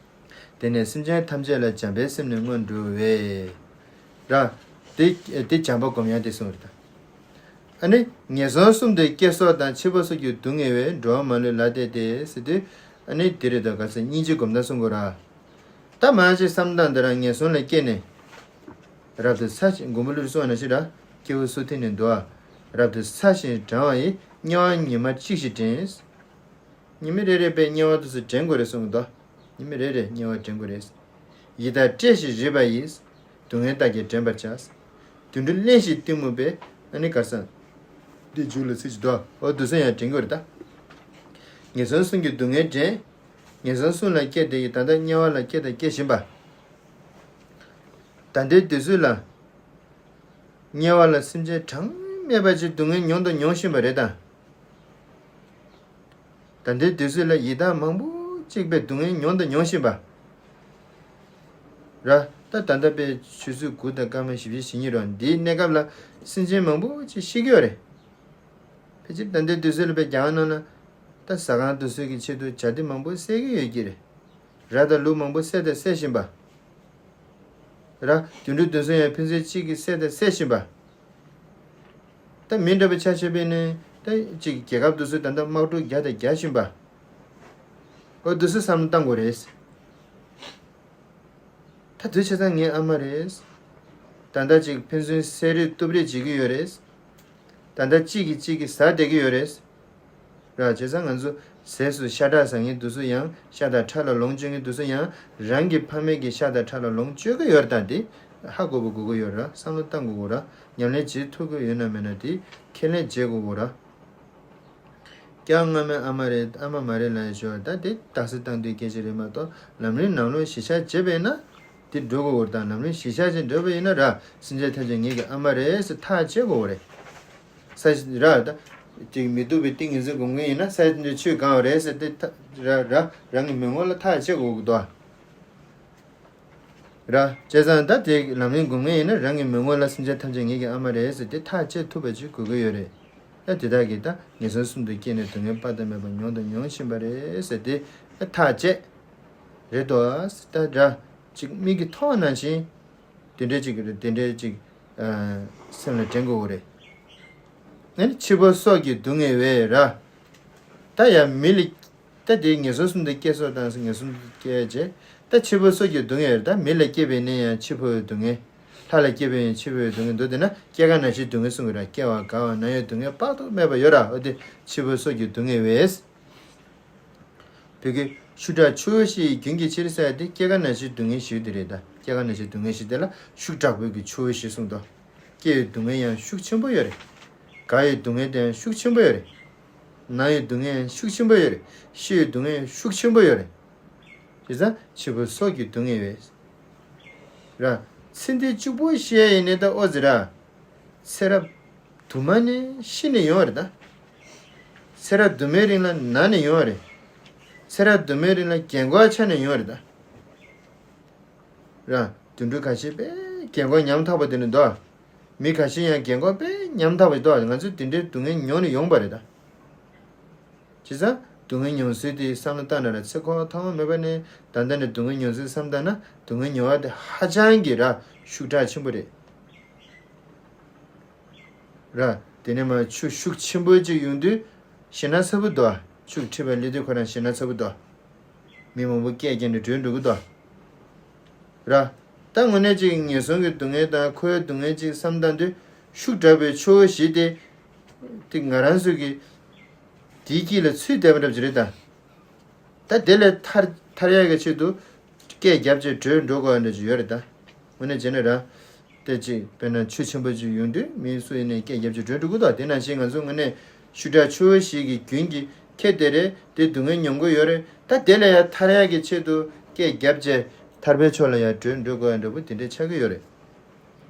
དེ་ནས་སེམས་ཅན་ཐམས་ཅད་ལ་བྱམས་པའི་སེམས་ནི་མངོན་འགྲོ་བས། ར། དེ་དེ་བྱམས་པ་སྒོམ་ཡག་དེ་གསུངས་རེད་ད། ཨ་ནི་ངན་སོང་གསུམ་དུ་སྐྱེ་སོགས་དང་། འཆི་འཕོ་སོགས་ཀྱིས་སྡུག་བསྔལ་བས། འགྲོ་བ་མ་ལུས་ལ་གཏད་དེ་ཟེར་དུས། ཨ་ནི་དེ་རེད་ད། ག་ས་སྙིང་རྗེ་སྒོམ་སྟངས་གསུང་དགོས་ར། ད་མ་ཅིག་བསམ་སྟངས་འདི་ར། ངན་སོང་ལ་སྐྱེས་ནས། རབ་ཏུ་ཚ་ཞིང་། མགོན་པོ་ཀླུ་སྒྲུབ་གསུངས་པ་ནང་བཞིན་ར། སྐྱེ་བོ་སུ་འཐིབས་ནས་འདུག་ཨ། རབ་ཏུ་ཚ་ཞིང་གྲང་བ་ཡི། དམྱལ་བ་ཉི་མ་གཅིག་ཞིག་དྲན། ཉི་མ་རེ་རེ་བས་དམྱལ་བ་དེ་ཚོ་དྲན་དགོས་རེད་གསུངས་འདུག་ཉི་མ་རེ་རེ་དམྱལ་བ་དྲན་དགོས་རེད། ཡི་དྭགས་བཀྲེས་ཤིང་རིད་པ་ཡིས། སྡུག་བསྔལ་རྟགས་ཀྱིས་འདྲེན་པར་བྱ། དུད་འགྲོ་གླེན་ཞིང་གཏི་མུག་པས། ཨ་ནི་གར་སང་། འདི་མཇུག་ལ་ཚིག་ཅིག་འདུག་འོ་དེ་ཚོ་ཡང་དྲན་དགོས་རེད་ད། ངན་སོང་གསུམ་གྱི་སྡུག་བསྔལ་དྲན། ངན་སོང་གསུམ་ལ་སྐྱེས་དེ་ཡི། ད་ལྟ་དམྱལ་བ་ལ་སྐྱེས་དང་སྐྱེ་བཞིན་པ། ད་ལྟའི་དུས་ཚོད་ལ། དམྱལ་བ་ལ་སེམས་ཅན་གྲངས་མེད་པ་ཅིག་སྡུག་བསྔལ་མྱོང་དང་མྱོང་བཞིན་པ་རེད་ད། ད་ལྟའི་དུས་ཚོད་ལ་ཡི་དྭགས་མང་པོ་ཅིག་པའི་སྡུག་བསྔལ་མྱོང་དང་མྱོང་བཞིན་པ། ར། ད་ད་ལྟ་པའི་ཆུ་ཚོད་དགུ་དང་སྐར་མ་བཞི་བཅུ་ཞེ་གཉིས་རོ། འདིའི་གནས་སྐབས་ལ་སེམས་ཅན་མང་པོ་ཅིག་ཤི་གི་ཡོད་རེད། ཕལ་ཆེར་ད་ལྟའི་དུས་ཚོད་ལ་པའི་རྒྱ་གར་ནང་ལ། ད་ཟ་ཁང་དེ་ཚོ་གི་ཆེད་དུ་བྱ་དེ་མང་པོ་བསད་ཀྱི་ཡོད་ཀྱི་རེད། ར། ད་ལུག་མང་པོ་བསད་དང་བསད་བཞིན་པ། ར། དུད་འགྲོ་དེ་ཚོ་ཡང་ཕན་ཚུན་གཅིག་གིས་བསད་དང་བསད་བཞིན་པ། ད་མི་འདྲ་བའི་ཆ་བཞག་པས་ནི། ད་གཅིག་རྒྱལ་ཁབ་དེ་ཚོས་ད་ལྟ་དམག་འཁྲུག་རྒྱག་དང་རྒྱག་བཞིན་པ། འོ་དེ་ཚོ་བསམ་བློ་བཏང་དགོས་རེད། ད་དུས་ཆ་ཚང་ངའི་ཨ་མ་རེད། ད་ལྟ་གཅིག་ཕན་ཚུན་བསད་རེས་གཏུབ་རེས་བྱེད་ཀྱི་ཡོད་རེད། ད་ལྟ་གཅིག་གིས་གཅིག་གི་ཟ་བསྡད་ཀྱི་ཡོད་རེད། ར། བྱས་ཙང་ང་ཚོ་ཟས་སུ་ཤ་ཁྲག་ཟ་མཁན་དེ་ཚོ་ཡང་། ཤ་དང་ཁྲག་ལ་ལོངས་སྤྱོད་མཁན་དེ་ཚོ་ཡང་། རང་གི་ཕ་མེས་ཀྱི་ཤ་དང་ཁྲག་ལ་ལོངས་སྤྱོད་ཀྱི་ཡོད་རེད། ད་འདི་ཧ་གོ་བ་དགོས་ཀྱི་ཡོད་ར། བསམ་བློ་བཏང་དགོས་ཀྱི་ར། ཉམས་ལེན་བྱེད་ཐུབ་ཀྱི་ཡོད་ན་མེད་ན་དེ་ཁས་ལེན་བྱེད་དགོས་ཀྱི་ར། སྐྱག་རྔ་མའི་ཨ་མ་རེད། ཨ་མ་མ་རེད་ལབ་ཡ་ཞོར་ད་དེ་རྟགས་གསལ་བཏང་དུས་སྐད་ཆ་རེད་མ་གཏོགས། ལམ་རིམ་ནང་ལོགས་གཞི་བཞག་བྱས་པས་ན་དེ་འགྲོ་དགོས་ཀྱི་རེད། ད་ལམ་རིམ་གཞི་བཞག་ཅིག་འགྲོ་བ་ཡིན་ན་ར། སེམས་ཅན་ཐམས་ཅད་ངེད་ཀྱི་ཨ་མ་རེད་ཟེར་ཐག་བཅད་དགོས་ཀྱི་རེད། ས་ར། ད་ཅིག་མི་སྡུག་པའི་ཏིང་ངེ་འཛིན་སྒོམ་མཁན་ཡིན་ན། ས་དེ་འདྲ་ཆོས་གང་རེད་ཟེར་ཏེ། ཐ་ར་ར་རང་གི་མི་ངོ་ལ་ཐག་བཅད་དགོས་ཀྱི་འདུག་ཨ། ར། བྱས་ཙང་ད་དེ་ལམ་རིམ་སྒོམ་མཁན་ཡིན་ན། རང་གི་མི་ངོ་ལ་སེམས་ཅན་ཐམས་ཅད་ངེད་ཀྱི་ཨ་མ་རེད་ཟེར་ཏེ་ཐག་བཅད་ཐུབ་པ་ཅིག་དགོས་ཀྱི་ཡོད་རེད། ད་དེ་དག་གིས་ད་ངན་སོང་གསུམ་དུ་སྐྱེས་ནས་སྡུག་བསྔལ་དཔག་ཏུ་མེད་པ་མྱོང་དང་མྱོང་བཞིན་པ་རེད་ཟེར་ཏེ་ཐག་བཅད། རེད་དོ། ད་ར། ཅིག་མིག་གིས་མཐོང་བ་ནང་བཞིན། དེ་འདྲའི་ཅིག་རེད། དེ་འདྲའི་ཅིག་ཨ་སེམས་ལ་དྲན་དགོས་རེད། ཨ་ནི་འཆི་འཕོ་སོགས་ཀྱིས་སྡུག་བསྔལ་བས་ར། ད་ཡང་མི་ལ། ད་དེ་ངན་སོང་གསུམ་དུ་སྐྱེ་སོགས་དང་། ངན་སོང་དུ་སྐྱེ་བྱས། ད་འཆི་འཕོ་སོགས་ཀྱིས་སྡུག་བསྔལ་རེད། ད་མི་ལ་སྐྱེས་པས་ནི་ཡང་འཆི་འཕོ་བའི་སྡུག་བསྔལ། ལྷ་ལ་སྐྱེས་པས་ཡང་འཆི་འཕོ་བའི་སྡུག་བསྔལ་འདུག་དེ་ན་སྐྱེ་རྒ་ན་འཆིའི་སྡུག་བསྔལ་གསུང་གི་ར། སྐྱེ་བ་རྒ་བ་ན་ཡང་སྡུག་བསྔལ་དཔག་ཏུ་མེད་པ་ཡོད་ར། འོ་དེ་འཆི་འཕོ་སོགས་ཀྱིས་སྡུག་བསྔལ་བས། བོད་ཀྱི་ཤུགས་དྲག་ཆུ་བོ་བཞི་ཡི་རྒྱུན་གྱི་ཕྱིར་ཟེར་ཡ་དེ་སྐྱེ་རྒ་ན་འཆིའི་སྡུག་བསྔལ་བཞི་དེ་རེད་ད། སྐྱེ་རྒ་ན་འཆིའི་སྡུག་བསྔལ་བཞི་དེ་ལ་ཤུགས་དྲག་པོའི་གི་ཆུ་བོ་བཞི་གསུངས་ཏོ། སྐྱེ་བའི་སྡུག་བསྔལ་ཡང་ཤུགས་ཆེན་པོ་ཡོད་རེད། རྒ་ཡི་སྡུག་བསྔལ་དེ་ཡང་ཤུགས་ཆེན་པོ་ཡོད་རེད། ན་ཡི་སྡུག་བསྔལ་ཡང་ཤུགས་ཆེན་པོ་ཡོད་རེད། ཤི་ཡི་སྡུག་བསྔལ་ཡང་ཤུགས་ཆེན་པོ་ཡོད་རེད། བྱས་ཙང་འཆི་འཕོ་སོགས་ཀྱིས་སྡུག་བསྔལ་བས། ར། ཚེ་འདི་གཅིག་པོ་ཤི་ཡ་ཡིན་ནའི་ད་ཨོ་ཙི་ར། ཚེ་རབས་དུ་མ་ནས་ཤི་ནས་ཡོང་བ་རེད་ད། ཚེ་རབས་དུ་མའི་རིང་ལ་ན་ནས་ཡོང་བ་རེད། ཚེ་རབས་དུ་མའི་རིང་ལ་རྒན་གོག་ཆགས་ནས་ཡོང་བ་རེད་ད། ར། དུད་འགྲོ་ཁ་ཤས་དཔེ་རྒན་གོག་ཉམ་ཐག་པ་དེ་འདྲ་འདུག་མི་ཁ་ཤས་ཡང་རྒན་གོག་དཔེ་ཉམ་ཐག་པ་འདུག་ང་ཚོས་དེ་འདྲའི་སྡུག་བསྔལ་མྱོང་ནས་ཡོང་བ་རེད་ད། བྱས་ཙང་སྡུག་བསྔལ་མྱོང་ཚུལ་དེ་བསམ་བློ་བཏང་ན་ར། ཚེ་འཁོར་ཐོག་མ་མེད་པ་ནས་ད་ལྟ་ནས་སྡུག་བསྔལ་མྱོང་ཚུལ་བསམ་བཏང་ན། སྡུག་བསྔལ་མྱོང་བ་དེ་ཧ་ཅང་གི་ར་ཤུགས་དྲག་ཆེན་པོ་རེད། ར། དེ་ནས་མར་ཆུ་ཤུགས་ཆེན་པོ་ཅིག་ཡོང་དུས་ཞེད་སྣང་ཚ་པོ་འདུག་ཆུ་འཁྲིགས་པ་སླེབས་དུས་ཁོ་རང་ཞེད་སྣང་ཚ་པོ་འདུག་མི་མང་པོ་སྐད་རྒྱག་ནས་བྲོས་འགྲོ་གི་འདུག་ར། ད་དངོས་གནས་ཅིག་ངན་སོང་གི་སྡུག་བསྔལ་དང་འཁོར་བའི་སྡུག་བསྔལ་ཅིག་བསམ་བཏང་དུས་ཤུགས་དྲག་པོའི་ཆུ་བོ་བཞི་དེ། དེ་ང་རང་ཚོ་གི་དེའི་དཀྱིལ་ལ་ཚུད་བསྡད་པ་འདྲ་པོ་ཅིག་རེད་ད། ད་དེ་ལས་ཐར་ཐར་ཡག་གི་ཆེད་དུ་སྐད་རྒྱབ་བྱས་བྲོས་འགྲོ་དགོས་ཡ་འདྲ་ཅིག་ཡོད་རེད་ད། དངོས་གནས་བྱས་ན་ར། དེ་ཅིག་དཔེར་ན་ཆུ་ཆེན་པོ་ཅིག་ཡོང་དུས་མི་སུ་ཡིན་ནའི་སྐད་རྒྱབ་བྱས་བྲོས་འགྲོ་གི་འདུག་དེ་ནང་བཞིན་ང་ཚོ་དངོས་གནས་ཤུགས་དྲག་ཆུ་བོ་བཞི་གི་རྒྱུན་གྱི་ཁྱེར་བསྡད་རེད། དེ་སྡུག་བསྔལ་མྱོང་གི་ཡོད་རེད། ད་དེ་ལས་ཡ་ཐར་ཡག་གི་ཆེད་དུ་སྐད་རྒྱབ་བྱས་ཐར་པའི་ཕྱོགས་ལ་ཡ་བྲོས་འགྲོ་དགོས་ཡ་འདྲ་པོ་དེ་འདྲས་ཆགས་ཀྱི་ཡོད་རེད།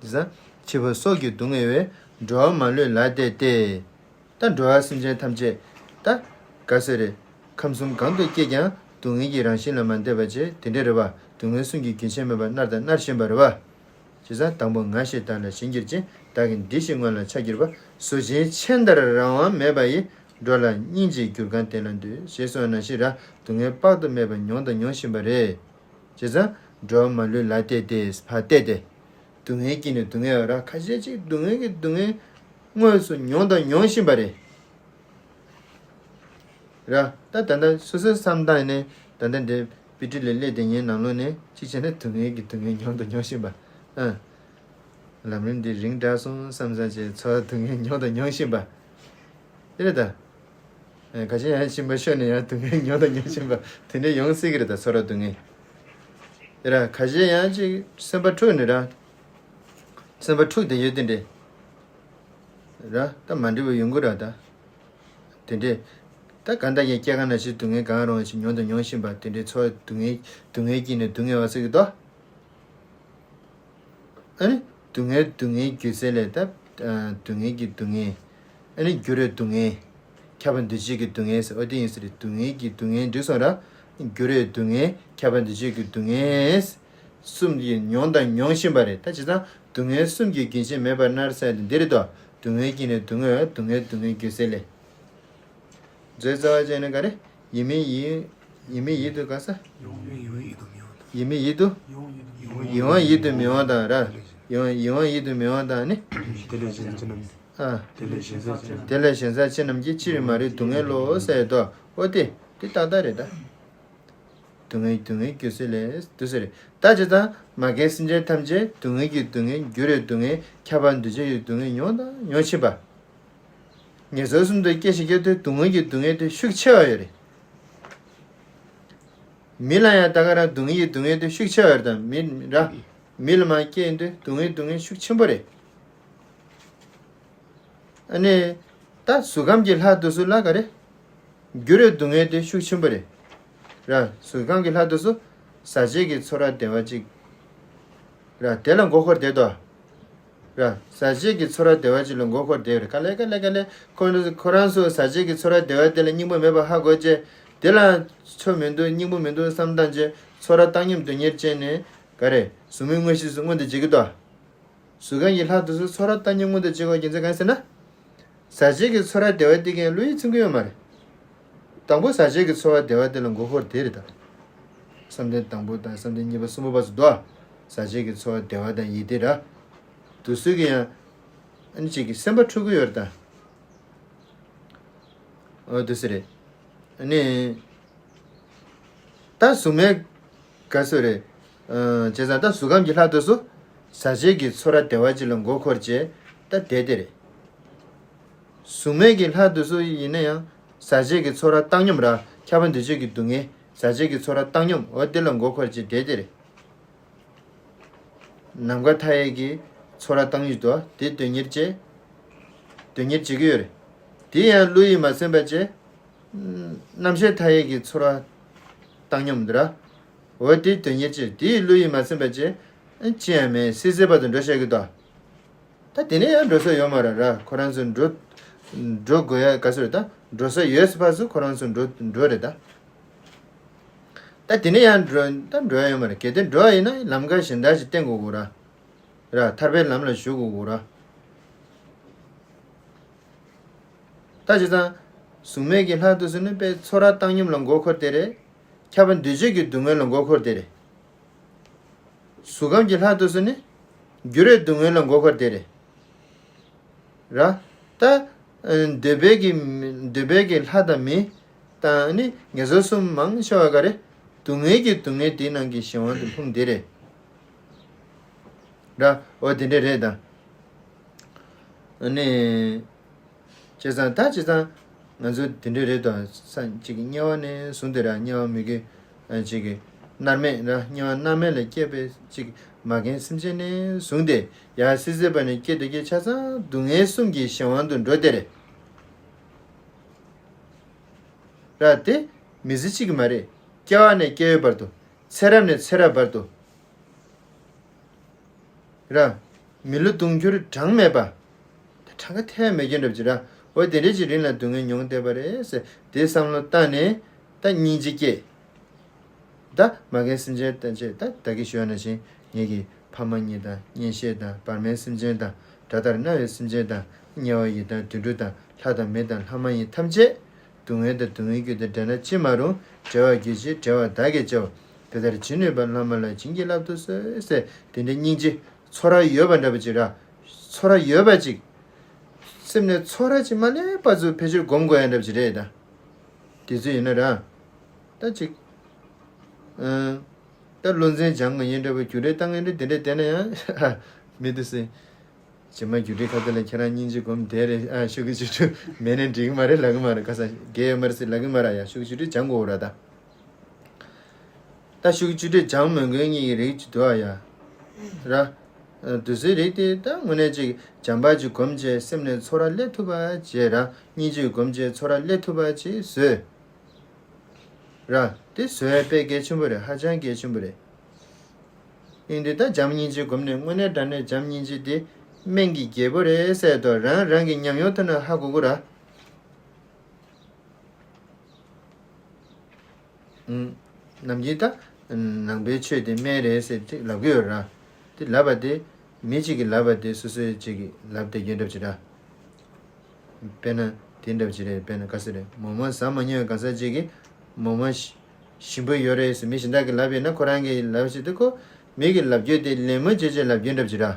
དེ་ཙང་འཆི་བ་སྲོག་གི་སྡུག་བསྔལ་བས། འགྲོ་བ་མ་ལུས་ལ་གཏད་དེ། ད་འགྲོ་བ་སེམས་ཅན་ཐམས་ཅད་ད་ག་ཟེར་རེད། ཁམས་གསུམ་གང་དུ་སྐྱེས་ཀྱང་སྡུག་བསྔལ་གྱི་རང་བཞིན་ལ་མ་འདས་པ་བྱས་དེ་འདྲ་རེད་པ། སྡུག་བསྔལ་གསུམ་གྱི་རྒྱུན་ཆད་མེད་པར་མནར་དང་མནར་བཞིན་པ་རེད་པ། བྱས་ཙང་དང་པོ་ང་ཞེས་བདག་ལ་ཞེན་གྱུར་ཅིང་། བདག་གི་འདི་ཞེས་དངོས་ལ་ཆགས་གྱུར་པ། གཟུགས་ཅན་ཆེན་ལྟར་རང་དབང་མེད་པ་ཡི། འགྲོ་ལ་སྙིང་རྗེས་གྱུར་གང་དེ་ལ་འདུད། ཞེས་གསུངས་པ་ནང་བཞིན་ར་སྡུག་བསྔལ་དཔག་ཏུ་མེད་པ་མྱོང་དང་མྱོང་བཞིན་པ་རེད། བྱས་ཙང་འགྲོ་བ་མ་ལུས་ལ་གཏད་དེ་ཕར་གཏད་དེ། སྡུག་བསྔལ་གྱི་ནི་སྡུག་བསྔལ་བ་ར་ཁ་ཤས་ཅིག་སྡུག་བསྔལ་གྱི་སྡུག་བསྔལ་དངོས་སུ་མྱོང་དང་མྱོང་བཞིན་པ་རེད། ར་ད་ད་ལྟ་སོ་སོའི་བསམ་སྟངས་ནས་ད་ལྟ་འདི་དཔེ་ཁྲིད་ལ་སླེབས་དེ་ངའི་ནང་ལོགས་ནས་གཅིག་བྱས་ན་སྡུག་བསྔལ་གྱི་སྡུག་བསྔལ་མྱོང་དང་མྱོང་བཞིན་པ། ཨ། ལམ་རིམ་འདི་རིང་དྲགས་སོང་བསམ་བསམ་བྱས་ཚོར་བ་སྡུག་བསྔལ་མྱོང་དང་མྱོང་བཞིན་པ། དེ་རེད་ད། ཨ། ཁ་ཤས་ཡང་གཅིན་པ་ཤོར་ནས་ཡང་སྡུག་བསྔལ་མྱོང་དང་མྱོང་བཞིན་པ་དེ་འདྲས་ཡོང་སྲིད་ཀྱི་རེད་ད་ཚོར་བ་སྡུག་བསྔལ། དེ་ར་ཁ་ཤས་ཡང་ཅིག་སེམས་པ་འཁྲུགས་ནས་ར། སེམས་པ་འཁྲུགས་བསྡད་ཡོད་དེ་འདྲས། ར་ད་མ་འགྲིག་པ་ཡོང་གི་ར་ད། དེ་འདྲས། ད་གང་ལྟར་ཡང་སྐྱེ་རྒ་ན་འཆིའི་སྡུག་བསྔལ་གང་རུང་ཞིག་མྱོང་དང་མྱོང་བཞིན་པ་དེ་འདྲའི་ཚོར་བ་སྡུག་བསྔལ་སྡུག་བསྔལ་གྱི་ནི་སྡུག་བསྔལ་བ་ཟེར་གྱི་འདུག་ཨ་ནི། སྡུག་བསྔལ་སྡུག་བསྔལ་རྒྱུ་ཟེར་ལས་ད། སྡུག་བསྔལ་གྱི་སྡུག་བསྔལ། ཨ་ནི་འགྱུར་བའི་སྡུག་བསྔལ། ཁྱབ་པ་འདུ་བྱེད་ཀྱི་སྡུག་བསྔལ་ཟེར་ཨོ་དེ་ཡིན་ཟེར་རེད། སྡུག་བསྔལ་གྱི་སྡུག་བསྔལ་འགྲིག་སོང་ར། འགྱུར་བའི་སྡུག་བསྔལ་ཁྱབ་པ་འདུ་བྱེད་ཀྱི་སྡུག་བསྔལ། གསུམ་གྱིས་མྱོང་དང་མྱོང་བཞིན་པ་རེད། ད་བྱས་ཙང་སྡུག་བསྔལ་གསུམ་གྱི་རྒྱུན་ཆད་མེད་པར་མནར་ཟེར་དེ་འདི་རེད་དོ། སྡུག་བསྔལ་གྱི་ནི་སྡུག་བསྔལ་བ་སྡུག་བསྔལ་སྡུག་བསྔལ་རྒྱུ་ཟེར་ལས། མཛོད་རྩ་བ་ཅན་ནི་ག་རེ། ཡིད་མི་ཡིད། ཡིད་མི་ཡིད་དུ་ག་ས། ཡིད་མི་ཡིད་དུ་མི་འོང་དང་། ཡིད་མི་ཡིད་དུ་མི་འོང་དང་ར། ཡིད་འོང་ཡིད་འོང་ཡིད་དུ་མི་འོང་དང་ནི། དེ་ལས་གཞན་ཅི་རྣམས། ཨ། དེ་ལས་གཞན་ས་ཅི་རྣམས། དེ་ལས་གཞན་ས་ཅི་རྣམས་ཀྱི་ཕྱིར་མ་རིག་སྡུག་བསྔལ་ལོ་ཟེར་དོ། ཨོ་དེ་དེ་ཏག་ཏག་རེད་ད། སྡུག་བསྔལ་སྡུག་བསྔལ་རྒྱུ་ཟེར་ལས་དུ་ཟེར། ད་བྱས་ཙང་མ་རྒན་སེམས་ཅན་ཐམས་ཅད་སྡུག་བསྔལ་གྱི་སྡུག་བསྔལ་འགྱུར་བའི་སྡུག་བསྔལ་ཁྱབ་པ་འདུ་བྱེད་ཀྱི་སྡུག་བསྔལ་མྱོང་དང་མྱོང་བཞིན་པ། ངན་སོང་གསུམ་དུ་སྐྱེ་ཞིང་སྐྱེ་དུས་སྡུག་བསྔལ་གྱི་སྡུག་བསྔལ་དེ་ཤུགས་ཆེ་བ་ཡོད་རེད། མི་ལ་ཡང་ད་ག་རང་སྡུག་བསྔལ་གྱི་སྡུག་བསྔལ་དེ་ཤུགས་ཆེ་བ་ཡོད་རེད་ད་མི་ར། མི་ལ་མ་སྐྱེས་དུས་སྡུག་བསྔལ་སྡུག་བསྔལ་ཤུགས་ཆེན་པོ་རེད། ཨ་ནི། ད་གཟུགས་ཁམས་ཀྱི་ལྷ་དེ་ཚོ་ལ་ག་རེ། འགྱུར་བའི་སྡུག་བསྔལ་དེ་ཤུགས་ཆེན་པོ་རེད། ར། གཟུགས་ཁམས་ཀྱི་ལྷ་དེ་ཚོ། ཟག་བཅས་ཀྱི་ཚོར་བ་བདེ་བ་ཅིག་ར། དེ་ལ་མགོ་འཁོར་བསྡད་དོ། ར། ཟག་བཅས་ཀྱི་ཚོར་བ་བདེ་བ་ཅིག་ལ་མགོ་འཁོར་བསྡད་རེད། ག་ལེ་ག་ལེ་ག་ལེ། ཁོ་ཁོ་རང་ཚོ་ཟག་བཅས་ཀྱི་ཚོར་བ་བདེ་བ་དེ་ལ་སྙིང་པོ་མེད་པ་ཧ་གོ་བྱས། དེ་ལ་ཆོ་མི་འདུག་སྙིང་པོ་མི་འདུག་བསམ་བཏང་བྱས་ཚོར་བ་བཏང་སྙོམས་དོན་གཉེར་བྱས་ནས་ག་རེ། གཟུགས་མེད་དངོས་གཞི་སུ་མངོན་དུ་བྱེད་ཀྱི་དོ། གཟུགས་ཁམས་ཀྱི་ལྷ་དེ་ཚོ་ཚོར་བ་བཏང་སྙོམས་མངོན་དུ་བྱེད་དགོས་རྒྱུ་མཚན་གང་ཟེར་ན། ཟག་བཅས་ཀྱི་ཚོར་བ་བདེ་བ་དེ་གའི་བློ་ཡིད་ཚིམ་གྱི་ཡོད་མ་རེད། དང་པོ་ཟག་བཅས་ཀྱི་ཚོར་བ་བདེ་བ་དེ་ལ་མགོ་འཁོར་དེ་རེད་ད། བསམ་གཏན་དང་པོ་དང་བསམ་གཏན་གཉིས་པ་གསུམ་པ་བར་དུ་དོ། ཟག་བཅས་ཀྱི་ཚོར་བ་བདེ་བ་དང་ཡིད་བདེ་ར། དེ་ཚོ་གི་ཡང་། ཨ་ནི་གཅིག་གི་སེམས་པ་འཁྲུག་གི་ཡོད་རེད་ད། འོ་དེ་ཚོ་རེད། ཨ་ནི། ད་གཟུགས་མེད་ག་ཚོད་རེད། ཨ། བྱས་ཙང་ད་གཟུགས་ཁམས་ཀྱི་ལྷ་དེ་ཚོ། ཟག་བཅས་ཀྱི་ཚོར་བ་བདེ་བ་ཅིག་ལ་མགོ་འཁོར་བྱས། ད་བསྡད་དེ་རེད། གཟུགས་མེད་ཀྱི་ལྷ་དེ་ཚོ་ཡིན་ན་ཡང་། ཟག་བཅས་ཀྱི་ཚོར་བ་བཏང་སྙོམས་ར། ཁྱབ་པ་འདུ་བྱེད་ཀྱི་སྡུག་བསྔལ། ཟག་བཅས་ཀྱི་ཚོར་བ་བཏང་སྙོམས་འོ་དེ་ལ་མགོ་འཁོར་བྱས་བསྡད་དེ་རེད། ནམ་མཁའ་མཐའ་ཡས་ཀྱི་ཚོར་བ་བཏང་ཡོད་དོ། དེ་དོན་གཉེར་བྱེད། དོན་གཉེར་བྱེད་ཀྱི་ཡོད་རེད། དེ་ཡང་བློ་ཡིས་མ་ཚིམ་པ་བྱས། རྣམ་ཤེས་མཐའ་ཡས་ཀྱི་ཚོར་བ་བཏང་སྙོམས་འདི་ར། འོ་དེ་དོན་གཉེར་བྱེད། དེ་ཡི་བློ་ཡིས་མ་ཚིམ་པ་བྱས། ཅི་ཡང་མེད་སིལ་སིལ་བར་དུ་འགྲོ་བྱེད་ཀྱི་དོ། ད་དེ་ནས་ཡང་འགྲོ་ས་ཡོད་མ་རེད་ར། ཁོ་རང་ཚོ་འགྲོ། འགྲོ་དགོས་ཡ་ག་ཚོད་རེད་ད། འགྲོ་ས་ཡོད་ས་ཕར་ཚུར་ཁོ་རང་ཚོ་འགྲོ་འགྲོ་རེད་ད། ད་དེ་ནས་ཡང་འགྲོ་ད་འགྲོ་ཡ་ཡོད་མ་རེད། གལ་ཏེ་འགྲོ་བ་ཡིན་ན་ལམ་ཁ་གཞན་དག་ཞིག་བསྟེན་དགོས་དགོས་ར། ར་ཐར་པའི་ལམ་ལ་ཞུགས་དགོས་དགོས་ར། ད་བྱས་ཙང་། གཟུགས་མེད་ཀྱི་ལྷ་དེ་ཚོ་ནི་དཔེ་ཚོར་བ་བཏང་སྙོམས་ལ་མགོ་འཁོར་དེ་རེད། ཁྱབ་པ་འདུ་བྱེད་ཀྱི་སྡུག་བསྔལ་ལ་མགོ་འཁོར་དེ་རེད། གཟུགས་ཁམས་ཀྱི་ལྷ་དེ་ཚོ་ནི། འགྱུར་བའི་སྡུག་བསྔལ་ལ་མགོ་འཁོར་དེ་རེད། ར། ད། འདོད་པའི་གི་འདོད་པའི་གི་ལྷ་དང་མི། དང་ནི་ངན་སོང་གསུམ་མང་ཆེ་བ་ག་རེ། སྡུག་བསྔལ་གྱི་སྡུག་བསྔལ་དེའི་ནང་གི་གཞན་དབང་དུ་ལྷུང་དེ་རེད། ར། འོ་དེ་འདྲ་རེད་ད། ཨ་ནི། བྱས་ཙང་ད་བྱས་ཙང་། ང་ཚོ་དེ་འདྲ་རེད་ད། ས་གཅིག་གི་དམྱལ་བ་ནས་བཟུང་སྟེ་ར་དམྱལ་བ་མི་དགེ། ཨ་གཅིག་གི་མནར་མེད་ར་དམྱལ་བ་མནར་མེད་ལ་སྐྱེས་པའི་གཅིག་མ་རྒན་སེམས་ཅན་ནས་བཟུང་སྟེ་ཡར་སྲིད་རྩེ་བ་ནས་སྐྱེ་དེ་སྐྱེ་ཆ་ཚང་སྡུག་བསྔལ་གསུམ་གྱི་གཞན་དབང་དུ་འགྲོ་དེ་རེད། ར་དེ་མི་ཚེ་གཅིག་གི་མ་རེད། སྐྱེ་བ་ནས་སྐྱེ་བའི་བར་དུ། ཚེ་རབས་ནས་ཚེ་རབས་བར་དུ། ར། མི་ལུས་ལྟུང་འགྱུར་གྲངས་མེད་པ། ད་གྲངས་ཀ་ཐེ་མེད་ཀྱི་འདྲ་པོ་ཅིག་ར། འོ་དེ་འདྲ་ཅིག་རིང་ལ་སྡུག་བསྔལ་མྱོང་བསྡད་པ་རེད་ཟེར་དེ་བསམ་བློ་བཏང་ནས་ད་སྙིང་རྗེ་སྐྱེས། ད་མ་རྒན་སེམས་ཅན་ཐམས་ཅད་ད་ད་གིན་ཞུས་པ་ནང་བཞིན་ངེད་ཀྱི་ཕ་མ་གཉིས་དང་གཉེན་བཤེས་དང་བར་མའི་སེམས་ཅན་དང་དགྲ་ལྟར་སྣང་བའི་སེམས་ཅན་དང་དམྱལ་བ་ཡི་དྭགས་དུད་འགྲོ་དང་ལྷ་དང་མི་དང་ལྷ་མ་ཡིན་ཐམས་ཅད། སྡུག་བསྔལ་དང་སྡུག་བསྔལ་རྒྱུ་དེ་འདྲ་ན་ཅི་མ་རུང་། བསྒྲལ་བར་གྱུར་ཅིག་བསྒྲལ་བ་བདག་གིས་བྱའོ། དེ་ལྟར་བྱིན་ནུས་པ་བླ་མ་ལ། བྱིན་གྱིས་བརླབ་ཏུ་གསོལ་ཟེར་དེ་འདྲའི་སྙིང་རྗེ་ཚོར་བ་ཡོད་པ་འདྲ་པོ་ཅིག་ར། ཚོར་བ་ཡོད་པ་ཅིག་སེམས་ནས་ཚོར་བ་ཅིག་མ་སླེབས་བར་དུ་ཕལ་ཆེར་སྒོམ་དགོས་ཡ་འདྲ་པོ་ཅིག་རེད་ད། དེ་ཚོ་ཡིན་ན་ར། ད་ཅིག་ཨང་། ད་བློ་འཛིན་སྦྱང་དགོས་ཡིན་འདྲ་པོ་རྒྱུ་འབྲས་བཏང་ངེས་འདྲ་དེ་འདྲ་བསྡད་ན་ཡང་མི་འདུག་ཟེར། རྗེས་མ་རྒྱུ་འབྲས་ཁ་ཐུག་ལ་ཁྱེད་རང་སྙིང་རྗེ་སྒོམ་བསྡད་རེད། ཨ་ཤོག་གི་ཆུ་ཁྲུ་མེད་ནས་འགྲིག་གི་མ་རེད་ལབ་གི་མ་རེད། ཁ་སང་རྒས་ཡོད་མ་རེད་ཟེར་ལབ་གི་མ་རེད། ཡ་ཤོག་གི་ཆུ་ཁྲུ་སྦྱང་དགོས་ར་ད། ད་ཤོག་གི་ཆུ་ཁྲུ་སྦྱང་མི་དགོས་ངེས་ཀྱི་རིགས་ཅིག་འདུག་ཨ་ཡ། ར། ཨ་དུས་ཚོད་རིགས་དེ་ད་དངོས་གནས་ཅིག་བྱམས་པ་ཅིག་སྒོམ་བྱས་སེམས་ནས་ཚོར་བ་སླེབས་ཐུབ་པ་བྱས་ར། སྙིང་རྗེ་སྒོམ་བྱས་ཚོར་བ་སླེབས་ཐུབ་པ་ཅིག་བཟོས། ར། དེ་བཟོ་ཡ་དཔེ་གལ་ཆེན་པོ་རེད། ཧ་ཅང་གལ་ཆེན་པོ་རེད། ཡིན་དུས་ད་བྱམས་སྙིང་རྗེ་སྒོམ་ནས་དངོས་གནས་དྲང་གནས་བྱམས་སྙིང་རྗེ་དེ་སྨན་གྱི་རྒྱལ་པོ་རེད་ཟེར་དོ། རང་རང་གི་ཉམས་མྱོང་ཐོག་ནས་ཧ་གོ་གི་ར། ཨུམ། ནམ་རྒྱུན་ད་ནང་པའི་ཆོས་དེ་སྨན་རེད་ཟེར་ཅིག་ལབ་གི་ཡོད་ར། དེ་ལབ་པ་དེ་མི་གཅིག་གིས་ལབ་པ་དེ་སོ་སོའི་གཅིག་གིས་ལབ་བསྡད་རྒྱུ་འདྲ་པོ་ཅིག་ར། དཔེར་ན་དེ་འདྲ་པོ་ཅིག་རེད། དཔེར་ན་ག་ཟེར་རེད། མོག་མོག་ཟ་མ་མྱོང་བའི་གང་ཟག་ཅིག་གིས་མོག་མོག་ཞིམ་ཞིམ་པོ་ཡོད་རེད་ཟེར་མི་གཞན་དག་གིས་ལབ་ཡོད་ན་ཁོ་རང་གིས་ལབ་བྱེད་དུས་ཁོ་མི་གིས་ལབ་རྒྱུ་དེ་ལད་མོ་བྱས་བྱས་ལབ་རྒྱུ་འདྲ་པོ་ཅིག་ར།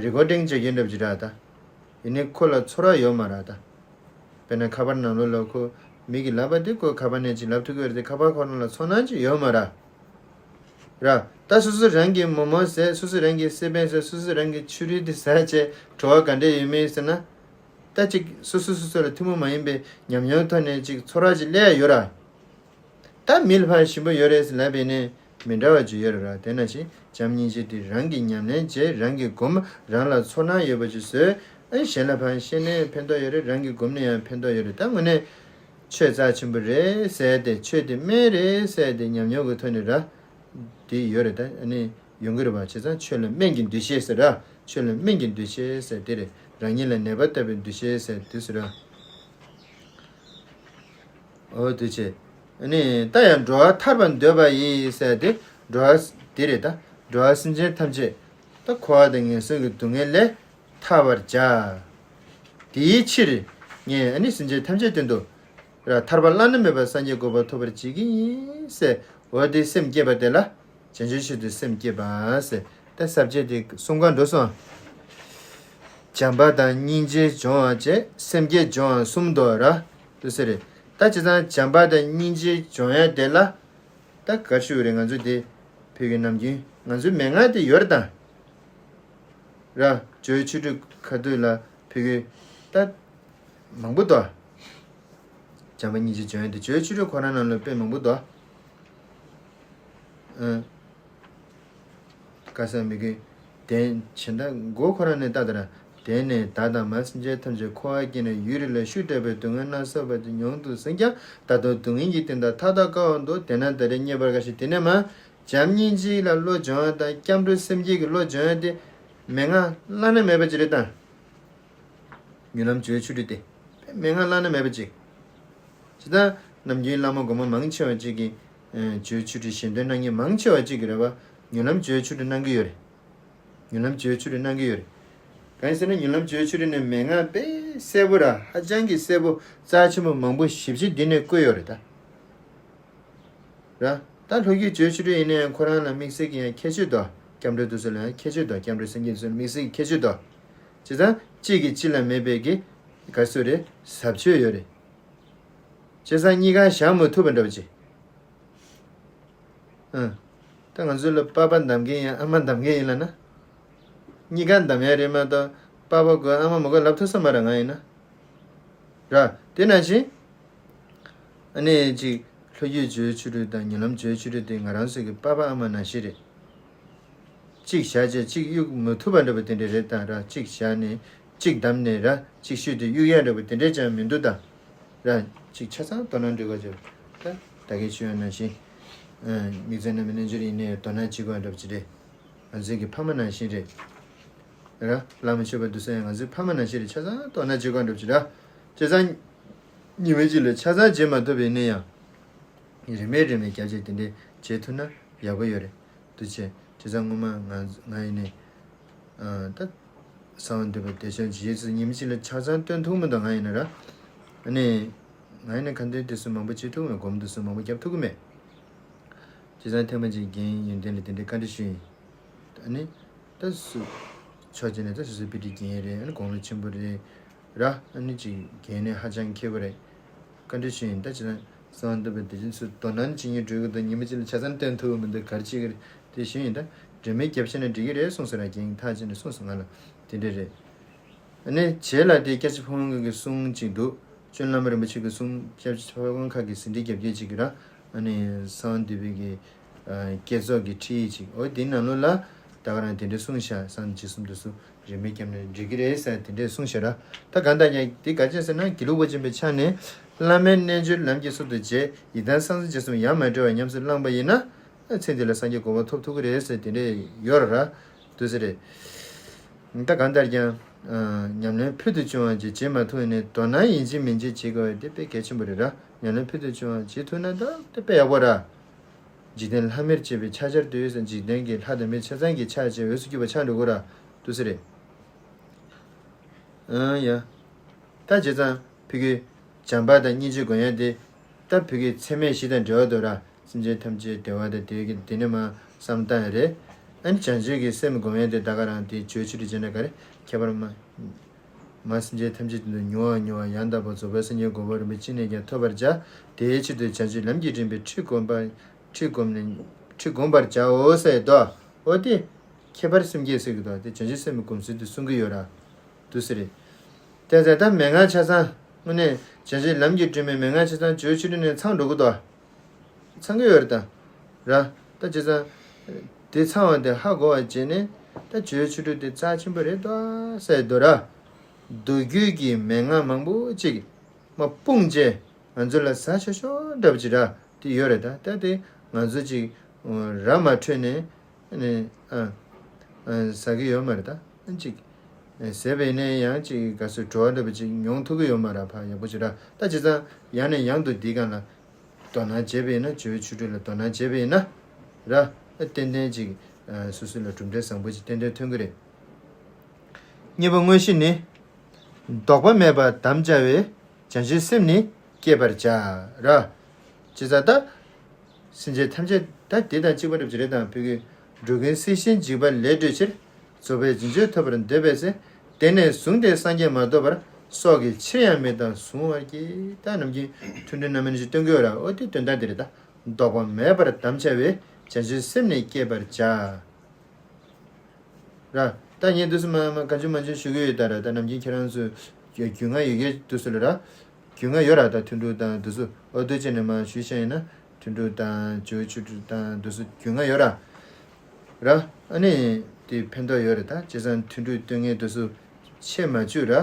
རི་ཀོར་ཌིང་བྱེད་རྒྱུ་འདྲ་པོ་ཅིག་ར་ད། ཡིན་ནའི་ཁོ་ལ་ཚོར་བ་ཡོད་མ་ར་ད། དཔེར་ན་ཁ་པར་ནང་ལོགས་ལ་ཁོ་མི་གིས་ལབ་པ་དེ་ཁོ་ཁ་པར་ནས་ཅིག་ལབ་ཐུབ་ཀྱི་ཡོད་རེད་དེ་ཁ་པར་ཁོ་རང་ལ་ཚོར་སྣང་ཅིག་ཡོད་མ་ར། ར། ད་སོ་སོ་རང་གིས་མོག་མོག་ཟས། སོ་སོ་རང་གིས་སི་པན་ཟས། སོ་སོ་རང་གིས་ཆུ་རུལ་དེ་ཟས་བྱས་བྲོ་བ་ག་འདྲས་ཡོད་མེད་ཟེར་ན། ད་ཅིག་སོ་སོ་སོ་སོ་ལ་ཐུན་མོང་མ་ཡིན་པའི་ཉམས་མྱོང་ཐོག་ནས་ཅིག་ཚོར་བ་ཅིག་སླེབས་ཡ་ཡོད་ར། ད་མི་ལ་ཕར་ཞིམ་པོ་ཡོད་རེད་ཟེར་ལབ་པས་ནི་མི་འདྲ་བ་ཅིག་ཡོད་རེད་ར། དེ་ནང་བཞིན་བྱམས་སྙིང་རྗེ་དེ་རང་གིས་ཉམས་ལེན་བྱས། རང་གིས་སྒོམ། རང་ལ་ཚོར་སྣང་ཡོད་པ་ཅིག་བཟོས། ཨ་གཞན་ལ་ཕར་བཤད་ནས་ཕན་ཐོགས་ཡོད་རེད། རང་གིས་སྒོམ་ནས་ཡང་ཕན་ཐོགས་ཡོད་རེད། ད་དངོས་གནས་ཆོས་རྩ་ཆེན་པོ་རེད་ཟེར་ཏེ་ཆོས་དེ་སྨན་རེད་ཟེར་ཏེ་ཉམས་མྱོང་གི་ཐོག་ནས་ར། དེ་ཡོད་རེད་ད། ཨ་ནི་ཡོང་གི་རེད་བ། བྱས་ཙང་ཆོས་ལ་སྨན་གྱི་འདུ་ཤེས་ཟེར་ར། ཆོས་ལ་སྨན་གྱི་འདུ་ཤེས་ཟེར་དེ་རེད། རང་ཉིད་ལ་ནད་པ་ལྟ་བུའི་འདུ་ཤེས་ཟེར་དུས་སུ་ར། འོ་དེ་བྱས། ཨ་ནི་ད་ཡང་འགྲོ་བ་ཐར་པར་འདོད་པ་ཡིས་ཟེར་ཏེ་འགྲོ་བ་དེ་རེད་ད། འགྲོ་བ་སེམས་ཅན་ཐམས་ཅད་ད་འཁོར་བ་དང་ངན་སོང་གི་སྡུག་བསྔལ་ལས་ཐར་བར་བྱ། དེའི་ཕྱིར་ངས་ཨ་ནི་སེམས་ཅན་ཐམས་ཅད་དོན་དུ་ར་ཐར་པ་བླ་ན་མེད་པ་སངས་རྒྱས་གོ་འཕང་ཐོབ་པར་བྱེད་ཀྱི་ཡིན་ཟེར། འོ་དེ་སེམས་བསྐྱེད་པ་དེ་ལ་བྱང་ཆུབ་ཆེད་དུ་སེམས་བསྐྱེད་པ་ཟེར། ད་ས་བཅད་དེ་གསུམ་ག་འགྲོ་སོང་། བྱམས་པ་དང་སྙིང་རྗེ་སྦྱོང་བ་བཅས་སེམས་བསྐྱེད་སྦྱོང་བ་གསུམ་དུ་ར། དུ་ཟེར་རེད། ད་བྱས་ཙང་བྱམས་པ་དང་སྙིང་རྗེ་སྦྱོང་ཡ་དེ་ལ། ད་ག་ཞུ་རེད། ང་ཚོ་དེ་ཕ་གི་ནམ་རྒྱུན་ང་ཚོའི་མན་ངག་དེ་ཡོད་རེད་ད། ར། ཇོ་བོའི་ཆོ་འཕྲུལ་ཁ་ཐུག་ལ་ཕ་གི་ད་མང་པོ་འདུག་བྱམས་པ་སྙིང་རྗེ་སྦྱོང་ཡ་དེ་ཇོ་བོའི་ཆོ་འཕྲུལ་ཁོ་རང་ནང་ལ་དཔེ་མང་པོ་འདུག་ཨ། ཁ་སང་མི་དགོས། དེ་བྱེད་ད་མགོ་ཁོ་རང་ནས་ལྟ་དང་། དེ་ནས་བདག་དང་མ་སེམས་ཅན་ཐམས་ཅད་འཁོར་བར་སྐྱེས་ནས་ཡུན་རིང་ལ་ཤུགས་དྲག་པའི་སྡུག་བསྔལ་སྣ་ཚོགས་པ་དེ་མྱོང་དུ་སོང་ཀྱང་ད་དུང་སྡུག་བསྔལ་གྱི་རྟེན་དག་མཐའ་དག་དཀའ་བ་འདུག་དེས་ན་ད་རེས་རྙེད་པར་དཀའ་ཞེས། དེ་ནས་མ་བྱམས་སྙིང་རྗེ་ལ་བློ་སྦྱོང་བ་དང་སྐྱབས་འགྲོ་སེམས་བསྐྱེད་ཀྱི་བློ་སྦྱོང་བ་དེ་མན་ངག་བླ་ན་མེད་པ་ཅིག་རེད་ད། མྱུར་ལམ་ཇོ་བོའི་ཆོ་འཕྲུལ་དེ། མན་ངག་བླ་ན་མེད་པ་ཅིག་ཇི་ལྟར་ནམ་རྒྱུན་བླ་མ་སྒོམ་པ་མང་ཆེ་བ་ཅིག་གིས། ཨེ། ཇོ་བོའི་ཆོ་འཕྲུལ་ཞལ་འདོན་གནང་མཁན་མང་ཆེ་བ་ཅིག་གིས་རེད་བ། མྱུར་ལམ་ཇོ་བོའི་ཆོ་འཕྲུལ་གནང་གི་ཡོད་རེད། མྱུར་ལམ་ཇོ་བོའི་ཆོ་འཕྲུལ་གནང་གི་ཡོད་རེད། གང་ཡིན་ཟེར་ན་མྱུར་ལམ་ཇོ་བོའི་ཆོ་འཕྲུལ་ནས་མན་ངག་དཔེ་གསལ་པོ་ར་ཧ་ཅང་གི་གསལ་པོ་རྩ་ཆེན་པོ་མང་པོ་ཞེ་པོ་ཅིག་འདི་ནས་བཀོད་ཡོད་རེད་ད། ར། ད་ལྷོ་རྒྱུད་ཇོ་བོའི་ཆོ་འཕྲུལ་ཡིན་ན་ཡང་ཁོ་རང་ལ་དམིགས་བསལ་གྱི་ཡང་ཁྱད་ཆོས་འདུག་སྐྱབས་འགྲོ་དེ་ཚོ་ལ་ཡང་ཁྱད་ཆོས་འདུག་སྐྱབས་འགྲོ་སེམས་བསྐྱེད་དེ་ཚོ་ལ་དམིགས་བསལ་གྱི་ཁྱད་ཆོས་འདུག་བྱས་ཙང་གཅིག་གིས་གཅིག་ལ་མེད་པའི་གི་ག་ཚོད་རེད་ཟབ་ཆོས་ཡོད་རེད། བྱས་ཙང་གཉིས་ཀ་བཞག་མ་ཐུབ་པ་འདྲ་པོ་ཅིག་ཨང་། ད་ ད་ང་ཚོ་ལ་པ་ཕ་འདམ་མཁན་ཡིན་ཨ་མ་འདམ་མཁན་ཡིན་ལབ་ན། གཉིས་ཀ་འདམ་ཡ་རེད་མ་གཏོགས་པ་ཕ་དགོས་ཨ་མ་མ་དགོས་ལབ་ཐུབ་ས་མ་རེད་ང་ཡིན་ན། ར། དེ་ནང་བཞིན། ཨ་ནི་གཅིག་ལྷོ་རྒྱུད་ཇོ་བོའི་ཆོ་འཕྲུལ་དང་ཉེ་ལམ་ཇོ་བོའི་ཆོ་འཕྲུལ་དེ་ང་རང་ཚོ་གི་པ་ཕ་ཨ་མ་ནང་བཞིན་རེད། གཅིག་བཞག་བྱས་གཅིག་གཡུག་མི་ཐུབ་པ་འདྲ་པོ་དེ་འདྲ་རེད་དང་ར། གཅིག་བཞག་ནས་གཅིག་བསྡམས་ནས་ར། གཅིག་ཤུལ་དུ་གཡུག་ཡ་འདྲ་པོ་དེ་འདྲས་ཀྱང་མི་འདུག་དང་ར། གཅིག་ཆ་ཚང་དོ་སྣང་འདྲི་དགོས་བྱས། ད་ད་གིན་ཞུས་ཡ་ནང་བཞིན། དམིགས་བརྩེ་རྣམ་སྨིན་རྣལ་འབྱོར་ཡིན་ནའི་དོ་སྣང་བྱེད་དགོས་འདྲ་པོ་ཅིག་རེད། ང་ཚོའི་གི་ཕ་མ་ནང་བཞིན་རེད། ར། བླ་མ་མཆོད་པ་འདུག་ས་ཡང་ང་ཚོའི་ཕ་མ་ནང་བཞིན་རེད། ཆ་ཚང་དོ་སྣང་བྱེད་དགོས་འདྲ་པོ་ཅིག་ར། བྱས་ཙང་། ཉི་མ་གཅིག་ལ་ཆ་ཚང་བྱེད་མ་ཐུབ་པ་ཡིན་ན་ཡང་། རིན་མེད་རིན་མེད་རྒྱབ་བྱས་དེ་འདྲས་བྱེད་ཐུབ་ན་ཡག་པོ་ཡོད་རེད། འདུག་བྱས། བྱས་ཙང་སྔོན་མ་ང་ང་ཡིན་ནའི། ཨ། ད་གསང་བ་འདུས་པ་བདེ་མཆོག་རྗེས་སུ་ཉི་མ་གཅིག་ལ་ཆ་ཚང་སྟོན་ཐུབ་མི་འདུག་ང་ཡིན་ན་ར། ཨ་ནི། ང་ཡིན་ན་ཁ་འདོན་དེ་ཚོ་མང་པོ་བྱེད་ཐུབ་ཀྱི་མེད། སྒོམ་དེ་ཚོ་མང་པོ་རྒྱབ་ཐུབ་ཀྱི་མེད། བྱས་ཙང་ཐེངས་མ་གཅིག་རྒན་ཡོན་ཏན་ལ་དེ་འདྲའི་བཀའ་འདྲི་ཞུས་ཡིན། ཨ་ནི། ད་སུ། ཕྱོགས་གཅིག་ནས་ད་སོ་སོའི་དཔེ་ཁྲིད་རྒན་རེད། ཨ་ནི་དགུང་ལོ་ཆེན་པོ་རེད། ར། ཨ་ནི་ཅིག་རྒན་ནས་ཧ་ཅང་མཁས་པོ་རེད། བཀའ་འདྲི་ཞུས་ཡིན། ད་ཅི་ན་གསང་བ་འདུས་པ་བདེ་ཆེན་ཚོས་དོ་སྣང་བྱེད་སྙིང་འདོད་ཀྱི་འདུག་ཉི་མ་གཅིག་ལ་ཆ་ཚང་སྟོན་ཐུབ་མི་འདུག་ག་རེ་བྱེད་ཀྱི་རེད་དེ་ཞུས་ཡིན། ད་རིན་མེད་རྒྱབ་བྱས་ན་འགྲིག་གི་རེད་གསུངས་སོང་ར། རྒན་ཐག་བཅད་ནས་གསུངས་སོང་ང་ལ། དེ་འདྲ་རེད། ཨ་ནི་རྗེས་ལ་དེ་སྐྱབས་རྗེ་ཕ་བོང་ཁ་གི་གསུང་ཅིག་འདུག་སྤྱོད་ལམ་རིན་པོ་ཆེ་གི་གསུང་། སྐྱབས་རྗེ་ཕ་བོང་ཁ་གི་ཟིན་བྲིས་རྒྱབ་སྐྱོར་ཅིག་གི་ར། ཨ་ནི་གསང་བ་འདུས་པའི་གི་ཨ་བསྐྱེད་རྫོགས་ཀྱི་ཁྲིད་ཡིག་ཅིག་འོ་དེའི་ནང་ལོགས་ལ་ད་ག་རང་དེ་འདྲས་གསུངས་ཤག་གསང་བ་འདུས་པ་བདེ་ཆེན་ཚོས་རིན་མེད་བརྒྱབ་ན་འགྲིག་གི་རེད་ཟེར་དེ་འདྲས་གསུངས་ཤག་ར། ད་གང་ལྟར་ཀྱང་དེ་ག་ཅི་ཟེར་ན་དགེ་ལུགས་པ་ཅན་པའི་ཆ་ནས་བླ་མའི་རྣལ་འབྱོར་ལམ་གྱི་ཚུལ་དུ་བྱས། ཡི་དམ་གསང་གསུམ་རྗེས་གསུམ་ཡ་མ་བྲལ་བར་ཉམས་སུ་བླངས་པ་ཡིན་ན། ཚེ་འདི་ལ་སངས་རྒྱས་གོ་འཕང་ཐོབ་ཐུབ་ཀྱི་རེད་ཟེར་དེ་འདྲས་ཡོད་ར། འདུག་ཟེར་རེད། ད་གང་ལྟར་ཀྱང་། ཨ། ཉམས་ལེན་ཕུལ་དུ་བྱུང་བ་ཅིག་བྱེད་མ་ཐུབ་ནས་དོ་སྣང་ཡིན་གཅིག་མིན་གཅིག་བྱེད་དགོས་པ་དེ་དཔེ་གལ་ཆེན་པོ་རེད་ར། ཉམས་ལེན་ཕུལ་དུ་བྱུང་བ་བྱེད་ཐུབ་ན་ད་དེ་དཔེ་ཡག་པོ་ར། འཇིག་རྟེན་ལྷ་མིར་བཅས་པའི་ཕྱག་རྒྱར་འདོད་ཟེར། འཇིག་རྟེན་གྱི་ལྷ་དང་མི་ཆ་ཚང་གི་ཕྱག་བྱས་འོས་སུ་གྱུར་པ་ཆགས་འགྲོ་དགོས་ར། འདུག་ཟེར་རེད། ཨང་ཡ། ད་བྱས་ཙང་ཕ་གི་བྱམས་པ་དང་སྙིང་རྗེ་སྒོམ་ཡ་དེ། ད་ཕ་གི་ཚད་མེད་བཞི་དང་འབྲེལ་བ་འདུག་ར། སེམས་ཅན་ཐམས་ཅད་བདེ་བ་དང་བདེ་བའི་གི་དེ་ནས་མ་བསམ་བཏང་ཡ་རེད། ཨ་ནི་བྱང་ཆུབ་ཀྱི་སེམས་སྒོམ་ཡ་དེ་ད་ག་རང་དེ་ཇོ་བོའི་ཆོ་འཕྲུལ་བྱས་ན་ག་རེ་ཁྱད་པར་མ། མ་སེམས་ཅན་ཐམས་ཅད་དོན་དུ་མྱུར་བ་མྱུར་བ་ཡང་དག་པར་རྫོགས་པའི་སངས་རྒྱས་གོ་འཕང་རིན་པོ་ཆེ་ཅི་ནས་ཀྱང་ཐོབ་པར་བྱ། དེའི་ཕྱིར་དུ་བྱང་ཆུབ་ལམ་གྱི་རིམ་པའི་ཁྲིད་བསྒོམ་པ། ཁྲིད་བསྒོམ་ནས། ཁྲིད་བསྒོམ་པར་བྱའོ་ཟེར་དོ། འོ་དེ། ཁྱད་པར་སེམས་བསྐྱེད་ཟེར་གི་འདུག་དེ་བྱང་ཆུབ་སེམས་ཀྱི་སྒོམ་ཚུལ་དུ་གསུང་གི་ཡོད་ར། འདུག་ཟེར་རེད། དེ་ཚེ་ད་མན་ངག་ཆ་ཚང་། དངོས་གནས་བྱང་ཆུབ་ལམ་གྱི་སྒྲོན་མེ་མན་ངག་ཆ་ཚང་ཇོ་བོའི་ཆོ་འཕྲུལ་ནས་ཚང་འགྲོ་གི་འདུག་ཚང་གི་ཡོད་རེད་ད། ར། ད་བྱས་ཙང་། དེ་ཚང་བ་དེ་ཧ་གོ་བ་བྱས་ནས་ད་ཇོ་བོའི་ཆོ་འཕྲུལ་དེ་རྩ་ཆེན་པོ་རེད་དོ་ཟེར་འདུག་ར། མདོ་རྒྱུད་ཀྱི་མན་ངག་མང་པོ་ཅིག་མ་སྤུངས་བྱས་ང་ཚོ་ལ་ཟ་ཆོག་ཆོག་འདྲ་པོ་ཅིག་ར་དེ་ཡོད་རེད་ད། ད་དེ་ང་ཚོ་ཅིག་ར་མ་འཕྲོད་ནས་ནས་ཨ་ཨ་ཟ་གི་ཡོད་མ་རེད་ད། ཅིག་ཟས་པ་ཡིན་ན་ཡང་ཅིག་ག་ཚོད་བྲོ་བ་འདྲ་པོ་ཅིག་མྱོང་ཐུབ་ཀྱི་ཡོད་མ་རེད། ཕ་ཡག་པོ་ཅིག་ར། ད་བྱས་ཙང་ཡང་ནས་ཡང་དུ་འདིའི་སྒང་ལ་དོ་སྣང་བྱས་པ་ཡིན་ན། ཇོ་བོའི་ཆོ་འཕྲུལ་ལ་དོ་སྣང་བྱས་པ་ཡིན་ན་ར། ཏན་ཏན་ཅིག་ཨ་སོ་སོ་ལ་གྲུབ་འབྲས་བཟང་པོ་ཅིག་ཏན་ཏན་ཐོན་གི་རེད། གཉིས་པ་དངོས་གཞི་ནི། ལྡོག་པ་མེད་པར་དམ་བཅའ་བས། བྱང་ཆུབ་སེམས་ནི་བསྐྱེད་པར་བྱ། ར། ཅི་ཙ་ད། སེམས་ཅན་ཐམས་ཅད་ད་དེ་དང་གཅིག་པ་འདྲ་པོ་ཅིག་རེད་དང་། ཕ་གི་འགྲོ་ཀུན་སྲིད་ཞིའི་འཇིགས་པ་ལས་སྒྲོལ་ཕྱིར། རྫོགས་པའི་རྗེས་འཇུག་ཐོབ་པར་འདོད་པས་ཟེར། དེ་ནས་བཟུང་སྟེ་སངས་རྒྱས་མ་ཐོབ་བར། སྲོག་གི་ཕྱིར་ཡང་མི་གཏང་གཟུང་བར་བགྱི། ད་ནམ་རྒྱུན་ཐུན་དྲུག་རྣམ་སྨིན་ཅིག་སྟོན་གྱི་ཡོད་ར། འོ་དེ་དོན་དག་དེ་རེད་ད། ལྡོག་པ་མེད་པར་དམ་བཅའ་བས། བྱང་ཆུབ་སེམས་ནི་བསྐྱེད་པར་བྱ། ར། ད་ངས་འདུག་སེ་མ་མ་གང་བྱུང་མང་བྱུང་ཞུ་གི་ཡོད་ད་ར། ད་ནམ་རྒྱུན་ཁྱེད་རང་ཚོས་རྒྱུས་མངའ་ཡོད་ཀྱི་འདུག་སེ་ལ་ར། རྒྱུས་མངའ་ཡོད་ར། ད་ཐུན་དྲུག་དང་འདུག་སེ་ཨོ་འདུག་བྱས་ནས་མ་ཞུས་ཤག་ཡིན་ན། ཐུན་དྲུག་དང་ཇོ་བོའི་ཆོ་འཕྲུལ་དང་འདུག་སེ་རྒྱུས་མངའ་ཡོད་ར། ར། ཨ་ནི་དེ་ཕན་ཐོགས་ཡོད་རེད་ད། བྱས་ཙང་ཐུན་དྲུག་སྟོན་མཁན་འདུག་སེ་ཆེད་མ་བཅུག་ར།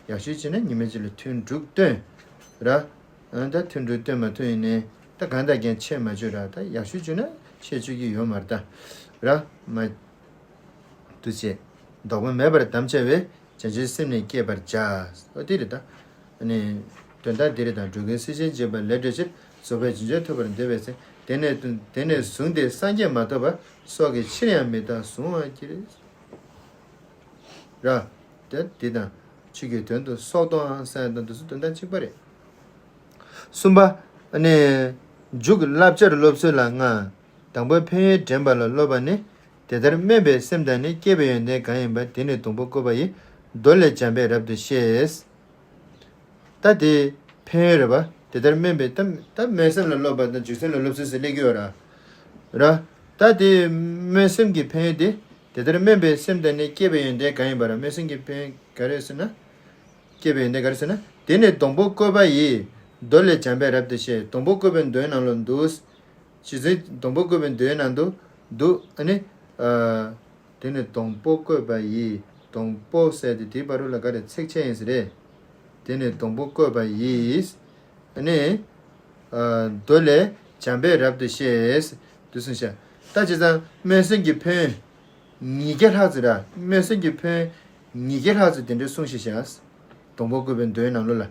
ཡག་ཤོས་བྱས་ན་ཉི་མ་གཅིག་ལ་ཐུན་དྲུག་སྟོན་ར། ཨ་ད་ཐུན་དྲུག་སྟོན་མ་ཐུབ་ཡིན་ནའི་ད་གང་ལྟར་ཀྱང་ཆེད་མ་བཅུག་ར། ད་ཡག་ཤོས་བཅུག་ན་ཆེད་བཅུག་གི་ཡོད་མ་རེད་ད། ར། མ། འདུག་བྱས། ལྡོག་པ་མེད་པར་དམ་བཅའ་བས། བྱང་ཆུབ་སེམས་ནི་བསྐྱེད་པར་བྱ། ཨོ་དེ་རེད་ད། ཨ་ནི། དོན་དག་འདི་རེད་དང་། འགྲོ་ཀུན་སྲིད་ཞིའི་འཇིགས་པ་ལས་སྒྲོལ་ཕྱིར། རྫོགས་པའི་རྗེས་འཇུག་ཐོབ་པར་འདོད་པས་ཟེར། དེ་ནས་དེ་ནས་བཟུང་སྟེ་སངས་རྒྱས་མ་ཐོབ་བར། སྲོག་གི་ཕྱིར་ཡང་མི་གཏང་གཟུང་བར་བགྱི། ར། དེ་དེ་དང་། ཆོས་ཀྱི་དོན་དུ་སྲོག་གཏོང་ཟེར་དང་འདུག་སེ་དོན་དག་གཅིག་པ་རེད། གསུམ་པ། ཨ་ནི། མཇུག་བསླབ་བྱར་སློབ་ཚུལ་ལ་ལྔ། དང་པོ་ཕན་ཡོན་འདྲེན་པ་ལ་སློབ་པ་ནི། དེ་ལྟར་སྨོན་པའི་སེམས་དང་ནི། བསྐྱེད་པའི་ཡོན་ཏན་གང་ཡིན་པ། དེ་ནི་སྡོང་པོ་བཀོད་པ་ཡི། མདོ་ལས། འཇམ་དཔལ་རབ་ཏུ་ཤེས། ད་དེ་ཕན་ཡོན་རེད་པ། དེ་ལྟར་སྨོན་པའི་ད་ད་སྨོན་སེམས་ལ་སློབ་པ་དང་འཇུག་སེམས་ལ་སློབ་ཚུལ་ཟེར་སླེབས་ཀྱི་ཡོད་ར། ར། ད་ ད་དེ་སྨོན་སེམས་ཀྱི་ཕན་ཡོན་དེ། དེ་ལྟར་སྨོན་པའི་སེམས་དེ་ནི་སྐྱེས་པའི་ཡོན་ཏན་གང་ཡིན་པ་ར། སྨོན་སེམས་ཀྱི་ཕན་ཡོན་ག་རེ་ཟེར་ན། སྐྱེས་པའི་ཡོན་ཏན་ག་རེ་ཟེར་ན། དེ་ནི་སྡོང་པོ་བཀོད་པ་ཡིས། མདོ་ལས་འཇམ་དཔལ་རབ་ཏུ་ཤེས། སྡོང་པོ་བཀོད་པའི་མདོའི་ནང་ལ་འདུག། རྗེ་བཙུན་སྡོང་པོ་བཀོད་པའི་མདོའི་ནང་དུ་འདུག། ཨ་ནི། ཨ། དེ་ནི་སྡོང་པོ་བཀོད་པ་ཡིས། སྡོང་པོ་ཟེར་དེ་དེའི་བར་དུ་ལ་ག་རེ་ཚེག་ཆེ་ཡིན་ཟེར་རེད། དེ་ནི་སྡོང་པོ་བཀོད་པ་ཡིས། ཨ་ནི། ཨ། མདོ་ལས་འཇམ་དཔལ་རབ་ཏུ་ཤེས། དུ་གསུངས་ཤག། ད་བྱས་ཙང་སྨོན་སེམས་ཀྱི་ཕན་ཡོན་ཉིས་བརྒྱ་ལྷག་ཙམ་ར། སྨོན་སེམས་ཀྱི་ཕན་ཡོན་ཉིས་བརྒྱ་ལྷག་ཙམ་དེ་འདྲ་གསུངས་ཤིག་ཤག། སྡོང་པོ་བཀོད་པའི་མདོའི་ནང་ལོགས་ལ།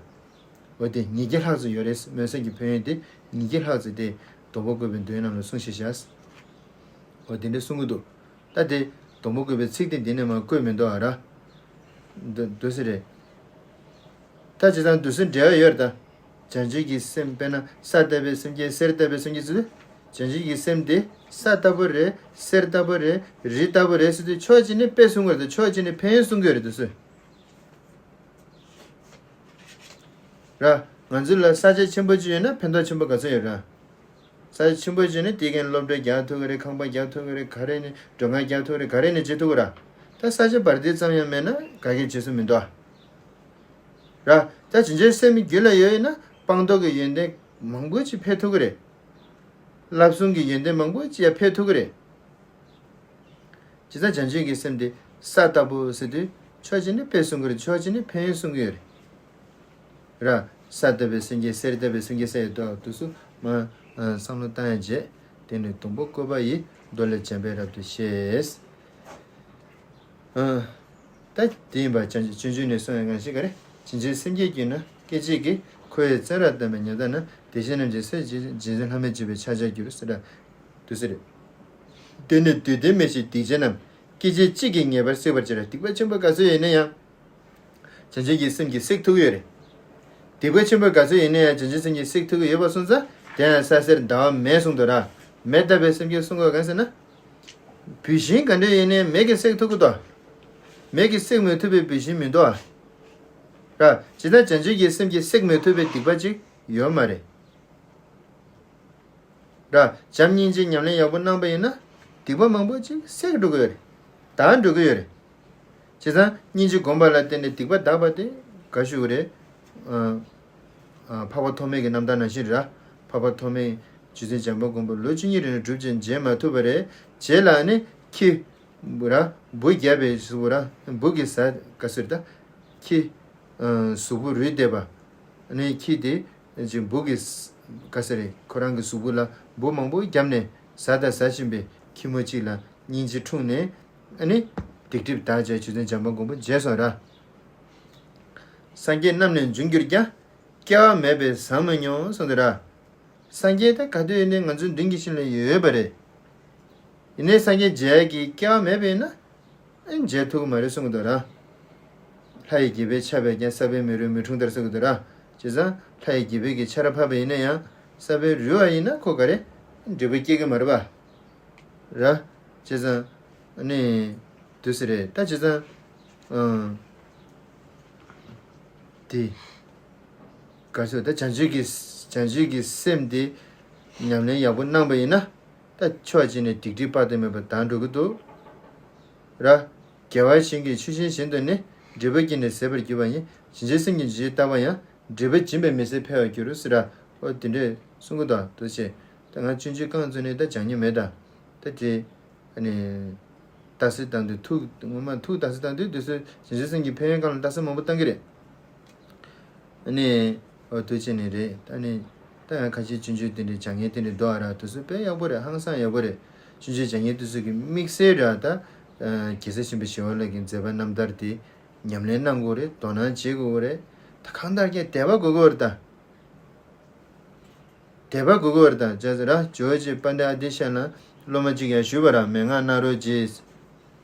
འོ་དེ་ཉིས་བརྒྱ་ལྷག་ཙམ་ཡོད་རེད། སྨོན་སེམས་ཀྱི་ཕན་ཡོན་དེ་ཉིས་བརྒྱ་ལྷག་ཙམ་དེ་སྡོང་པོ་བཀོད་པའི་མདོའི་ནང་ལ་གསུངས་ཤིག་ཤག། འོ་དེ་འདྲ་གསུང་གི་འདུག། ད་དེ་སྡོང་པོ་བཀོད་པའི་ཚིག་དེ་འདི་ནས་མར་བཀོད་མི་འདུག་ཨ་ར། འདུག་འདུག་སེ་རེད། ད་བྱས་ཙང་འདུག་སེ་འབྲེལ་བ་ཡོད་རེད་ད། བྱང་ཆུབ་ཀྱི་སེམས། དཔེར་ན་ས་ལྟ་བུའི་སེམས་བསྐྱེད། གསེར་ལྟ་བུའི་སེམས་བསྐྱེད་ཚུལ། བྱང་ཆུབ་ཀྱི་སེམས་དེ་ས་ལྟ་བུ་རེད། གསེར་ལྟ་བུ་རེད། རི་ལྟ་བུ་རེད་ཟེར་དུས་ཕྱོགས་གཅིག་ནས་དཔེ་གསུང་གི་རེད་ད། ཕྱོགས་གཅིག་ནས་ཕན་ཡོན་གསུང་གི་ཡོད་རེད་འདུག་སེ། ར། ང་ཚོ་ལ་ས་ཆ་ཆེན་པོ་ཅིག་ཡོད་ན་ཕན་ཐོགས་ཆེན་པོ་ག་ཚོད་ཡོད་ར། ས་ཆ་ཆེན་པོ་ཅིག་ནི་དེ་གའི་སློབ་གྲྭ་རྒྱག་ཐུབ་ཀྱི་རེད། ཁང་པ་རྒྱག་ཐུབ་ཀྱི་རེད། ག་རེ་ནས་མགྲོན་ཁང་རྒྱག་ཐུབ་ཀྱི་རེད། ག་རེ་ནས་བྱེད་ཐུབ་ཀྱི་ར། ད་ས་ཆ་བར་དེ་ཙམ་ཡང་མེད་ན་ག་གེ་བྱེད་སྲོལ་མི་འདུག་ཨ། ར། ད་བྱང་ཆུབ་སེམས་རྒྱུད་ལ་ཡོད་ཡིན་ན་སྤངས་རྟོགས་ཀྱི་ཡོན་ཏན་མང་པོ་ཅིག་འཕེལ་ཐུབ་ཀྱི་རེད། བསླབ་གསུམ་གྱི་ཡོན་ཏན་མང་པོ་ཅིག་ཡང་འཕེལ་ཐུབ་ཀྱི་རེད། བྱས་ཙང་བྱང་ཆུབ་ཀྱི་སེམས་དེ་ས་ལྟ་བུ་ཟེར་དུས་ཕྱོགས་གཅིག་ནས་དཔེ་གསུང་གི་རེད། ཕྱོགས་གཅིག་ནས་ཕན་ཡོན་གསུང་གི་ཡོད་རེད། ར། ས་ལྟ་བུའི་སེམས་བསྐྱེད། གསེར་ལྟ་བུའི་སེམས་བསྐྱེད་ཟེར་ཡོད་དོ། དུས་སུ་མ་བསམ་བློ་བཏང་ཡ་བྱས། དེ་ནི་སྡོང་པོ་བཀོད་པ་ཡིས། མདོ་ལས་འཇམ་དཔལ་རབ་ཏུ་ཤེས། ཨ། ད་དེ་ཡིན་པ་བྱང་ཆུབ་སྤྱོད་འཇུག་ནས་གསུངས་པའི་ངང་ཞིག་ག་རེ། བྱིན་གྱིས་སེམས་བསྐྱེད་བསྐྱེད་ན། སྐད་ཅིག་གིས་འཁོར་བའི་བཙོན་རར་བཏབ་པའི་ཉམ་ཐག་ན། བདེ་གཤེགས་རྣམས་ཀྱི་སྲས་བྱེད་ཅིང་། རྗེ་བཙུན་ལྷ་མོས་བྱས་པའི་ཕྱག་རྒྱར་འགྱུར་ཟེར་ར། དུ་ཟེར། དེ་ནི་བདུད་སྡེ་མེད་ཅིང་སྡིག་ཅན་རྣམས། སྐད་ཅིག་གཅིག་གིས་ངེས་པར་བསྲེག་པར་བྱེད་ར། སྡིག་པ་ཆེན་པོ་ག་ཚོད་ཡིན་ན་ཡང་། བྱང་ཆུབ་ཀྱི་སེམས་ཀྱིས་བསྲེག་ཐུབ་ཀྱི་ཡོད་རེད། སྡིག་པ་ཆེན་པོ་ག་ཚོད་ཡིན་ན་ཡང་བྱང་ཆུབ་སེམས་ཀྱིས་བསྲེག་ཐུབ་ཀྱི་ཡོད་པ་སོང་ཙང་། དེ་ཡང་ས་གསེར་ཟླ་བ་མེ་གསུངས་འདུག་ར། མེ་ལྟ་བུའི་སེམས་བསྐྱེད་གསུང་དགོས་གང་ཟེར་ན། བུད་ཤིང་ག་འདྲ་ཡིན་ནའི་མེ་གིས་བསྲེག་ཐུབ་ཀྱི་འདུག། མེ་གིས་བསྲེག་མི་ཐུབ་པའི་བུད་ཤིང་མི་འདུག་ཨ། ར། ཇི་ལྟར་བྱང་ཆུབ་ཀྱི་སེམས་ཀྱིས་བསྲེག་མི་ཐུབ་པའི་སྡིག་པ་ཅིག་ཡོད་མ་རེད། ར། བྱམས་སྙིང་རྗེ་ཉམས་ལེན་ཡག་པོ་གནང་པ་ཡིན་ན། སྡིག་པ་མང་པོ་ཅིག་བསྲེག་འགྲོ་གི་ཡོད་རེད། དག་འགྲོ་གི་ཡོད་རེད། བྱས་ཙང་སྙིང་རྗེ་སྒོམ་པ་ལ་བརྟེན་ནས་སྡིག་པ་དག་པ་དེ་ག་ཞུ་གི་རེད། ཨ། ཨ། འཕགས་པ་ཐོགས་མེད་ཀྱི་རྣམ་ཐར་ནང་བཞིན་རེད་ར། འཕགས་པ་ཐོགས་མེད་རྗེ་བཙུན་བྱམས་པ་མགོན་པོ་ལོ་བཅུ་གཉིས་རིང་ལ་སྒྲུབ་ཅིང་མཇལ་མ་ཐུབ་པ་རེད། རྗེས་ལ་ནི་ཁྱི། བུ་ར། འབུ་བརྒྱབ་པའི་གཟུགས་པོ་ར། འབུ་གི་ཟ་ག་ཟེར་ད། ཁྱི། ཨ། གཟུགས་པོ་རུལ་བསྡད་པ། ཨ་ནི་ཁྱི་དེ་ཅིག་འབུ་གི་ཟ་ག་ཟེར་རེད། ཁོ་རང་གི་གཟུགས་པོ་ལ་འབུ་མང་པོ་བརྒྱབ་ནས་ཟ་དང་ཟ་བཞིན་པའི་ཁྱི་མོ་གཅིག་ལ་སྙིང་རྗེ་འཁྲུངས་ནས། ཨ་ནི་སྡིག་སྒྲིབ་དག་བྱས་རྗེ་བཙུན་བྱམས་པ་མགོན་པོ་མཇལ་སོང་ར། སངས་རྒྱས་རྣམས་ནི་འབྱུང་འགྱུར་ཀྱང་། སྐྱེ་བ་མེད་པས་བཟང་མི་མྱོང་གསུངས་འདུག་ར། སངས་རྒྱས་ད་ག་དུས་ཡིན་ནའི་ང་ཚོའི་མདུན་གྱི་ཤིང་ལ་ཡོད་པ་རེད། ཡིན་ནའི་སངས་རྒྱས་མཇལ་གྱི་སྐལ་བ་མེད་པ་ཡིན་ན། ཨེ། མཇལ་ཐུབ་ཀྱི་མ་རེད་གསུང་གི་འདུག་ར། ལྷ་ཡི་དགྱེས་པས་ཁྱབ་པས་ཀྱང་། ས་བོན་མེ་རུལ་མི་འཁྲུངས་ལྟར་གསུང་གི་འདུག་ར། བྱས་ཙང་ལྷ་ཡི་དགྱེས་པའི་གི་ཆར་ཕབ་པ་ཡིན་ན་ཡང་ས་བོན་རུལ་བ་ཡིན་ན་ཁོ་ག་རེ། འབྲས་བུ་སྐྱེ་གི་མ་རེད་པ། ར། བྱས་ཙང་ཨ་ནི་དུས་སུ་རེད་ད། བྱས་ཙང་། ཨང་། དེ། ག་ཚོད་ད་བྱང་ཆུབ་ཀྱི་བྱང་ཆུབ་ཀྱི་སེམས་དེ་ཉམས་ལེན་ཡག་པོ་གནང་པ་ཡིན་ན། ད་ཕྱོགས་གཅིག་ནས་སྡིག་སྒྲིབ་དཔག་ཏུ་མེད་པ་དག་འགྲོ་གི་འདུག་ར། དགེ་བ་གཞན་གྱི་ཆུ་ཤིང་བཞིན་དུ་ནི། འབྲས་བུ་སྐྱེས་ནས་ཟད་པར་གྱུར་པ་ཡིན། བྱང་ཆུབ་སེམས་ཀྱི་འབྱུང་བྱེད་ལྟ་བ་ཡང་། འབྲས་བུ་འབྱིན་པས་མི་ཟད་འཕེལ་བར་འགྱུར་ཟེར་ར། ཨོ་དེ་འདྲས་གསུང་གི་འདུག་དུ་ཆེ། ད་ང་སྤྱོད་འཇུག་རྐང་བཙུགས་ནས་ད་སྦྱང་མྱོང་མེད་ད། ད་དེ། ཨ་ནི། རྟགས་གསལ་བཏང་དུས་ཐུགས་ངོ་མ་ཐུགས་རྟགས་གསལ་བཏང་དུས་དུས་ཚོད་བྱང་ཆུབ་སེམས་ཀྱི་ཕན་ཡོན་སྒང་ལ་རྟགས་གསལ་མང་པོ་བཏང་གི་རེད། ཨ་ནི། འོ་དུས་ཆེན་ནས་རེད་ཨ་ནི། ད་ཡང་ཁ་ཤས་ཆུང་ཆུང་དེ་འདྲའི་བྱ་ངན་དེ་འདྲའི་འདུག་ཨ་ར། དུས་ཚོད་དཔེ་ཡག་པོ་རེད། ཧང་སང་ཡག་པོ་རེད། ཆུང་ཆུང་བྱ་ངན་དུས་ཚོད་ཀྱི་དམིགས་བསལ་ར་ད། རྒྱལ་སྲས་ཆེན་པོ་ཞི་བ་ལྷ་གི་མཛད་པ་རྣམ་ཐར་དེ། ཉམས་ལེན་གནང་དགོས་རེད། དོ་སྣང་བྱེད་དགོས་རེད། ད་གང་ལྟར་ཀྱང་དད་པ་དགོས་ཀྱི་ཡོད་རེད་ད། དད་པ་དགོས་ཀྱི་ཡོད་རེད་ད། བྱས་ཙང་ར་ཇོ་བོ་རྗེ་དཔལ་ལྡན་ཨ་ཏི་ཤ་ལ་སློབ་མ་གཅིག་ཡང་ཞུས་པ་ར། མན་ངག་གནང་རོགས་གྱིས།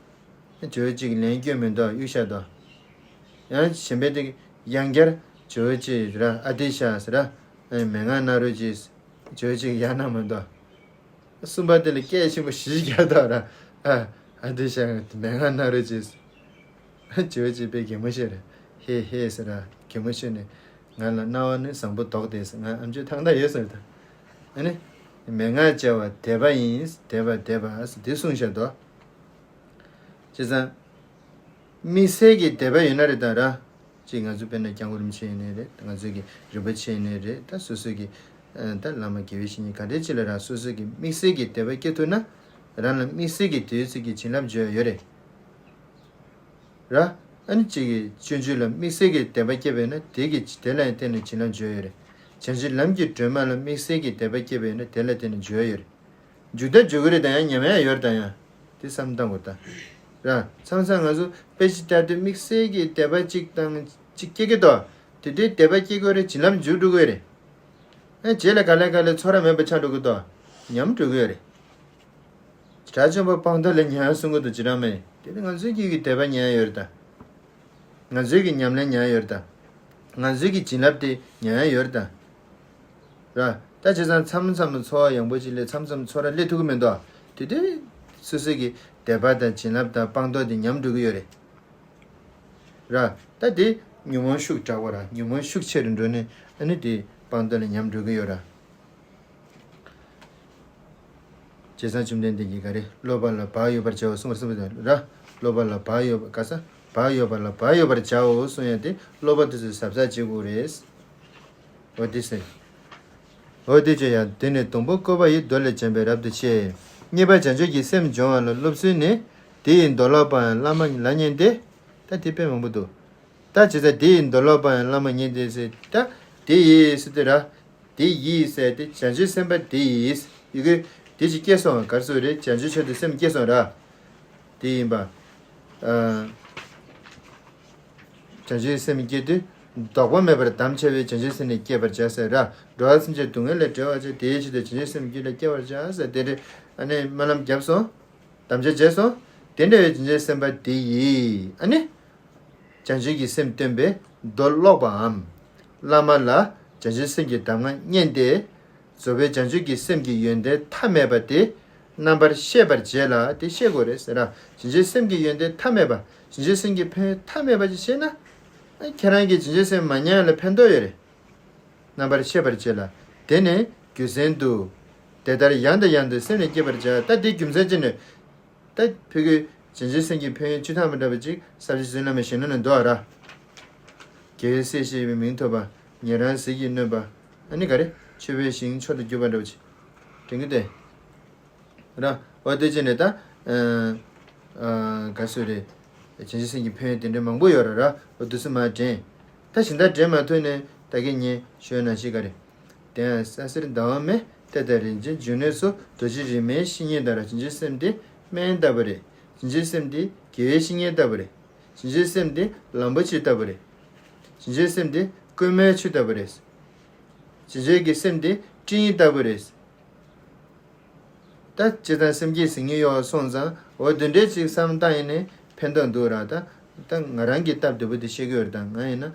ཇོ་བོ་རྗེ་གིས་ལན་བསྐྱོན་མི་འདུག་གཡུག་བཞག་འདུག་ཡང་གཞན་པའི་དེ་ཡང་བསྐྱར་ཇོ་བོ་རྗེ་ར་ཨ་ཏི་ཤ་ཟེར་ར། མན་ངག་གནང་རོགས་གྱིས། ཇོ་བོ་རྗེ་གིས་ཡང་གནང་མི་འདུག་གསུམ་པ་དེ་ལ་སྐད་ཆེན་པོ་བཞི་བརྒྱབ་འདུག་ར། ཨ་ཨ་ཏི་ཤ་མན་ངག་གནང་རོགས་གྱིས། ཇོ་བོ་རྗེ་དཔེ་གད་མོ་ཤོར་རེད། ཧེ་ཧེ་ཟེར་ར་གད་མོ་ཤོར་ནས། ང་ལ་གནང་བ་ནི་བཟང་པོ་དོགས་ཏེ་ཟེར། ང་ཨམ་ཅོག་ཐང་ཐང་ཡོད་ཟེར་ད། ཨ་ནི། མན་ངག་བྱ་བ་དད་པ་ཡིན། དད་པ་དད་པ་ཟེར་དེ་གསུངས་བཞག་འདུག་བྱས་ཙང་། དམིགས་བསལ་གྱི་དད་པ་ཡོད་ན་རེད་ད་ར། ཅིག་ང་ཚོ་དཔེར་ན་སྐྱབས་མགོན་རིན་པོ་ཆེ་ཡིན་ནའི་རེད། ང་ཚོ་གི་རིན་པོ་ཆེ་ཡིན་ནའི་རེད། ད་སོ་སོ་གི་ད་བླ་མ་དགེ་བའི་བཤེས་གཉེན་ག་འདྲའི་ཅིག་ལ་ར་སོ་སོ་གི་དམིགས་བསལ་གྱི་དད་པ་སྐྱེ་ཐུབ་ན། རང་ལ་དམིགས་བསལ་གྱི་དེའི་ཚིག་གི་བྱིན་རླབས་འཇུག་ཡ་ཡོད་རེད། ར། ཨ་ནི་གཅིག་གིས་སྤྱོད་འཇུག་ལ་དམིགས་བསལ་གྱི་དད་པ་སྐྱེས་པས་ན་དེ་གི་དེ་ལ་ཡང་བརྟེན་ནས་བྱིན་རླབས་འཇུག་ཡོད་རེད། བྱང་ཆུབ་ལམ་གྱི་སྒྲོན་མ་ལ་དམིགས་བསལ་གྱི་དད་པ་སྐྱེས་པས་ན་དེ་ལ་བརྟེན་ནས་འཇུག་ཡ་ཡོད་རེད། འཇུག་ད་འཇུག་གི་རེད་ད་ཡང་ཉམས་ཡ་ཡོད་རེད་ད་ཡང་། དེ་བསམ་བཏང་དགོས་ད། ར། མཚམས་མཚམས་ང་ཚོ་དཔེ་ཅིག་ལྟ་དུས་དམིགས་བསལ་གྱི་དད་པ་གཅིག་དང་གཅིག་སྐྱེ་གི་འདུག་དེ་དུས་དད་པ་སྐྱེ་དགོས་རེད། བྱིན་རླབས་འཇུག་འགྲོ་གི་རེད། ཨ་རྗེས་ལ་ག་ལེ་ག་ལེ་ཚོར་བ་མེད་པ་ཆགས་འགྲོ་གི་འདུག་ཉམས་འགྲོ་གི་རེད། དགྲ་བཅོམ་པ་སྤངས་རྟོགས་ལ་ཉེ་བར་བསྲུང་དགོས་འདུག་ཅི་རང་མེད། དེ་ནི་ང་ཚོའི་རྒྱུད་ཀྱི་དད་པ་ཉེ་བ་ཡོད་རེད་ད། ང་ཚོའི་གི་ཉམས་ལེན་ཉེ་བ་ཡོད་རེད་ད། ང་ཚོའི་གི་བྱིན་རླབས་དེ་ཉེ་བ་ཡོད་རེད་ད། ར། ད་བྱས་ཙང་མཚམས་མཚམས་ཚོར་བ་ཡང་པོ་ཅིག་སླེབས། མཚམས་མཚམས་ཚོར་བ་སླེབས་ཐུབ་ཀྱི་མི་འདུག་དེ་དུས་སོ་སོའི་གི་དད་པ་དང་བྱིན་རླབས་དང་སྤངས་རྟོགས་དེ་ཉམས་འགྲོ་གི་ཡོད་རེད། ར། ད་དེ་ཉོན་མོངས་ཤུགས་དྲག་པོ་ར། ཉོན་མོངས་ཤུགས་ཆེ་རུ་འགྲོ་ནས་ཨ་ནི་དེ་སྤངས་རྟོགས་ལ་ཉམས་འགྲོ་གི་ཡོད་ར། བྱས་ཙང་བཅོམ་ལྡན་འདས་ཀྱིས་ག་རེ། སློབ་པ་ལ་བག་ཡོད་པར་བྱའོ་གསུངས་པར་གསུངས་པ་དང་ར། སློབ་པ་ལ་བག་ཡོད་པ་ག་ས། བག་ཡོད་པ་ལ་བག་ཡོད་པར་བྱའོ་གསུངས་ཡ་དེ་སློབ་པ་དེ་ཚོས་གཟབ་གཟབ་བྱེད་དགོས་རེད། འོ་དེ་ཟེར། འོ་དེ་བྱས་ཡང་དེ་ནས་སྡོང་པོ་བཀོད་པ་ཡི་མདོ་ལས་བྱོན་པས་རབ་ཏུ་ཕྱེ། རྙེད་པ་བྱང་ཆུབ་ཀྱི་སེམས་སྦྱོང་བ་ལ་སློབ་ཚུལ་ནི། དེ་ཡི་མདོ་ཀློག་པའམ་བླ་མ་ལ་བསྙེན་ཏེ། ད་དེ་དཔེ་མང་པོ་འདུག་ད་བྱས་ཙང་དེ་ཡི་མདོ་ཀློག་པའམ་བླ་མ་ལ་བསྙེན་ཏེ་ཟེར་ད། དེ་ཡི་ཟེར་དུས་ར། དེ་ཡི་ཟེར་དེ་བྱང་ཆུབ་སེམས་དཔའ་དེ་ཡི། ཡི་གེ་དེ་ཅིག་སྐྱེས་སོང་ག་རེ་ཟེར་རེད། བྱང་ཆུབ་མཆོག་ཏུ་སེམས་བསྐྱེད་སོང་ར། དེ་ཡིན་པ། ཨ། བྱང་ཆུབ་སེམས་བསྐྱེད་དུས། བདག་པོ་མེད་པར་དམ་བཅའ་བའི་བྱང་ཆུབ་སེམས་ནི་བསྐྱེད་པར་བྱ་ཟེར་ར། འགྲོ་བ་སེམས་ཅན་སྡུག་བསྔལ་ལས་བསྒྲལ་བར་བྱ། དེའི་ཕྱིར་དུ་བྱང་ཆུབ་སེམས་རྒྱུད་ལ་སྐྱེ་བར་བྱ་ཟེར་དེ་འདྲའི་ཨ་ནི་སྨོན་ལམ་བརྒྱབ་སོང་། དམ་བཅའ་བྱས་སོང་། དེ་འདྲ་བའི་བྱང་ཆུབ་སེམས་དཔའ་དེ་ཡིས་ཨ་ནི། བྱང་ཆུབ་ཀྱི་སེམས་སྟོན་པའི་མདོ་ཀློག་པའམ། བླ་མ་ལ་བྱང་ཆུབ་སེམས་ཀྱི་གདམས་ངག་བསྙེན་ཏེ། རྫོགས་པའི་བྱང་ཆུབ་ཀྱི་སེམས་ཀྱི་ཡོན་ཏན་མཐའ་མེད་པ་དེ་རྣམ་པར་ཤེས་པར་བྱེད་ལ་དེ་ཤེས་དགོས་རེད་ཟེར་ར། བྱང་ཆུབ་སེམས་ཀྱི་ཡོན་ཏན་མཐའ་མེད་པ། བྱང་ཆུབ་སེམས་ཀྱི་ཕན་ཡོན་མཐའ་མེད་པ་ཅིག་ཤེས་ན། ཨ། ཁྱེད་རང་གིས་བྱང་ཆུབ་སེམས་མ་ཉམས་ལ་ཕན་ཐོགས་ཡོད་རེད། རྣམ་པར་ཤེས་པར་བྱེད་ལ། དེ་ནས་རྒྱུ་མཚན་དུ། དེ་ལྟར་ཡང་དང་ཡང་དུ་སེམས་ནི་བསྐྱེད་པར་བྱ། ད་དེ་རྒྱུ་མཚན་ཅི་ནས། ད་བོད་ཀྱི་བྱང་ཆུབ་སེམས་ཀྱི་ཕན་ཡོན་བཅུ་ཐམ་པ་འདྲ་བ་ཅིག་ས་བཅུ་བདུན་ལ་མ་ཞེས་ནོ་ནས་འདུག་ཨ་ར། རྒྱལ་བའི་སྲས་ཞེས་པའི་མིང་ཐོབ་པ། ཉན་རང་ཟིལ་གྱིས་གནོན་པ། ཨ་ནི་ག་རེ། མཆོད་པའི་ཞིང་མཆོག་ཏུ་གྱུར་པ་འདྲ་བ་ཅིག་དྲན་གྱི་འདུག་ཨ། ར། འོ་དེ་བྱས་ནས་ད། ཨ། ཨ། ག་སུ་རེད། བྱང་ཆུབ་སེམས་ཀྱི་ཕན་ཡོན་དེ་འདྲ་མང་པོ་ཡོད་ར་ར། འོ་དེ་ཚོ་མར་དྲན། ད་གཞན་དག་དྲན་མ་ཐུབ་ནས་ད་གིན་ངས་ཞུས་ནང་བཞིན་ག་རེ། དེ་ཡང་ས་གསེར་ཟླ་བ་མེ། གཏེར་དང་རིན་ཆེན་འབྱུང་གནས་སོགས། རྡོ་རྗེ་རིས་མེད་བཤེས་གཉེན་དང་འདྲ། བྱང་ཆུབ་སེམས་དེ་སྨན་ལྟ་བུ་རེད། བྱང་ཆུབ་སེམས་དེ་དགེ་བའི་བཤེས་གཉེན་ལྟ་བུ་རེད། བྱང་ཆུབ་སེམས་དེ་ལམ་པོ་ཆེ་ལྟ་བུ་རེད། བྱང་ཆུབ་སེམས་དེ་བརྐོས་མའི་ཆུ་ལྟ་བུ་རེད། བྱང་ཆུབ་ཀྱི་སེམས་དེ་སྤྲིན་ཡིག་ལྟ་བུ་རེད། ད་སྤྱིར་བཏང་སེམས་བསྐྱེད་ཟེར་མཁན་ཡོད་སོང་ཙང་འོ་དེ་འདྲའི་ཅིག་བསམ་བཏང་ཡིན་ནའི་ཕན་ཐོགས་འདུག་ར། ད་ད་ང་རང་གི་སྟབས་བདེ་པོ་དེ་བཤད་ཀྱི་ཡོད་རེད། ད་ང་ཡིན་ན་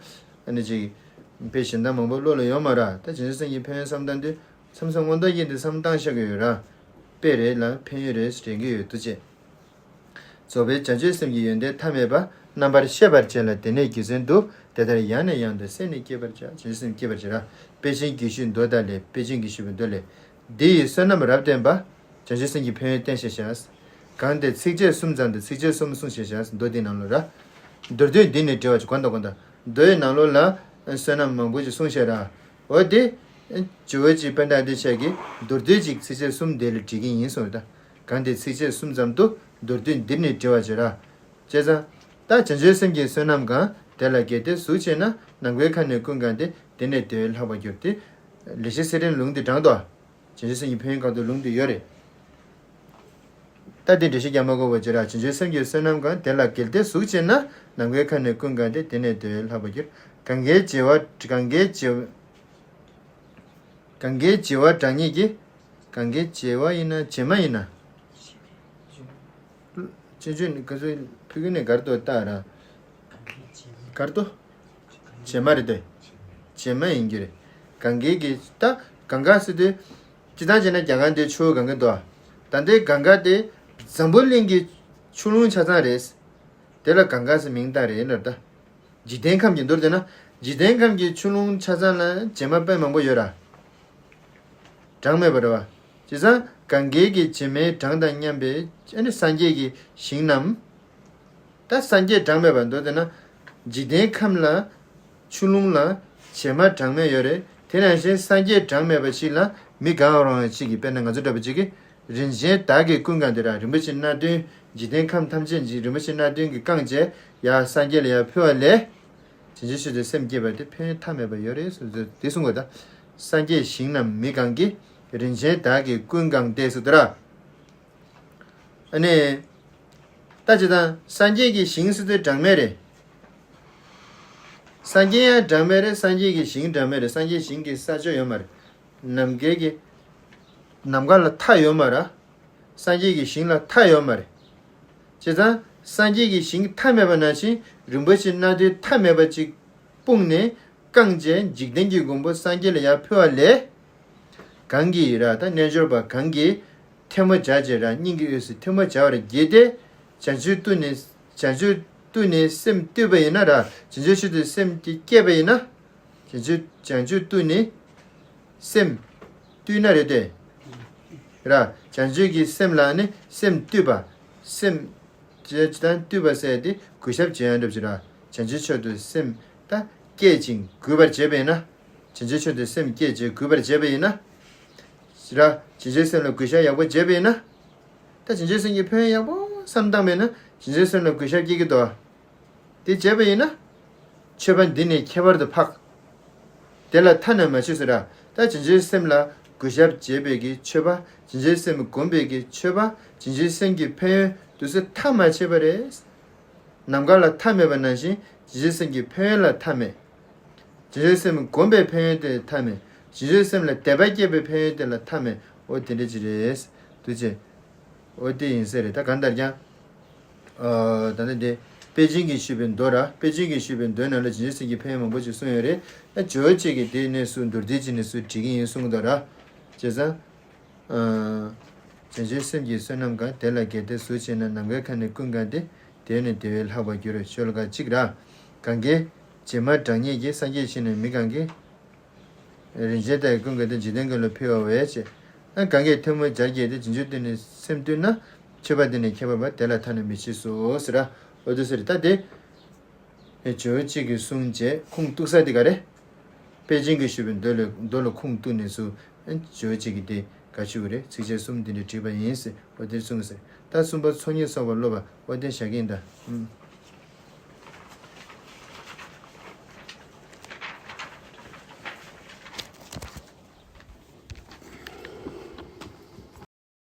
ཨ་ནི་ཅིག་དཔེ་གཞན་དག་མང་པོ་བློ་ལ་ཡོད་མ་རེད། ད་བྱང་ཆུབ་སེམས་ཀྱི་ཕན་ཡོན་བསམ་བཏང་དུས་མཚམས་མཚམས་མངོན་རྟོགས་རྐྱེན་དེ་བསམ་བཏང་བཞག་གི་ཡོད་ར། དཔེ་རེད་ལ་ཕན་ཡོན་རེད་དྲན་གྱི་ཡོད་འདུག་ཅེས། རྫོགས་པའི་བྱང་ཆུབ་སེམས་ཀྱི་ཡོན་ཏན་མཐའ་མེད་པ། རྣམ་པར་ཤེས་པར་བྱེད་ལ་དེ་ནས་རྒྱུ་མཚན་དུ། དེ་ལྟར་ཡང་ནས་ཡང་དུ་སེམས་ནི་བསྐྱེད་པར་བྱ། བྱང་ཆུབ་སེམས་བསྐྱེད་པར་བྱེད་ར། དཔེ་ཅན་གྱིས་ཞུས་མདོ་དག་ལས། དཔེ་ཅན་གྱིས་ཞུས་པའི་མདོ་ལས། འདི་ཡི་བསོད་ནམས་རབ་བསྟན་པ། བྱང་ཆུབ་སེམས་ཀྱི་ཕན་ཡོན་བསྟན་ཞེས་བྱ། གང་དེ་ཚིགས་བཅད་གསུམ་ཙམ་དུ་ཚིགས་བཅད་གསུམ་གསུངས་ཞེས་བྱ། མདོ་འདིའི་ནང་ལོགས་ར། མདོར་བསྡུས་འདི་ནི་འགྲེལ་བ་གོ་དང་གོ་དང་། མདོའི་ནང་ལོགས་ལ་བསོད་ནམས་མང་པོ་ཞིག་གསུངས་ཤག་ར། འོ་དེ། ཇོ་བོ་རྗེ་དཔལ་ལྡན་ཨ་ཏི་ཤ་གིས་མདོར་བསྡུས་ཅིག་ཚིགས་བཅད་གསུམ་དེ་ལ་བྲིས་ཀྱི་ཡིན་གསུངས་ཡོད་ད། གང་དེ་ཚིགས་བཅད་གསུམ་ཙམ་དུ། མདོར་བསྡུས་འདིར་ནི་འགྲེལ་བར་བྱེད་ར། བྱས་ཙང་། ད་བྱང་ཆུབ་སེམས་ཀྱི་བསོད་ནམས་གང་། དེ་ལ་གལ་ཏེ་གཟུགས་ཆེ་ན། ནམ་མཁའི་མཁའ་ནི་ཀུན་གང་སྟེ། དེ་ནས་དེ་བས་ལྷག་པར་འགྱུར་ཏེ། ལེགས་བཤད་གསེར་ཕྲེང་ལུང་འདི་དྲངས་ཏོ། བྱང་ཆུབ་སེམས་ཀྱི་ཕན་ཡོན་སྐོར་དུ་ལུང་འདི་ཡོད་རེད། ད་འདི་འགྲེལ་བཤད་རྒྱག་མ་དགོས་པ་བྱེད་ར། བྱང་ཆུབ་སེམས་ཀྱི་བསོད་ནམས་གང་། དེ་ལ་གལ་ཏེ་གཟུགས་ཆེ་ན། ནམ་མཁའི་མཁའ་ནི་ཀུན་གང་སྟེ། དེ་ནས་དེ་བས་ལྷག་པར་འགྱུར། གང་གཱའི་བྱེ་བ་གང་གཱའི་བྱེ་བ། གང་གཱའི་བྱེ་བ་བགྲང་ཉིད་ཀྱིས། གང་གཱའི་བྱེ་བ་ཡིན་ན་བྱེ་མ་ཡིན་ན། སྤྱོད་འཇུག་ནི་ག་ཚོད་ཕུལ་གི་ནི་གར་དོ་ལྟ་ར། གར་དོ། བྱེ་མ་རེད་དེ། བྱེ་མ་ཡིན་གྱི་རེད། གང་གཱའི་གི་ད་གང་གཱ་ཟེར་དུས། སྤྱིར་བཏང་བྱས་ན་རྒྱ་གར་འདི་ཆུ་བོ་གང་གཱ་འདུག་ད་ལྟའི་གང་གཱ་དེ་འཛམ་བུ་གླིང་གི་ཆུ་ཀླུང་ཆ་ཚང་རེད། དེ་ལ་གང་གཱ་ཟེར་མིང་བཏགས་རེད་ལབ་ད། འཇིག་རྟེན་ཁམས་ཀྱི་མདོར་བསྡུས་ན། འཇིག་རྟེན་ཁམས་ཀྱི་ཆུ་ཀླུང་ཆ་ཚང་ལ་བྱེ་མ་དཔེ་མང་པོ་ཡོད་ར། གྲངས་མེད་པ་རེད་བ། བྱས་ཙང་གང་གཱའི་གི་བྱེ་མའི་གྲངས་དང་མཉམ་པའི་ཨ་ནི་སངས་རྒྱས་ཀྱི་ཞིང་རྣམས། ད་སངས་རྒྱས་གྲངས་མེད་པ་མདོར་བསྡུ་ན། འཇིག་རྟེན་ཁམས་ལ་ཆུ་ཀླུང་ལ་བྱེ་མ་གྲངས་མེད་ཡོད་རེད། དེ་ནང་བཞིན་སངས་རྒྱས་གྲངས་མེད་པ་ཞིག་ལ་མི་གང་རུང་བ་ཅིག་གིས། དཔེར་ན་ང་ཚོ་འདྲ་པོ་ཅིག་གིས་རིན་ཆེན་དག་གིས་ཀུན་གང་སྟེ་ར། རིན་པོ་ཆེ་སྣ་བདུན། འཇིག་རྟེན་ཁམས་ཐམས་ཅད་ཀྱི་རིན་པོ་ཆེ་སྣ་བདུན་གྱིས་བཀང་བྱས་ཡར་སངས་རྒྱས་ལ་ཡར་ཕུལ་བ་ལས། བྱང་ཆུབ་མཆོག་ཏུ་སེམས་བསྐྱེད་པ་དེ་ཕན་ཡོན་མཐའ་མེད་པ་ཡོད་རེད་ཟེར་དེ་གསུང་གི་ཡོད། ད་སངས་རྒྱས་ཞིང་རྣམས་མི་གང་གིས། རིན་ཆེན་དག་གིས་ཀུན་གང་སྟེ་ཟེར་དུས་ར། ཨ་ནི། ད་ཅི་དང་སངས་རྒྱས་ཀྱི་ཞིང་ཟེར་དུས་གྲངས་མེད་རེད། སངས་རྒྱས་ཡང་གྲངས་མེད་རེད། སངས་རྒྱས་ཀྱི་ཞིང་གྲངས་མེད་རེད། སངས་རྒྱས་ཞིང་གི་ས་ཕྱོགས་ཡོད་མ་རེད། ནམ་མཁའི་གི་ནམ་མཁའ་ལ་མཐའ་ཡོད་མ་རེད། སངས་རྒྱས་ཀྱི་ཞིང་ལ་མཐའ་ཡོད་མ་རེད། བྱས་ཙང་སངས་རྒྱས་ཀྱི་ཞིང་མཐའ་མེད་པ་ནང་བཞིན་རིན་པོ་ཆེ་སྣ་བདུན་མཐའ་མེད་པ་ཅིག་སྤུངས་ནས་བཀང་བྱས་འཇིག་རྟེན་གྱི་མགོན་པོ་སངས་རྒྱས་ལ་ཡར་ཕུལ་བ་ལས། གང་གིས་ར། ད་རྣལ་འབྱོར་པ་གང་གིས་ཐལ་མོ་སྦྱར་བྱས་ར། སྙིང་གི་དབུས་སུ་ཐལ་མོ་སྦྱར་བར་བགྱིས་ཏེ། བྱང་ཆུབ་ཏུ་ནི། བྱང་ཆུབ་ཏུ་ནི་སེམས་བཏུད་པ་ཡིན་ན་ར། བྱང་ཆུབ་མཆོག་ཏུ་སེམས་ཀྱིས་བསྐྱེད་པ་ཡིན་ན། བྱང་ཆུབ། བྱང་ཆུབ་ཏུ་ནི་སེམས་བཏུད་ན་རེད་དེ། ར། བྱང་ཆུབ་ཀྱི་སེམས་ལ་ནི་སེམས་བཏུད་པ། སེམས་བྱས་དང་བཏུད་པ་ཟེར་ཏེ་གུས་ཞབས་བྱེད་ཡང་འགྲུབ་ཅིང་ར། བྱང་ཆུབ་མཆོག་ཏུ་སེམས་ད་བསྐྱེད་ཅིང་གུས་པར་བྱེད་པ་ཡིན་ན། བྱང་ཆུབ་མཆོག་ཏུ་སེམས་བསྐྱེད་ཅིང་གུས་པར་བྱེད་པ་ཡིན་ན། ར། བྱང་ཆུབ་སེམས་ལ་གུས་ཞབས་ཡག་པོ་བྱེད་པ་ཡིན་ན། ད་བྱང་ཆུབ་སེམས་ཀྱི་ཕན་ཡོན་ཡག་པོ་བསམ་བཏང་བས་ན་བྱང་ཆུབ་སེམས་ལ་གུས་ཞབས་སྐྱེ་གི་འདུག་དེ་བྱས་པ་ཡིན་ན། མཆོད་པ་འདི་ནས་ཁྱད་པར་དུ་འཕགས། དེ་ལ་ཐ་ན་མ་མཆིས་སོ་ར། ད་བྱང་ཆུབ་སེམས་ལ་གུས་ཞབས་བྱེད་པའི་གི་མཆོད་པ། བྱང་ཆུབ་སེམས་བསྒོམ་པའི་གི་མཆོད་པ། བྱང་ཆུབ་སེམས་ཀྱི་ཕན་ཡོན་དེ་ཚོ་ཐ་མ་མཆིས་པ་རེད། ནམ་མཁའ་ལ་མཐའ་མེད་པ་ནང་བཞིན་བྱང་ཆུབ་སེམས་ཀྱི་ཕན་ཡོན་ལ་མཐའ་མེད། བྱང་ཆུབ་སེམས་བསྒོམ་པའི་ཕན་ཡོན་དེ་ལ་མཐའ་མེད། བྱང་ཆུབ་སེམས་ལ་དད་པ་སྐྱེད་པའི་ཕན་ཡོན་དེ་ལ་མཐའ་མེད། འོ་དེ་འདྲ་ཅིག་རེད། འདུག་ཅེ། འོ་དེ་ཡིན་ས་རེད། ད་གང་ལྟར་ཀྱང་། ཨ། ད་ལྟ་འདི་པཎ་ཆེན་གྱིས་ཞུས་པའི་མདོ་ར། པཎ་ཆེན་གྱིས་ཞུས་པའི་མདོའི་ནང་ལ་བྱང་ཆུབ་སེམས་ཀྱི་ཕན་ཡོན་མང་པོ་ཅིག་གསུངས་ཡོད་རེད། ཨ། ཇོ་བོ་རྗེ་གིས་དེ་ནས་སུ་མདོར་བསྡུས་ཅིག་ནས་སུ་བྲིས་ཀྱི་ཡིན་གསུངས་འདུག་ར། བྱས་ཙང་། ཨ། བྱང་ཆུབ་སེམས་ཀྱི་བསོད་ནམས་གང་། དེ་ལ་དགའ་སྟེ་གཟུགས་ཆེ་ན། ནམ་མཁའི་ཁམས་ནི་ཀུན་གང་སྟེ། དེས་ནི་དེ་བས་ལྷག་པར་འགྱུར། ཤོ་ལོ་ཀ་གཅིག་ར། གང་གི་བྱེ་མ་གྲངས་སྙེད་ཀྱིས། སངས་རྒྱས་ཞིང་རྣམས་མི་གང་གིས། རིན་ཆེན་དག་གིས་ཀུན་གང་སྟེ། འཇིག་རྟེན་མགོན་ལ་ཕུལ་བ་བས་བྱས། ཨ། གང་གིས་ཐལ་མོ་སྦྱར་བགྱིས་ཏེ། བྱང་ཆུབ་ཏུ་ནི་སེམས་བཏུད་ན། མཆོད་པ་འདི་ནི་ཁྱད་པར་འཕགས། དེ་ལ་ཐ་ན་མི་མཆིས་སོ་ཟེར་ར། འོ་དེ་ཟེར་ད་དེ། ཨེ། ཇོ་བོ་རྗེ་གི་གསུང་བྱས་ཁུངས་གཏུགས་ས་དེ་ག་རེ། པཎ་ཆེན་གྱིས་ཞུས་པའི་མདོ་ལ་མདོ་ལ་ཁུངས་གཏུགས་ནས་སུ། ཨེ། ཇོ་བོ་རྗེ་གིས་དེ་ག་ཞུ་གི་རེད། ཚིགས་བཅད་གསུམ་དེ་འདྲ་བྲིས་པ་ཡིན་ཟེར། འོ་དེར་གསུངས་ཟེར། ད་གསུམ་པ་ཚོགས་གཉིས་གསོག་པར་སློབ་པ། འོ་དེ་བཞག་གི་ཡིན་ད། ཨུམ།